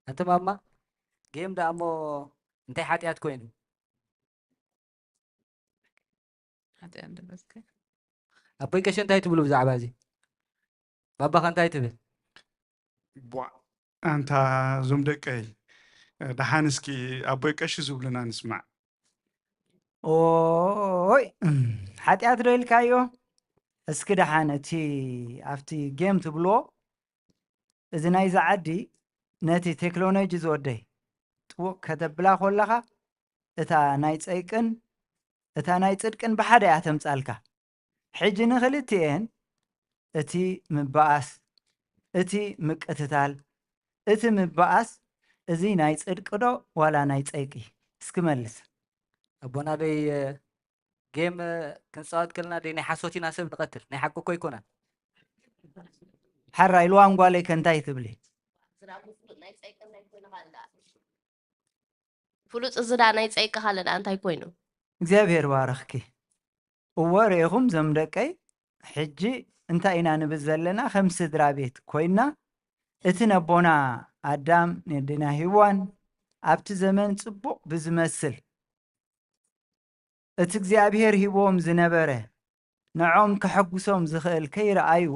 ኣቲ ማማ፣ ጌም ደኣ እሞ እንታይ ሓጢኣት ኮይኑ? ሓጢኣት ዶ በስከ? ኣቦይ ቀሺ እንታይ ትብሉ ብዛዕባ እዚ? ባባኸ እንታይ ትብል? ቧ፣ ኣንታ እዞም ደቀይ፣ ደሓን እስኪ ኣቦይ ቀሺ ዝብሉና ንስማዕ። ኦይ፣ ሓጢኣት ዶ ኢልካዮ? እስኪ ደሓን እቲ ኣብቲ ጌም ትብልዎ፣ እዚ ናይዚ ዓዲ ነቲ ቴክኖሎጂ ዝወደይ ጥቡቕ ከተብላ ኮለኻ፣ እታ ናይ ጸይቅን እታ ናይ ጽድቅን ብሓደ እያ ተምጻልካ። ሕጂ ንክልቲኤን እቲ ምበኣስ፣ እቲ ምቅትታል፣ እቲ ምበኣስ፣ እዚ ናይ ጽድቂ ዶ ዋላ ናይ ጸይቂ? እስኪ መልስ። ኣቦና ደይ፣ እ፣ ጌም፣ እ፣ ክንጻወት ከለና ደይ ናይ ሓሶት ኢና ሰብ ንቐትል? ናይ ሓቂ እኮ ኣይኮነን። ሓራይ፣ ልዋም ጓለይ ከ እንታይ ትብሊ? ፍሉጥ እዚ ደኣ ናይ ጸይቂ ካለ ደኣ እንታይ ኮይኑ? እግዚኣብሔር ባረኽኪ። እወ፣ ርኢኹም ዞም ደቀይ፣ ሕጂ እንታይ ኢና ንብል ዘለና? ከም ስድራ ቤት ኮይና፣ እቲ ነቦና ኣዳም ነዴና ሄዋን ኣብቲ ዘመን ጽቡቕ ብዝመስል፣ እቲ እግዚኣብሔር ሂብዎም ዝነበረ ንዖም ከሐጉሶም ዝኽእል ከይረኣዩ፣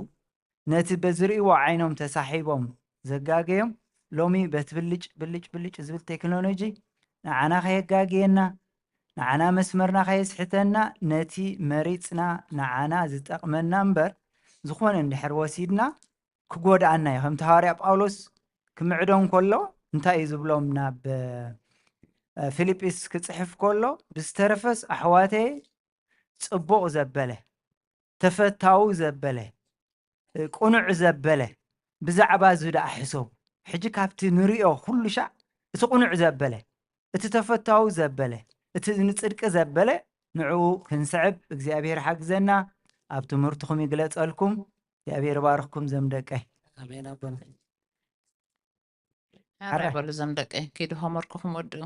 ነቲ በዝርእይዎ ዓይኖም ተሳሒቦም ዘጋገዮም፣ ሎሚ በቲ ብልጭ፣ ብልጭ፣ ብልጭ ዝብል ቴክኖሎጂ ንዓና ከየጋግየና፣ ንዓና መስመርና ከየስሕተና፣ ነቲ መሪጽና ንዓና ዝጠቕመና እምበር፣ ዝኾነ እንድሕር ወሲድና ክጎድኣና እዩ። ከምቲ ሃዋርያ ጳውሎስ ክምዕዶም ከሎ እንታይ እዩ ዝብሎም? ናብ፣ እ፣ ፊልጲስ ክጽሕፍ ከሎ፣ "ብዝተረፈስ ኣሕዋተየ፣ ጽቡቕ ዘበለ፣ ተፈታዊ ዘበለ፣ እ፣ ቅኑዕ ዘበለ፣ ብዛዕባ እዚ ደኣ ሕሰቡ። ሕጂ ካብቲ ንርእዮ ኩሉ ሻዕ እቲ ቅኑዕ ዘበለ፣ እቲ ተፈታዊ ዘበለ፣ እቲ ንጽድቂ ዘበለ፣ ንዕኡ ክንስዕብ እግዚኣብሔር ሓግዘና። ኣብ ትምህርትኹም ይግለጸልኩም። እግዚኣብሔር ባርኽኩም ዘም ደቀይ። ኣሜን ኣቦና። ሓራይ ሓራይ። በሉ ዘም ደቀይ፣ ኪዱ ሆምወርክኹም ወድኡ።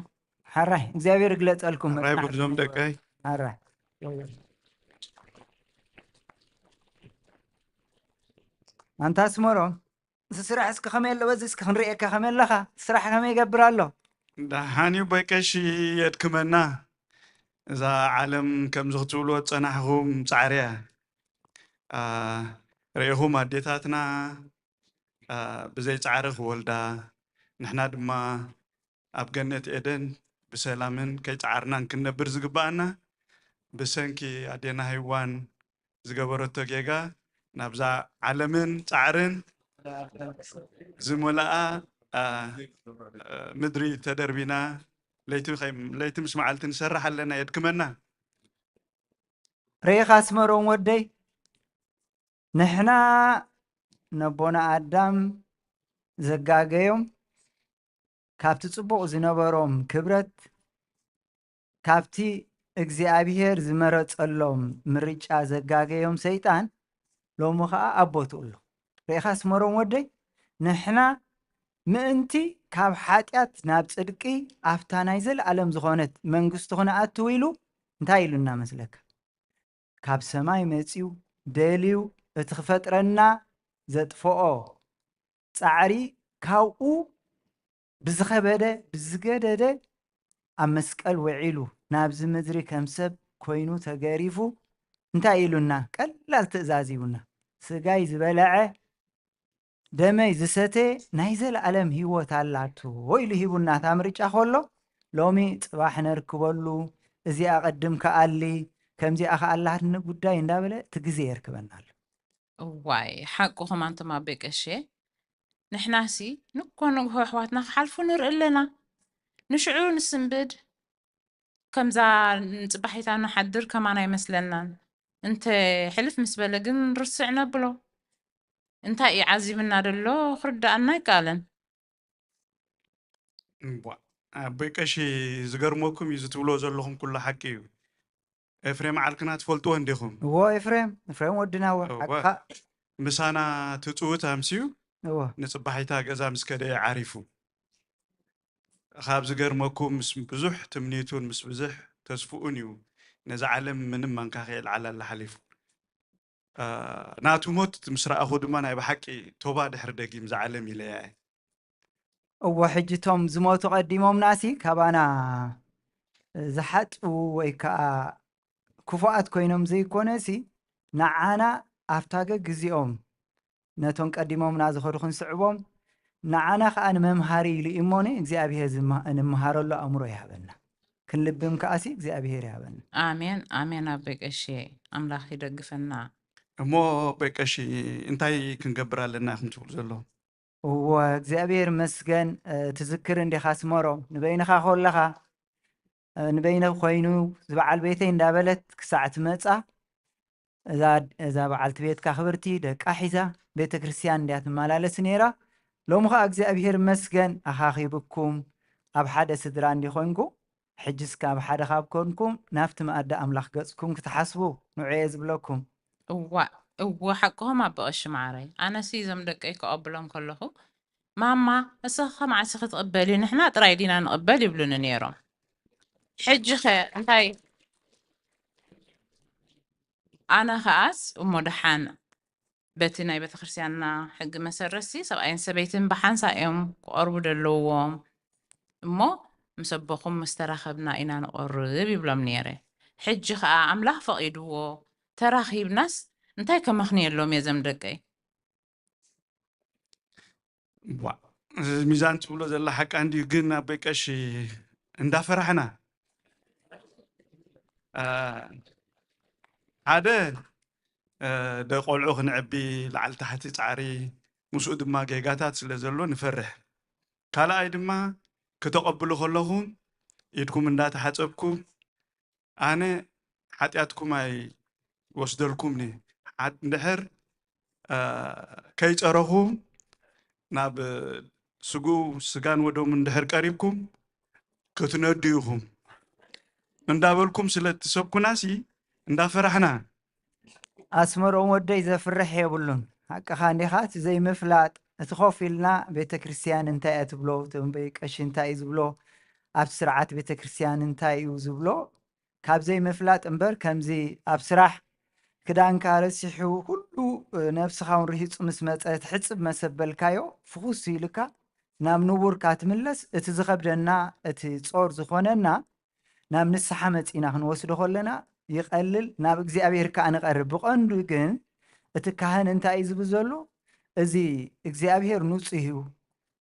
ሓራይ፣ እግዚኣብሔር ይግለጸልኩም። ሓራይ በሉ ዘም ደቀይ። ሓራይ። ኣንታ ኣስመሮም፣ እዚ ስራሕ እስኪ ከመይ ኣሎ? በዚ እስኪ ክንርእየካ ከመይ ኣለኻ? ስራሕ ከመይ ይገብር ኣሎ? ደሓን እዩ ቦይ ቀሺ፣ የድክመና። እዛ ዓለም ከምዚ ክትብልዎ ዝጸናሕኹም ጻዕሪ እያ። አ፣ ርኢኹም ኣዴታትና፣ አ፣ ብዘይ ጻዕሪ ክወልዳ፣ ንሕና ድማ ኣብ ገነት ኤደን ብሰላምን ከይጸዓርናን ክንነብር ዝግብኣና፣ ብሰንኪ ኣዴና ሄዋን ዝገበረቶ ጌጋ ናብዛ ዓለምን ጻዕርን ዝመልኣ፣ አ፣ ምድሪ ተደርቢና ለይቲ ከይ-፣ ለይቲ ምስ መዓልቲ ንሰርሕ ኣለና፣ የድክመና። ርኢኻ ኣስመሮም ወደይ፣ ንሕና ነቦና ኣዳም ዘጋገዮም ካብቲ ጽቡቕ ዝነበሮም ክብረት፣ ካብቲ እግዚኣብሔር ዝመረጸሎም ምርጫ ዘጋገዮም ሰይጣን ሎሚ ኸኣ ኣብ ቦትኡ ኣሎ። ርኢኻ ኣስመሮም ወደይ፣ ንሕና ምእንቲ ካብ ሓጢኣት ናብ ጽድቂ ኣብታ ናይ ዘለኣለም ዝኾነት መንግስቱ ክንኣትው ኢሉ እንታይ ኢሉና መስለካ? ካብ ሰማይ መጺኡ ደልዩ እቲ ክፈጥረና ዘጥፍኦ ጻዕሪ ካብኡ ብዝኸበደ ብዝገደደ ኣብ መስቀል ውዒሉ ናብዚ ምድሪ ከም ሰብ ኮይኑ ተገሪፉ እንታይ ኢሉና? ቀላል ትእዛዝ ሂቡና። ስጋይ ዝበለዐ ደመይ ዝሰተ ናይ ዘለኣለም ህይወት ኣላቶ ኢሉ ሂቡና እታ ምርጫ ከሎ ሎሚ ጽባሕ ነርክበሉ እዚኣ ቅድም ከኣሊ ከምዚኣ ከኣላትኒ ጉዳይ እንዳበለ እቲ ግዜ የርክበና ኣሎ። እዋይ ሓቁኹም ኣንቱም ኣቦይ ቀሼ፣ ንሕናሲ ንኮ ንግሆ ኣሕዋትና ክሓልፉ ንርኢ ኣለና። ንሽዑ ንስንብድ ከምዛ ንጽባሒታ ንሓድር ከማን ኣይመስለናን። እንተ ሕልፍ ምስ በለ ግን ርስዕ ነብሎ። እንታይ እዩ ዓዚብና ደሎ ክርድኣና ኣይከኣለን። እዋ ኣቦይ ቀሺ ዝገርመኩም እዩ ዝትብሎ ዘለኹም ኩሉ ሓቂ እዩ። ኤፍሬም ዓልክና ትፈልጥዎ እንዲኹም? እዎ ኤፍሬም ኤፍሬም ወድና እዎ እወ ሓቅኻ ምሳና ትፅውት ኣምስዩ እዎ ንፅባሒታ ገዛ ምስ ከደየ ዓሪፉ። ካብ ዝገርመኩም ምስ ብዙሕ ትምኒቱን ምስ ብዙሕ ተስፍኡን እዩ ነዛ ዓለም ምንም መንካኺ የልዓላላ ሓሊፉ። ናቱ ሞት ምስ ረኣኹ ድማ ናይ ብሓቂ ቶባ ድሕሪ ደጊም እዛ ዓለም ኢለያ እየ። እወ ሕጂ እቶም ዝሞቱ ቀዲሞምናሲ ካባና ዝሓጥቡ ወይ ከዓ ክፉኣት ኮይኖም ዘይኮነሲ ንዓና ኣብታ ገግዜኦም ነቶም ቀዲሞምና ዝኸዱ ክንስዕቦም ንዓና ከዓ ንመምሃሪ ኢሉ እሞኒ እግዚኣብሔር ዝማ- እንመሃረሉ ኣእምሮ ይሃበና ክንልብም ከዓሲ እግዚኣብሔር ይሃበና ኣሜን ኣሜን ኣቦይ ቀሺ ኣምላኽ ይደግፈና እሞ በቀሺ እንታይ ክንገብር ኣለና ኢኹም ትብሉ ዘለኹም? እወ እግዚኣብሔር ይመስገን። ትዝክር እንዲኻ ኣስመሮም ንበይንኻ ከለኻ ንበይነ ኮይኑ ዝበዓል ቤተይ እንዳበለት ክሳዕ ትመፃ እዛ በዓልቲ ቤትካ ክብርቲ ደቃ ሒዛ ቤተ ክርስቲያን እንድያ ትመላለስ ነይራ። ሎሚ ከዓ እግዚኣብሔር ይመስገን ኣኻኺብኩም ኣብ ሓደ ስድራ እንዲኾንኩ ሕጅስ ካብ ሓደ ካብ ኮንኩም ናብቲ መኣዲ ኣምላኽ ገጽኩም ክትሓስቡ ንዑ እየ ዝብለኩም። እዋእ እወ ሓቅኹም ኣቦ ቀሺ መዓረይ ኣነሲ እዞም ደቀይ ከቐብሎም ከለኹ ማማ እስኺ ከመዓስ ኢኺ ትቕበሊ ንሕና ጥራይ ዲና ንቕበል ይብሉኒ ነይሮም ሕጂ ኸ እንታይ ኣነ ኸኣስ እሞ ደሓን በቲ ናይ ቤተክርስትያንና ሕጊ መሰረትሲ ሰብኣይን ሰበይትን ብሓንሳእ እዮም ክቐርቡ ዘለውዎም እሞ ምስ ኣቦኹም ምስ ተራኸብና ኢና ንቐርብ ይብሎም ነይረ። ሕጂ ኸኣ ኣምላኽ ፈቒድዎ ተራኺብናስ እንታይ ከመኽንየሎም እየ ዘም ደቀይ። ሚዛን ትብሎ ዘላ ሓቃ እንድዩ ግን ኣቦይ ቀሺ እንዳፈራሕና ሓደ ደቆልዑ ክንዕቢ ላዕሊ ታሕቲ ፃዕሪ ምስኡ ድማ ጌጋታት ስለ ዘሎ ንፈርሕ ካልኣይ ድማ ክተቐብሉ ከለኹም ኢድኩም እንዳተሓፀብኩም ኣነ ሓጢኣትኩም ኣይወስደልኩምኒ። ሓ- እንድሕር አ፣ ከይፀረኹም ናብ ስግኡ ስጋን ወደሙ እንድሕር ቀሪብኩም ክትነዱ ኢኹም እንዳበልኩም ስለ እትሰብኩናሲ እንዳፈራሕና ኣስመሮም ወደይ ዘፍርሕ የብሉን። ሓቅኻ እንዲኻ እቲ ዘይምፍላጥ እቲ ኮፍ ኢልና ቤተ ክርስቲያን እንታይ እያ ትብሎ፣ እቲ እምበይ ቀሺ እንታይ እዩ ዝብሎ፣ ኣብቲ ስርዓት ቤተ ክርስቲያን እንታይ እዩ ዝብሎ ካብ ዘይምፍላጥ እምበር ከምዚ ኣብ ስራሕ ክዳንካ ረሲሑ ኩሉ ነብስኻ እውን ርሂፁ ምስ መፀ ትሕፅብ መሰበልካዮ ፍኹስ ኢልካ ናብ ንቡርካ ትምለስ። እቲ ዝኸብደና እቲ ጾር ዝኾነና ናብ ንስሓ መጺና ክንወስዶ ከለና ይቐልል፣ ናብ እግዚኣብሔር ከኣ ንቐርብ። ብቐንዱ ግን እቲ ካህን እንታይ እዩ ዝብል ዘሎ? እዚ እግዚኣብሔር ንጹህ እዩ፣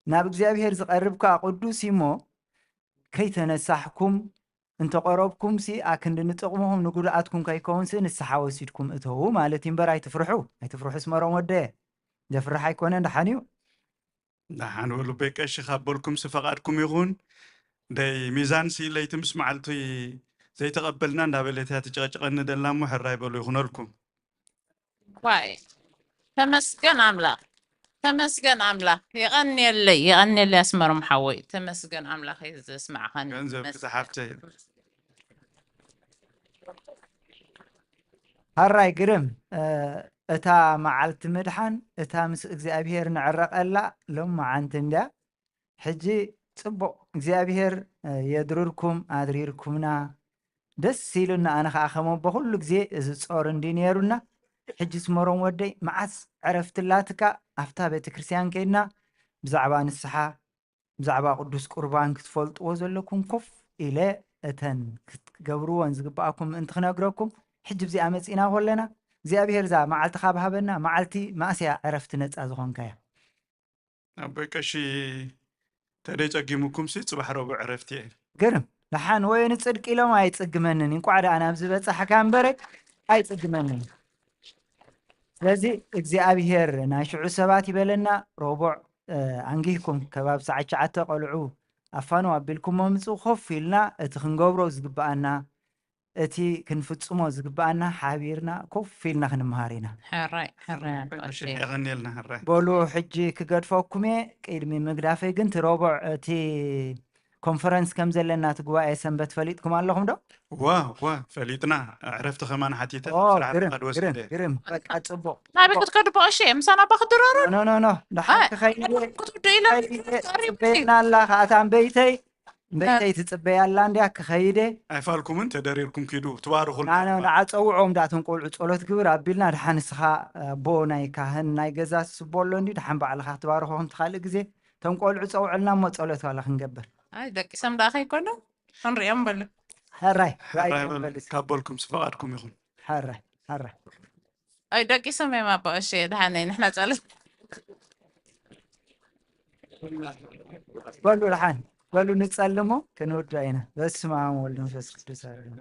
ናብ እግዚኣብሔር ዝቐርብ ከኣ ቅዱስ እዩ እሞ ከይተነሳሕኩም እንተቐረብኩምሲ ኣክንዲ ንጥቕምኹም ንጉድኣትኩም ከይከውንሲ ንስሓ ወሲድኩም እተዉ ማለት እዩ እምበር ኣይትፍርሑ። ኣይትፍርሑ ስመሮም ወደየ። ዘፍርሕ ኣይኮነን ደሓን እዩ። ደሓን በሉ ቤቀሺ ካብ በልኩምሲ ፈቓድኩም ይኹን። ደይ ሚዛንሲ ለይቲ ምስ መዓልቲ ዘይተቐበልና እንዳበለት እያ ትጨቐጭቐኒ ደላ እሞ ሕራይ በሉ ይኹነልኩም። ዋይ ተመስገን ኣምላኽ ተመስገን ኣምላኽ የቐንየለይ የቐንየለይ ኣስመሮም ሓወይ ተመስገን ኣምላኽ ዘስማዕኻኒ ገንዘብ ክተ ሓፍተይ ሃራይ ግርም። እታ መዓልቲ ምድሓን፣ እታ ምስ እግዚኣብሄር ንዕረቐላ ሎም መዓንቲ እንድያ። ሕጂ ጽቡቕ እግዚኣብሄር የድርርኩም ኣድሪርኩምና። ደስ ኢሉና። ኣነ ኸዓ ከም ኣቦ ኩሉ ግዜ እዚ ጾር እንዲ ነይሩና። ሕጂ ስመሮም ወደይ፣ መዓስ ዕረፍቲ ኣላትካ? ኣብታ ቤተክርስትያን ከይድና ብዛዕባ ንስሓ፣ ብዛዕባ ቅዱስ ቁርባን ክትፈልጥዎ ዘለኩም ኮፍ ኢለ እተን ክትገብርዎን ዝግብኣኩም ምእንቲ ክነግረኩም፣ ሕጂ ብዚኣ መጺእና ኮለና። እግዚኣብሄር እዛ መዓልቲ ካብ ሃበና፣ መዓልቲ ማእስያ ዕረፍቲ ነጻ ዝኾንካያ። ኣቦይ ቀሺ፣ ተደይ ጸጊሙኩም ሲ ጽባሕ ረቡዕ ዕረፍቲ እየ። ግርም ደሓን ወይ ንጽድቂ ኢሎም ኣይጽግመንን። እንቋዕ ደኣ ናብዚ በጻሕካ እምበረ ኣይጽግመንን። ስለዚ እግዚኣብሄር ናይ ሽዑ ሰባት ይበለና። ረቡዕ፣ እ፣ ኣንጊህኩም ከባብ ሰዓት ትሽዓተ ቆልዑ ኣፋኑ ኣቢልኩሞ ምጹ። ኮፍ ኢልና እቲ ክንገብሮ ዝግብኣና፣ እቲ ክንፍጽሞ ዝግብኣና ሓቢርና ኮፍ ኢልና ክንመሃር ኢና። ሕራይ፣ ሕራይ ኣቦ ቀሺ፣ ቀሺ። የቐንየልና፣ ሕራይ። በሉ፣ ሕጂ ክገድፈኩም እየ። ቅድሚ ምግዳፈይ ግን፣ እቲ ረቡዕ እቲ ኮንፈረንስ ከም ዘለና፣ እቲ ጉባኤ ሰንበት ፈሊጥኩም ኣለኹም ዶ? ዋ፣ ዋ፣ ፈሊጥና። ዕረፍቲ ከማን ሓቲተ ኦ፣ ስራሕ ግርም፣ ፍቓድ ወሲደ። ግርም፣ ግርም። በቃ፣ ጽቡቕ። ናበይ ክትከዱ ኣቦ ቀሺ? ምሳና እባ ክትድረሩ? ኖ፣ ኖ፣ ኖ፣ ድሓር ኣይ፣ ክኸይድ እየ። ክትውድኡ ኢለ ክኸይድ እየ። ቀሪቡ። ጽበየና ኣላ፣ ከኣታ እምበይተይ። እምበይተይ ትጽበያ ኣላ፣ እንድያ ክኸይድ እየ። ኣይፋልኩምን፣ ተደሪርኩም ኪዱ፣ ትባርኹልና። ና፣ ና፣ ንዓ ጸውዖም፣ ዳ እቶም ቆልዑ ጸሎት ግብር ኣቢልና፣ ድሓን ንስኻ ኣቦ ናይ ካህን ናይ ገዛ ስቦ ኣሎ እንድዩ፣ ድሓን ባዕልኻ ክትባርኾ፣ ከምቲ ካልእ ግዜ እቶም ቆልዑ ጸውዕልና እሞ ጸሎት ዋላ ክንገብር። ኣይ፣ ደቂሶም ደኣ ከይኮኑ ክንሪኦም በሉ። ሕራይ፣ ሕራይ ሕራይ በሉ። በሉ። ካብ በልኩም፣ ስፈቓድኩም ይኹን። ሕራይ፣ ሕራይ። ኣይ፣ ደቂሶም እዮም ኣቦ ቀሺ፣ ደሓን እየ፣ ንሕና ጸሎት። በሉ ደሓን፣ በሉ ንጸልሞ፣ ክንውዳ ኢና። በስመ ኣብ ወወልድ ወመንፈስ ቅዱስ ኣሐዱ።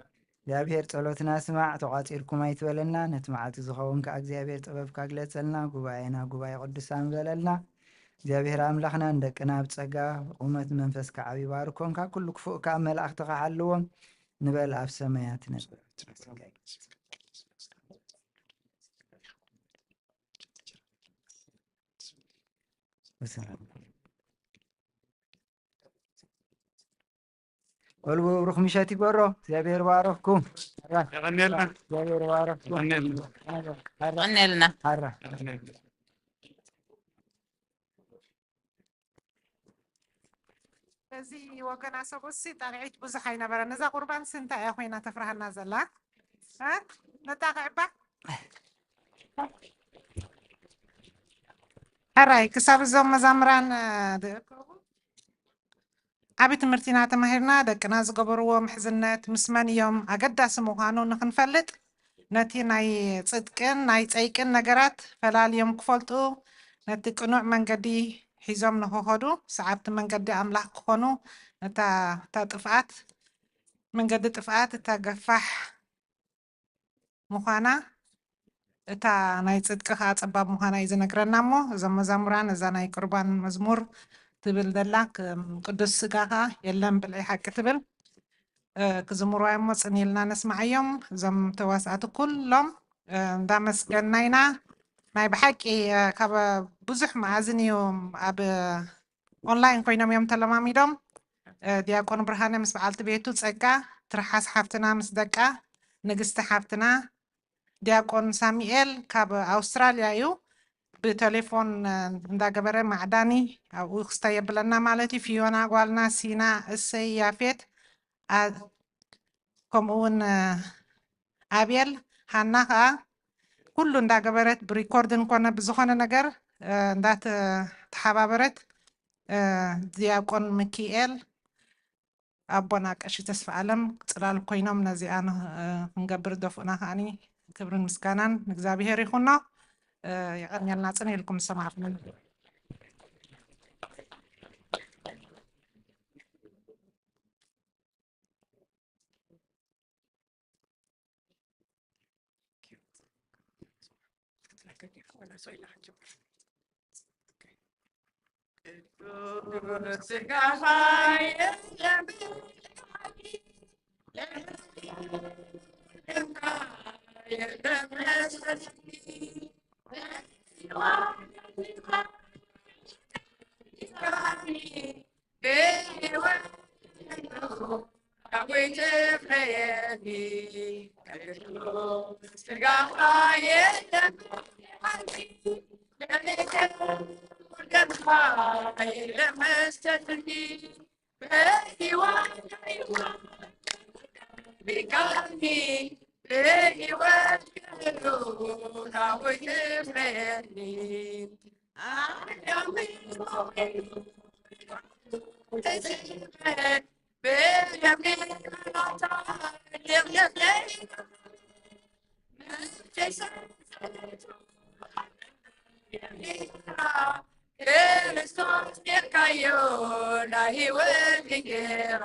እግዚኣብሔር ጸሎትና ስማዕ፣ ተቋጺርኩም ኣይትበለና። ነቲ መዓልቲ ዝኸውን ከኣ እግዚኣብሔር ጥበብካ ግለጸልና። ጉባኤና ጉባኤ ቅዱሳን በለልና። እግዚኣብሔር ኣምላኽና ንደቅና ብጸጋ ብቁመት መንፈስካ ዓቢ ባርኮም፣ ካብ ኩሉ ክፉእ ከኣ መላእኽትኻ ሓልዎም። ንበል ኣብ ሰማያት ነበር። በሉ ብሩኽ ምሸት ይግበሮ። እግዚኣብሔር ባረኽኩም። የቐንየልና። እግዚኣብሔር ባረኽኩም። የቐንየልና። ሓራ። የቐንየልና። ሓራ። የቐንየልና። በዚ ወገና ሰብኡሲ ጣቕዒት ብዙሕ ኣይነበረን። እዛ ቁርባንሲ እንታይ እያ ኮይና ተፍርሃና ዘላ? እ? ነጣቕዕ እባ። ሕራይ፣ ክሳብ እዞም መዛምራን፣ እ፣ ዝእከቡ ዓቢ ትምህርቲ ኢና ተማሂርና። ደቅና ዝገበርዎ ምሕዝነት ምስ መን እዮም ኣገዳሲ ምዃኑ ንኽንፈልጥ፣ ነቲ ናይ ጽድቅን ናይ ጸይቅን ነገራት ፈላልዮም ክፈልጡ፣ ነቲ ቅኑዕ መንገዲ ሒዞም ንኽኸዱ፣ ሰዓብቲ መንገዲ ኣምላኽ ክኾኑ፣ ነታ፣ እታ ጥፍኣት፣ መንገዲ ጥፍኣት፣ እታ ገፋሕ ምዃና፣ እታ ናይ ጽድቂ ከኣ ጸባብ ምዃና እዩ ዝነግረና። እሞ እዞም መዛሙራን እዛ ናይ ቁርባን መዝሙር ትብል ዘላ፣ ክ-፣ ቅዱስ ስጋ ከኣ የለን ብልዒ ሓቂ ትብል፣ እ፣ ክዝምሩዋ እሞ ጽን ኢልና ነስምዓዮም። እዞም ተዋሳእቲ ኩሎም፣ እ፣ እንዳመስገንና ኢና። ናይ ብሓቂ፣ እ፣ ካብ ብዙሕ መኣዝን እዩ ኣብ ኦንላይን ኮይኖም እዮም ተለማሚዶም። እ፣ ዲያቆን ብርሃነ ምስ በዓልቲ ቤቱ ጸጋ፣ ትርሓስ ሓፍትና ምስ ደቃ፣ ንግስቲ ሓፍትና፣ ዲያቆን ሳሙኤል ካብ ኣውስትራልያ እዩ። ብቴሌፎን፣ እ፣ እንዳገበረ ማዕዳኒ ኣብኡ ክስታይ የብለና ማለት እዩ። ፊዮና ጓልና፣ ሲና፣ እሰይ፣ ያፌት፣ ኣ-፣ ከምኡ እውን፣ እ፣ ኣቤል፣ ሃና ከኣ ኩሉ እንዳገበረት ብሪኮርድን ኮነ ብዝኾነ ነገር፣ እ፣ እንዳተሓባበረት፣ እ፣ ዲያቆን ሚኪኤል፣ ኣቦና ቀሺ ተስፋ ኣለም ጽላል ኮይኖም ነዚኣ ን-፣ እ፣ ክንገብር ደፉእና ከኣኒ ክብርን ምስጋናን ንእግዚኣብሔር ይኹኖ። እ፣ የቐንየልና ጽን ኢልኩም ዝሰማዕኹም። ስጋኻ የለም ሓንቲ፣ ደምካ የለም መስተ ጽድቂ፣ ብህይወት ብቃልኪ ብህይወት ክህሉ ናብይ ትፍረየኒ። ክርስቶስ ጌርካዮ ናይ ህይወት እንጀራ።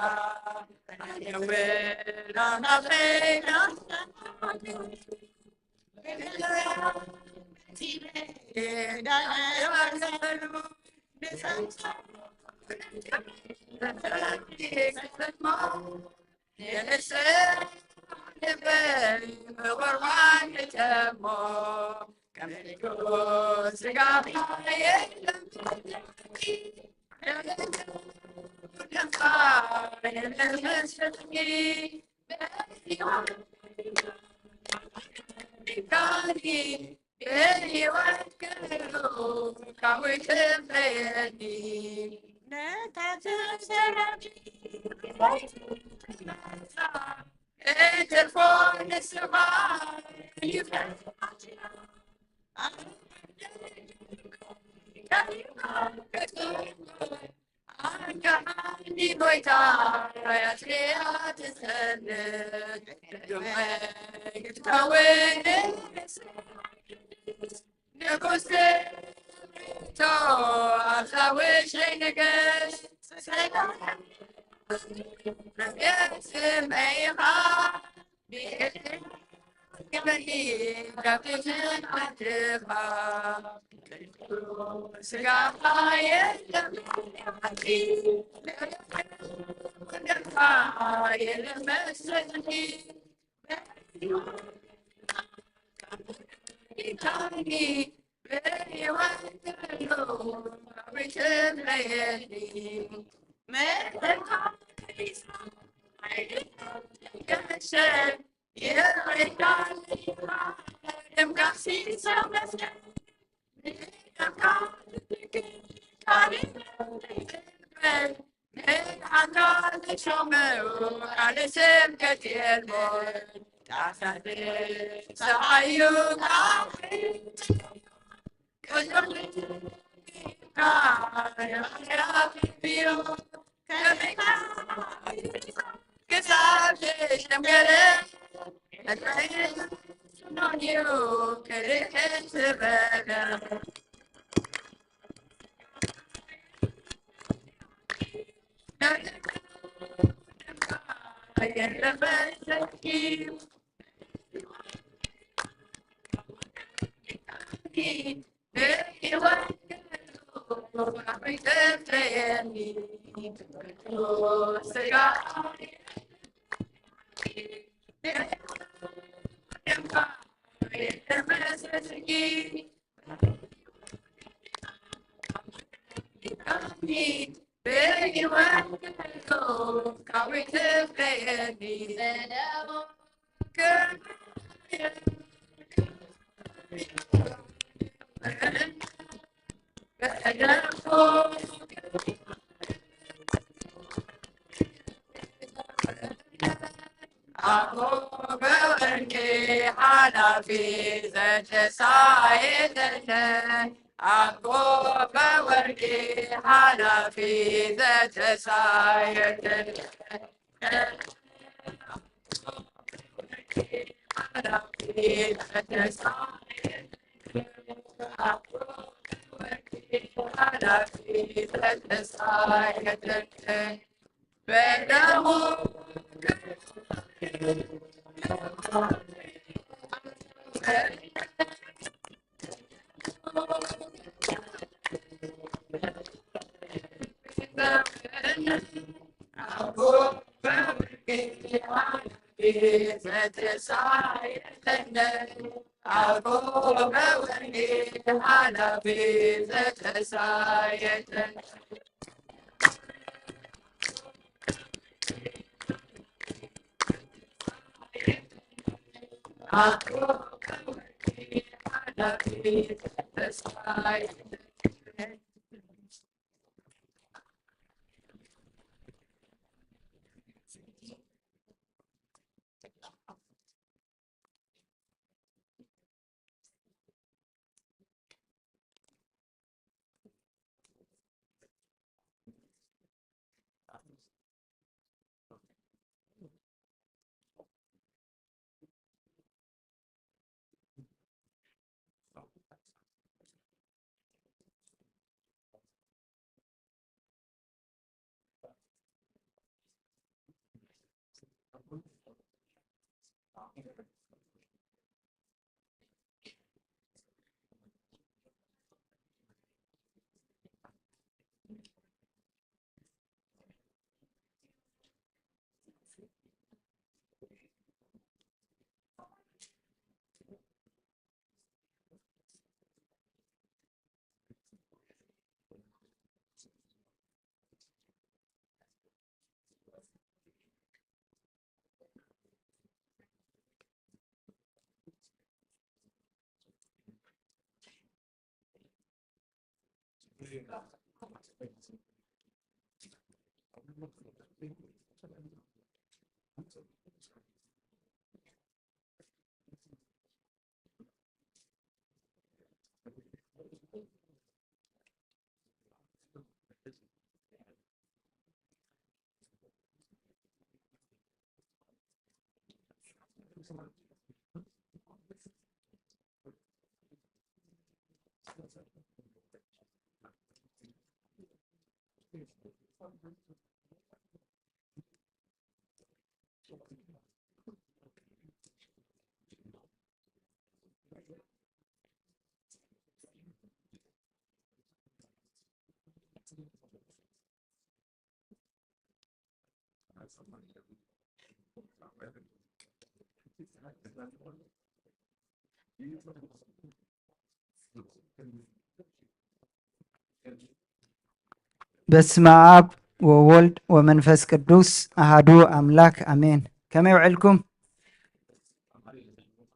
በስመ አብ ወወልድ ወመንፈስ ቅዱስ አሃዱ አምላክ አሜን። ከመይ ውዕልኩም?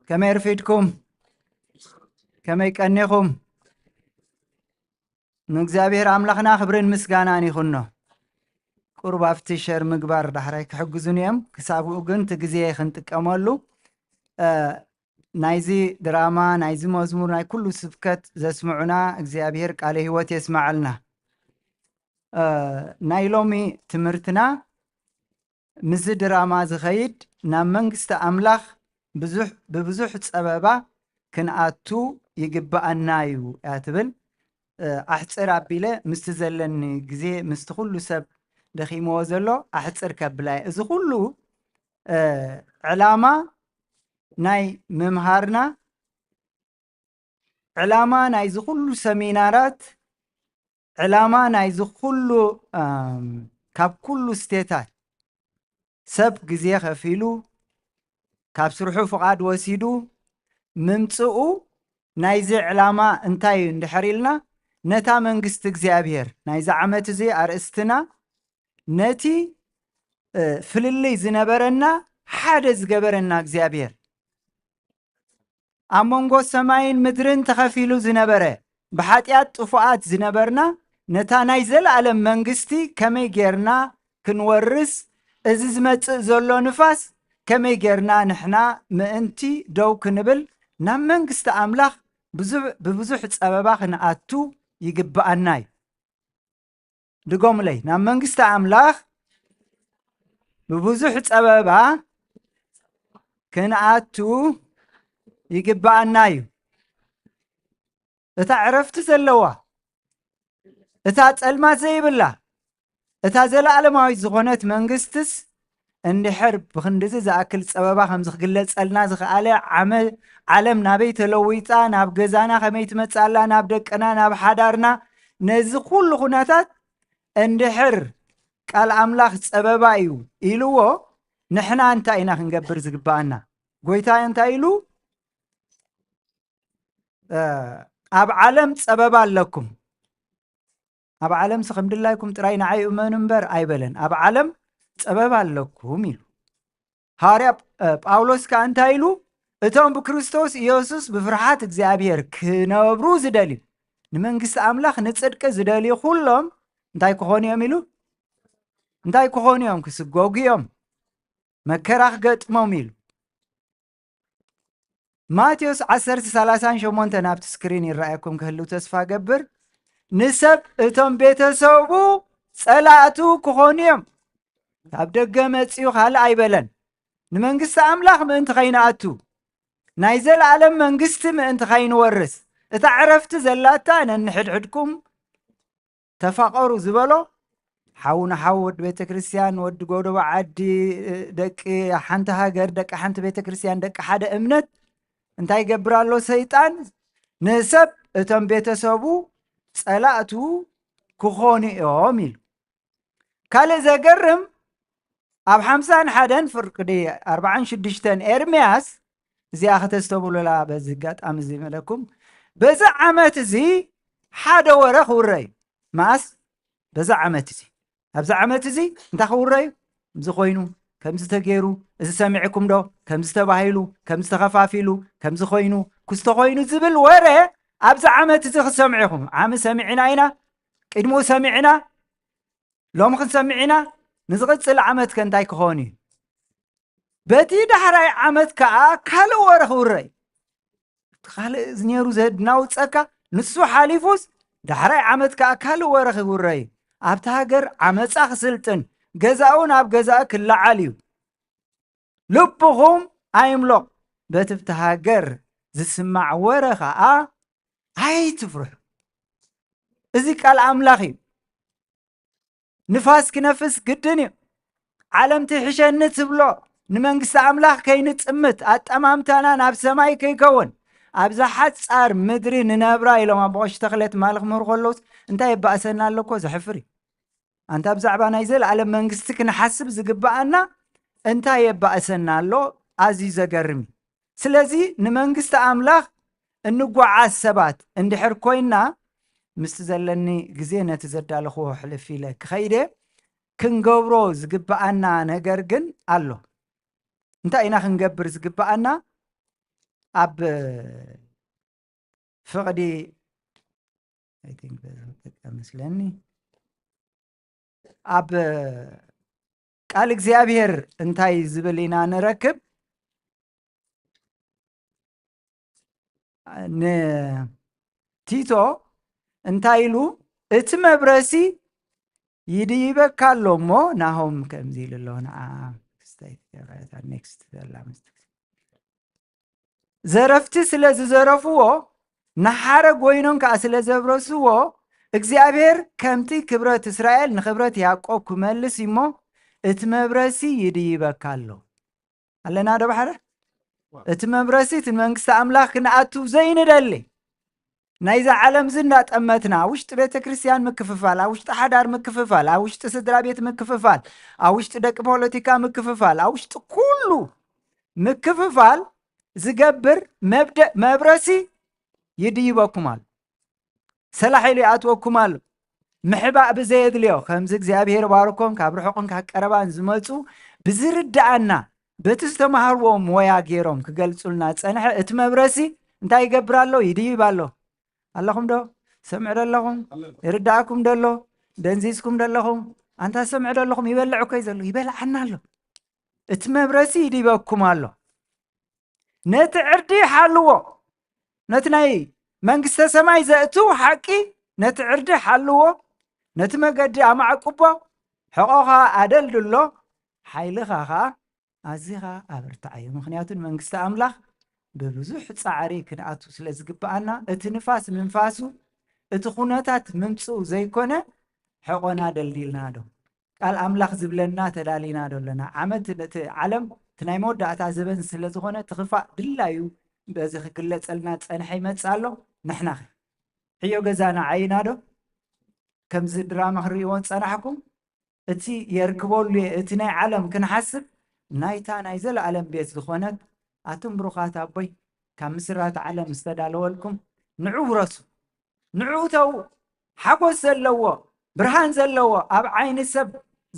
ከመይ ርፊድኩም? ከመይ ቀኒኹም? ንእግዚኣብሔር ኣምላኽና ክብርን ምስጋናን ይኹኖ። ቁሩብ ኣብቲ ሸር ምግባር ዳሕራይ ክሕግዙን እዮም። ክሳብኡ ግን እቲ ግዜ ክንጥቀመሉ፣ እ፣ ናይዚ ድራማ፣ ናይዚ መዝሙር፣ ናይ ኩሉ ስብከት ዘስምዑና እግዚኣብሔር ቃለ ህይወት የስማዓልና። እ፣ ናይ ሎሚ ትምህርትና ምስዚ ድራማ ዝኸይድ ናብ መንግስቲ ኣምላኽ ብዙሕ፣ ብብዙሕ ጸበባ ክንኣቱ ይግብኣና እዩ እያ ትብል። እ፣ ኣሕጽር ኣቢለ ምስቲ ዘለኒ ግዜ፣ ምስቲ ኩሉ ሰብ ደኺምዎ ዘሎ ኣሕጽር ከብላ እየ። እዚ ኩሉ፣ እ፣ ዕላማ ናይ ምምሃርና፣ ዕላማ ናይዚ ኩሉ ሰሚናራት፣ ዕላማ ናይዚ ኩሉ፣ እም፣ ካብ ኩሉ ስቴታት ሰብ ግዜ ከፊሉ፣ ካብ ስርሑ ፍቓድ ወሲዱ ምምጽኡ፣ ናይዚ ዕላማ እንታይ እዩ እንድሕር ኢልና፣ ነታ መንግስቲ እግዚኣብሔር፣ ናይዚ ዓመት እዚ ኣርእስትና፣ ነቲ፣ እ፣ ፍልልይ ዝነበረና ሓደ ዝገበረና እግዚኣብሔር፣ ኣብ መንጎ ሰማይን ምድርን ተኸፊሉ ዝነበረ፣ ብሓጢኣት ጥፉኣት ዝነበርና፣ ነታ ናይ ዘለኣለም መንግስቲ ከመይ ጌርና ክንወርስ፣ እዚ ዝመጽእ ዘሎ ንፋስ ከመይ ጌርና ንሕና ምእንቲ ደው ክንብል፣ ናብ መንግስቲ ኣምላኽ ብዙ-፣ ብብዙሕ ጸበባ ክንኣቱ ይግብኣና እዩ። ድገሙለይ፣ ናብ መንግስቲ ኣምላኽ ብብዙሕ ጸበባ ክንኣቱ ይግብኣና እዩ። እታ ዕረፍቲ ዘለዋ፣ እታ ጸልማት ዘይብላ፣ እታ ዘለኣለማዊት ዝኾነት መንግስትስ፣ እንድሕር ብኽንድዚ ዝኣክል ጸበባ ከምዚ ክግለጸልና ዝኸኣለ፣ ዓመ-፣ ዓለም ናበይ ተለዊጣ፣ ናብ ገዛና ከመይ ትመጽእ ኣላ፣ ናብ ደቅና፣ ናብ ሓዳርና፣ ነዚ ኩሉ ኩነታት እንድሕር ቃል ኣምላኽ ጸበባ እዩ ኢልዎ፣ ንሕና እንታይ ኢና ክንገብር ዝግብኣና? ጎይታ እንታይ ኢሉ? እ፣ ኣብ ዓለም ጸበባ ኣለኩም። ኣብ ዓለምሲ ከም ድላይኩም ጥራይ ንዓይ እመኑ እምበር ኣይበለን። ኣብ ዓለም ጸበባ ኣለኩም ኢሉ። ሃዋርያ፣ እ፣ ጳውሎስ ከኣ እንታይ ኢሉ? እቶም ብክርስቶስ ኢየሱስ ብፍርሃት እግዚኣብሔር ክነብሩ ዝደልዩ፣ ንመንግስቲ ኣምላኽ ንጽድቂ ዝደልዩ ኩሎም እንታይ ክኾኑ እዮም ኢሉ? እንታይ ክኾኑ እዮም? ክስጎጉ እዮም፣ መከራ ክገጥሞም ኢሉ። ማቴዎስ ዓሰርተ ሰላሳን ሸሞንተን ኣብቲ ስክሪን ይረኣየኩም ክህልው ተስፋ ገብር። ንሰብ እቶም ቤተሰቡ ጸላእቱ ክኾኑ እዮም። ካብ ደገ መጺኡ ካልእ ኣይበለን። ንመንግስቲ ኣምላኽ ምእንቲ ኸይንኣቱ፣ ናይ ዘለኣለም መንግስቲ ምእንቲ ኸይንወርስ፣ እታ ዕረፍቲ ዘላታ ነንሕድሕድኩም ተፋቐሩ ዝበሎ፣ ሓው ንሓው፣ ወዲ ቤተ ክርስቲያን፣ ወዲ ጎደቦ ዓዲ፣ ደቂ ሓንቲ ሃገር፣ ደቂ ሓንቲ ቤተ ክርስቲያን፣ ደቂ ሓደ እምነት፣ እንታይ ይገብር ኣሎ ሰይጣን? ንሰብ እቶም ቤተሰቡ ጸላእቱ ክኾኑ እዮም ኢሉ። ካልእ ዘገርም፣ ኣብ ሓምሳን ሓደን ፍርቅዲ ኣርባዓን ሽዱሽተን ኤርምያስ፣ እዚኣ ከተስተብህሉላ በዚ ኣጋጣሚ እዚ መለኩም፣ በዚ ዓመት እዚ ሓደ ወረ ክውረ እዩ። መኣስ? በዚ ዓመት እዚ። ኣብዚ ዓመት እዚ እንታይ ክውረ እዩ? እዚ ኮይኑ፣ ከምዚ ተገይሩ፣ እዚ ሰሚዕኩም ዶ? ከምዚ ተባሂሉ፣ ከምዚ ተኸፋፊሉ፣ ከምዚ ኮይኑ፣ ክስተ ኮይኑ ዝብል ወረ ኣብዚ ዓመት እዚ ክሰምዑ ኢኹም። ዓሚ ሰሚዕና ኢና፣ ቅድሚኡ ሰሚዕና፣ ሎሚ ክንሰምዕ ኢና። ንዝቕጽል ዓመት ከ እንታይ ክኸውን እዩ? በቲ ዳሕራይ ዓመት ከኣ ካልእ ወረ ክውረ እዩ። እቲ ካልእ እዚ ነይሩ ዘድናውጸካ፣ ንሱ ሓሊፉስ ዳሕራይ ዓመት ከኣ ካልእ ወረ ክውረ እዩ። ኣብቲ ሃገር ዓመጻ ክስልጥን፣ ገዛኡ ናብ ገዛኡ ክለዓል እዩ። ልብኹም ኣይምሎቕ፣ በቲ ኣብቲ ሃገር ዝስማዕ ወረ ከኣ ኣይትፍርሑ። እዚ ቃል ኣምላኽ እዩ። ንፋስ ክነፍስ ግድን እዩ። ዓለም ትሕሸኒ ትብሎ፣ ንመንግስቲ ኣምላኽ ከይንጥምት፣ ኣጠማምታና ናብ ሰማይ ከይከውን፣ ኣብዛ ሓጻር ምድሪ ንነብራ ኢሎም ኣቦ ቀሺ ተኽለ ትማሊ ክምህሩ ከለውስ እንታይ የባእሰና ኣሎ እኮ፣ ዘሕፍር እዩ። ኣንታ ብዛዕባ ናይ ዘለኣለም መንግስቲ ክንሓስብ ዝግብኣና እንታይ የባእሰና ኣሎ? ኣዝዩ ዘገርም እዩ። ስለዚ ንመንግስቲ ኣምላኽ እንጓዓዝ ሰባት እንድሕር ኮይና፣ ምስቲ ዘለኒ ግዜ ነቲ ዘዳለኽዎ ሕልፍ ኢለ ክኸይደ፣ ክንገብሮ ዝግብኣና ነገር ግን ኣሎ። እንታይ ኢና ክንገብር ዝግብኣና? ኣብ ፍቕዲ፣ I think በዚ ክጥቀም መስለኒ። ኣብ ቃል እግዚኣብሔር እንታይ ዝብል ኢና ንረክብ? ንቲቶ እንታይ ኢሉ? እቲ መብረሲ ይድይበካ ኣሎ እሞ፣ ናሆም ከምዚ ኢሉ ኣሎ፣ ንዓ ክስታይ ትገብራ እታ ኔክስት ዘላ ምስቲ ዘረፍቲ ስለ ዝዘረፍዎ፣ ንሓረግ ወይኖም ከኣ ስለ ዘብረስዎ፣ እግዚኣብሔር ከምቲ ክብረት እስራኤል ንክብረት ያዕቆብ ክመልስ እሞ፣ እቲ መብረሲ ይድይበካ ኣሎ። ኣለና ዶ ብሓደ? እቲ መብረሲ፣ እቲ መንግስቲ ኣምላኽ ክንኣቱ ዘይንደሊ፣ ናይዛ ዓለም እዚ እንዳጠመትና፣ ኣብ ውሽጢ ቤተ ክርስቲያን ምክፍፋል፣ ኣብ ውሽጢ ሓዳር ምክፍፋል፣ ኣብ ውሽጢ ስድራ ቤት ምክፍፋል፣ ኣብ ውሽጢ ደቂ ፖለቲካ ምክፍፋል፣ ኣብ ውሽጢ ኩሉ ምክፍፋል ዝገብር መብደ-፣ መብረሲ ይድይበኩም ኣሎ። ሰላሕ ኢሉ ይኣትወኩም ኣሎ። ምሕባእ ብዘየድልዮ፣ ከምዚ እግዚኣብሔር ባርኮም ካብ ርሑቕን ካብ ቀረባን ዝመጹ ብዝርድኣና፣ በቲ ዝተማሃርዎ ሞያ ገይሮም ክገልጹልና ጸንሐ፣ እቲ መብረሲ እንታይ ይገብር ኣሎ? ይድይብ ኣሎ። ኣለኹም ዶ? ሰምዕ ዶ ኣለኹም? ኣለኹ። ይርድኣኩም ዶ ኣሎ? ደንዚዝኩም ዶ ኣለኹም? ኣንታ ሰምዕ ዶ ኣለኹም? ይበልዕ እኮ እዩ ዘሎ፣ ይበልዓና ኣሎ። እቲ መብረሲ ይድይበኩም ኣሎ። ነቲ ዕርዲ ሓልዎ። ነቲ ናይ መንግስተ ሰማይ ዘእትው ሓቂ፣ ነቲ ዕርዲ ሓልዎ። ነቲ መገዲ ኣማዕቅቦ፣ ሕቖኻ ኣደልድሎ፣ ሓይልኻ ኸኣ ኣዚኻ ኣበርትዓዮ። ምኽንያቱ ንመንግስቲ ኣምላኽ ብብዙሕ ጻዕሪ ክንኣቱ ስለ ዝግብኣና፣ እቲ ንፋስ ምንፋሱ፣ እቲ ኩነታት ምምጽኡ ዘይኮነ፣ ሕቖና ደልዲልና ዶ? ቃል ኣምላኽ ዝብለና ተዳሊና ዶ ኣለና? ዓመት፣ እቲ ዓለም እቲ ናይ መወዳእታ ዘበን ስለ ዝኾነ፣ እቲ ክፋእ ድላዩ በዚ ክግለጸልና ጸንሐ ይመጽእ ኣሎ። ንሕና ኸ? ዕዮ ገዛና ዓይና ዶ? ከምዚ ድራማ ክርእይዎ ጸናሕኩም? እቲ የርክበሉ እየ፣ እቲ ናይ ዓለም ክንሓስብ፣ ናይታ ናይ ዘለኣለም ቤት ዝኾነት፣ ኣቱም ብሩኻት ኣቦይ፣ ካብ ምስራት ዓለም ዝተዳለወልኩም፣ ንዑ ውረሱ። ንዑ እተዉ። ሓጎስ ዘለዎ፣ ብርሃን ዘለዎ፣ ኣብ ዓይኒ ሰብ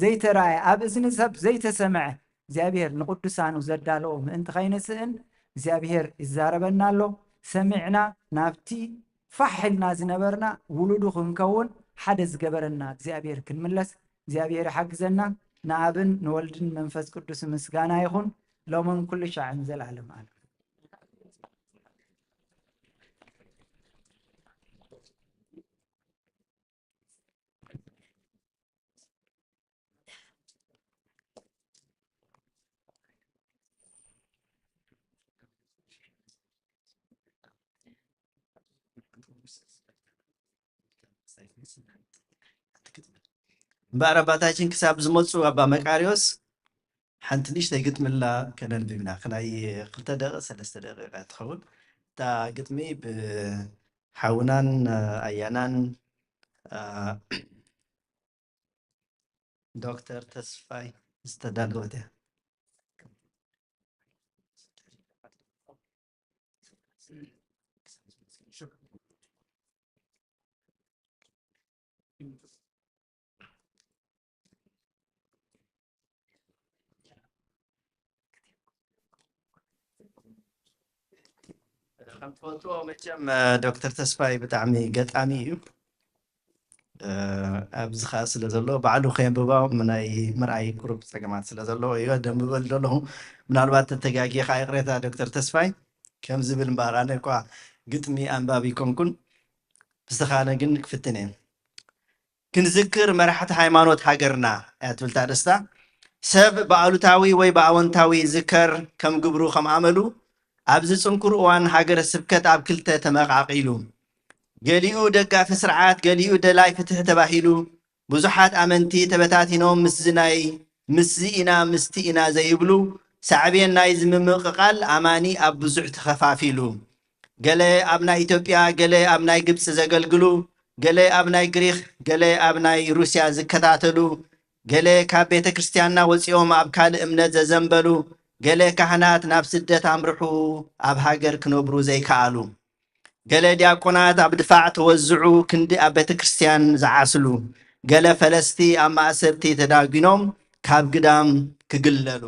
ዘይተራእየ፣ ኣብ እዝኒ ሰብ ዘይተሰምዐ፣ እግዚኣብሔር ንቅዱሳኑ ዘዳለዎ ምእንቲ ኸይንስእን፣ እግዚኣብሔር ይዛረበና ኣሎ። ሰሚዕና ናብቲ ፋሕ ኢልና ዝነበርና ውሉዱ ክንከውን ሓደ ዝገበረና እግዚኣብሔር ክንምለስ እግዚኣብሔር ይሓግዘና። ንኣብን ንወልድን መንፈስ ቅዱስ ምስጋና ይኹን ሎምን ኩሉ ሻዕን ዘላለም ኣለ። እምበኣር ኣባታችን ክሳብ ዝመፁ ኣባ መቃርዮስ ሓንቲ ንእሽተይ ግጥሚ ኣላ ከነንብብ ኢና። ክናይ ክልተ ደቂቕ ሰለስተ ደቂቕ እያ ትኸውን። እታ ግጥሚ ብሓውናን ኣያናን ዶክተር ተስፋይ ዝተዳለወት እያ። ከም ትፈልጥዎ መቸም ዶክተር ተስፋይ ብጣዕሚ ገጣሚ እዩ። ኣብዚ ከዓ ስለ ዘሎ ባዕሉ ከየንብባ ናይ ምርኣይ ቁሩብ ፀገማት ስለ ዘለዎ እዩ ደንብበል ዘለኹ። ምናልባት ተተጋጊ ከዓ ይቕሬታ ዶክተር ተስፋይ። ከም ዝብል እምበኣር ኣነ እኳ ግጥሚ ኣንባቢ ኣይኮንኩን፣ ብዝተኻነ ግን ክፍትን እየ። ክንዝክር መራሕቲ ሃይማኖት ሃገርና እያ ትብል እታ ደስታ። ሰብ ብኣሉታዊ ወይ ብኣወንታዊ ይዝከር ከም ግብሩ ከም ኣመሉ። ኣብዚ ጽንኩር እዋን ሃገረ ስብከት ኣብ ክልተ ተመቓቒሉ። ገሊኡ ደጋፊ ስርዓት፣ ገሊኡ ደላይ ፍትሒ ተባሂሉ። ብዙሓት ኣመንቲ ተበታቲኖም ምስዚ ናይ ምስዚ ኢና ምስቲ ኢና ዘይብሉ ሳዕቤን ናይ ዝምምቕቓል ኣማኒ ኣብ ብዙሕ ተኸፋፊሉ። ገለ ኣብ ናይ ኢትዮጵያ፣ ገለ ኣብ ናይ ግብፂ ዘገልግሉ፣ ገለ ኣብ ናይ ግሪክ፣ ገለ ኣብ ናይ ሩስያ ዝከታተሉ፣ ገለ ካብ ቤተ ክርስቲያንና ወፂኦም ኣብ ካልእ እምነት ዘዘንበሉ፣ ገለ ካህናት ናብ ስደት ኣምርሑ ኣብ ሃገር ክነብሩ ዘይከኣሉ፣ ገለ ዲያቆናት ኣብ ድፋዕ ተወዝዑ ክንዲ ኣብ ቤተ ክርስቲያን ዝዓስሉ፣ ገለ ፈለስቲ ኣብ ማእሰርቲ ተዳጒኖም ካብ ግዳም ክግለሉ።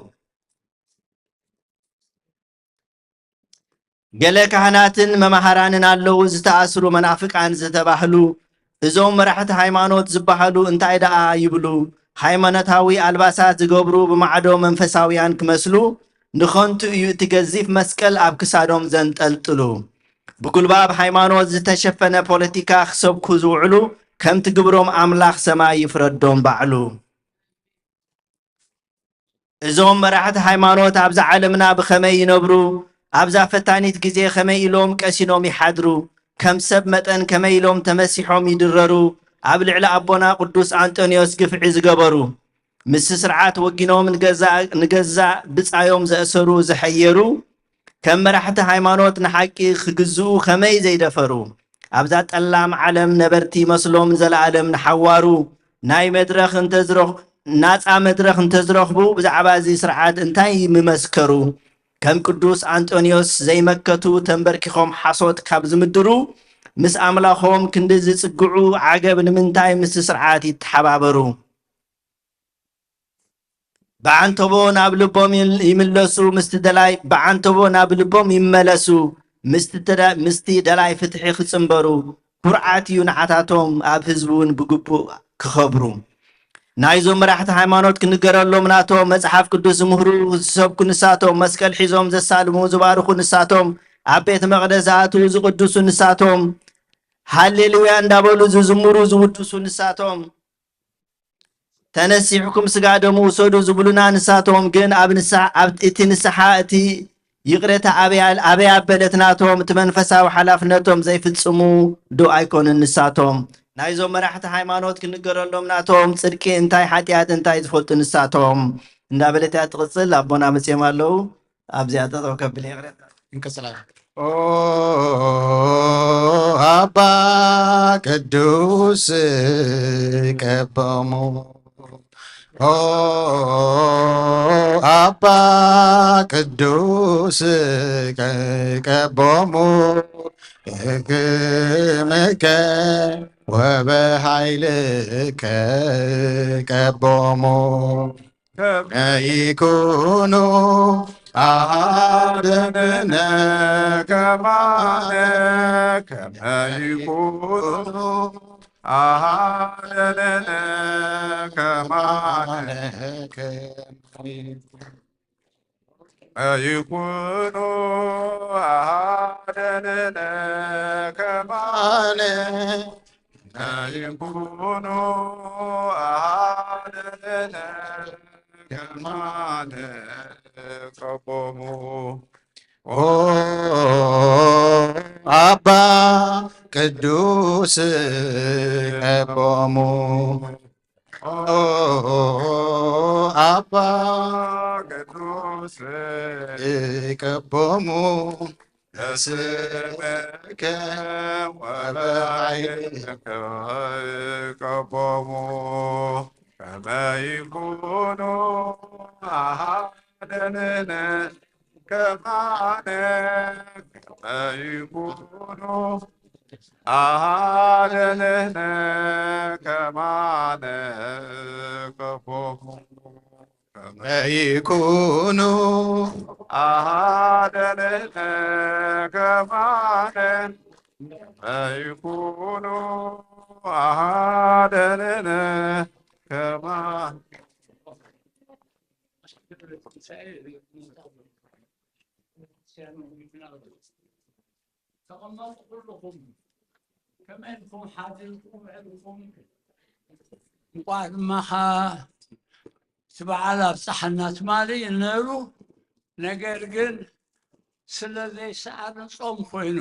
ገለ ካህናትን መማህራንን ኣለዉ ዝተኣስሩ መናፍቃን ዝተባህሉ። እዞም መራሕቲ ሃይማኖት ዝበሃሉ እንታይ ደኣ ይብሉ? ሃይማኖታዊ ኣልባሳት ዝገብሩ ብማዕዶ መንፈሳውያን ክመስሉ ንኸንቱ እዩ እቲ ገዚፍ መስቀል ኣብ ክሳዶም ዘንጠልጥሉ። ብጉልባብ ሃይማኖት ዝተሸፈነ ፖለቲካ ክሰብኩ ዝውዕሉ ከምቲ ግብሮም ኣምላኽ ሰማይ ይፍረዶም ባዕሉ። እዞም መራሕቲ ሃይማኖት ኣብዛ ዓለምና ብኸመይ ይነብሩ? ኣብዛ ፈታኒት ግዜ ከመይ ኢሎም ቀሲኖም ይሓድሩ? ከም ሰብ መጠን ከመይ ኢሎም ተመሲሖም ይድረሩ? ኣብ ልዕሊ ኣቦና ቅዱስ ኣንጠንዮስ ግፍዒ ዝገበሩ ምስ ስርዓት ወጊኖም ንገዛእ ንገዛእ ብጻዮም ዘእሰሩ ዝሐየሩ ከም መራሕቲ ሃይማኖት ንሓቂ ክግዝኡ ከመይ ዘይደፈሩ? ኣብዛ ጠላም ዓለም ነበርቲ መስሎም ንዘለኣለም ንሓዋሩ ናይ መድረኽ እንተዝረኽ ናጻ መድረኽ እንተዝረኽቡ ብዛዕባ እዚ ስርዓት እንታይ ምመስከሩ? ከም ቅዱስ ኣንጦንዮስ ዘይመከቱ ተንበርኪኾም ሓሶት ካብ ዝምድሩ ምስ ኣምላኾም ክንዲ ዝጽግዑ ዓገብ ንምንታይ ምስቲ ስርዓት ይተሓባበሩ? ብዓንተቦ ናብ ልቦም ይል- ይምለሱ ምስቲ ደላይ ብዓንተቦ ናብ ልቦም ይመለሱ ምስቲ ደላ- ምስቲ ደላይ ፍትሒ ክጽንበሩ ኩርዓት እዩ ንዓታቶም ኣብ ህዝቢ እውን ብግቡእ ክኸብሩ ናይዞም መራሕቲ ሃይማኖት ክንገረሎም ናቶም መጽሓፍ ቅዱስ ዝምህሩ ዝሰብኩ ንሳቶም መስቀል ሒዞም ዘሳልሙ ዝባርኹ ንሳቶም ኣብ ቤተ መቕደስ ዝኣትዉ ዝቕድሱ ንሳቶም ሃሌሉያ እንዳበሉ ዝዝምሩ ዝውድሱ ንሳቶም ተነሲሕኩም ስጋ ደሙ ውሰዱ ዝብሉና ንሳቶም ግን ኣብ ንስሓ ኣብ እቲ ንስሓ እቲ ይቕሬታ ኣበይ ኣበይ ኣበለት ናቶም እቲ መንፈሳዊ ሓላፍነቶም ዘይፍጽሙ ዶ ኣይኮኑን ንሳቶም ናይዞም መራሕቲ ሃይማኖት ክንገረሎም ናቶም ጽድቂ እንታይ ሓጢኣት እንታይ ዝፈልጡ ንሳቶም እንዳበለት እያ ትቕጽል ኣቦና መጽኦም ኣለዉ ኣብዚኣ ጠጠው ከብል ይቕሬታ እንቀጽላለን። ኦ ኣባ ቅዱስ ቀቦሙ ኦ ኣባ ቅዱስ ቀቦሙ እክምከ ወበሃይልከ ቀቦሙ ከመ ይኩኑ ኣሃደነ ከማነ ከመ ይኩኑ ኣሃደነ ከማነ ከመ ይኩኑ ኣሃደነ ከማነ ይኩኑ ኣሃደነ ከማነ ከቦሙ ኦ ኣባ ቅዱስ ከቦሙ ኦ ኣባ ቅዱስ ከቦሙ በስምከ ወበኃይልከ ከቦሙ ከመ ይኩኑ ኣሃደነ ከማነ ከመ ይኩኑ ኣሃደነ ከማነ ከቦሙ ከመ ይኩኑ ኣሃደነ ከማነ ከመ ይኩኑ ኣሃደነ ከማነ ተቐመጡ ኩልኹም። ከመይ ኢልኩም ሓዲርኩም ውዒልኩም? እንቋዕ ድማ ኸኣ እቲ በዓል ኣብጽሓና። ትማሊ እዩ ነይሩ፣ ነገር ግን ስለ ዘይሰኣነ ጾም ኮይኑ።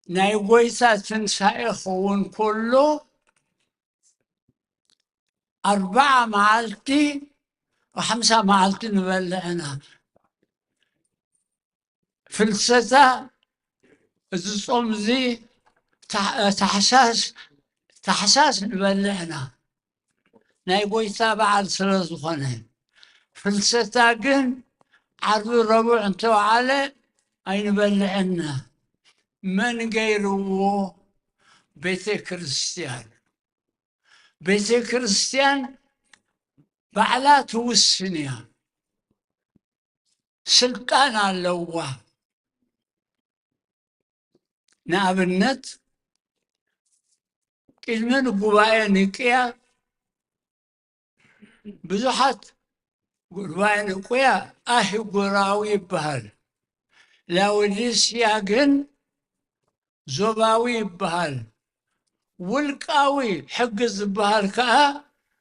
ናይ ጐይታ ትንሳኤ ክኸውን ከሎ ኣርብዓ መዓልቲ ሓምሳ መዓልቲ ንበልዕ ኢና። ፍልሰታ እዚ ጾም እዚ ታሕ-፣ ታሕሳስ፣ ታሕሳስ ንበልዕ ኢና ናይ ጐይታ በዓል ስለ ዝኾነ። ፍልሰታ ግን ዓርቢ ረቡዕ እንተወዓለ ኣይንበልዕን ኢና። መን ገይርዎ? ቤተ ክርስቲያን። ቤተ ክርስቲያን ባዕላ ትውስን እያ። ስልጣን ኣለዋ። ንኣብነት ቅድሚ ንጉባኤ ኒቅያ ብዙሓት ጉባኤ ኒቅያ ኣህጉራዊ ይበሃል። ላውዲስያ ግን ዞባዊ ይበሃል። ውልቃዊ ሕጊ ዝበሃል ከኣ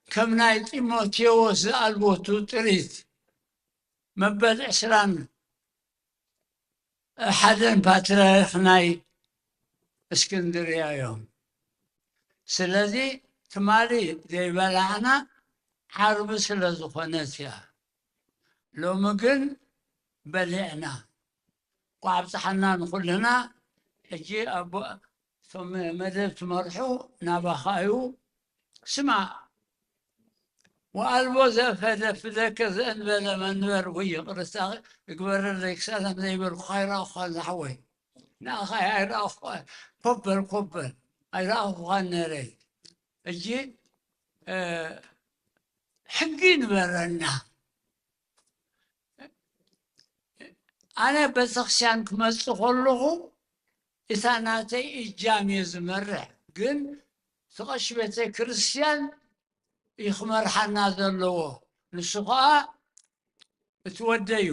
ከም ናይ ጢሞቴዎስ ዝኣልቦቱ ጥሪት መበል ዕስራን ሓደን ፓትርያርክ ናይ እስክንድርያ እዮም። ስለዚ ትማሊ ዘይበላዕና ዓርቢ ስለ ዝኾነት እያ። ሎሚ ግን በሊዕና። እንኳዕ ኣብጽሓና ንኹልና። ሕጂ ኣቦ፣ እቶም መደብ ትመርሑ ናባኻ እዩ። ስማዕ፣ ወኣልቦ ዘፈደፍደከ ዘእንበለ መንበር፣ ወይ ይቕርታ ይግበረለይ፣ ክሳላም ዘይበልኩኻ ኣይረኣኹኻን ዝሓወይ። ንኣኻ ኣይረኣኹኻ። ኮበል፣ ኮበል። ኣይረኣኹኻን ነይረ። ሕጂ፣ እ፣ ሕጊ ንበረና። ኣነ ቤተክርስትያን ክመጽእ ከለኹ እታ ናተይ እጃም እየ ዝመርሕ፣ ግን እቲ ቀሺ ቤተክርስትያን እዩ ክመርሓና ዘለዎ። ንሱ ኸኣ እቲ ወደይ እዩ።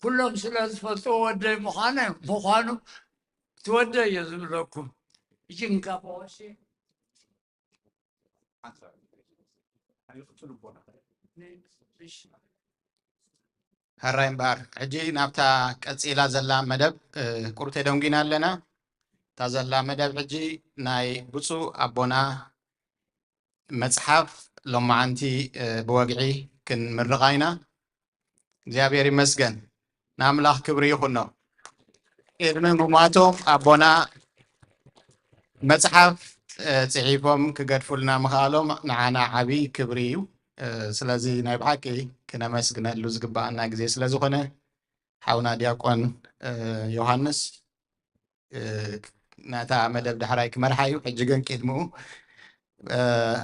ኩሎም ስለ ዝፈልጥዎ ወደይ ምዃነ፣ ምዃኑ እቲ ወደይ እየ ዝብለኩም። እጅ እንካ ቀሺ። ሕራይ እምበኣር፣ ሕጂ ናብታ ቀጺላ ዘላ መደብ፣ እ፣ ቁርቴ ደንጒና ኣለና። እታ ዘላ መደብ ሕጂ ናይ ብፁዕ ኣቦና መጽሓፍ ሎማዓንቲ፣ እ፣ ብወግዒ ክንምርቓ ኢና። እግዚኣብሔር ይመስገን። ንኣምላኽ ክብሪ ይኹኖ። ቅድሚ ምሟቶም ኣቦና መጽሓፍ፣ እ፣ ጽሒፎም ክገድፉልና ምኽኣሎም ንዓና ዓቢ ክብሪ እዩ። እ፣ ስለዚ ናይ ብሓቂ ክነመስግነሉ ዝግብኣና ግዜ ስለ ዝኾነ፣ ሓውና ዲያቆን፣ እ፣ ዮሃንስ፣ እ፣ ነታ መደብ ዳሕራይ ክመርሓ እዩ። ሕጂ ግን ቅድሚኡ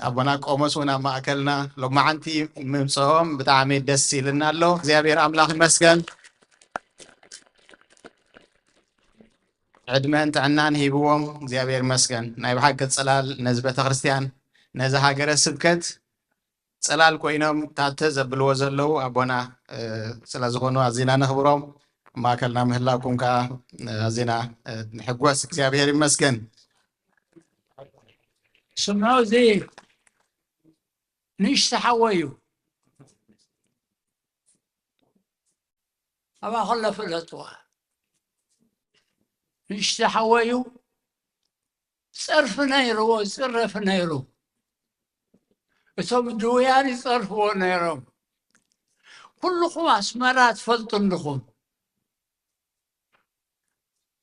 ኣቦና ቆሞስ እውን ኣብ ማእከልና ሎማዓንቲ ምምፅኦም ብጣዕሚ ደስ ኢልና ኣሎ። እግዚኣብሔር ኣምላኽ ይመስገን። ዕድመን ጥዕናን ሂብዎም እግዚኣብሔር ይመስገን። ናይ ብሓቂ ፅላል ነዚ ቤተክርስትያን፣ ነዚ ሃገረ ስብከት ፅላል ኮይኖም ታተ ዘብልዎ ዘለዉ ኣቦና ስለ ዝኾኑ ኣዚና ነኽብሮም። ማእከልና ምህላውኩም ከዓ ኣዚና ንሕጎስ። እግዚኣብሔር ይመስገን። ስምዑ፣ እዚ ንእሽቶ ሓወይ እዩ። ኣብኣ ከሎ ፍለጥዋ። ንእሽቶ ሓወይ እዩ። ጸርፊ ነይርዎ፣ ይጽረፍ ነይሩ። እቶም ድውያን ይጸርፍዎ ነይሮም። ኩልኹም ኣስመራ ትፈልጡ እንድኹም።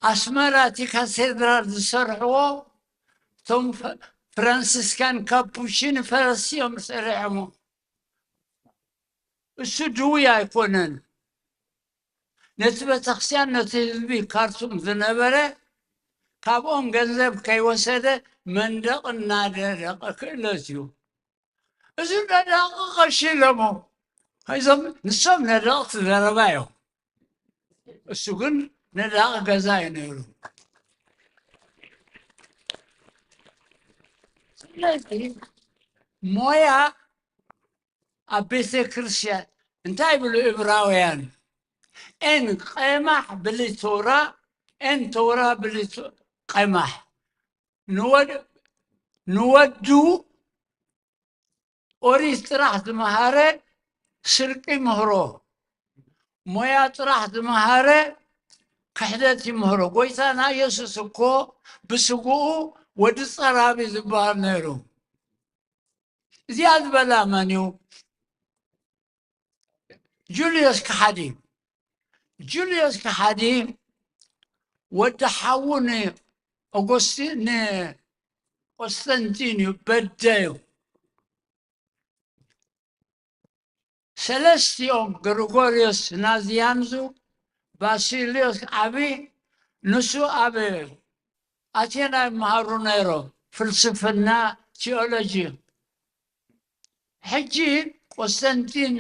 ኣስመራ እቲ ካቴድራል ዝሰርሕዎ እቶም ፍራንሲስካን ካፑቺን ፈረስ እዮም ሰሪሖሞ። እሱ ድውይ ኣይኮነን። ነቲ ቤተክርስትያን ነቲ ህዝቢ ካርቱም ዝነበረ ካብኦም ገንዘብ ከይወሰደ መንደቕ እናደረቐ ክእለት እዩ። እዚ ነዳቒ ቀሺ ኢሎሞ ሒዞም፣ ንሶም ነዳቕቲ ዘረባ እዮም። እሱ ግን ነዳቒ ገዛ እዩ ነይሩ። ስለዚ ሞያ ኣብ ቤተ ክርስቲያን እንታይ ይብሉ እብራውያን? ኤን ቀማሕ ብሊ ቶራ፣ ኤን ቶራ ብሊ ቀማሕ። ንወድ ንወዱ ኦሪት ጥራሕ ዝመሃረ ስርቂ ይምህሮ፣ ሞያ ጥራሕ ዝመሃረ ክሕደት ይምህሮ። ጎይታና ኢየሱስ እኮ ብስግኡ ወዲ ጸራቢ ዝበሃል ነይሩ። እዚኣ ዝበላ መን እዩ? ጁልዮስ ከሓዲ። ጁልዮስ ከሓዲ ወዲ ሓዉ ንኦጎስቲን ንቆስጠንጢን እዩ፣ በደ እዩ። ሰለስቲኦም፣ ግሪጎርዮስ ናዝያንዙ፣ ባሲልዮስ ዓቢ፣ ንሱ ኣብ ኣቴና ይመሃሩ ነይሮም፣ ፍልስፍና፣ ቲኦሎጂ። ሕጂ ቆስተንቲን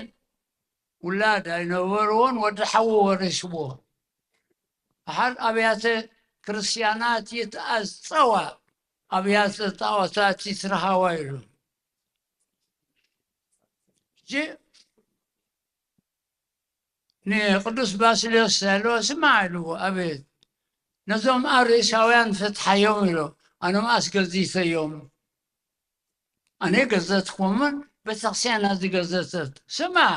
ውላድ ኣይነበርዎን፣ ወዲ ሓዉ ወሪስዎ። ድሓር ኣብያተ ክርስቲያናት ይትኣጸዋ፣ ኣብያተ ጣዖታት ይትረሃዋ ኢሉ። ሕጂ ንቅዱስ ባስልዮስ ያለዎ ስማዕ ኢልዎ፣ ኣቤት፣ ነዞም ኣርእሳውያን ፍትሓዮም ኢሎ፣ ኣኖም ኣስገዚተዮም። ኣነ ገዘትኩምን ቤተክርስቲያን ኣዚ ገዘተት። ስማዕ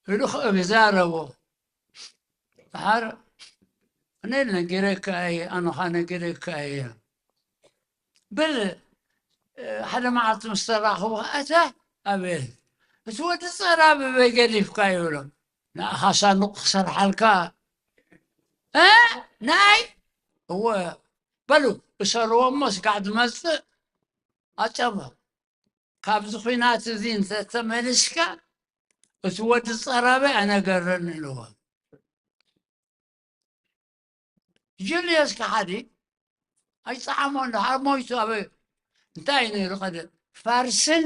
ኢሉ ክእግዛረቦ። ድሓር ኣነ ነጊረካ እየ፣ ኣነ ኸዓ ነጊረካ እየ። በል ሓደ መዓልቲ ምስ ተራኸቡ፣ ኣታ ኣቤል፣ እቲ ወዲ ጸራቢ በይ ገዲፍካዮ? ኢሎም፣ ንኣኻ ሳንዱቕ ክሰርሓልካ። እ ናይ እወ፣ በሉ እሰርዎ እሞ ስጋዕ ዝመጽእ ኣጨበ። ካብዚ ኹናት እዚ እንተተመሊስካ እቲ ወዲ ጸራቢ ኣነገረኒ ኢልዎ። ጁልዮስ ከሓዲ ኣይጸዓሞን፣ ድሓር ሞይቱ። ኣብ እንታይ እዩ ነይሩ ቀደም? ፋርስን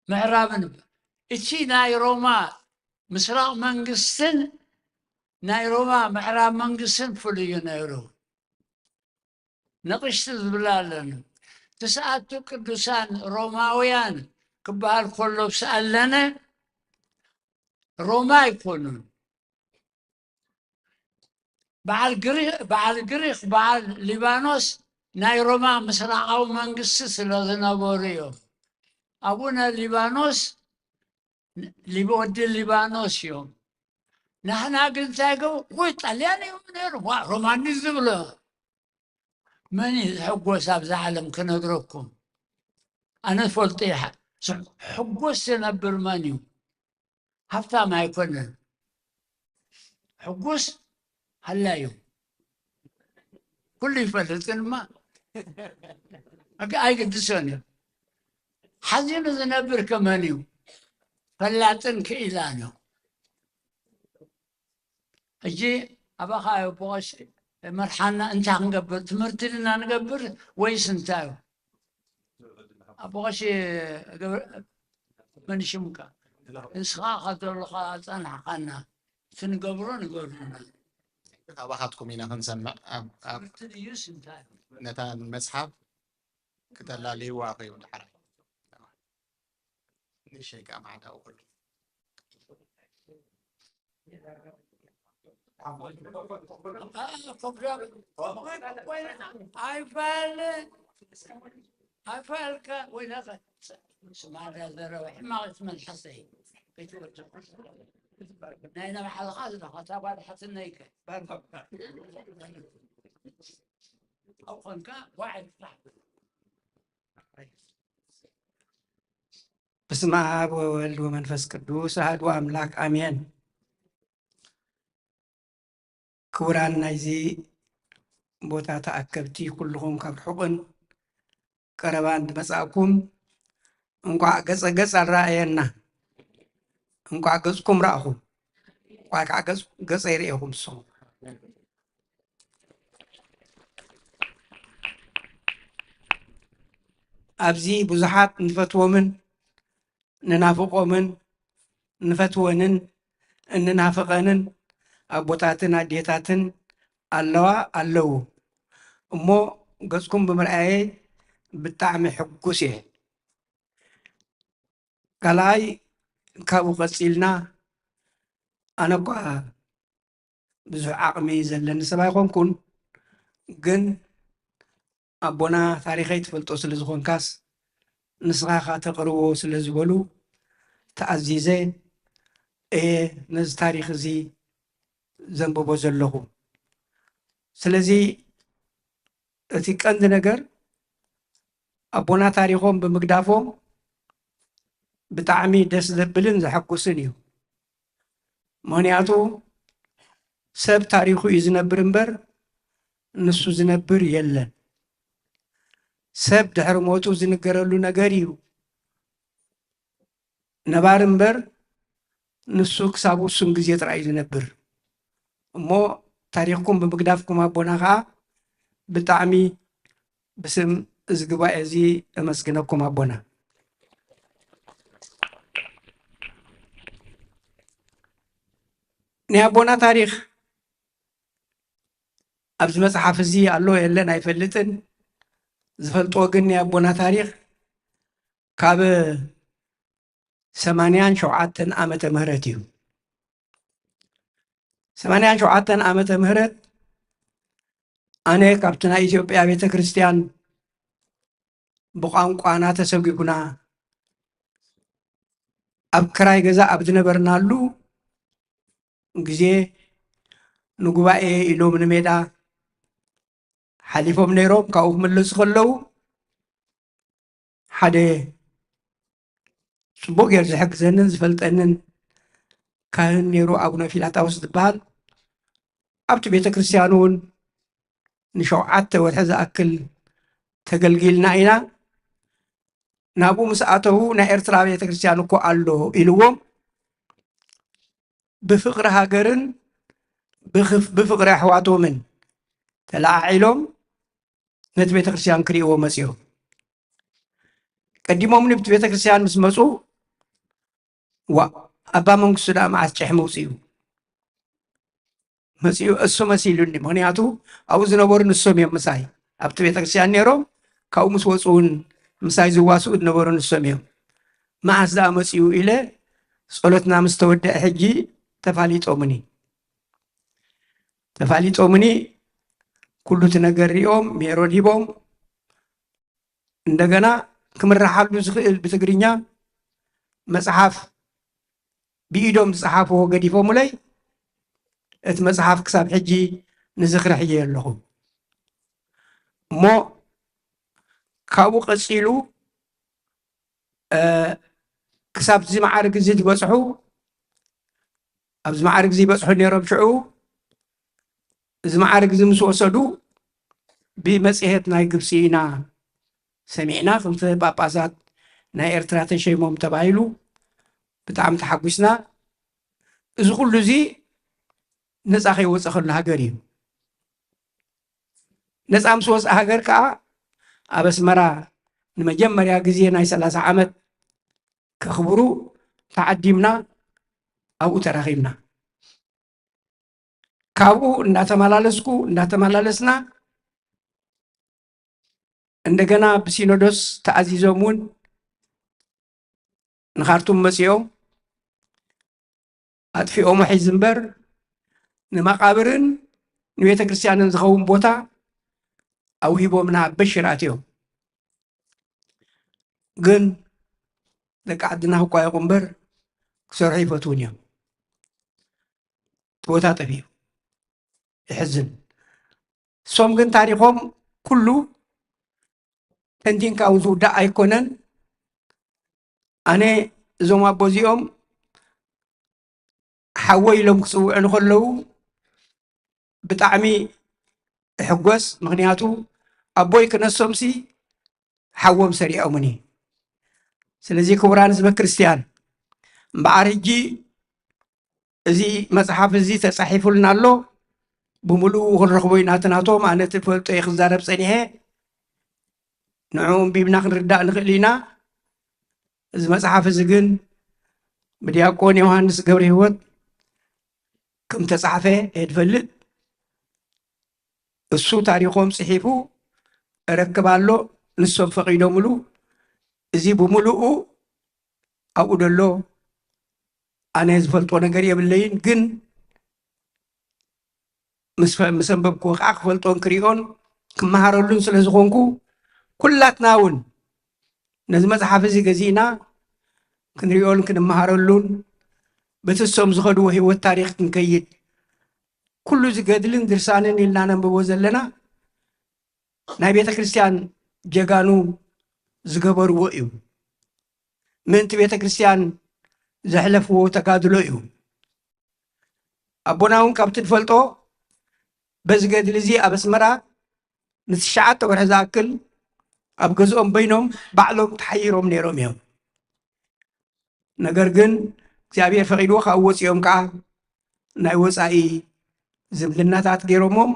ምዕራብን። እቲ ናይ ሮማ ምስራቕ መንግስትን ናይ ሮማ ምዕራብ መንግስትን ፍሉይ እዩ ነይሩ። ንቕሽቲ ዝብላ ኣለኒ። ትስኣቱ ቅዱሳን ሮማውያን ክበሃል ከሎ ብስኣለነ ሮማ ኣይኮኑን። በዓል ግሪኽ፣ በዓል ግሪኽ፣ በዓል ሊባኖስ ናይ ሮማ ምስራቓዊ መንግስቲ ስለ ዝነበሩ እዮም። ኣቡነ ሊባኖስ ሊብ-፣ ወዲ ሊባኖስ እዮም። ናህና ግን እንታይ ገቡ? ወይ ጣልያን እዮም ነይሩ፣ ዋ፣ ሮማኒ ዝብሎ። መን እዩ ዝሕጎስ ኣብዛ ዓለም ክነግረኩም? ኣነ ፈልጦ እየ። ሕ-፣ ሕጎስ ዝነብር መን እዩ? ሃብታም ኣይኮነን። ሕጉስ ሃላይ እዩ። ኩሉ ይፈልጥ፣ ግን ድማ ኣግ-፣ ኣይግድሶን እዩ። ሓዚኑ ዝነብር ከ መን እዩ? ፈላጥን ክኢላን እዩ። ሕጂ ኣባኻ ኣቦ ቀሺ መርሓና እንታይ ክንገብር፣ ትምህርቲ ድና ንገብር ወይስ እንታይ እዩ? ኣቦ ቀሺ ገብረ፣ መን ሽምካ? ንስኻ ካብ ዘለኻ ኣጻናሕካና፣ እቲ ንገብሮ ንገሩና። ካባኻትኩም ኢና ክንሰምዕ። ኣብ ኣብ ትምህርቲ ድዩስ እንታይ እዩ? ነታ መጽሓፍ ክተላልይዋ ኸዩ ድሓር ንሸይ ከኣ ማዕዳዊ ኩሉ ኣይፋል ኣይፋልካ ወይናኸ ስማዳ ዘረባ ሕማቕ መልሓሰይ ከይትወድቕ ናይ ነባሓልኻ ዝለኻ እታ ጓል ሓትነይከ ባርኮካ ኣብኾንካ ዋዕድ በስመ አብ ወወልድ ወመንፈስ ቅዱስ አሐዱ አምላክ አሜን። ክቡራን ናይዚ ቦታ ተኣከብቲ ኩልኹም ካብ ርሑቕን ቀረባን ዝመጻእኩም እንቋዕ ገጸ ገጽ ኣረኣየና። እንቋዕ ገጽኩም ረኣኹም። እንቋዕ ከዓ ገጽ ገጸይ ርእኹም ንስኹም። ኣብዚ ብዙሓት ንፈትዎምን ንናፍቆምን ንፈትወንን እንናፍቐንን ኣቦታትን ኣዴታትን ኣለዋ ኣለዉ እሞ ገጽኩም ብምርኣየይ ብጣዕሚ ሕጉስ እየ። ካልኣይ ካብኡ ቀጺልና ኣነ እኳ ብዙሕ ዓቕሚ ዘለኒ ሰብ ኣይኮንኩን፣ ግን ኣቦና ታሪኸይ ትፈልጦ ስለ ዝኾንካስ ንስኻ ኢኻ ተቕርቦ ስለ ዝበሉ ተኣዚዘ እየ ነዚ ታሪኽ እዚ ዘንብቦ ዘለኹ። ስለዚ እቲ ቀንዲ ነገር ኣቦና ታሪኾም ብምግዳፎም ብጣዕሚ ደስ ዘብልን ዘሐጉስን እዩ። ምኽንያቱ ሰብ ታሪኹ እዩ ዝነብር እምበር ንሱ ዝነብር የለን። ሰብ ድሕሪ ሞቱ ዝንገረሉ ነገር እዩ ነባር እምበር ንሱ ክሳብ ውሱን ግዜ ጥራይ እዩ ዝነብር። እሞ ታሪኽኩም ብምግዳፍኩም ኣቦና ከዓ ብጣዕሚ ብስም እዚ ጉባኤ እዚ እመስግነኩም ኣቦና። ናይ ኣቦና ታሪኽ ኣብዚ መጽሓፍ እዚ ኣሎ የለን ኣይፈልጥን። ዝፈልጥዎ ግን ናይ ኣቦና ታሪኽ ካብ ሰማንያን ሸውዓተን ዓመተ ምህረት እዩ። ሰማንያን ሸውዓተን ዓመተ ምህረት ኣነ ካብቲ ናይ ኢትዮጵያ ቤተ ክርስቲያን ብቋንቋና ተሰጒጉና ኣብ ክራይ ገዛ ኣብ ዝነበርናሉ ግዜ ንጉባኤ ኢሎም ንሜዳ ሓሊፎም ነይሮም። ካብኡ ክምለሱ ከለዉ ሓደ ጽቡቕ ጌር ዝሕግዘንን ዝፈልጠንን ካህን ነይሩ፣ ኣቡነ ፊላጣዎስ ዝበሃል። ኣብቲ ቤተ ክርስቲያን እውን ንሸውዓተ ወርሒ ዝኣክል ተገልጊልና ኢና። ናብኡ ምስ ኣተዉ ናይ ኤርትራ ቤተ ክርስቲያን እኮ ኣሎ ኢልዎም ብፍቕሪ ሃገርን ብኽፍ- ብፍቕሪ ኣሕዋቶምን ተለዓዒሎም ነቲ ቤተ ክርስቲያን ክርእይዎ መጺኦም። ቀዲሞም ንብቲ ቤተ ክርስቲያን ምስ መጹ ዋ ኣባ መንግስቱ ደኣ መዓስ ጨሕ መውፅኡ መፅኡ እሱ መሲሉኒ። ምክንያቱ ኣብኡ ዝነበሩ ንሶም እዮም ምሳይ ኣብቲ ቤተክርስትያን ነይሮም። ካብኡ ምስ ወፁ እውን ምሳይ ዝዋስኡ ዝነበሩ ንሶም እዮም። መዓስ ደኣ መፅኡ ኢለ ጸሎትና ምስ ተወደአ ሕጂ ተፋሊጦምኒ ተፋሊጦምኒ ኩሉ እቲ ነገር ሪኦም ሜሮን ሂቦም እንደገና ክምርሓሉ ዝኽእል ብትግርኛ መፅሓፍ ብኢዶም ዝፀሓፍዎ ገዲፎምለይ እቲ መፅሓፍ ክሳብ ሕጂ ንዝኽሪ ሕየ ኣለኹ እሞ ካብኡ ቀፂሉ ክሳብ እዚ መዓርግ እዚ ዝበፅሑ ኣብዚ መዓርግ እዚ ይበፅሑ ነይሮም ሽዑ እዚ መዓርግ እዚ ምስ ወሰዱ ብመፅሄት ናይ ግብፂ ኢና ሰሚዕና ክልተ ጳጳሳት ናይ ኤርትራ ተሸይሞም ተባሂሉ ብጣዕሚ ተሓጒስና እዚ ኩሉ እዚ ነፃ ከይወፀ ከሎ ሃገር እዩ ነፃ ምስ ወፅኣ ሃገር ከዓ ኣብ ኣስመራ ንመጀመርያ ግዜ ናይ ሰላሳ ዓመት ከኽብሩ ተዓዲምና ኣብኡ ተራኺብና። ካብኡ እንዳተመላለስኩ እንዳተመላለስና እንደገና ብሲኖዶስ ተኣዚዞም እውን ንኻርቱም መፂኦም ኣጥፊኦሞ ሒዝ እምበር ንመቓብርን ንቤተ ክርስቲያንን ዝኸውን ቦታ ኣውሂቦምና በሽር ኣትዮም። ግን ደቂ ዓድና ክቋየቑ እምበር ክሰርሑ ይፈትውን እዮም። እቲ ቦታ ጠፊኡ። ይሕዝን። እሶም ግን ታሪኾም ኩሉ ተንቲንካ እውን ዝውዳእ ኣይኮነን። ኣነ እዞም ኣቦ እዚኦም ሓወይ ኢሎም ክፅውዑ ከለዉ ብጣዕሚ እሕጎስ። ምኽንያቱ ኣቦይ ክነሶምሲ ሓዎም ሰሪዖምኒ። ስለዚ ክቡራን ህዝበ ክርስቲያን፣ እምበኣር ሕጂ እዚ መጽሓፍ እዚ ተጻሒፉልና ኣሎ። ብምሉኡ ክንረኽቦ ኢና። እቲ ናቶም ኣነ እቲ ፈልጦ እየ ክዛረብ ጸኒሐ። ንዕኡ ኣንቢብና ክንርዳእ ንኽእል ኢና። እዚ መጽሓፍ እዚ ግን ብዲያቆን ዮሃንስ ገብረ ህይወት ከም ተጻሕፈ እየ ዝፈልጥ። እሱ ታሪኾም ጽሒፉ እረክብ ኣሎ፣ ንሶም ፈቒዶምሉ። እዚ ብምሉኡ ኣብኡ ደሎ ኣነ ዝፈልጦ ነገር የብለይን፣ ግን ምስ ፈ-፣ ምስ ኣንበብክዎ ከዓ ክፈልጦን ክሪኦን ክመሃረሉን ስለ ዝኾንኩ፣ ኩላትና እውን ነዚ መጽሓፍ እዚ ገዚእና ክንሪኦን ክንመሃረሉን፣ በቲ እሶም ዝኸድዎ ህይወት ታሪኽ ክንከይድ፣ ኩሉ እዚ ገድልን ድርሳንን ኢልና ነንብቦ ዘለና ናይ ቤተ ክርስቲያን ጀጋኑ ዝገበርዎ እዩ። ምእንቲ ቤተ ክርስቲያን ዘሕለፍዎ ተጋድሎ እዩ። ኣቦና እውን ካብቲ ንፈልጦ በዚ ገድሊ እዚ ኣብ ኣስመራ ንትሽዓተ ወርሒ ዝኣክል ኣብ ገዝኦም በይኖም ባዕሎም ተሓይሮም ነይሮም እዮም። ነገር ግን እግዚኣብሔር ፈቒድዎ ካብኡ ወፂኦም ከዓ ናይ ወፃኢ ዝምድናታት ገይሮሞም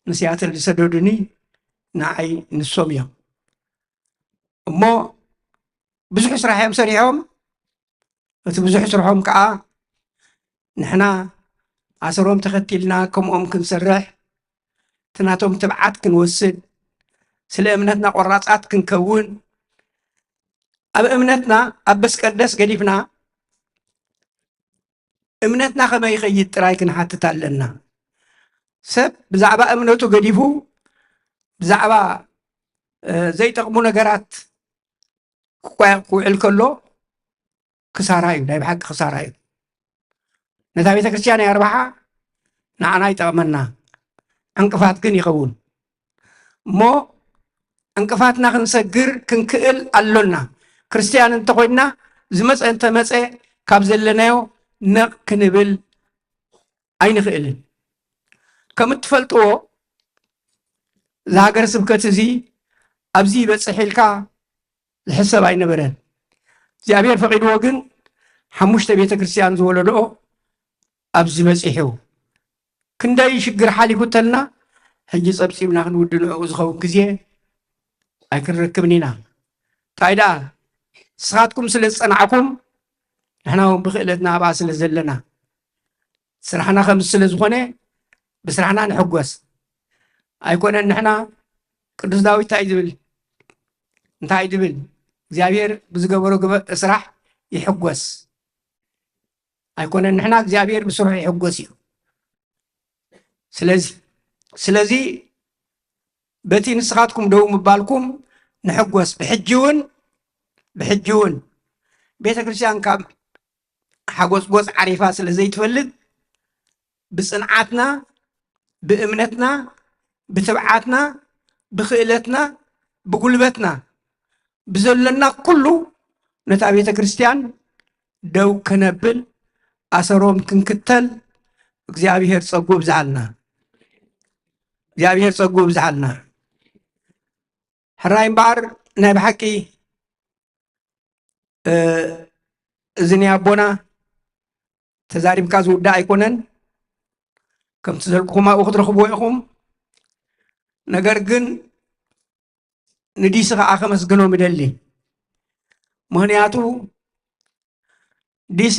ንሲያትል ዝሰደዱኒ ንዓይ ንሶም እዮም። እሞ ብዙሕ ስራሕ እዮም ሰሪሖም። እቲ ብዙሕ ስርሖም ከዓ ንሕና ኣሰሮም ተኸቲልና ከምኦም ክንሰርሕ፣ እቲ ናቶም ትብዓት ክንወስድ፣ ስለ እምነትና ቆራፃት ክንከውን፣ ኣብ እምነትና ኣብ በስቀደስ ገዲፍና እምነትና ከመይ ይኸይድ ጥራይ ክንሓትት ኣለና። ሰብ ብዛዕባ እምነቱ ገዲፉ ብዛዕባ፣ እ፣ ዘይጠቕሙ ነገራት ክቋ-፣ ክውዕል ከሎ ክሳራ እዩ፣ ናይ ብሓቂ ክሳራ እዩ። ነታ ቤተ ክርስቲያን የርብሓ፣ ንዓና ይጠቕመና፣ ዕንቅፋት ግን ይኸውን። እሞ ዕንቅፋትና ክንሰግር ክንክእል ኣሎና። ክርስቲያን እንተኾይንና ዝመፀ እንተመፀ ካብ ዘለናዮ ነቕ ክንብል ኣይንኽእልን። ከም እትፈልጥዎ እዚ ሃገረ ስብከት እዚ ኣብዚ ይበፅሕ ኢልካ ዝሕሰብ ኣይነበረን። እግዚኣብሔር ፈቒድዎ ግን ሓሙሽተ ቤተ ክርስቲያን ዝወለድኦ ኣብዚ በፂሑ። ክንደይ ሽግር ሓሊፉ ተልና ሕጂ ፀብፂብና ክንውድንዑ ዝኸውን ግዜ ኣይክንረክብን ኢና። እንታይ ደኣ ንስኻትኩም ስለ ዝፀናዕኩም ንሕና እውን ብክእለትና ኣብኣ ስለ ዘለና ስራሕና ከም ስለ ዝኾነ ብስራሕና ንሕጎስ። ኣይኮነን ንሕና ቅዱስ ዳዊት እንታይ ዝብል እንታይ ዝብል እግዚኣብሔር ብዝገበሮ ግበ-፣ ስራሕ ይሕጎስ። ኣይኮነን ንሕና እግዚኣብሔር ብስርሑ ይሕጎስ እዩ። ስለዚ ስለዚ በቲ ንስኻትኩም ደው ምባልኩም ንሕጎስ። ብሕጂ እውን ብሕጂ እውን ቤተ ክርስቲያን ካብ ሓጎፅጎፅ ዓሪፋ ስለ ዘይትፈልጥ ብፅንዓትና ብእምነትና ብትብዓትና ብክእለትና ብጉልበትና ብዘለና ኩሉ ነታ ቤተ ክርስቲያን ደው ከነብል ኣሰሮም ክንክተል እግዚኣብሔር ጸጉ ብዝሃልና። እግዚኣብሔር ጸጉ ብዝሃልና። ሕራይ እምበኣር ናይ ብሓቂ እዚ ናይ ኣቦና ተዛሪብካ ዝውዳእ ኣይኮነን። ከምቲ ዘልኩኹም ኣብኡ ክትረኽብዎ ኢኹም። ነገር ግን ንዲሲ ከዓ ከመስግኖም ይደሊ። ምክንያቱ ዲሲ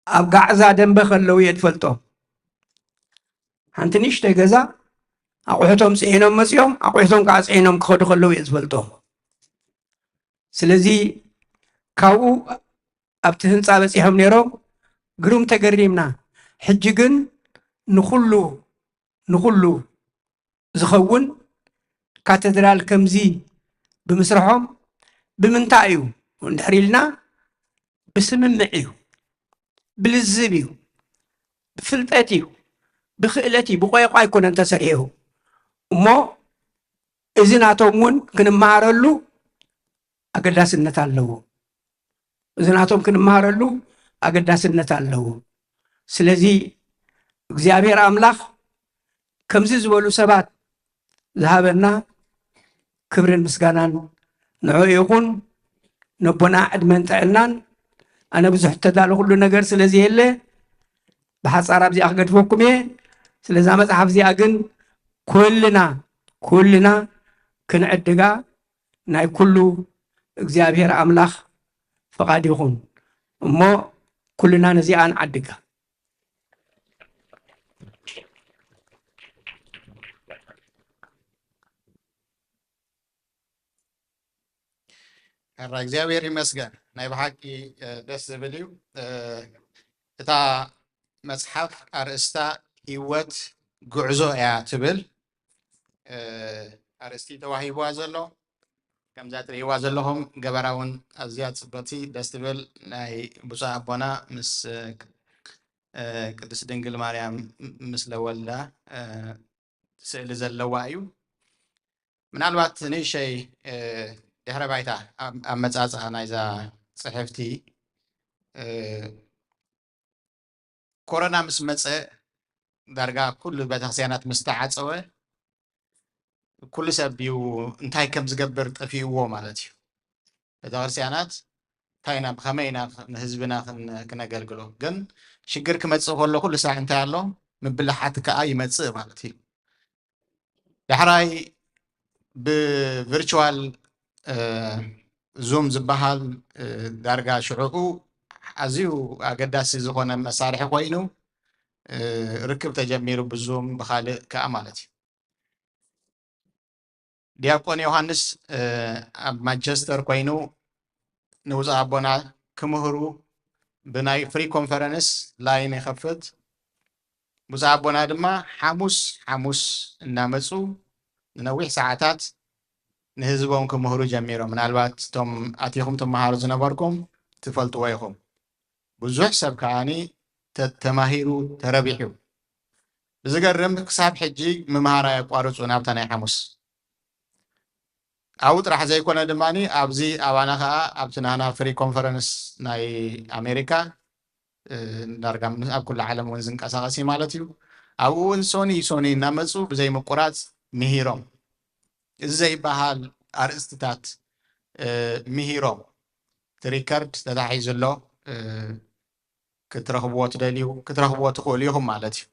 ኣብ ጋዕዛ ደንበ ከለዉ እየ ዝፈልጦም። ሓንቲ ንእሽተይ ገዛ ኣቑሑቶም ፅዒኖም መፂኦም፣ ኣቑሑቶም ከዓ ፅዒኖም ክኸዱ ከለዉ እየ ዝፈልጦም። ስለዚ ካብኡ ኣብቲ ህንፃ በፂሖም ነይሮም፣ ግሩም ተገሪምና። ሕጂ ግን ንኹሉ ንኹሉ ዝኸውን ካቴድራል ከምዚ ብምስርሖም ብምንታይ እዩ እንድሕር ኢልና፣ ብስምምዕ እዩ፣ ብልዝብ እዩ፣ ብፍልጠት እዩ፣ ብክእለት እዩ፣ ብቋንቋ ኣይኮነን ተሰሪሑ። እሞ እዚ ናቶም እውን ክንመሃረሉ ኣገዳስነት ኣለዎ። እዚ ናቶም ክንመሃረሉ ኣገዳስነት ኣለዎ። ስለዚ እግዚኣብሔር ኣምላኽ ከምዚ ዝበሉ ሰባት ዝሃበና ክብርን ምስጋናን ንዑ ይኹን። ነቦና ዕድመን ጥዕናን። ኣነ ብዙሕ እተዳለኹሉ ነገር ስለ ዘየለ ብሓፃር ኣብዚኣ ክገድፈኩም እየ። ስለዛ መፅሓፍ እዚኣ ግን ኩልና ኩልና ክንዕድጋ ናይ ኩሉ እግዚኣብሔር ኣምላኽ ፍቓድ ይኹን። እሞ ኩልና ነዚኣ ንዓድጋ። ሕራ እግዚኣብሔር ይመስገን። ናይ ብሓቂ ደስ ዝብል እዩ። እታ መፅሓፍ ኣርእስታ ህይወት ጉዕዞ እያ ትብል ኣርእስቲ ተዋሂብዋ ዘሎ። ከምዛ ትርእይዋ ዘለኹም ገበራ እውን ኣዝያ ፅብቕቲ ደስ ትብል ናይ ብፁዕ ኣቦና ምስ ቅድስት ድንግል ማርያም ምስለ ወልዳ ስእሊ ዘለዋ እዩ። ምናልባት ንእሸይ ድሕረ ባይታ ኣመፃፅኣ ናይዛ ፅሕፍቲ ኮሮና ምስ መፀ ዳርጋ ኩሉ ቤተክርስትያናት ምስ ተዓፀወ ኩሉ ሰብ እዩ እንታይ ከም ዝገብር ጠፊእዎ ማለት እዩ። ቤተክርስትያናት እንታይ ኢና ብኸመይ ኢና ንህዝብና ክነገልግሎ? ግን ሽግር ክመፅእ ከሎ ኩሉ ሳዕ እንታይ ኣሎ? ምብልሓት ከዓ ይመፅእ ማለት እዩ። ዳሕራይ ብቪርቹዋል ዙም ዝበሃል ዳርጋ ሽዕኡ ኣዝዩ ኣገዳሲ ዝኾነ መሳርሒ ኮይኑ ርክብ ተጀሚሩ ብዙም ብካልእ ከዓ ማለት እዩ። ዲያቆን ዮሃንስ ኣብ ማንቸስተር ኮይኑ ንብፁዕ ኣቦና ክምህሩ ብናይ ፍሪ ኮንፈረንስ ላይን ይኸፍት። ብፁዕ ኣቦና ድማ ሓሙስ ሓሙስ እናመፁ ንነዊሕ ሰዓታት ንህዝቦም ክምህሩ ጀሚሮም። ምናልባት እቶም ኣቲኹም ትመሃሩ ዝነበርኩም ትፈልጥዎ ኢኹም። ብዙሕ ሰብ ከዓኒ ተማሂሩ ተረቢሑ። ብዝገርም ክሳብ ሕጂ ምምሃር ኣየቋርፁን ኣብታ ናይ ሓሙስ። ኣብኡ ጥራሕ ዘይኮነ ድማ ኣብዚ ኣባና ከዓ ኣብቲ ናና ፍሪ ኮንፈረንስ ናይ ኣሜሪካ ዳርጋ ኣብ ኩሉ ዓለም እውን ዝንቀሳቐስ እዩ ማለት እዩ። ኣብኡ እውን ሶኒ ሶኒ እናመፁ ብዘይ ምቁራፅ ምሂሮም እዚ ዘይበሃል ኣርእስትታት ምሂሮም እቲ ሪከርድ ተታሒዙ ኣሎ። ክትረኽብዎ ትደልዩ ክትረኽብዎ ትኽእሉ ኢኹም ማለት እዩ።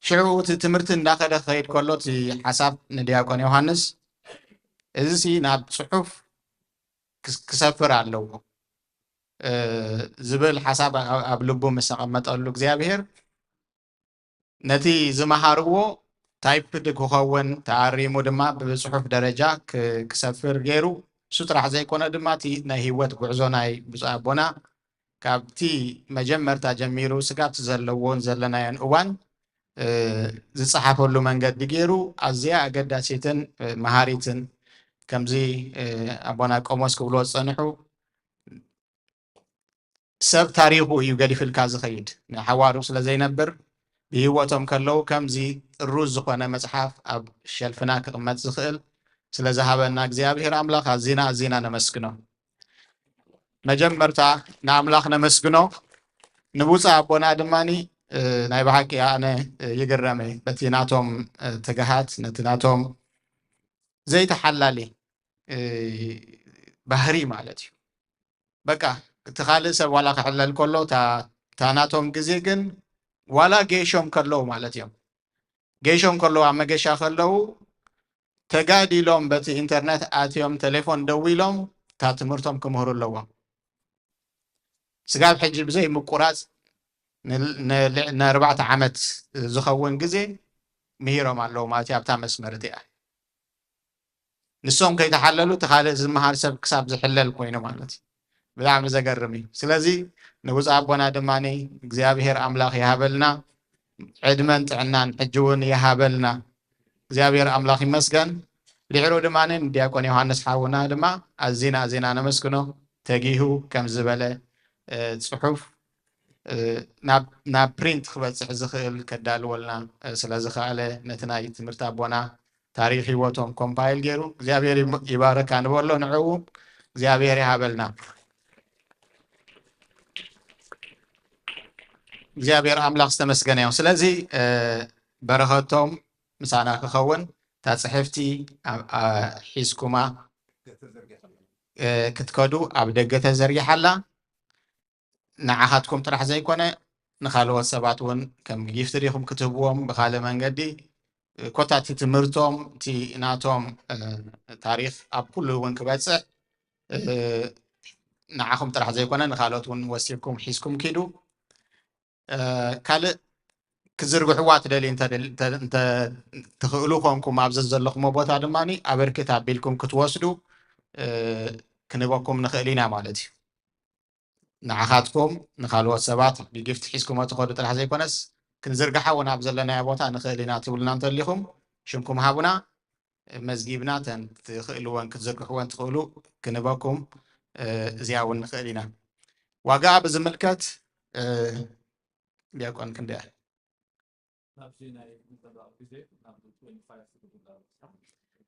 ሽዑ እቲ ትምህርቲ እንዳኸደ ክኸይድ ከሎ እቲ ሓሳብ ንዲያቆን ዮሃንስ እዚ ሲ ናብ ፅሑፍ ክሰፍር ኣለዎ ዝብል ሓሳብ ኣብ ልቡ ምስ ኣቐመጠሉ እግዚኣብሄር ነቲ ዝመሃርዎ ታይፕድ ክኸውን ተኣሪሙ ድማ ብፅሑፍ ደረጃ ክሰፍር ገይሩ እሱ ጥራሕ ዘይኮነ ድማ እቲ ናይ ህይወት ጉዕዞ ናይ ብፁዕ ኣቦና ካብቲ መጀመርታ ጀሚሩ ስጋብቲ ዘለዎን ዘለናዮን እዋን ዝፀሓፈሉ መንገዲ ገይሩ ኣዝያ ኣገዳሲትን መሃሪትን ከምዚ ኣቦና ቆሞስ ክብልዎ ዝፀንሑ ሰብ ታሪኹ እዩ ገዲፍልካ ዝኸይድ ንሓዋሩ ስለ ዘይነብር ብህይወቶም ከለዉ ከምዚ ጥሩዝ ዝኾነ መፅሓፍ ኣብ ሸልፍና ክቕመጥ ዝኽእል ስለ ዝሃበና እግዚኣብሔር ኣምላኽ ኣዚና ኣዚና ነመስግኖ። መጀመርታ ንኣምላኽ ነመስግኖ። ንብፁዕ ኣቦና ድማ ናይ ብሓቂ ኣነ ይግረመ በቲ ናቶም ትግሃት ነቲ ናቶም ዘይተሓላሊ ባህሪ ማለት እዩ። በቃ እቲ ካልእ ሰብ ዋላ ክሕለል ከሎ እታ ናቶም ግዜ ግን ዋላ ገይሾም ከለዉ ማለት እዮም ገይሾም ከለዉ ኣብ መገሻ ከለዉ ተጋዲሎም በቲ ኢንተርነት ኣትዮም ቴሌፎን ደዊሎም እታ ትምህርቶም ክምህሩ ኣለዎም። ስጋብ ሕጂ ብዘይ ምቁራፅ ንኣርባዕተ ዓመት ዝኸውን ግዜ ምሂሮም ኣለዉ ማለት እዩ ኣብታ መስመር እቲኣ። ንሶም ከይተሓለሉ እቲ ካልእ ዝመሃር ሰብ ክሳብ ዝሕለል ኮይኑ ማለት እዩ። ብጣዕሚ ዘገርም እዩ። ስለዚ ንብፁዕ ኣቦና ድማ እግዚኣብሔር ኣምላኽ ይሃበልና፣ ዕድመን ጥዕናን ሕጂ እውን ይሃበልና። እግዚኣብሔር ኣምላኽ ይመስገን። ድሕሩ ድማ ንዲያቆን ዮሃንስ ሓውና ድማ ኣዚና ኣዚና ነመስግኖ። ተጊሁ ከም ዝበለ ፅሑፍ ናብ ፕሪንት ክበፅሕ ዝኽእል ከዳልወልና ስለዝኸኣለ ነቲ ናይ ትምህርቲ ኣቦና ታሪኽ ህይወቶም ኮምፓይል ገይሩ እግዚኣብሔር ይባረካ ንበሎ። ንዕኡ እግዚኣብሔር ይሃበልና። እግዚኣብሔር ኣምላኽ ዝተመስገነ እዮም። ስለዚ በረኸቶም ምሳና ክኸውን እታ ፅሕፍቲ ሒዝኩማ ክትከዱ ኣብ ደገ ተዘርጊሓላ። ንዓኻትኩም ጥራሕ ዘይኮነ ንካልኦት ሰባት እውን ከም ጊፍት ዲኹም ክትህብዎም ብካልእ መንገዲ ኮታ እቲ ትምህርቶም እቲ ናቶም ታሪኽ ኣብ ኩሉ እውን ክበፅሕ ንዓኹም ጥራሕ ዘይኮነ ንካልኦት እውን ወሲድኩም ሒዝኩም ኪዱ። ካልእ ክዝርግሕዋ ትደልዩ ትኽእሉ ኮንኩም ኣብዚ ዘለኹሞ ቦታ ድማ ኣበርክት ኣቢልኩም ክትወስዱ ክንህበኩም ንኽእል ኢና ማለት እዩ። ንዓኻትኩም ንካልኦት ሰባት ብጊፍት ሒዝኩሞ ትኸዱ ጥራሕ ዘይኮነስ ክንዝርግሓ እውን ኣብ ዘለናዮ ቦታ ንኽእል ኢና ትብሉና እንተሊኹም ሽምኩም ሃቡና። መዝጊብና ተን ትኽእልወን ክትዝርግሕወን ትኽእሉ ክንበኩም እዚኣ እውን ንኽእል ኢና። ዋጋ ብዝምልከት ዲያቆን ክንደያ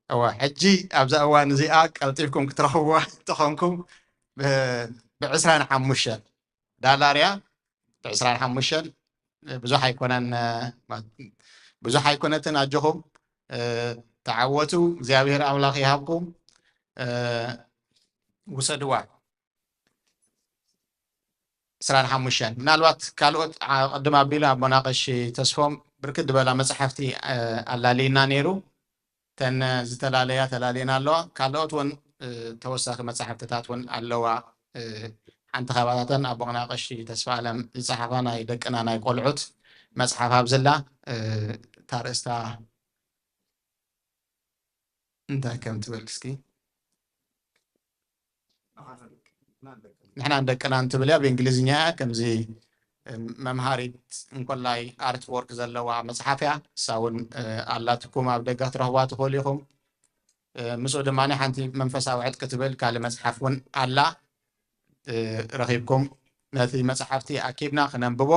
እዋ ሕጂ ኣብዛ እዋን እዚኣ ቀልጢፍኩም ክትረኽብዋ እንተኾንኩም ብዕስራን ሓሙሽተን ዳላር እያ። ብዕስራን ሓሙሽተን ብዙሕ ኣይኮነን ብዙሕ ኣይኮነትን ኣጆኹም ተዓወቱ። እግዚኣብሔር ኣምላኽ ይሃብኩም። ውሰድዋ። ዕስራን ሓሙሽተን ምናልባት ካልኦት ቅድም ኣቢሉ ኣቦና ቀሺ ተስፎም ብርክት ዝበላ መፅሓፍቲ ኣላልይና ነይሩ። ተን ዝተፈላለያ ተላልየን ኣለዋ። ካልኦት እውን ተወሳኺ መፅሓፍትታት እውን ኣለዋ። ሓንቲ ካባታተን ኣቦና ቀሺ ተስፋ ኣለም ዝፀሓፋ ናይ ደቅና ናይ ቆልዑት መፅሓፍ ኣብዝላ ታርእስታ እንታይ ከም ትብል እስኪ ንሕና ንደቅና እንትብል እያ ብእንግሊዝኛ እያ ከምዚ መምሃሪት እንኮላይ ኣርት ወርክ ዘለዋ መፅሓፍ እያ። እሳ እውን ኣላትኩም ኣብ ደገ ክትረኽቧ ትኽእሉ ኢኹም። ምስኡ ድማ ሓንቲ መንፈሳዊ ዕጥቂ ትብል ካልእ መፅሓፍ እውን ኣላ። ረኺብኩም ነቲ መፅሓፍቲ ኣኪብና ክነንብቦ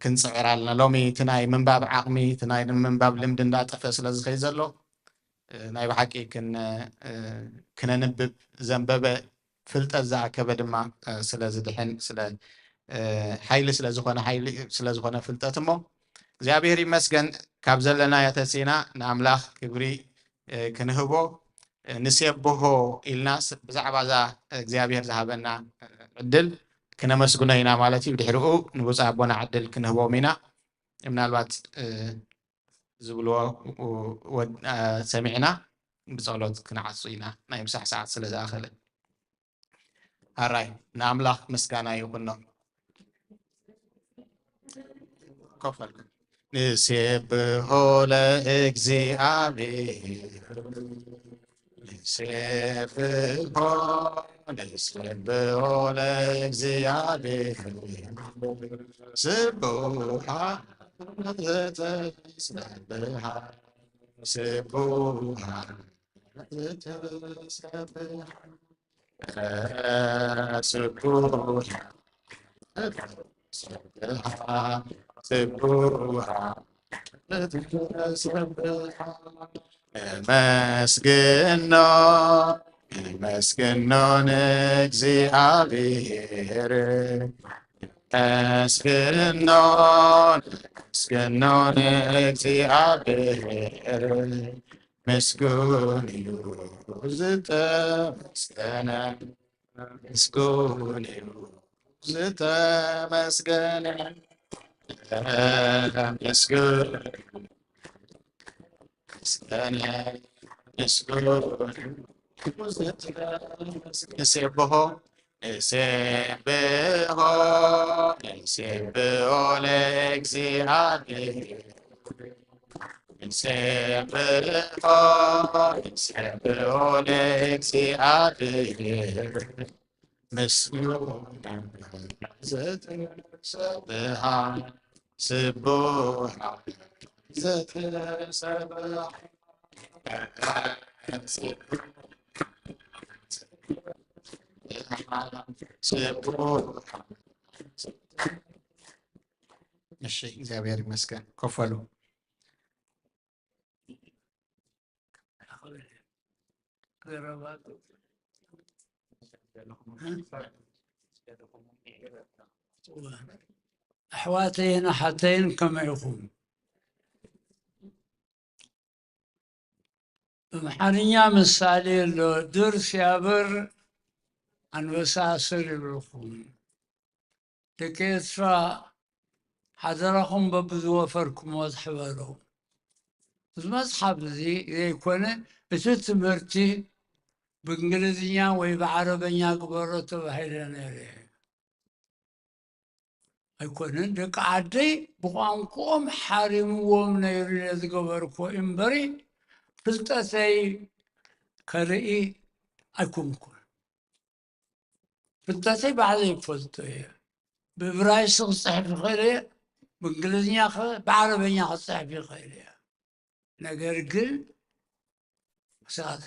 ክንፅዕር ኣለና። ሎሚ እቲ ናይ ምንባብ ዓቕሚ እቲ ናይ ምንባብ ልምዲ እንዳጠፍአ ስለ ዝኸይድ ዘሎ ናይ ብሓቂ ክነንብብ ዘንበበ ፍልጠት ዝኣከበ ድማ ስለ ዝድሕን ስለ ሓይሊ ስለ ዝኾነ ሓይሊ ስለ ዝኾነ ፍልጠት እሞ እግዚኣብሔር ይመስገን ካብ ዘለናዮ ተሲእና ንኣምላኽ ክብሪ ክንህቦ ንሴብሖ ኢልና ብዛዕባ እዛ እግዚኣብሔር ዝሃበና ዕድል ክነመስግኖ ኢና ማለት እዩ። ድሕሪኡ ንብፁዕ ኣቦና ዕድል ክንህቦም ኢና። ምናልባት ዝብልዎ ሰሚዕና ብፀሎት ክንዓፁ ኢና ናይ ምሳሕ ሰዓት ስለ ዝኣኸለ። ኣራይ ንኣምላኽ ምስጋና ይኹኖ። ኮፍ በልኩም። ንሴብሖ ለእግዚኣብሔር ንሴብሖ ንሴብሖ ለእግዚኣብሔር ስቡሓ ዘተሰብሓ ስቡሓ ዘተሰብሓ ስቡሓ ስቡሓ ነመስግኖ ነመስግኖ ንእግዚኣብሔር ነመስግኖ ነመስግኖ ንእግዚኣብሔር ምስጉን እዩ ዝተመስገነ ምስጉን እዩ ዝተመስገነ ምስጉን፣ ምስጉን፣ ንሴብሖ፣ ንሴብሖ፣ ንሴብሖ ለእግዚኣብሔር። ንሴብሖ፣ ንሴብሖ ለእግዚኣብሔር። ምስጉን ዘተሰብሐ ስቡሕ ዘተሰብሐ ስቡሕ። እሺ፣ እግዚኣብሔር ይመስገን። ኮፍ በሉ። ኣሕዋተይን ኣሓተይን ከመይ ኢኹም? ብኣምሓርኛ ምሳሌ ኣሎ፣ ድር ሲያብር ኣንበሳ ስር ይብልኹም። ደቂ ኤርትራ፣ ሓደራኹም በብዝወፈርኩሞ ዝሕበሩ። እዚ መጽሓፍ እዚ ዘይኮነ፣ እቲ ትምህርቲ ብእንግሊዝኛ ወይ ብዓረበኛ ግበሮ ተባሂለ ነይረ። ኣይኮነን፣ ደቂ ዓደይ ብቋንቋኦም ሓሪምዎም ነይሩ ኢለ ዝገበርኩዎ እምበሪ፣ ፍልጠተይ ከርኢ ኣይኮንኩን። ፍልጠተይ ባዕለይ ይፈልጦ እየ። ብእብራይስጥ ክጽሕፍ ይኽእል እየ፣ ብእንግሊዝኛ ኸ፣ ብዓረበኛ ክጽሕፍ ይኽእል እየ። ነገር ግን ሰባት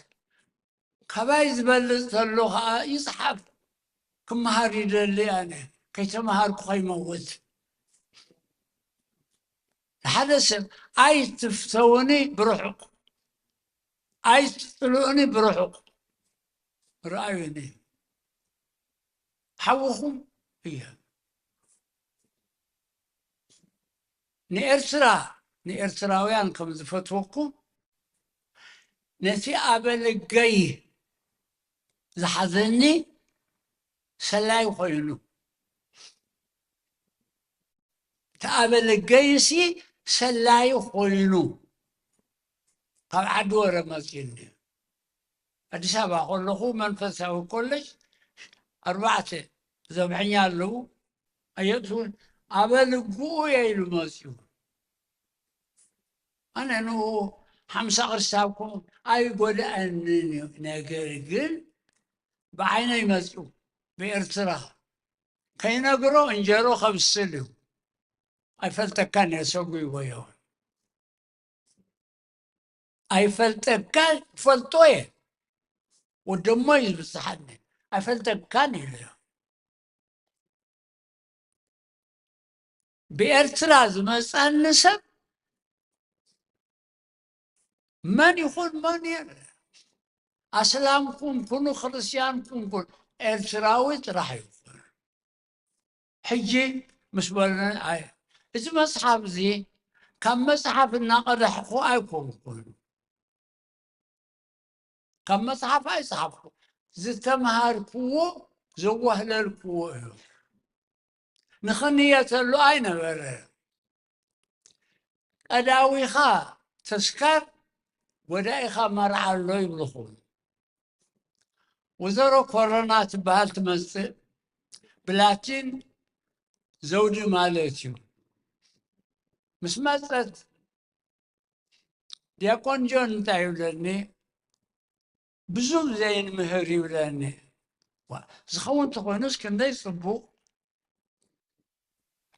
ካባይ ዝበልጽ ተሎ ኸዓ ይጽሓፍ። ክመሃር ይደሊ ኣነ፣ ከይተመሃርኩ ከይመውት። ንሓደ ሰብ ኣይትፍተውኒ ብርሑቕ፣ ኣይትጽልኡኒ ብርሑቕ፣ ርኣዩኒ። ሓውኹም እየ። ንኤርትራ፣ ንኤርትራውያን ከም ዝፈትወኩም፣ ነቲ ኣበልገይ ዝሓዘኒ ሰላይ ኮይኑ፣ እቲ ኣበልገይሲ ሰላይ ኮይኑ፣ ካብ ዓዲ ወረ መጺኡኒ። ኣዲስ ኣበባ ከለኹ መንፈሳዊ ኮሌጅ ኣርባዕተ ዘብዐኛ ኣለዉ። ኣየእትውን፣ ኣበልግኡ እየ ኢሉ መጺኡ። ኣነ ንኡ ሓምሳ ቅርሺ ሃብኩም ኣይጎድኣንን እዩ። ነገር ግን ብዓይነይ መጺኡ፣ ብኤርትራ ከይነግሮ እንጀሮ ከብስል እዩ። ኣይፈልጠካን እየ፣ ሰጉ ይጎዮ። ኣይፈልጠካ፣ ፈልጦ እየ። ወደሞ እዩ ዝብዝሓኒ። ኣይፈልጠካን ኢሉ። ብኤርትራ ዝመጻኒ ሰብ መን ይኹን መን የለ። ኣስላም ኩን ኩኑ፣ ክርስትያን ኩን ኩን፣ ኤርትራዊ ጥራሕ ይኹን። ሕጂ ምስ በሉኒ፣ ኣይ፣ እዚ መጽሓፍ እዚ ካብ መጽሓፍ እናቐዳሕኩ ኣይኮንኩን። ካብ መጽሓፍ ኣይጸሓፍኩ። ዝተምሃርኩዎ፣ ዘዋህለልኩዎ እዩ። ንኽንየተሉ ኣይነበረ። ቀዳዊኻ ተስካር፣ ወዳኢኻ መርዓ ኣሎ ይብልኹም። ወዘሮ ኮሮና ትበሃል ትመጽእ፣ ብላቲን ዘውዲ ማለት እዩ። ምስ መጸት፣ ዲያቆን ጆን እንታይ ይብለኒ? ብዙም ዘይንምህር ይብለኒ። ዋ፣ ዝኸውን ተኾይኑስ ክንደይ ጽቡቕ።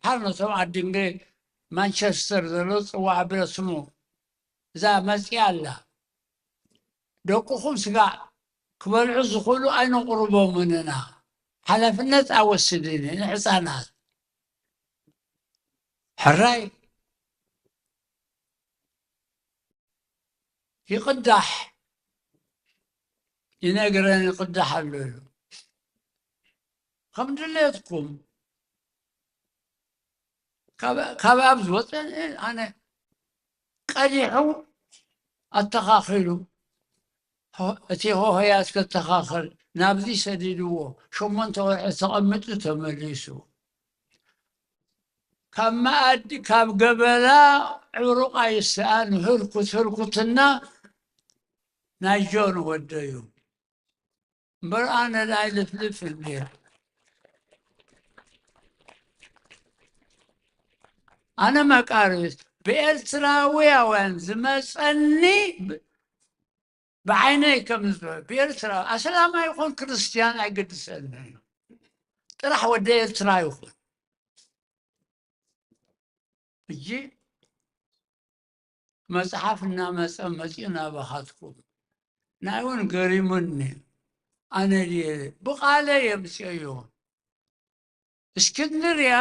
ሓር ነቶም ዓዲ እንግሊዝ ማንቸስተር ዘሎ ጽዋዕ ብለ ስሙ፣ እዛ መጺኣ ኣላ። ደቅኹም ስጋዕ ክበልዑ ዝኽእሉ ኣይነቕርቦምን ኢና። ሓላፍነት ኣወስድን ንሕፃናት። ሕራይ ይቕዳሕ፣ ይነግረን ይቕዳሕ ኣሎ ኢሉ። ከም ድሌትኩም ካብ፣ ካብ ኣብ ዝወፀ ኣነ ቀዲሑ ኣተኻኺሉ፣ ሆ-፣ እቲ ሆሆያት ከተኻኽል ናብዚ ሰዲድዎ፣ ሸሞንተ ወርሒ ተቐሚጡ ተመሊሱ። ካብ መኣዲ፣ ካብ ገበላ ዕሩቕ ኣይስኣን፣ ህርኩት ህርኩትና ናይ ጆን ወደዩ። እምበር ኣነ ዳይ ልፍልፍ እንድየ። ኣነ መቃርስ ብኤርትራውያውያን ዝመጸኒ ብ-፣ ብዓይነይ ከም ዝብል ብኤርትራ ኣስላማ ይኹን ክርስትያን ኣይገድሰኒ። ጥራሕ ወደ ኤርትራ ይኹን። ሕጂ መጽሓፍ እናመጸ መጺኡ ናባኻትኩም። ናይ እውን ገሪሙኒ። ኣነ ድየ ብቓለ የምጽአዮ። እስክንድርያ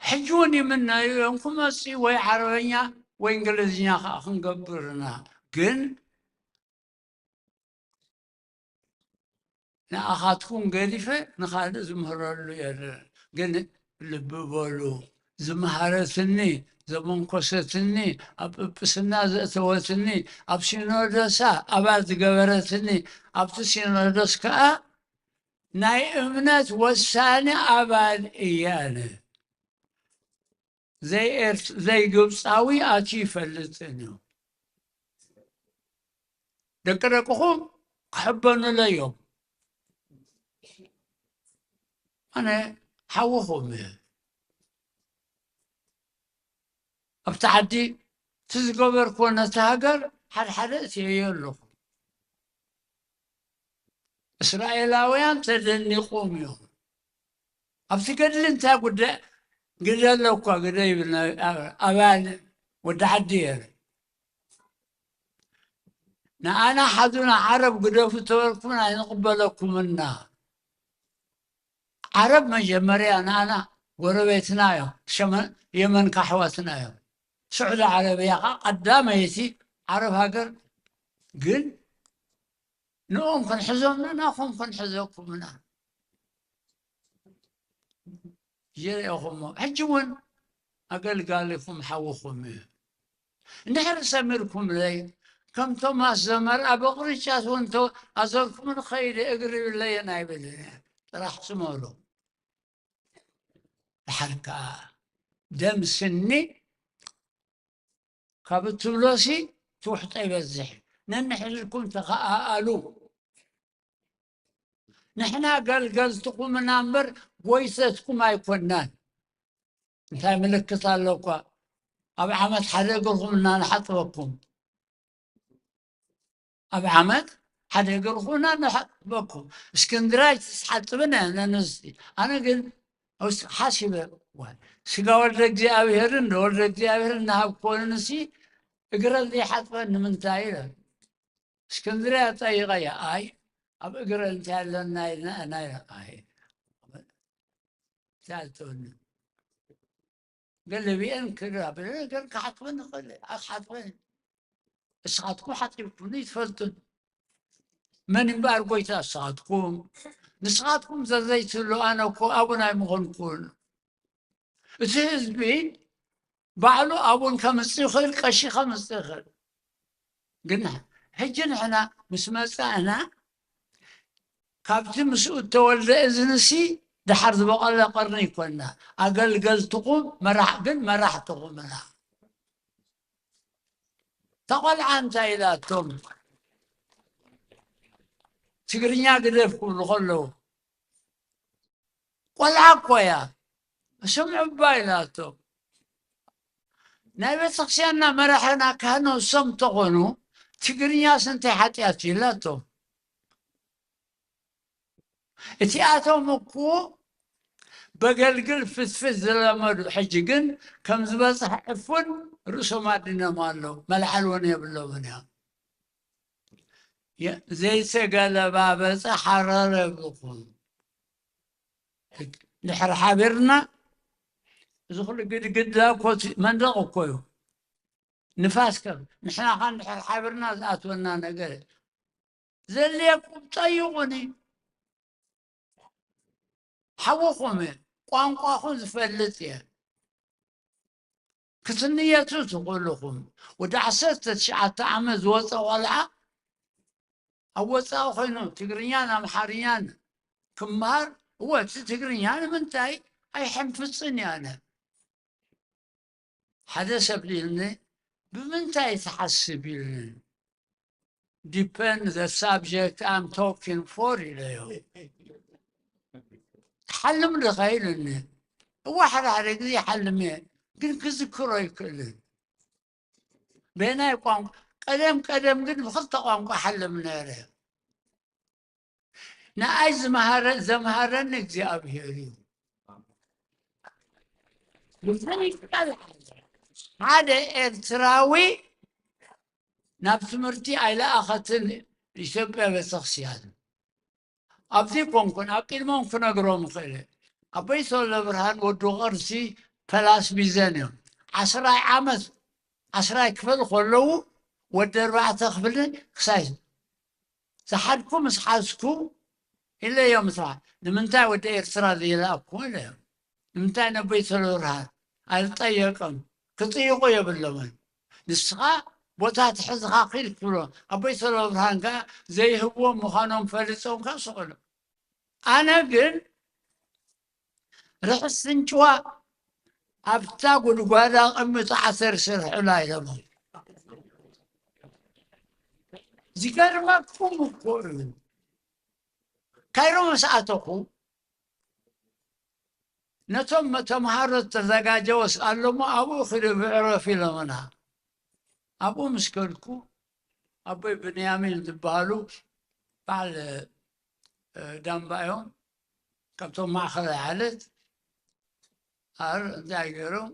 ሕጂ እውን ይምነዩ እዮም ክመጽኡ ወይ ዓረበኛ ወይ እንግሊዝኛ ከዓ ክንገብርና። ግን ንኣኻትኩም ገዲፈ ንኻልእ ዝምህረሉ የለን። ግን ልቢ በሉ፣ ዝመሃረትኒ፣ ዘመንኮሰትኒ፣ ኣብ ጵጵስና ዘእተወትኒ፣ ኣብ ሲኖዶሳ ኣባል ዝገበረትኒ፣ ኣብቲ ሲኖዶስ ከኣ ናይ እምነት ወሳኒ ኣባል እያ። ኣነ ዘይኤርት-፣ ዘይግብጻዊ ኣትዩ ይፈልጥን እዩ። ደቂ ደቅኹም ክሕበኑለይ እዮም። ኣነ ሓውኹም እየ። ኣብቲ ዓዲ እቲ ዝገበርክዎ ነቲ ሃገር ሓድሓደ እትየዮ ኣለኹ። እስራኤላውያን ተደኒቖም እዮም። ኣብቲ ገድሊ እንታይ ጉዳይ ግደ ኣለኳ ግደ ይብል ና-፣ ኣባል ወዲ ዓዲ እየ። ንኣና ሓዙና ዓረብ ግደፉ ተበልኩም ኣይንቕበለኩምና። ዓረብ መጀመርያ ንኣና ጎረቤትና እዮም፣ ሸመ-፣ የመን ካሕዋትና እዮም። ስዑዲ ዓረብያ ኸዓ ቀዳመይቲ ዓረብ ሃገር፣ ግን ንኦም ክንሕዞም ንናኹም ክንሕዘኩም ኢና። ይርእኹሞ ሕጂ እውን ኣገልጋሊኹም ሓውኹም እዩ። እንድሕር ሰሚርኩምለይ ከም ቶማስ ዘመርኣ ብቕርጫት እውን ተ-፣ ኣዘርኩምን ኸይደ እግሪ ይብለየን ኣይብልን እየ። ጥራሕ ስመሉ። ድሓር ከኣ ደም ስኒ ካብ እትብሎሲ ትውሕጦ ይበዝሕ። ነንሕድርኩም ተኸኣኣሉ። ንሕና ገልገልትኹም ኢና እምበር ጎይተትኩም ኣይኮናን። እንታይ ምልክት ኣለኳ? ኣብ ዓመት ሓደ እግርኹም እናንሓጥበኩም። ኣብ ዓመት ሓደ እግርኹም እናንሓጥበኩም። እስክንድራይ ትሓጥብን እያ ነንስቲ። ኣነ ግን ውስ-፣ ሓሲበ፣ ዋይ፣ ስጋ ወልደ እግዚኣብሔርን ወልደ እግዚኣብሔርን እናሃብክዎ ንሲ እግረን ዘይሓጥበን ንምንታይ? ኢለ እስክንድርያ ጠይቐያ። ኣይ፣ ኣብ እግረን እንታይ ኣለና ኢልና ኢና። ኣይ፣ እንታይ ትብልኒ? ገለቢአን ክራ ብለ ነገር ክሓጥበን ይኽእል፣ ኣክሓጥበን። እስኻትኩም ሓጢብኩምኒ ይትፈልጡን። መን እምበኣር ጎይታ እስኻትኩም? ንስኻትኩም ዘዘይትብሉ ኣነ እኮ ኣቡን ኣይምኾንኩን። እቲ ህዝቢ ባዕሉ ኣቡን ከምጽእ ይኽእል፣ ቀሺ ከምጽእ ይኽእል። ግን ሕጂ ንሕና ምስ መጻእና ካብቲ ምስኡ እተወልደ እዝንሲ ድሓር ዝበቐለ ቀርኒ ይኮንና። ኣገልገልትኹም መራሕ-፣ ግን መራሕትኹም ኢና። እታ ቆልዓ እንታይ ኢላቶም? ትግርኛ ግደፍ ክብሉ ከለዉ፣ ቆልዓ እኮ እያ፣ ስምዑ እባ ኢላቶም። ናይ ቤተክርስትያንና መራሕና ካህኖ እሶም ተኾኑ፣ ትግርኛስ እንታይ ሓጢኣት እዩ ኢላቶም። እቲኣቶም እኮ በገልግል ፍትፍት ዝለመዱ፣ ሕጂ ግን ከም ዝበጽሕ ዕፉን ርእሶም ኣድኖም ኣለዉ፣ መልዓል እውን የብሎምን እዮም። የ-፣ ዘይተገለባበጠ ሓረር የብልኩም። ድሕሪ ሓቢርና፣ እዚ ኩሉ ግድግዳ እኮ እቲ መንደቕ እኮ እዩ። ንፋስ ከም ንሕና ኸ እንድሕር ሓቢርና ዝኣትወና ነገር ዘድልየኩም ጠይቑኒ። ሓውኹም እየ፣ ቋንቋኹም ዝፈልጥ እየ። ክትንየቱ ትኽእሉ ኢኹም። ወዲ ዓሰርተ ትሽዓተ ዓመት ዝወፀ ቆልዓ ኣብ ወፃኢ ኮይኑ ትግርኛን ኣምሓርኛን ክመሃር፣ እወ፣ እቲ ትግርኛ ንምንታይ ኣይሕንፍጽን እየ ኣነ። ሓደ ሰብ ኢልኒ፣ "ብምንታይ ትሓስብ?" ኢልኒ። "Depend the subject I'm talking for" ኢለዮ። "ትሓልም ዲኻ?" ኢሉኒ። እዋ፣ ሓደ ሓደ ግዜ ይሓልም እየ፣ ግን ክዝክሮ ኣይክእልን። በየናይ ቋንቋ? ቀደም ቀደም ግን ብኽልተ ቋንቋ ሓልም ነይረ። ንኣይ ዝመሃረ-፣ ዘምሃረኒ እግዚኣብሄር እዩ። ብዘይቃል ሓደ ኤርትራዊ ናብ ትምህርቲ ኣይለኣኸትን ኢትዮጵያ ቤተክርስትያን። ኣብዚ ኮንኩን ኣብ ቅድሞም ክነግሮም እኽእል እየ። ኣቦይ ተወልደ ብርሃን ወዲ ቅርሲ ፐላስ ቢዘን እዮም። ዓስራይ ዓመት፣ ዓስራይ ክፍል ከለዉ ወዲ ኣርባዕተ ክፍሊ ክሳይ ዝሓድኩ ምስ ሓዝኩ ኢለዮም፣ "እታ ንምንታይ ወዲ ኤርትራ ዘይለኣኩ?" ኢለዮም። "ንምንታይ ነቦይ ተወልደ ብርሃን?" ኣይጠየቅም፣ ክጥይቁ የብሎምን። ንስኻ ቦታ ትሕዝኻ ኺድ ክብሎ፣ ኣቦይ ተወልደ ብርሃን ከኣ ዘይህብዎም ምዃኖም ፈሊጦም ከኣ ስቕ ኢሎም። ኣነ ግን ርሑስ ስንጭዋ ኣብታ ጉድጓዳ ቅምጥ ዓሰር ስርሑላ ኢሎሞም። ዝገርመኩም እኮ እዩ። ካይሮ ምስ ኣተኹ ነቶም ተምሃሮ ዝተዘጋጀወ ኣለሞ ኣብኡ ኺዱ ብዕረፍ ኢሎምና። ኣብኡ ምስ ከድኩ ኣቦይ ብንያሚን ዝበሃሉ በዓል፣ እ፣ ዳምባ እዮም። ካብቶም ማእኸላይ ዓለት ኣር እንታይ ገይሮም፣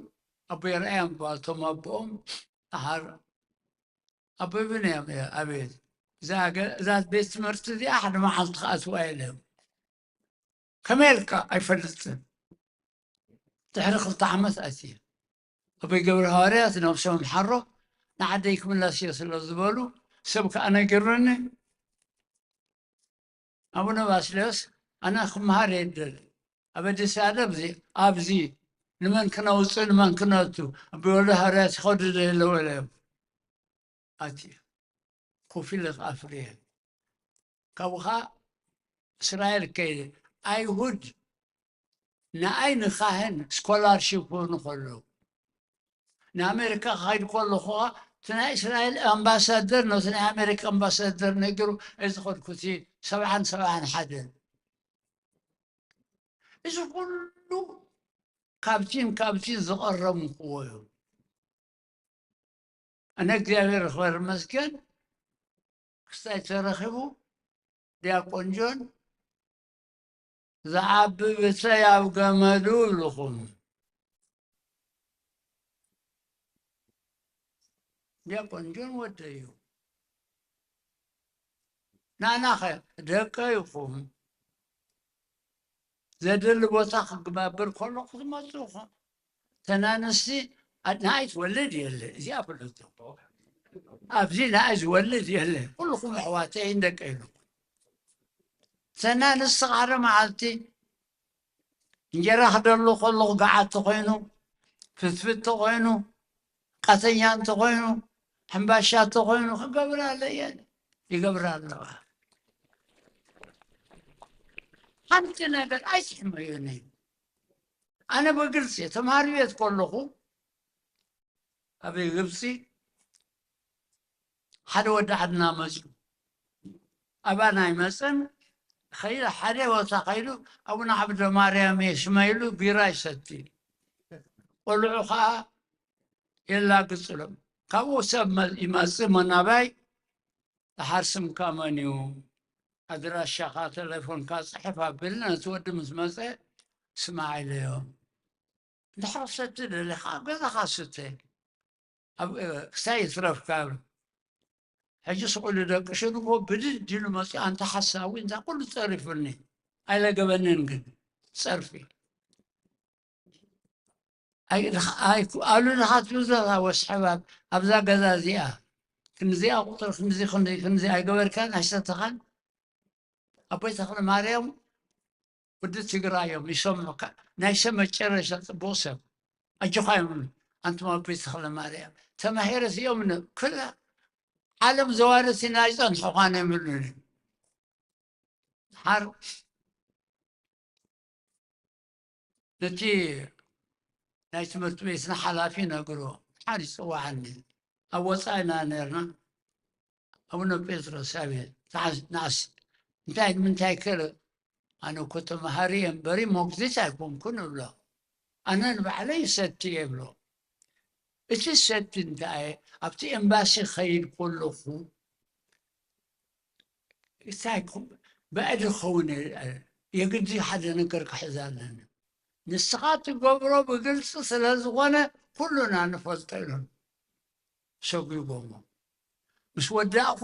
ኣቦይ ርኣዮም ዝበሃሉ እቶም ኣቦኦም ኣሃር ኣቦይ ብንያም እያ። ኣቤት፣ እዛ ገ-፣ እዛ ቤት ትምህርቲ እዚኣ ሓደ መዓልቲ ክኣትዋ ኢለ። ከመይ ኢልካ? ኣይፈልጥን። ድሕሪ ክልተ ዓመት ኣትየ። ኣቦይ ገብረ ሃዋርያት ነብሶም ሓሮ ንዓደይ ክምለስ እየ ስለ ዝበሉ ሰብ ከኣ ነጊሩኒ። ኣቡነ ባስልዮስ ኣነ ክመሃር እየ ዝደሊ። ኣብ ኣዲስ ኣበባ ኣብዚ፣ ኣብዚ ንመን ክነውፅእ ንመን ክነቱ ኣቦይ ወልደ ሃዋርያት ይኸዱ ዶ የለዉ ኢለ ኣትየ። ኮፍ ኢለ ኣፍርየ። ካብኡ ኸዓ እስራኤል ከይደ። ኣይሁድ ንኣይ ንኻህን ስኮላርሺፕ ክህቡኒ ከለዉ፣ ንኣሜሪካ ክኸይድ ከለኹ ኸዓ እቲ ናይ እስራኤል ኣምባሳደር ነቲ ናይ ኣሜሪካ ኣምባሳደር ነጊሩ፣ "እዚ ዝኸድኩ እቲ ሰብዓን ሰብዓን ሓደን." እዚ ኩሉ ካብቲን ካብቲን ዝቐረምክዎ እዩ። ኣነ እግዚኣብሔር ይኽበር ይመስገን፣ ክስታይ ተረኺቡ ዲያቆን ጆን ዝዓቢ ብሰይ ኣብ ገመዱ ይብልኹም። ዲያቆን ጆን ወደይ እዩ። ናናኸ ደቀይ ኢኹም። ዘድሊ ቦታ ክግባብር ከሎ ክትመፁ ኢኹም። ተናንስቲ ኣ-፣ ንኣይ ትወልድ የለ፣ እዚኣ ፍለጡ። ኣብዚ ንኣይ ዝወልድ የለ፣ ኩልኹም ኣሕዋተይን ደቀይ ኢኹም። ተናንስቲ ሓደ መዓልቲ እንጀራ ክደሉ ከለኹ ገዓት ተኾይኑ፣ ፍትፍት ተኾይኑ፣ ቃተኛ እንተኾይኑ፣ ሕምባሻ እንተኾይኑ ክገብራ ኣለየን ይገብራ ኣለዋ። ሓንቲ ነገር ኣይስሕመዩኒ። ኣነ ብግልፂ ተምሃሪ ቤት ከለኹ ኣብ ግብፂ ሓደ ወዲ ዓድና መፅዩ። ኣባና ኣይመፅን። ኸይዱ ሓደ ቦታ ኸይዱ ኣቡነ ዓብደ ማርያም እየ ሽመ ኢሉ ቢራ ይሰቲ። ቆልዑ ኸዓ የላግፅሎም። ካብኡ ሰብ መ-፣ ይመፅእ መናባይ፣ "ደሓር ስምካ መን እዩ? ኣድራሻኻ፣ ተሌፎንካ ፅሕፍ" ኣቢልና ነቲ ወዲ ምስ መፀ ስማዕ ኢለዮ። "እንድሕር ክትሰቲ ደሊኻ ኣብ ገዛኻ ስተ፣ ኣብ፣ እ፣ ክሳይ ይትረፍካ" እብል። ሕጂ ስቕ ኢሉ ደቅሹ ንግሆ ብድድ ኢሉ መፂኡ፣ ኣንታ ሓሳዊ፣ እንታይ ኩሉ ፀሪፉኒ። ኣይለገበንን ግን ፀርፊ። ኣይ፣ ኣይ፣ ኣሉ ድኻ ትብሎ ወስሐባ ኣብዛ ገዛ እዚኣ ክንዚኣ ቁፅሪ ክንዚ፣ ክንዚ፣ ክንዚ ኣይገበርካን ኣይሰተኻን። ኣቦይ ተኽለ ማርያም ወዲ ትግራይ እዮም፣ ይሰምዑካ። ናይ ሰብ መጨረሻ ፅቡቕ ሰብ። ኣጆኻ እዮም። ኣንቱም ኣቦይ ተኽለ ማርያም ተማሂረ እዮም ን-፣ ኩላ ዓለም ዘዋርስ ኢና ይፀንሑኻን እዮም ይብሉኒ። ሓር እቲ ናይ ትምህርቲ ቤትና ሓላፊ ነግሮ፣ ሓር ይፅዋዓኒ። ኣብ ወፃኢ ኢና ነርና። ኣቡነ ጴጥሮስ ኣቤት፣ ንዓስ እንታይ ንምንታይ ከ? ኣነ እኮ ተምሃሪ እየ እምበሪ ሞግዚት ኣይኮንኩን እብሎ። ኣነ ንባዕለይ ሰቲ እየ እብሎ። እቲ ሰቲ እንታይ? ኣብቲ ኤምባሲ ኸይድ ከለኹ እንታይ ኮ-፣ ብዕድ ክኸውን እየ፣ የግዲ ሓደ ነገር ክሕዝ ኣለኒ። ንስኻ ትገብሮ ብግልፂ ስለ ዝኾነ ኩሉና ንፈልጦ ኢሎም ሰጒጎሞ። ምስ ወዳእኹ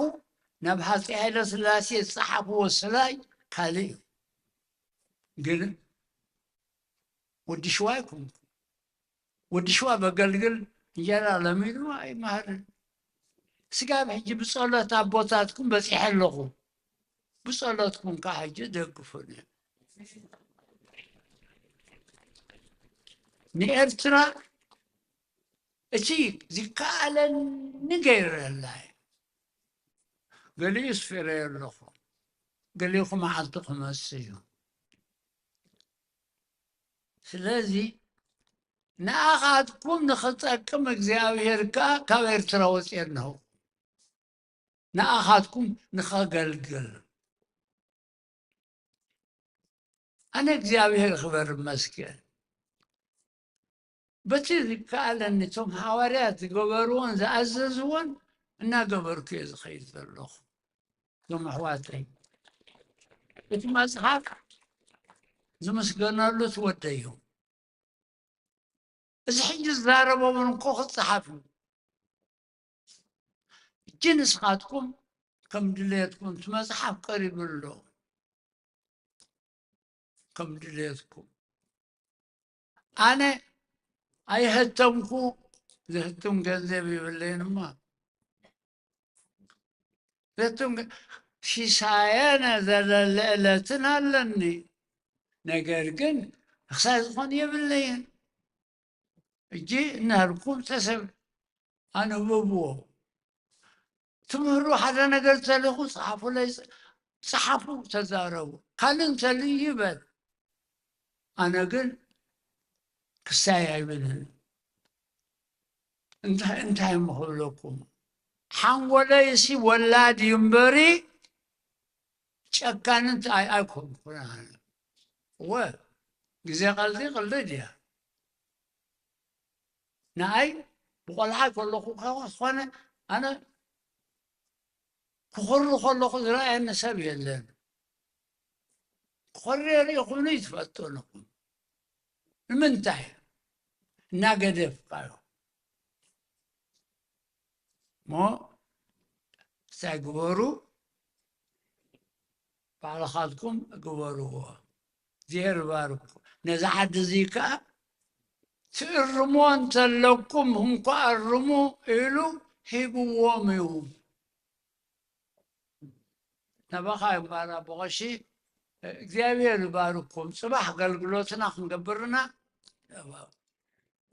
ናብ ሃፀይ ሃይለ ስላሴ ዝፀሓፍዎ ስላይ ካልእ እዩ። ግን ወዲ ሽዋ ኣይኮንኩ። ወዲ ሽዋ በገልግል እንጀራ ለሚዱ ኣይመሃርን። ስጋብ ሕጂ ብጸሎት ኣቦታትኩም በጺሐ ኣለኹ። ብጸሎትኩም ከ ሕጂ ደግፉኒ። ንኤርትራ እቲ ዝከኣለኒ ገይረላ እየ። ገሊኡ ስፊረዮ ኣለኹ። ገሊኡ መዓልቱ ክመጽእ እዩ። ስለዚ ንኣኻትኩም ንኽጠቅም እግዚኣብሔር ከኣ ካብ ኤርትራ ወፅየ ኣለኹ። ንኣኻትኩም ንኸገልግል። ኣነ እግዚኣብሔር ክበር ይመስገን። በቲ ዝከኣለኒ እቶም ሃዋርያት ዝገበርዎን ዝኣዘዝዎን እናገበርኩ እየ ዝኸይድ ዘለኹ። እዞም ኣሕዋተይ፣ እቲ መጽሓፍ ዝምስገነሉ እቲ ወደይ እዩ። እዚ ሕጂ ዝዛረቦ እውን እኮ ክጸሓፍ እዩ። ሕጂ ንስኻትኩም ከም ድሌትኩም እቲ መጽሓፍ ቀሪቡ ኣሎ። ከም ድሌትኩም። ኣነ ኣይህተምኩ፣ ዝህትም ገንዘብ የብለይን እሞ። ዝህትም ገ-፣ ሲሳየነ ዘለለ ዕለትን ኣለኒ። ነገር ግን ክሳይ ዝኾን የብለይን። እጂ እናልኩም ተሰብ ኣንብብዎ። ትምህሩ ሓደ ነገር እንተልኹ ጸሓፉለይ፣ ጸሓፉ፣ ተዛረቡ። ካልእ እንተልዩ ይበል። ኣነ ግን ክሳይ ኣይብልን። እንታይ፣ እንታይ እሞ ክብለኩም? ሓንጎለይሲ ወላድ እዩ እምበሪ ጨካን እንታይ ኣይኮንኩን ኣነ። እወ፣ ግዜ ቀልዲ ቅልድ እያ። ንኣይ ብቆልዓ ከለኹ ከ-፣ ዝኾነ ኣነ ክኾሪ ከለኹ ዝረኣየኒ ሰብ የለን። ክኾሪ ርኢኹምኒ ይትፈልጡ ኣለኹም። ንምንታይ? እናገደፍካዮ። እሞ እንታይ ግበሩ? ባዕልኻትኩም ግበርዎ። እግዚኣብሔር ይባርኩ። ነዚ ዓዲ እዚ ከኣ ትእርሞ እንተለኩም እንኳ ኣርሙ ኢሉ ሂብዎም እዩ። ናባኻ ይባር ኣቦ ቀሺ፣ እግዚኣብሔር ይባርኩም። ጽባሕ ኣገልግሎትና ክንገብርና፣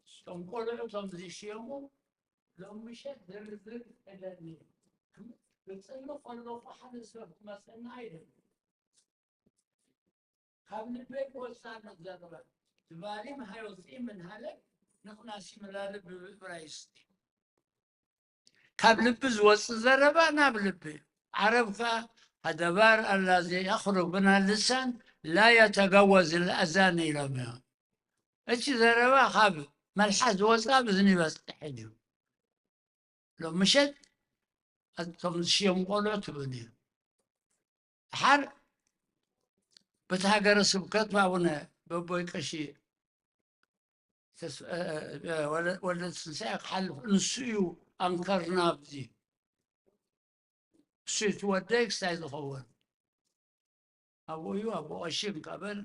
እቶም ቆልዑ እቶም ዝሽየሙ ሎም ምሸት ዝርዝር እለኒ። ክጽሊ ከለኹ ሓደ ሰብ ክመጸና ኣይደልን። ካብ ልበይ ክወጽእ ኣሎ ዘረባ። ድባሊም ሃዮጺ ምንሃለ ንኽናሲ ምላለ ብዕብራይስጢ። ካብ ልቢ ዝወጽእ ዘረባ ናብ ልቢ። ዓረብ ከኣ ኣደባር ኣላዚ የኽሩጅ ምን ልሳን ላ የተገወዝ ልኣዛን ኢሎም እዮም። እቲ ዘረባ ካብ መልሓስ ዝወጽእ ኣብ እዝኒ ይበጽሕ እዩ። ሎም ምሸት እቶም ዝሽየሙ ቆልዑ ትብል እዩ። ድሓር በቲ ሃገረ ስብከት ብኣቡነ በቦይ ቀሺ ተስ-፣ እ፣ እ፣ ወለ-፣ ወልደ ትንሳኤ ክሓልፍ ንሱ እዩ ኣንከርና ኣብዚ። እሱ እዩ እቲ ወደይ ክሳይ ዝኸውን። ኣብኡ እዩ፣ ኣብኡ ቀሺ እንቀበል።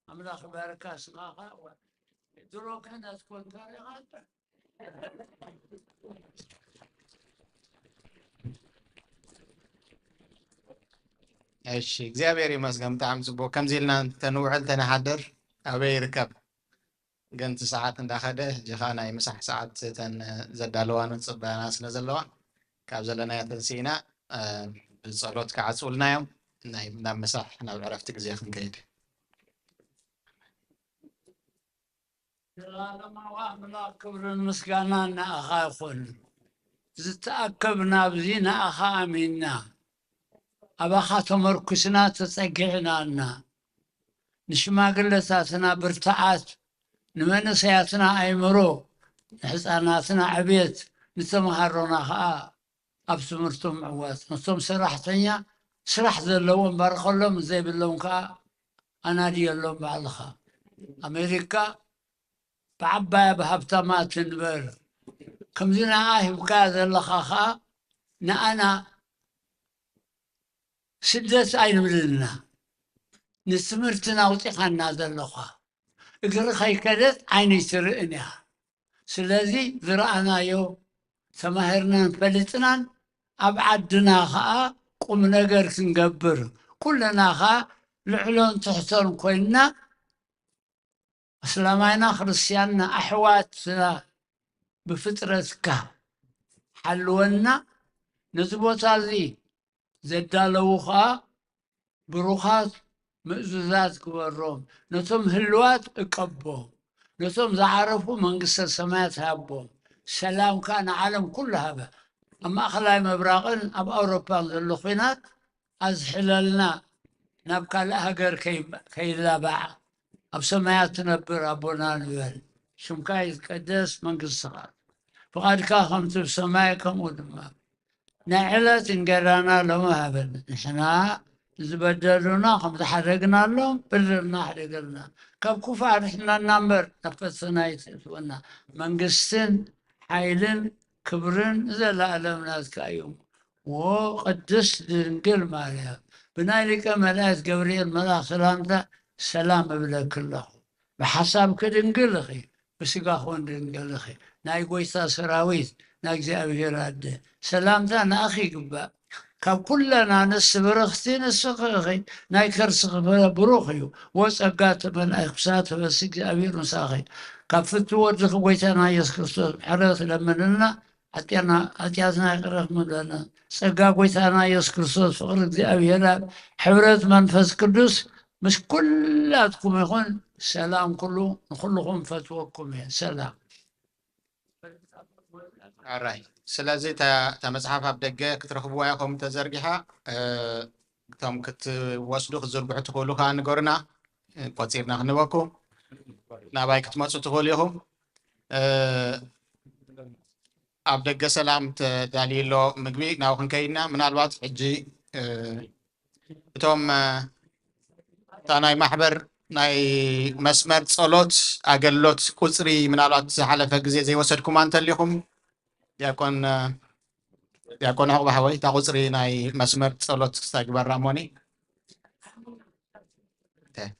ኣምላኽ ይባርካ። ስኻ ኸኣ ድሮ ክህነት ኮንካ ርኢኻ? እሺ፣ እግዚኣብሔር ይመስገን። ብጣዕሚ ጽቡቅ። ከምዚ ኢልና እንተንውዕል እንተንሓድር ኣበይ ይርከብ? ግን እቲ ሰዓት እንዳኸደ፣ ሕጂ ኸኣ ናይ ምሳሕ ሰዓት እተን ዘዳለዋን ዝጽበያና ስለ ዘለዋ፣ ካብ ዘለናዮ ተንሲእና፣ እ፣ ብጸሎት ክዓጽውልና እዮም። ናይ፣ ናብ ምሳሕ፣ ናብ ዕረፍቲ ግዜ ክንከይድ። ዘላለማዊ ኣምላኽ ክብርን ምስጋናን ንኣኻ ይኹን። ዝተኣከብና ኣብዚ ንኣኻ ኣሚንና፣ ኣባኻ ተመርኩስና ተጸጊዕናና። ንሽማግለታትና ብርትዓት፣ ንመንእሰያትና ኣእምሮ፣ ንሕፃናትና ዕብየት፣ ንተምሃሮና ኸዓ ኣብ ትምህርቶም ምዕዋት፣ ነቶም ሰራሕተኛ ስራሕ ዘለዎም ባርኸሎም፣ ዘይብሎም ከዓ ኣናድየሎም ባዕልኻ። ኣሜሪካ ብዓባያ ብሃብታማ ትንበር። ከምዚ ንዓ ሂብካ ዘለኻ ከዓ ንኣና ስደት ኣይንብልልና። ንትምህርትና ኣውፂኻና ዘለኻ እግሪ ከይከደት ዓይነይ ትርእን እያ። ስለዚ ዝረኣናዮ ተማሂርናን ፈሊጥናን ኣብ ዓድና ከዓ ቁም ነገር ክንገብር፣ ኩልና ከዓ ልዕሎን ትሕቶን ኮይንና፣ ኣስላማይና ክርስትያንና ኣሕዋትና ብፍጥረትካ ሓልወና። ነዚ ቦታ እዚ ዘዳለዉ ከዓ ብሩኻት ምእዙዛት ግበሮም። ነቶም ህልዋት እቀቦም፣ ነቶም ዝዓረፉ መንግስተ ሰማያት ሃቦም። ሰላምካ ንዓለም ኩሉ ሃበ። ኣብ ማእኸላይ ምብራቕን ኣብ ኣውሮፓን ዘሎ ኲናት ኣዝሕለልና፣ ናብ ካልእ ሃገር ከይ- ከይላባዕ፣ ኣብ ሰማያት ትነብር ኣቦና ንበል። ሽምካ ይትቀደስ፣ መንግስትኻ ፍቓድካ ከምቲ ብሰማይ ከምኡ ድማ ናይ ዕለት እንገዳና ሎሚ ሃበን። ንሕና ዝበደሉና ከም ዝሓደግናሎም ብድልና ኣሕድገልና። ካብ ክፉእ ኣድሕነና እምበር ናብ ፈተና ኣይተእትወና። መንግስትን ሓይልን ክብርን ንዘለኣለም ናትካ እዮም። ዎ ቅድስት ድንግል ማርያም፣ ብናይ ሊቀ መላእክት ገብርኤል መልኣኽ ሰላምታ ሰላም እብለኪ ኣለኹ። ብሓሳብኪ ድንግል ኢኺ፣ ብስጋኹን ድንግል ኢኺ። ናይ ጎይታ ሰራዊት፣ ናይ እግዚኣብሔር ኣደ ሰላምታ ንኣኺ ይግባእ። ካብ ኩለን ኣንስቲ ብርኽቲ ንስኺ ኢኺ። ናይ ከርስኺ ፍረ ብሩኽ እዩ። ወጸጋ ተመልኣይ ክሳት ህበሲ እግዚኣብሔር ምሳኺ። ካብ ፍቱ ወድኺ ጎይታና ኢየሱስ ክርስቶስ ምሕረት ለምንልና፣ ሓጢኣና- ሓጢኣትና ይቕረ ክምለና። ጸጋ ጎይታና ኢየሱስ ክርስቶስ፣ ፍቕሪ እግዚኣብሔር ኣብ፣ ሕብረት መንፈስ ቅዱስ ምስ ኩላትኩም ይኹን። ሰላም ኩሉ ንኹልኹም፣ ፈትወኩም እየ። ሰላም። ኣራይ። ስለዚ እታ እታ መጽሓፍ ኣብ ደገ ክትረኽብዋ ኢኹም ተዘርጊሓ። እ፣ እቶም ክትወስዱ ክትዝርግሑ ትኽእሉ ከኣ ንገሩና። እ፣ ቆጺርና ክንበኩም። ናባይ ክትመጹ ትኽእሉ ኢኹም። እ፣ ኣብ ደገ ሰላም ተዳልዩ ኣሎ ምግቢ፣ ናብኡ ክንከይድ ኢና። ምናልባት ሕጂ፣ እ፣ እቶም፣ እ፣ እታ ናይ ማሕበር ናይ መስመር ጸሎት ኣገልግሎት ቁጽሪ ምናልባት ዝሓለፈ ግዜ ዘይወሰድኩማ እንተሊኹም፣ ዲያቆን፣ እ፣ ዲያቆን ዕቑባ ሓወይ፣ እታ ቁጽሪ ናይ መስመር ጸሎት ክተግበራ እሞኒ። ተ-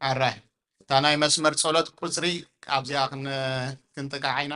ኣራይ፣ እታ ናይ መስመር ጸሎት ቁጽሪ ኣብዚኣ ክን- ክንጥቃዓ ኢና።